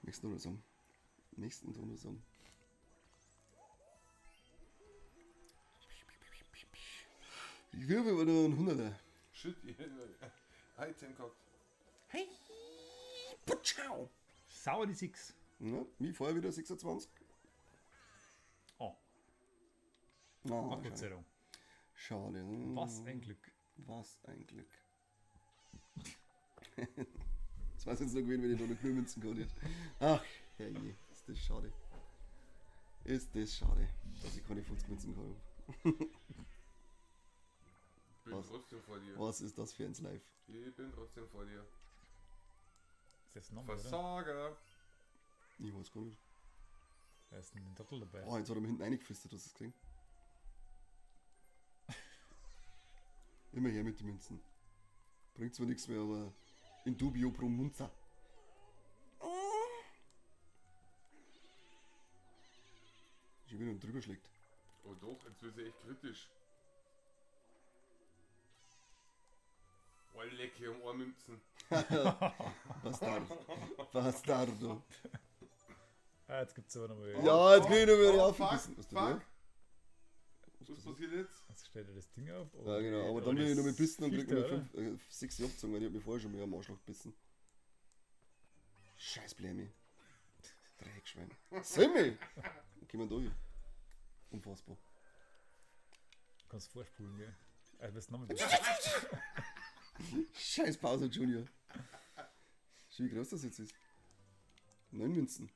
Nächsten noch sagen. Nächsten noch sagen. Ich würfel aber nur einen Hunderter. Shit, ich hätte ein Item gehabt. Hey, putschau. Sauer die Six. Ja, wie vorher wieder 26. Oh, Ah, Gott schade. sei Dank. Schade. ne? Was ein Glück. Was ein Glück. Das weiß jetzt noch gewesen, wenn ich da noch Glühmünzen gehabt hätte. Ach, herrje, ist das schade. Ist das schade, dass ich keine 50 Münzen gehabt habe. Ich bin Was? trotzdem vor dir. Was ist das für ein Live? Ich bin trotzdem vor dir. Ist das nochmal, oder? Versager! Ich weiß gar nicht. Da ist ein Trottel dabei. Oh, jetzt hat er mir hinten reingefistet, hast du das gesehen? Immer her mit den Münzen. Bringt zwar nichts mehr, aber in dubio pro munza. Schon wieder drüber schlägt. Oh doch, jetzt wird sie echt kritisch. Oh, lecke um Ohrmünzen. Bastardo. Bastardo. Ah, jetzt gibt's aber nochmal. Ja, jetzt krieg ich noch wieder die Oh, aufgebissen. fuck, Was denn, fuck. Was passiert jetzt? Jetzt stellt er das Ding auf. Oh, Ja, genau. Aber oh, dann will ich das noch mit bissen und krieg Viecher, nur oder? 6 abgezogen, weil ich hab mich vorher schon mal am Arschloch gebissen. Scheiß Blämi. Dreckschwein. Semmi! Gehen wir da hin. Unfassbar. Du kannst vorspulen, gell? Also, bist nochmal. Scheiß Pause, Junior. Schau, wie groß das jetzt ist. 9 Münzen.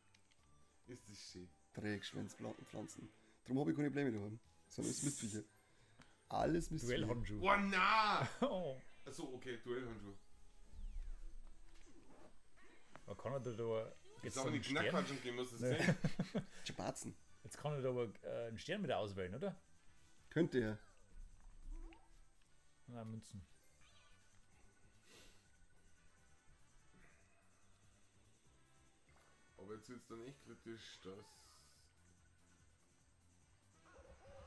Ist das schön. Dreckschweinspflanzen. Darum habe ich keine Blämi daheim. Das sind alles Mistviecher. Alles Mistviecher. Duellhandschuh. Oh na! Oh. Achso, okay, Duellhandschuh. Man kann er da da. Jetzt Jetzt auch so in die einen Stern, Knackhatschen gehen, hast du das gesehen? Spatzen. jetzt kann er da aber einen Stern wieder auswählen, oder? Könnte er. Nein, Münzen. Aber jetzt wird es dann echt kritisch, dass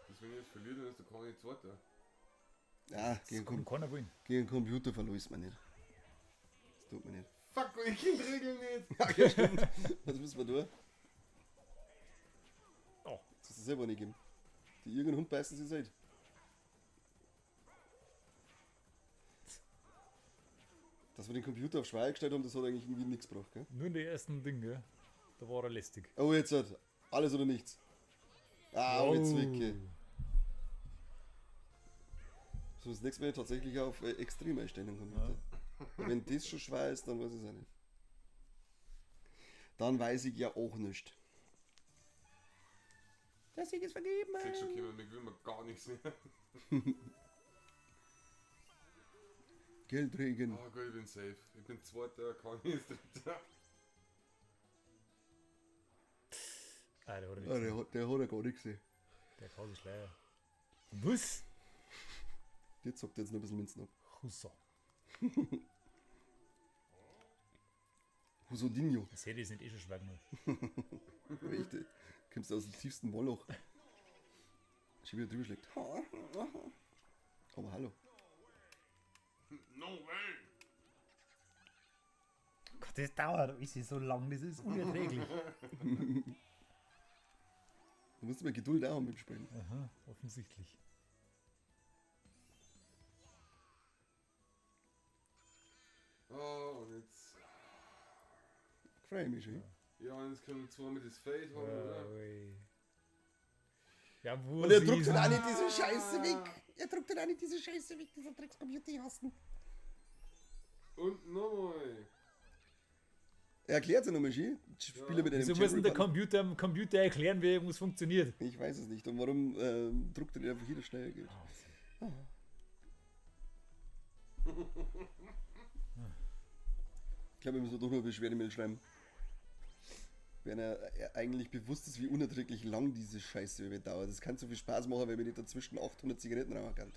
das ist, wenn ich jetzt verliere, dann ist der Conny Zweiter. Ja, Das gegen, kann Com keiner wollen. gegen Computer verlöst man nicht. Das tut man nicht. Fuck, ich kenn die Regeln nicht! Ja, ja, stimmt. Was müssen wir tun? Oh, Das ist selber nicht geben. Die irgendeinen Hund beißen sie seit. Dass wir den Computer auf Schweigen gestellt haben, das hat eigentlich irgendwie nichts gebracht, gell? nur in der ersten Ding, gell? Da war er lästig. Oh, jetzt hat alles oder nichts. Ah, oh. jetzt Zwicke. So, das nächste Mal tatsächlich auf extrem einstellen, den Computer. Wenn das schon schwer ist, dann weiß ich es auch nicht. Dann weiß ich ja auch nicht. Der Sieg ist vergeben. Ich schon kommen, mir gewinnt man gar nichts mehr. Geldregen. Oh Gott, ich bin safe. Ich bin Zweiter, Conny ist Dritter. Ah, der hat er nicht. Ah, der hat ja gar nichts gesehen. Der kann sich schleier. Was? Der zockt jetzt noch ein bisschen Münzen ab. Hussa. Husodinho. Das hätte ich nicht eh schon schwer gemacht. Echt, ey. Kommst du aus dem tiefsten Moloch. Schon wieder drüber schlägt. Aber hallo. No way! Gott, das dauert alles so lang, das ist unerträglich. Du musst immer Geduld auch haben beim Spielen. Aha, offensichtlich. Oh, und jetzt. Freue ich mich schon. Ja, und jetzt können wir zweimal das Fade haben, oder? Ui. Ja, wo Und er druckt dann auch nicht diese Scheiße weg. Er druckt dann auch nicht diese Scheiße weg, dieser Dreckscomputer, ich hasse ihn. Und nochmal. Er erklärt es nochmal schön. Spieler mit einem Wieso muss denn der Cherry-Button. Computer am Computer erklären, wie irgendwas funktioniert? Ich weiß es nicht. Und warum druckt er nicht einfach jeder schneller geht? Ich glaube, wir müssen doch noch eine Beschwerdemail schreiben. Wenn er eigentlich bewusst ist, wie unerträglich lang diese Scheiße über dauert. Das kann so viel Spaß machen, wenn man nicht dazwischen 800 Zigaretten rauchen kann.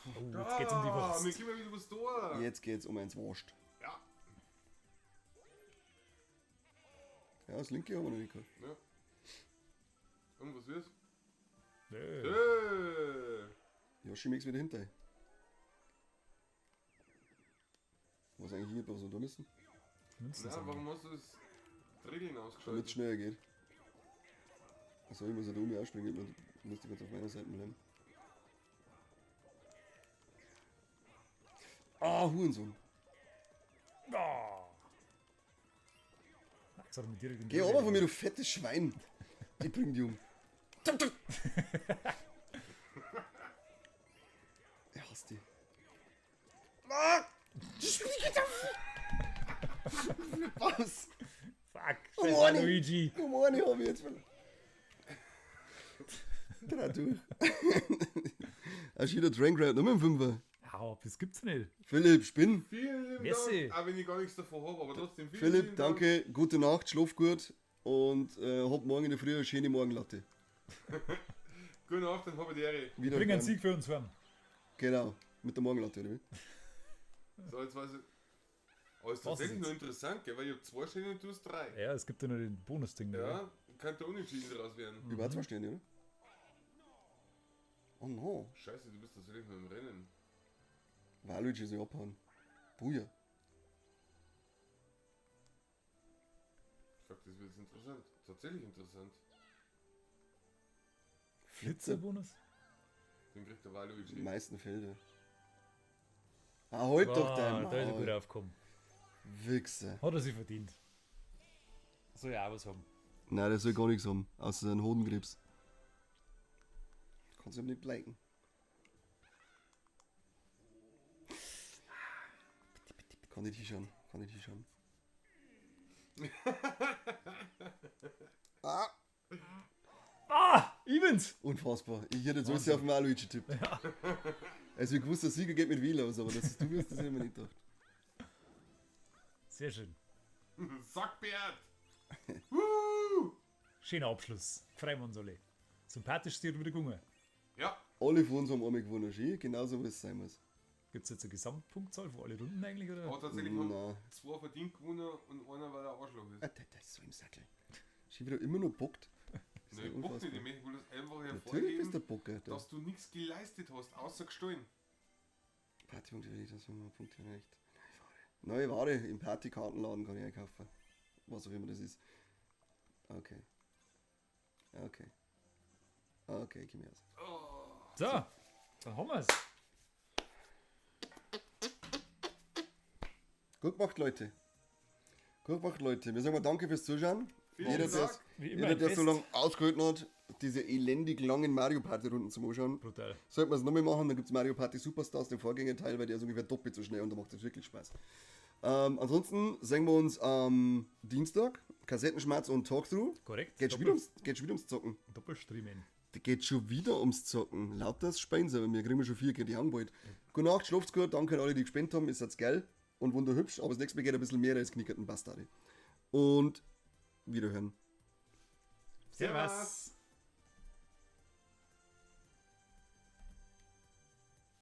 Oh, jetzt geht's um die Ah, Wurst. mir kommt wieder was da. Jetzt geht's um eins Wurst. Ja. Ja, das linke haben wir noch nicht gehabt. Ja. Und was wird's? Nö. Yoshi Mix wieder hinter. Was eigentlich hier, was wir da müssen? Münzen Na, sammeln. warum hast du das Regeln Damit es ausgeschaltet? schneller geht. Achso, ich muss ja da oben ausspringen, ich muss die ganz auf meiner Seite bleiben. Ah, Hurensohn. Ah. Jetzt hat er mich direkt in die Geh Rübe runter von mir, du fettes Schwein. Ich bring die um. Tum, tum. Er hasst die. Ah! Was? Fuck, Oh, scheiß Mann. Luigi. Um eine habe ich jetzt verloren. Dreh durch. Hast du wieder Drink Round nur mit dem Fünfer? Hau ab, das gibt's nicht. Philipp, spinn. Vielen lieben Merci. Dank, auch wenn ich gar nichts davon habe, aber trotzdem vielen Philipp, lieben Dank. danke. Gute Nacht, schlaf gut und hab morgen in der Früh eine schöne Morgenlatte. Gute Nacht und habe die Ehre. Wieder Bring einen Sieg für uns heim. Genau, mit der Morgenlatte, oder wie? So, jetzt weiß ich. Aber ist Was tatsächlich ist noch interessant, gell? Weil ich hab 2 Sterne und du hast 3. Ja, es gibt ja nur den Bonus-Ding da. Ja, könnte unentschieden draus werden. Über 2 Sterne, oder? Oh no. Scheiße, du bist tatsächlich noch im Rennen. Waluigi soll abhauen. Buja. Fuck, das wird jetzt interessant. Tatsächlich interessant. Flitzer. Bonus? Den kriegt der Waluigi. Die meisten Felder. Ah, halt doch dein Da ist er gut Maul. aufgekommen. Wichser. Hat er sich verdient. Soll ja auch was haben. Nein, der soll gar nichts haben, außer seinen Hodenkrebs. Kannst du ihm nicht bleiken. Kann nicht hinschauen, kann nicht hinschauen. Ah, Ah, Evans! unfassbar. Ich hätte jetzt alles auf den Waluigi getippt. Ja. Also ich wusste, der Sieger geht mit Wheel aus, aber dass es du wirst, das hätte ich mir nicht gedacht. Sehr schön. Sackbert! Woo! Schöner Abschluss. Freuen wir uns alle. Sympathisch ist dir wieder gegangen. Ja, Alle von uns haben einmal gewonnen, schön, genauso wie es sein muss. Gibt es jetzt eine Gesamtpunktzahl für alle Runden eigentlich? Oder? Aber tatsächlich haben Nein. zwei verdient gewonnen und einer, weil er Arschloch ist. Ah, der ist so im Sattel. Schon wieder immer noch bockt. Das ist Nein, ja ich bock unfassbar. nicht, ich möchte wohl das einfach Natürlich bist hervorheben, du Bocker. Da. dass du nichts geleistet hast, außer gestohlen. Partypunkte will ich das wenn man Punkte erreicht. Neue Ware im Partykartenladen kann ich einkaufen. Was auch immer das ist. Okay. Okay. Okay, geh mir aus. So, dann haben wir's. Gut gemacht, Leute. Gut gemacht, Leute. Wir sagen mal danke fürs Zuschauen. Vielen Jeder, Dank. der's- Wie immer jeder, ein der so Fest. lange ausgehalten hat, diese elendig langen Mario Party Runden zum Anschauen. Brutal. Sollten wir es nochmal machen, dann gibt es Mario Party Superstars, den Vorgängerteil, weil der ist ungefähr doppelt so schnell und da macht es wirklich Spaß. Ansonsten sehen wir uns am Dienstag. Kassettenschmerz und Talkthrough. Korrekt. Geht schon wieder ums, geht schon wieder ums Zocken. Doppelstreamen. Geht schon wieder ums Zocken. Lauter das Speins, aber wir kriegen schon vier, geht die Hand bald. Gute Nacht, schlaft's gut, danke an alle, die gespendet haben, ist jetzt geil und wunderhübsch, aber das nächste Mal geht ein bisschen mehr als knickerten Bastarde. Und wiederhören. Servus.